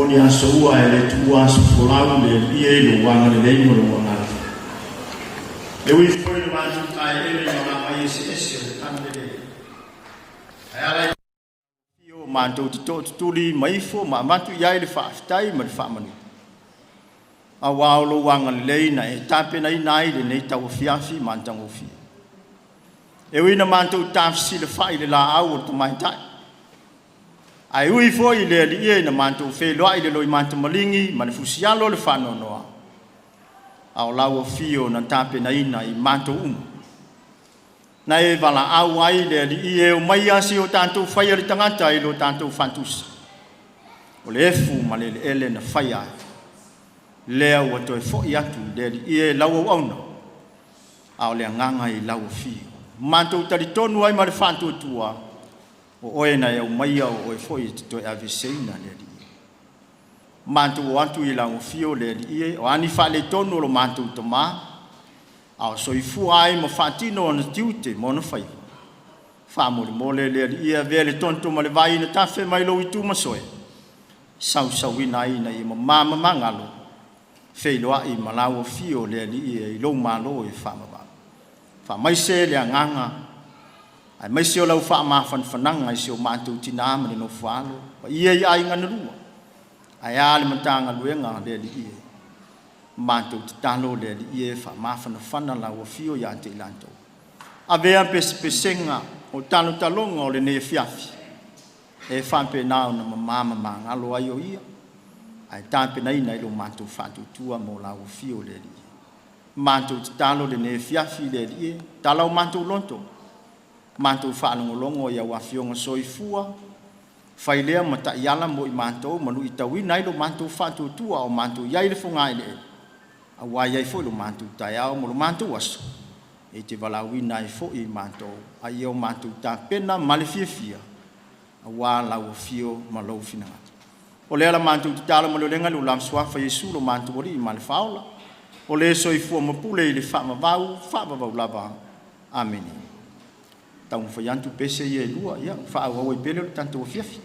O ni aso ua e le tuua aso folau le Alii e i lou agalelei ma lou agalofa. E ui foi le matou taeele i malaga eseese o le tagalelei. Ae ala i o matou te tootutuli ma ifo ma avatu i ai le faafetai ma le faamanu. Auā o lou agalelei na e tapenaina ai lenei tauafiafi matagofie. E ui ina matou tafesilafa'i i le laau o le Tamaitai, ae ui foi i le Alii e ina matou feiloai i le loimata maligi ma le fusialo o le faanoanoa, a o lau afio na tapenaina i matou uma. Na e valaau ai le Alii e omaia se o tatou faia le tagata i lo tatou faatusa. O le efu ma le eleele na faia ai. Lea ua toe foi atu i le Alii e lau auauna, a o le agaga i lau afio. Matou talitonu ai ma le faatuatua, o oe na e aumaia o oe foi e te toe aveeseina le Alii. Matou o atu i lau afio le Alii e, o a ni faaletonu o lo matou tama, a o soifua ai ma faatino ona tiute ma ona faiva. Faamolemole le Alii e avea le tonto ma le vai na tafe mai lou itu masoe, sausauina ai ina ia mama ma magalo, feiloai ma lau afio le Alii e i lou malo e faavavau. Faamaise le agaga, aemaise o lau faamafanafanaga i si o matou tinā ma le nofoalo, paia i aiga na lua, ae a le Matagaluega le Alii e. Matou tatalo le Alii e faamafanafana lau afio ia te i latou. Avea pesepesega o talotaloga o lenei afiafi, e faapena ona mama ma magalo ai o ia, ae tapenaina i lo matou faatuatua mo lau afio le Alii. Matou tatalo lenei afiafi le Alii e, tala o matou loto, matou faalogologo i au afioga soifua, fai lea ma taiala mo i matou ma luitauina ai lo matou faatuatua o matou i ai i le fogaeleele, auā e i ai foi lo matou taeao ma lo matou aso, e te valaauina ai foi i matou, a ia o matou tapena ma le fiafia, auā lau afio ma lou finagalo. O lea la matou tatalo ma le olega i lou lava Suafa Iesu lo matou Alii ma le Faaola, o le soifua ma pule i le faavavau, faavavau lava. Amene. Taumafai atu pese ia e lua, ia faaauau ai pea lea o le tatou afiafi.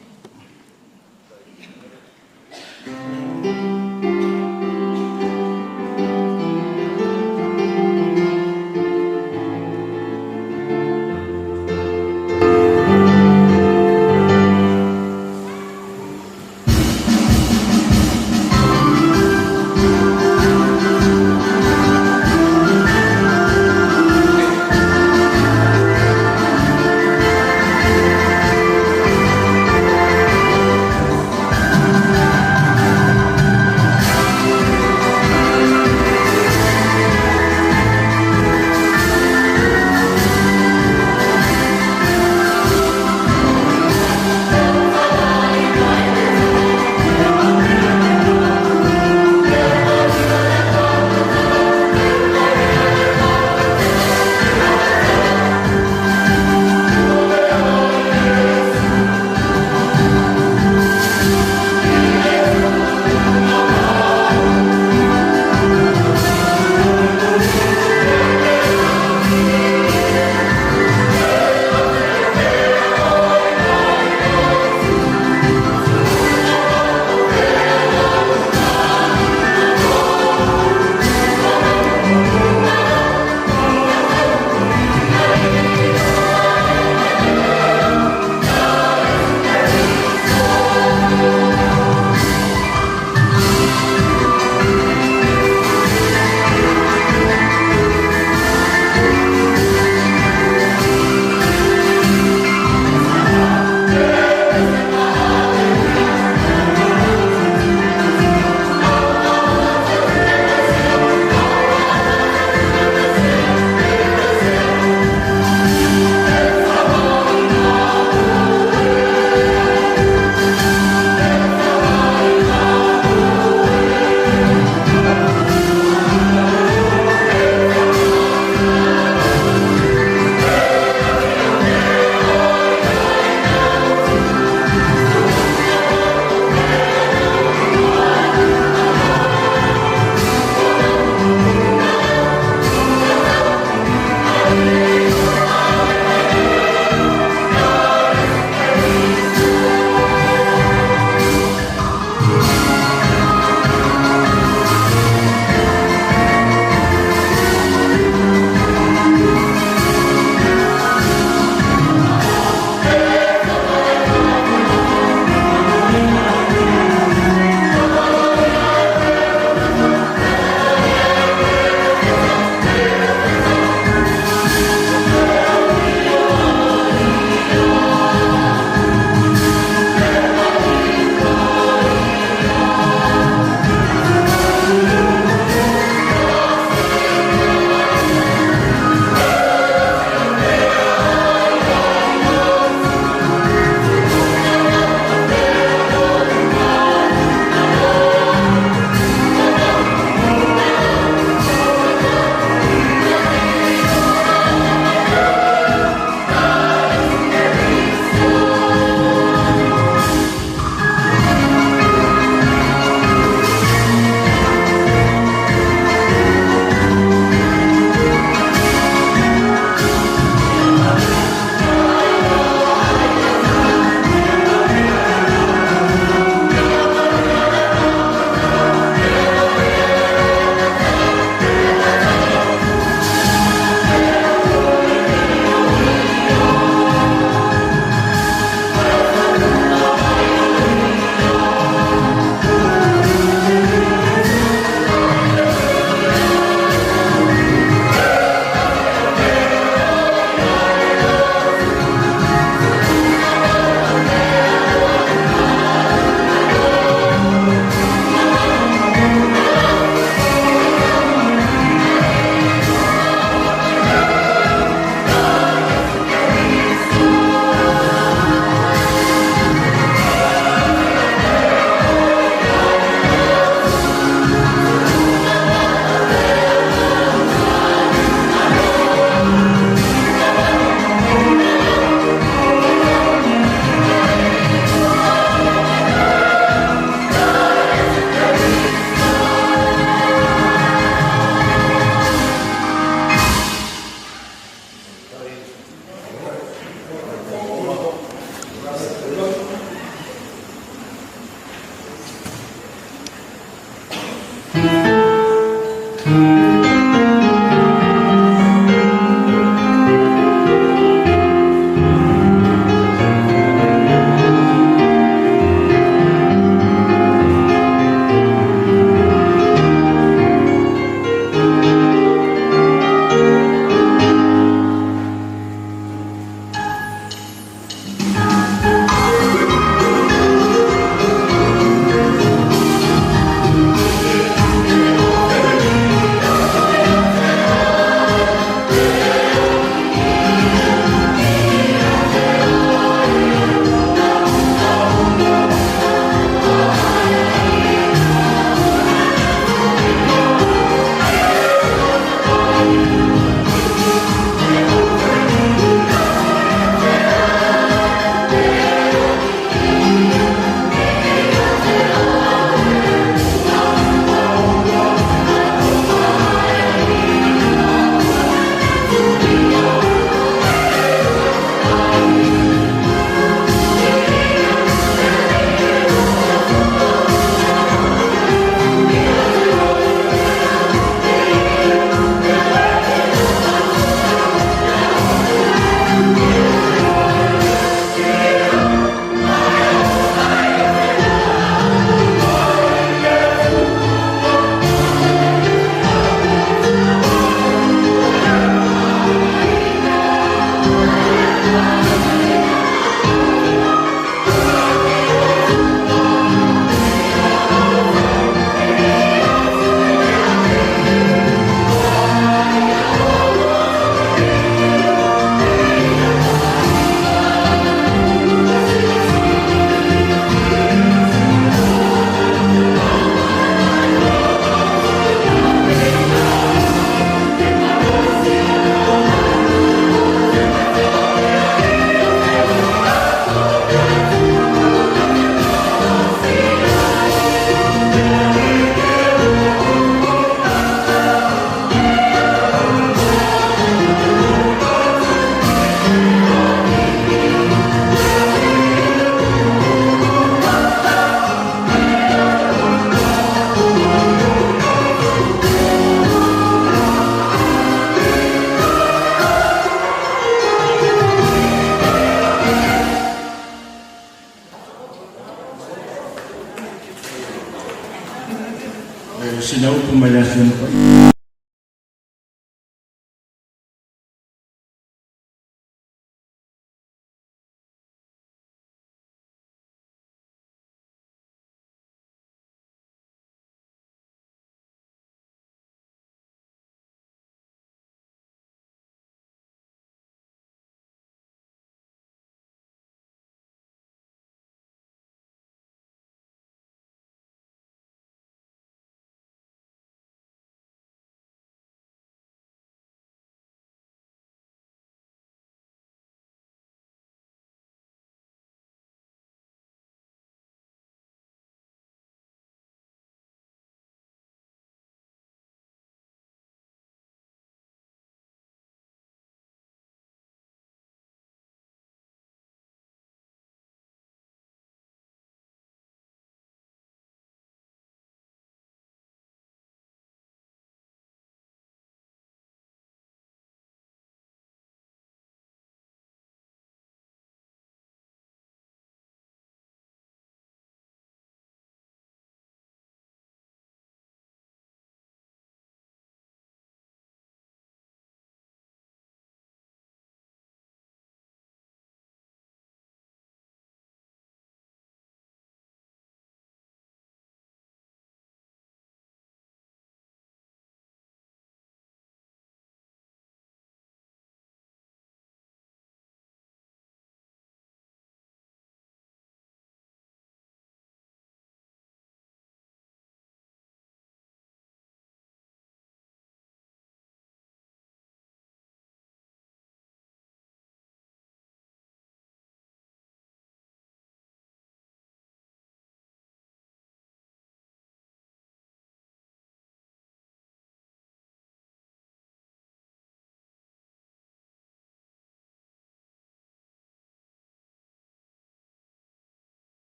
Sina upu mai le Afioga.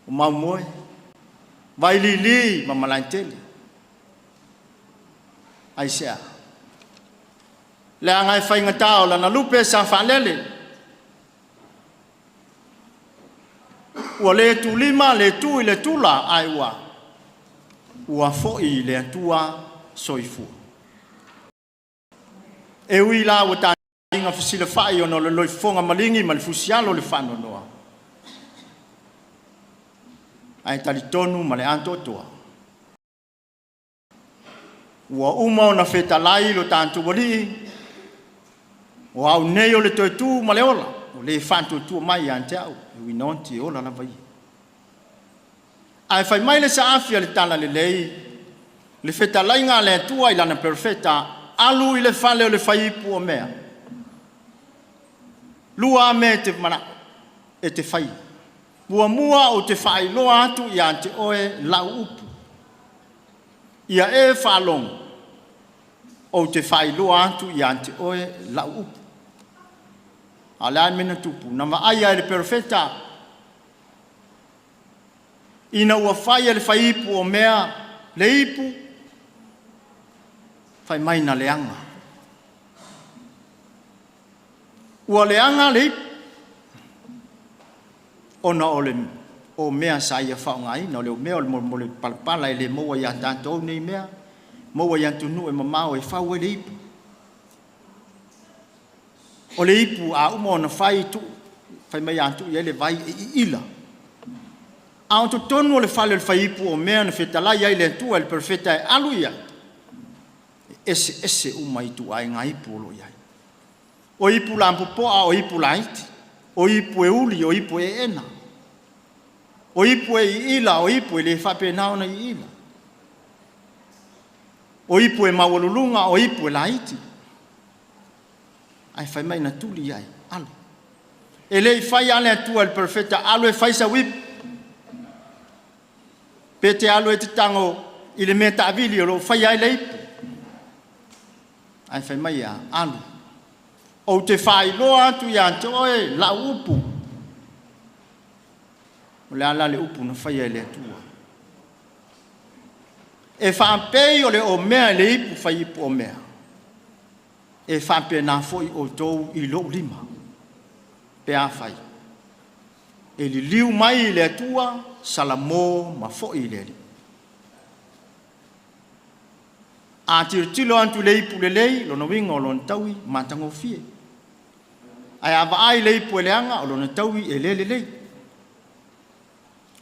O Maumoe, Vailili ma Malaetele. Aisea? Leaga e faigata o lana lupe sa faalele. Ua le tulima le tu i le tula ae ua ua foi i le Atua soifua. E ui la ua taiga fesilafai ona o le loifofoga maligi ma le fusialo o le faanoanoa, ae talitonu ma le atoatoa, ua uma ona fetalai lo tatou Alii, o au nei o le toe tu ma le ola, o le faatuatua mai ia te au, e ui ina oti e ola lava ia. Ae fai mai le saafi a le Talalelei, le fetalaiga a le Atua i lana perofeta, alu i le fale o le faiipu o mea. Lua a mea e te manao e te faia. Muamua ou te faailoa atu ia te oe lau upu. Ia e faalogo, ou te faailoa atu ia te oe lau upu. A o le a le mea na tupu? Na vaaia e le perofeta ina ua fai e le faiipu o mea le ipu, fai mai na leaga. Ua leaga le ipu ona o le o mea sa ia faaaogaina, o le mea o le mo le palapala e le maua ia tatou nei mea, maua i atunuu e mamao e fau ai le ipu. O le ipu a uma ona fai tuu, fai mai a tuu i ai le vai e iila. A o totonu o le fale o le faiipu o mea na fetalai ai le Atua i le perofeta e alu i ai, e eseese uma ituaiga ipu o lo o i ai. O ipu lapopoa, o ipu laiti, o ipu e uli, o ipu e eena, o ipu e iila, o ipu e le faapena ona iila, o ipu e maualuluga, o ipu e laiti. Ae fai mai na tuli ai, alu. E le i fai lava le Atua i le perofeta, alu e fai sau ipu. Pe te alu e te tago i le mea taavili o lo o faia ai le ipu. Ae fai mai e a? Alu. Ou te faailoa atu ia te oe lau upu. O le a la le upu na faia e le Atua? E faapei o le omea i le ipu fai ipu omea, e faapena foi outou i lou lima, pe afai e liliu mai i le Atua, salamo ma foi i le Alii. A tilotilo atu i le ipu lelei, lona uiga o lona taui matagofie. Ae a vaai i le ipu e leaga, o lona taui e le lelei.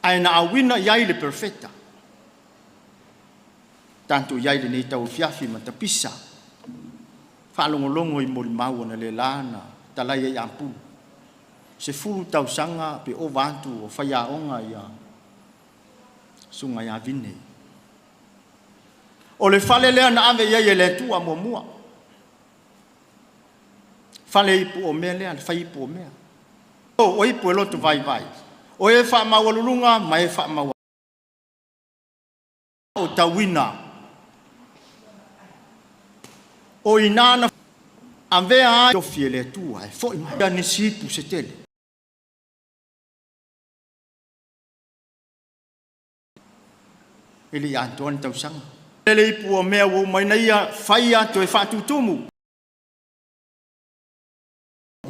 Ae na auina i ai le perofeta. Tatou i ai i lenei tauafiafi ma tapisa, faalogologo i molimau analeila na talai ai Apulu. 10 tausaga pe ova atu o faiaoga ia susuga ia Vine. O le fale lea na ave i ai e le Atua muamua. Fale ipu o mea lea, le fai ipu o mea. O ipu e loto vaivai, o e faamaualuluga ma e faamaualaloa. O tauina, o i ina na avea ai tofi e le Atua e foi mai nisi ipu se tele. E le i atoa ni tausaga. Le ipu o mea ua uma ina ia faia toe faatutumu.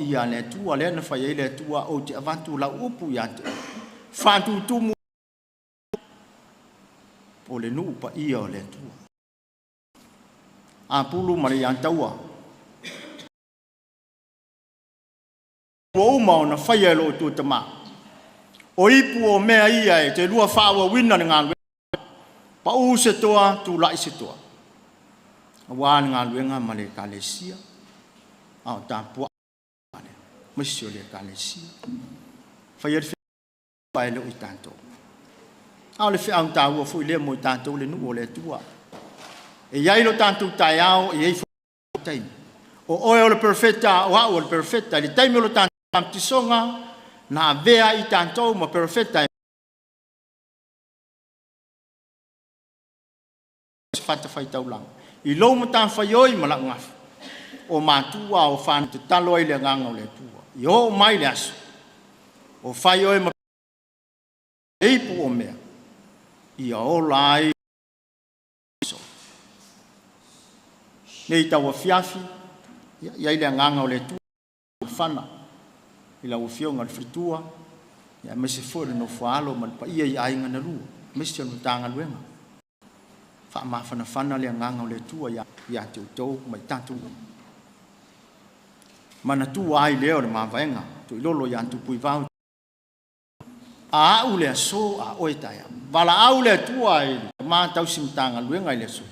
Ia le Atua lea na fai ai le Atua, ou te avatu lau upu ia te oe. Faatutumu o le nuu paia o le Atua. Apulu ma le Iataua. Ua uma ona faia e lo outou tama. O ipu o mea ia e te lua faaauauina le galuega. Pau se toa, tulai se toa. Aua le galuega ma le Ekalesia, a o tapuai aemaise o le Ekalesia. Faia le feau e le o i tatou. A o le feau taua foi lea mo i tatou le nuu o le Atua. E i ai lo tatou taeao, e i ai foi taimi. O oe o le perofeta, o au o le perofeta, i le taimi o lo tatou baptisoga, na avea i tatou ma perofeta e se fatafaitaulaga i lou matafaioi ma lau gafa, o matua o fanau tatalo ai le agaga o le Atua. Ia oo mai le aso, o fai oe ma ipu o mea, ia ola ai so. Nei tau afiafi, ia i ai le agaga o le Atua fana i lau Afioga i le faletua, ia aemaise foi le nofo a alo ma le paia i aiga na lua, aemaise o le Matagaluega. Faamafanafana le agaga o le Atua ia te outou ma i tatou uma. Manatua ai lea o le mavaega Tuilolo ia Tupuivao. A au le aso a oe taeao. Valaau le Atua i le tama tausi Matagaluega i le aso.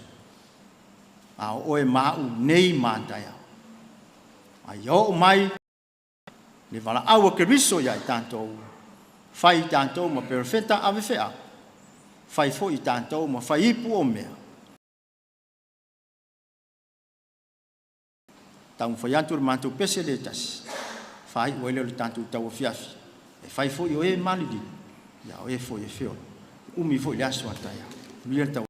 A o oe ma au nei ma taeao. A ia oo mai le valaau a Keriso ia i tatou, fai i tatou ma perofeta ave feau, fai foi i tatou ma fai ipu o mea. Taumafai atu le matou pese le tasi, faaiu ai lea o le tatou tauafiafi, e fai foi o e maliliu, ia o e foi e feola. Umi foi le aso a taeao. Manuia le tau.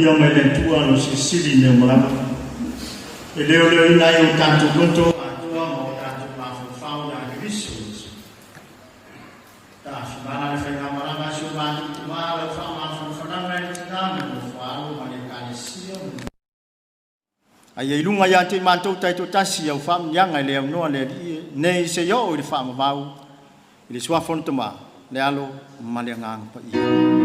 Paia mai le Atua no silisili mea uma lava. E leoleoina ai o tatou loto atoa ma o tatou mafaufau ia Keriso Iesu. Tafimana le faigamalaga a si o matou tamā lau faamafanafanaga i le tinā ma le nofo-a-alo ma le Ekalesia ma A ia i luga ia te i matou taitoatasi au faamanuiaga e le aunoa le Alii e, nei seia oo i le faavavau i le Suafa o le Tama, le Alo ma le Agaga Paia.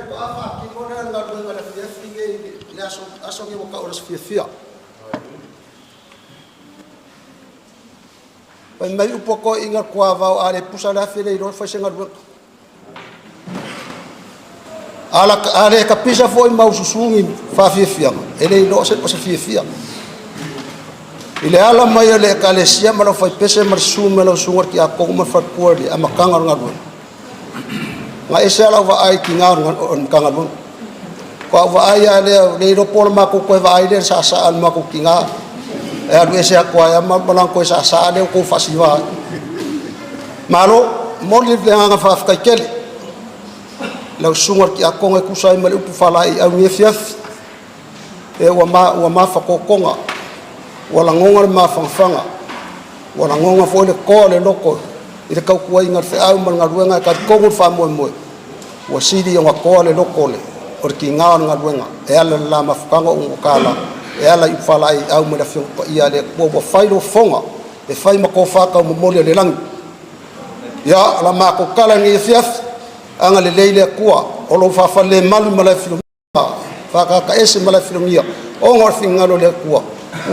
faatoa faatino lea le galuega i le afiafi nei i le aso aso nei ua tau o le aso fiafia. Fai mai upu a toeaiina le tuavao a le pusa le afe le iloa e fai se galuega. A le tapisa foi ma ususu ni faafiafiaga, e le iloa o se fiafia. I le ala mai o le Ekalesia ma lau faipese ma le susu mai o lau susuga i le tiakono ma le faletua i le amataga o le galuega, na ese lava lau vaai i tina o le Matagaluega. Faatoa ou vaai lava lea, le iloa po o le matou toe vaai lea i le saasaa o le matou tina e alu ese atu ai lava ma lana toe saasaa lea ua outou faasiva ai. Malo, e momoli le agaga faafetai tele i lau susuga i le tiakono e tusa ai ma le upu faalaeiau i lenei afiafi. E ua mafatotoga, ua lagona le mafanafana, ua lagona foi le toa o le loto i le tautuaina o le feau ma le galuega. E talitonu le faamoemoe ua sili ona toa le loto o le tiga o le galuega e ala i le la mafutaga ua tala e ala i ulufaalaeiau mai le Afioga Paia a le Atua ua fai lou fofoga e fai ma tofa taumomoli a le lagi. Ia, o la matou tala i lenei afiafi, agalelei le Atua o lo o faafalelemalu i Malaefilogia faataataese Malaefilogia ona o le finagalo o le Atua,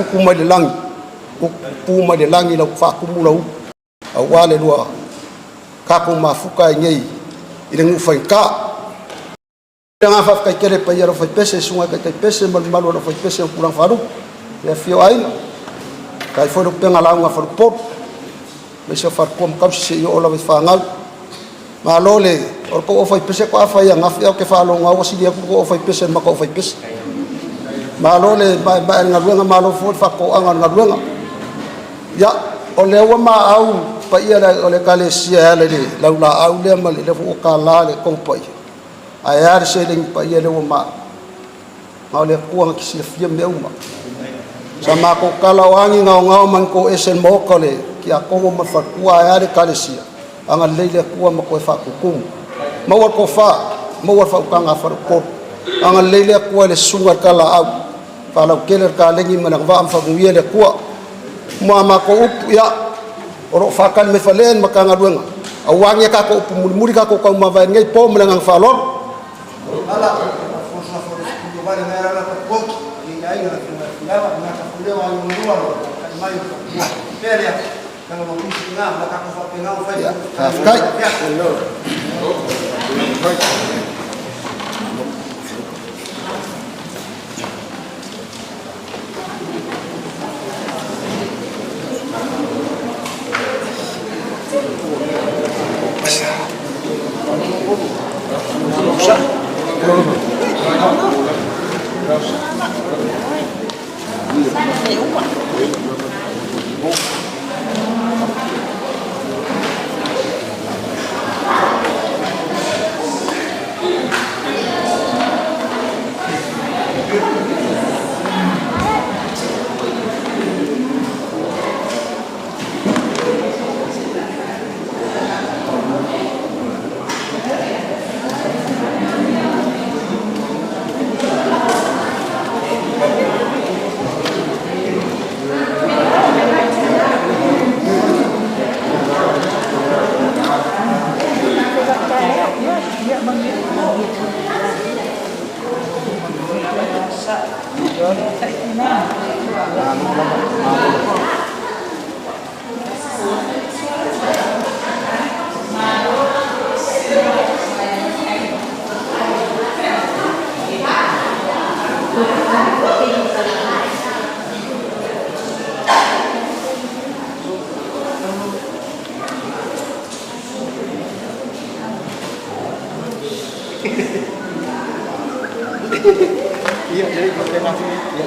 utu mai le lagi, upu mai le lagi lau faatumu lau upu aua le lua tatou mafuta ai nei i le nuu faigata. Le agaga faafetai tele i le paia o le aufaipese, susuga i taitaipese ma le mamalu o le aufaipese o tulaga faalupe, le afifio o aiga, faafetai foi le upega lauga a faleupolu, aemaise o faletua ma tausi seia oo lava i fanau. Malo le… O le tou aufaipese faatoa fai ananafi ae ou te faalogo lava ua sili atu le tou aufaipese i le matou aufaipese. Malo le maemae i le galuega, malo foi le faatoaga o le galuega. Ia, o lea ua maau paia o le Ekalesia e ala i le laulaau lea ma le lea foi ua tala le Toga Paia. Ae a le seleni paia lea ua maau? Na o le Atua na te silafia mea uma. Sa matou tala o a ni gaogao ma ni toese i le maota o le tiakono ma le faletua ae a le ekalesia, agalelei le Atua ma toe faatutumu. Maua le tofa, maua le faautaga a faleupolu. Agalelei le Atua i le susuga i le talalaau, faalautele le taleni ma le agavaa ma faamanuia le Atua. Ma a matou upu, ia, o lo o faatali mai fale le Matagaluega aua ni a tatou upu mulimuli tatou taumavae i lenei po ma le agaga faaaloalo. Faafetai. Ia, lelei faapena foi. Ia.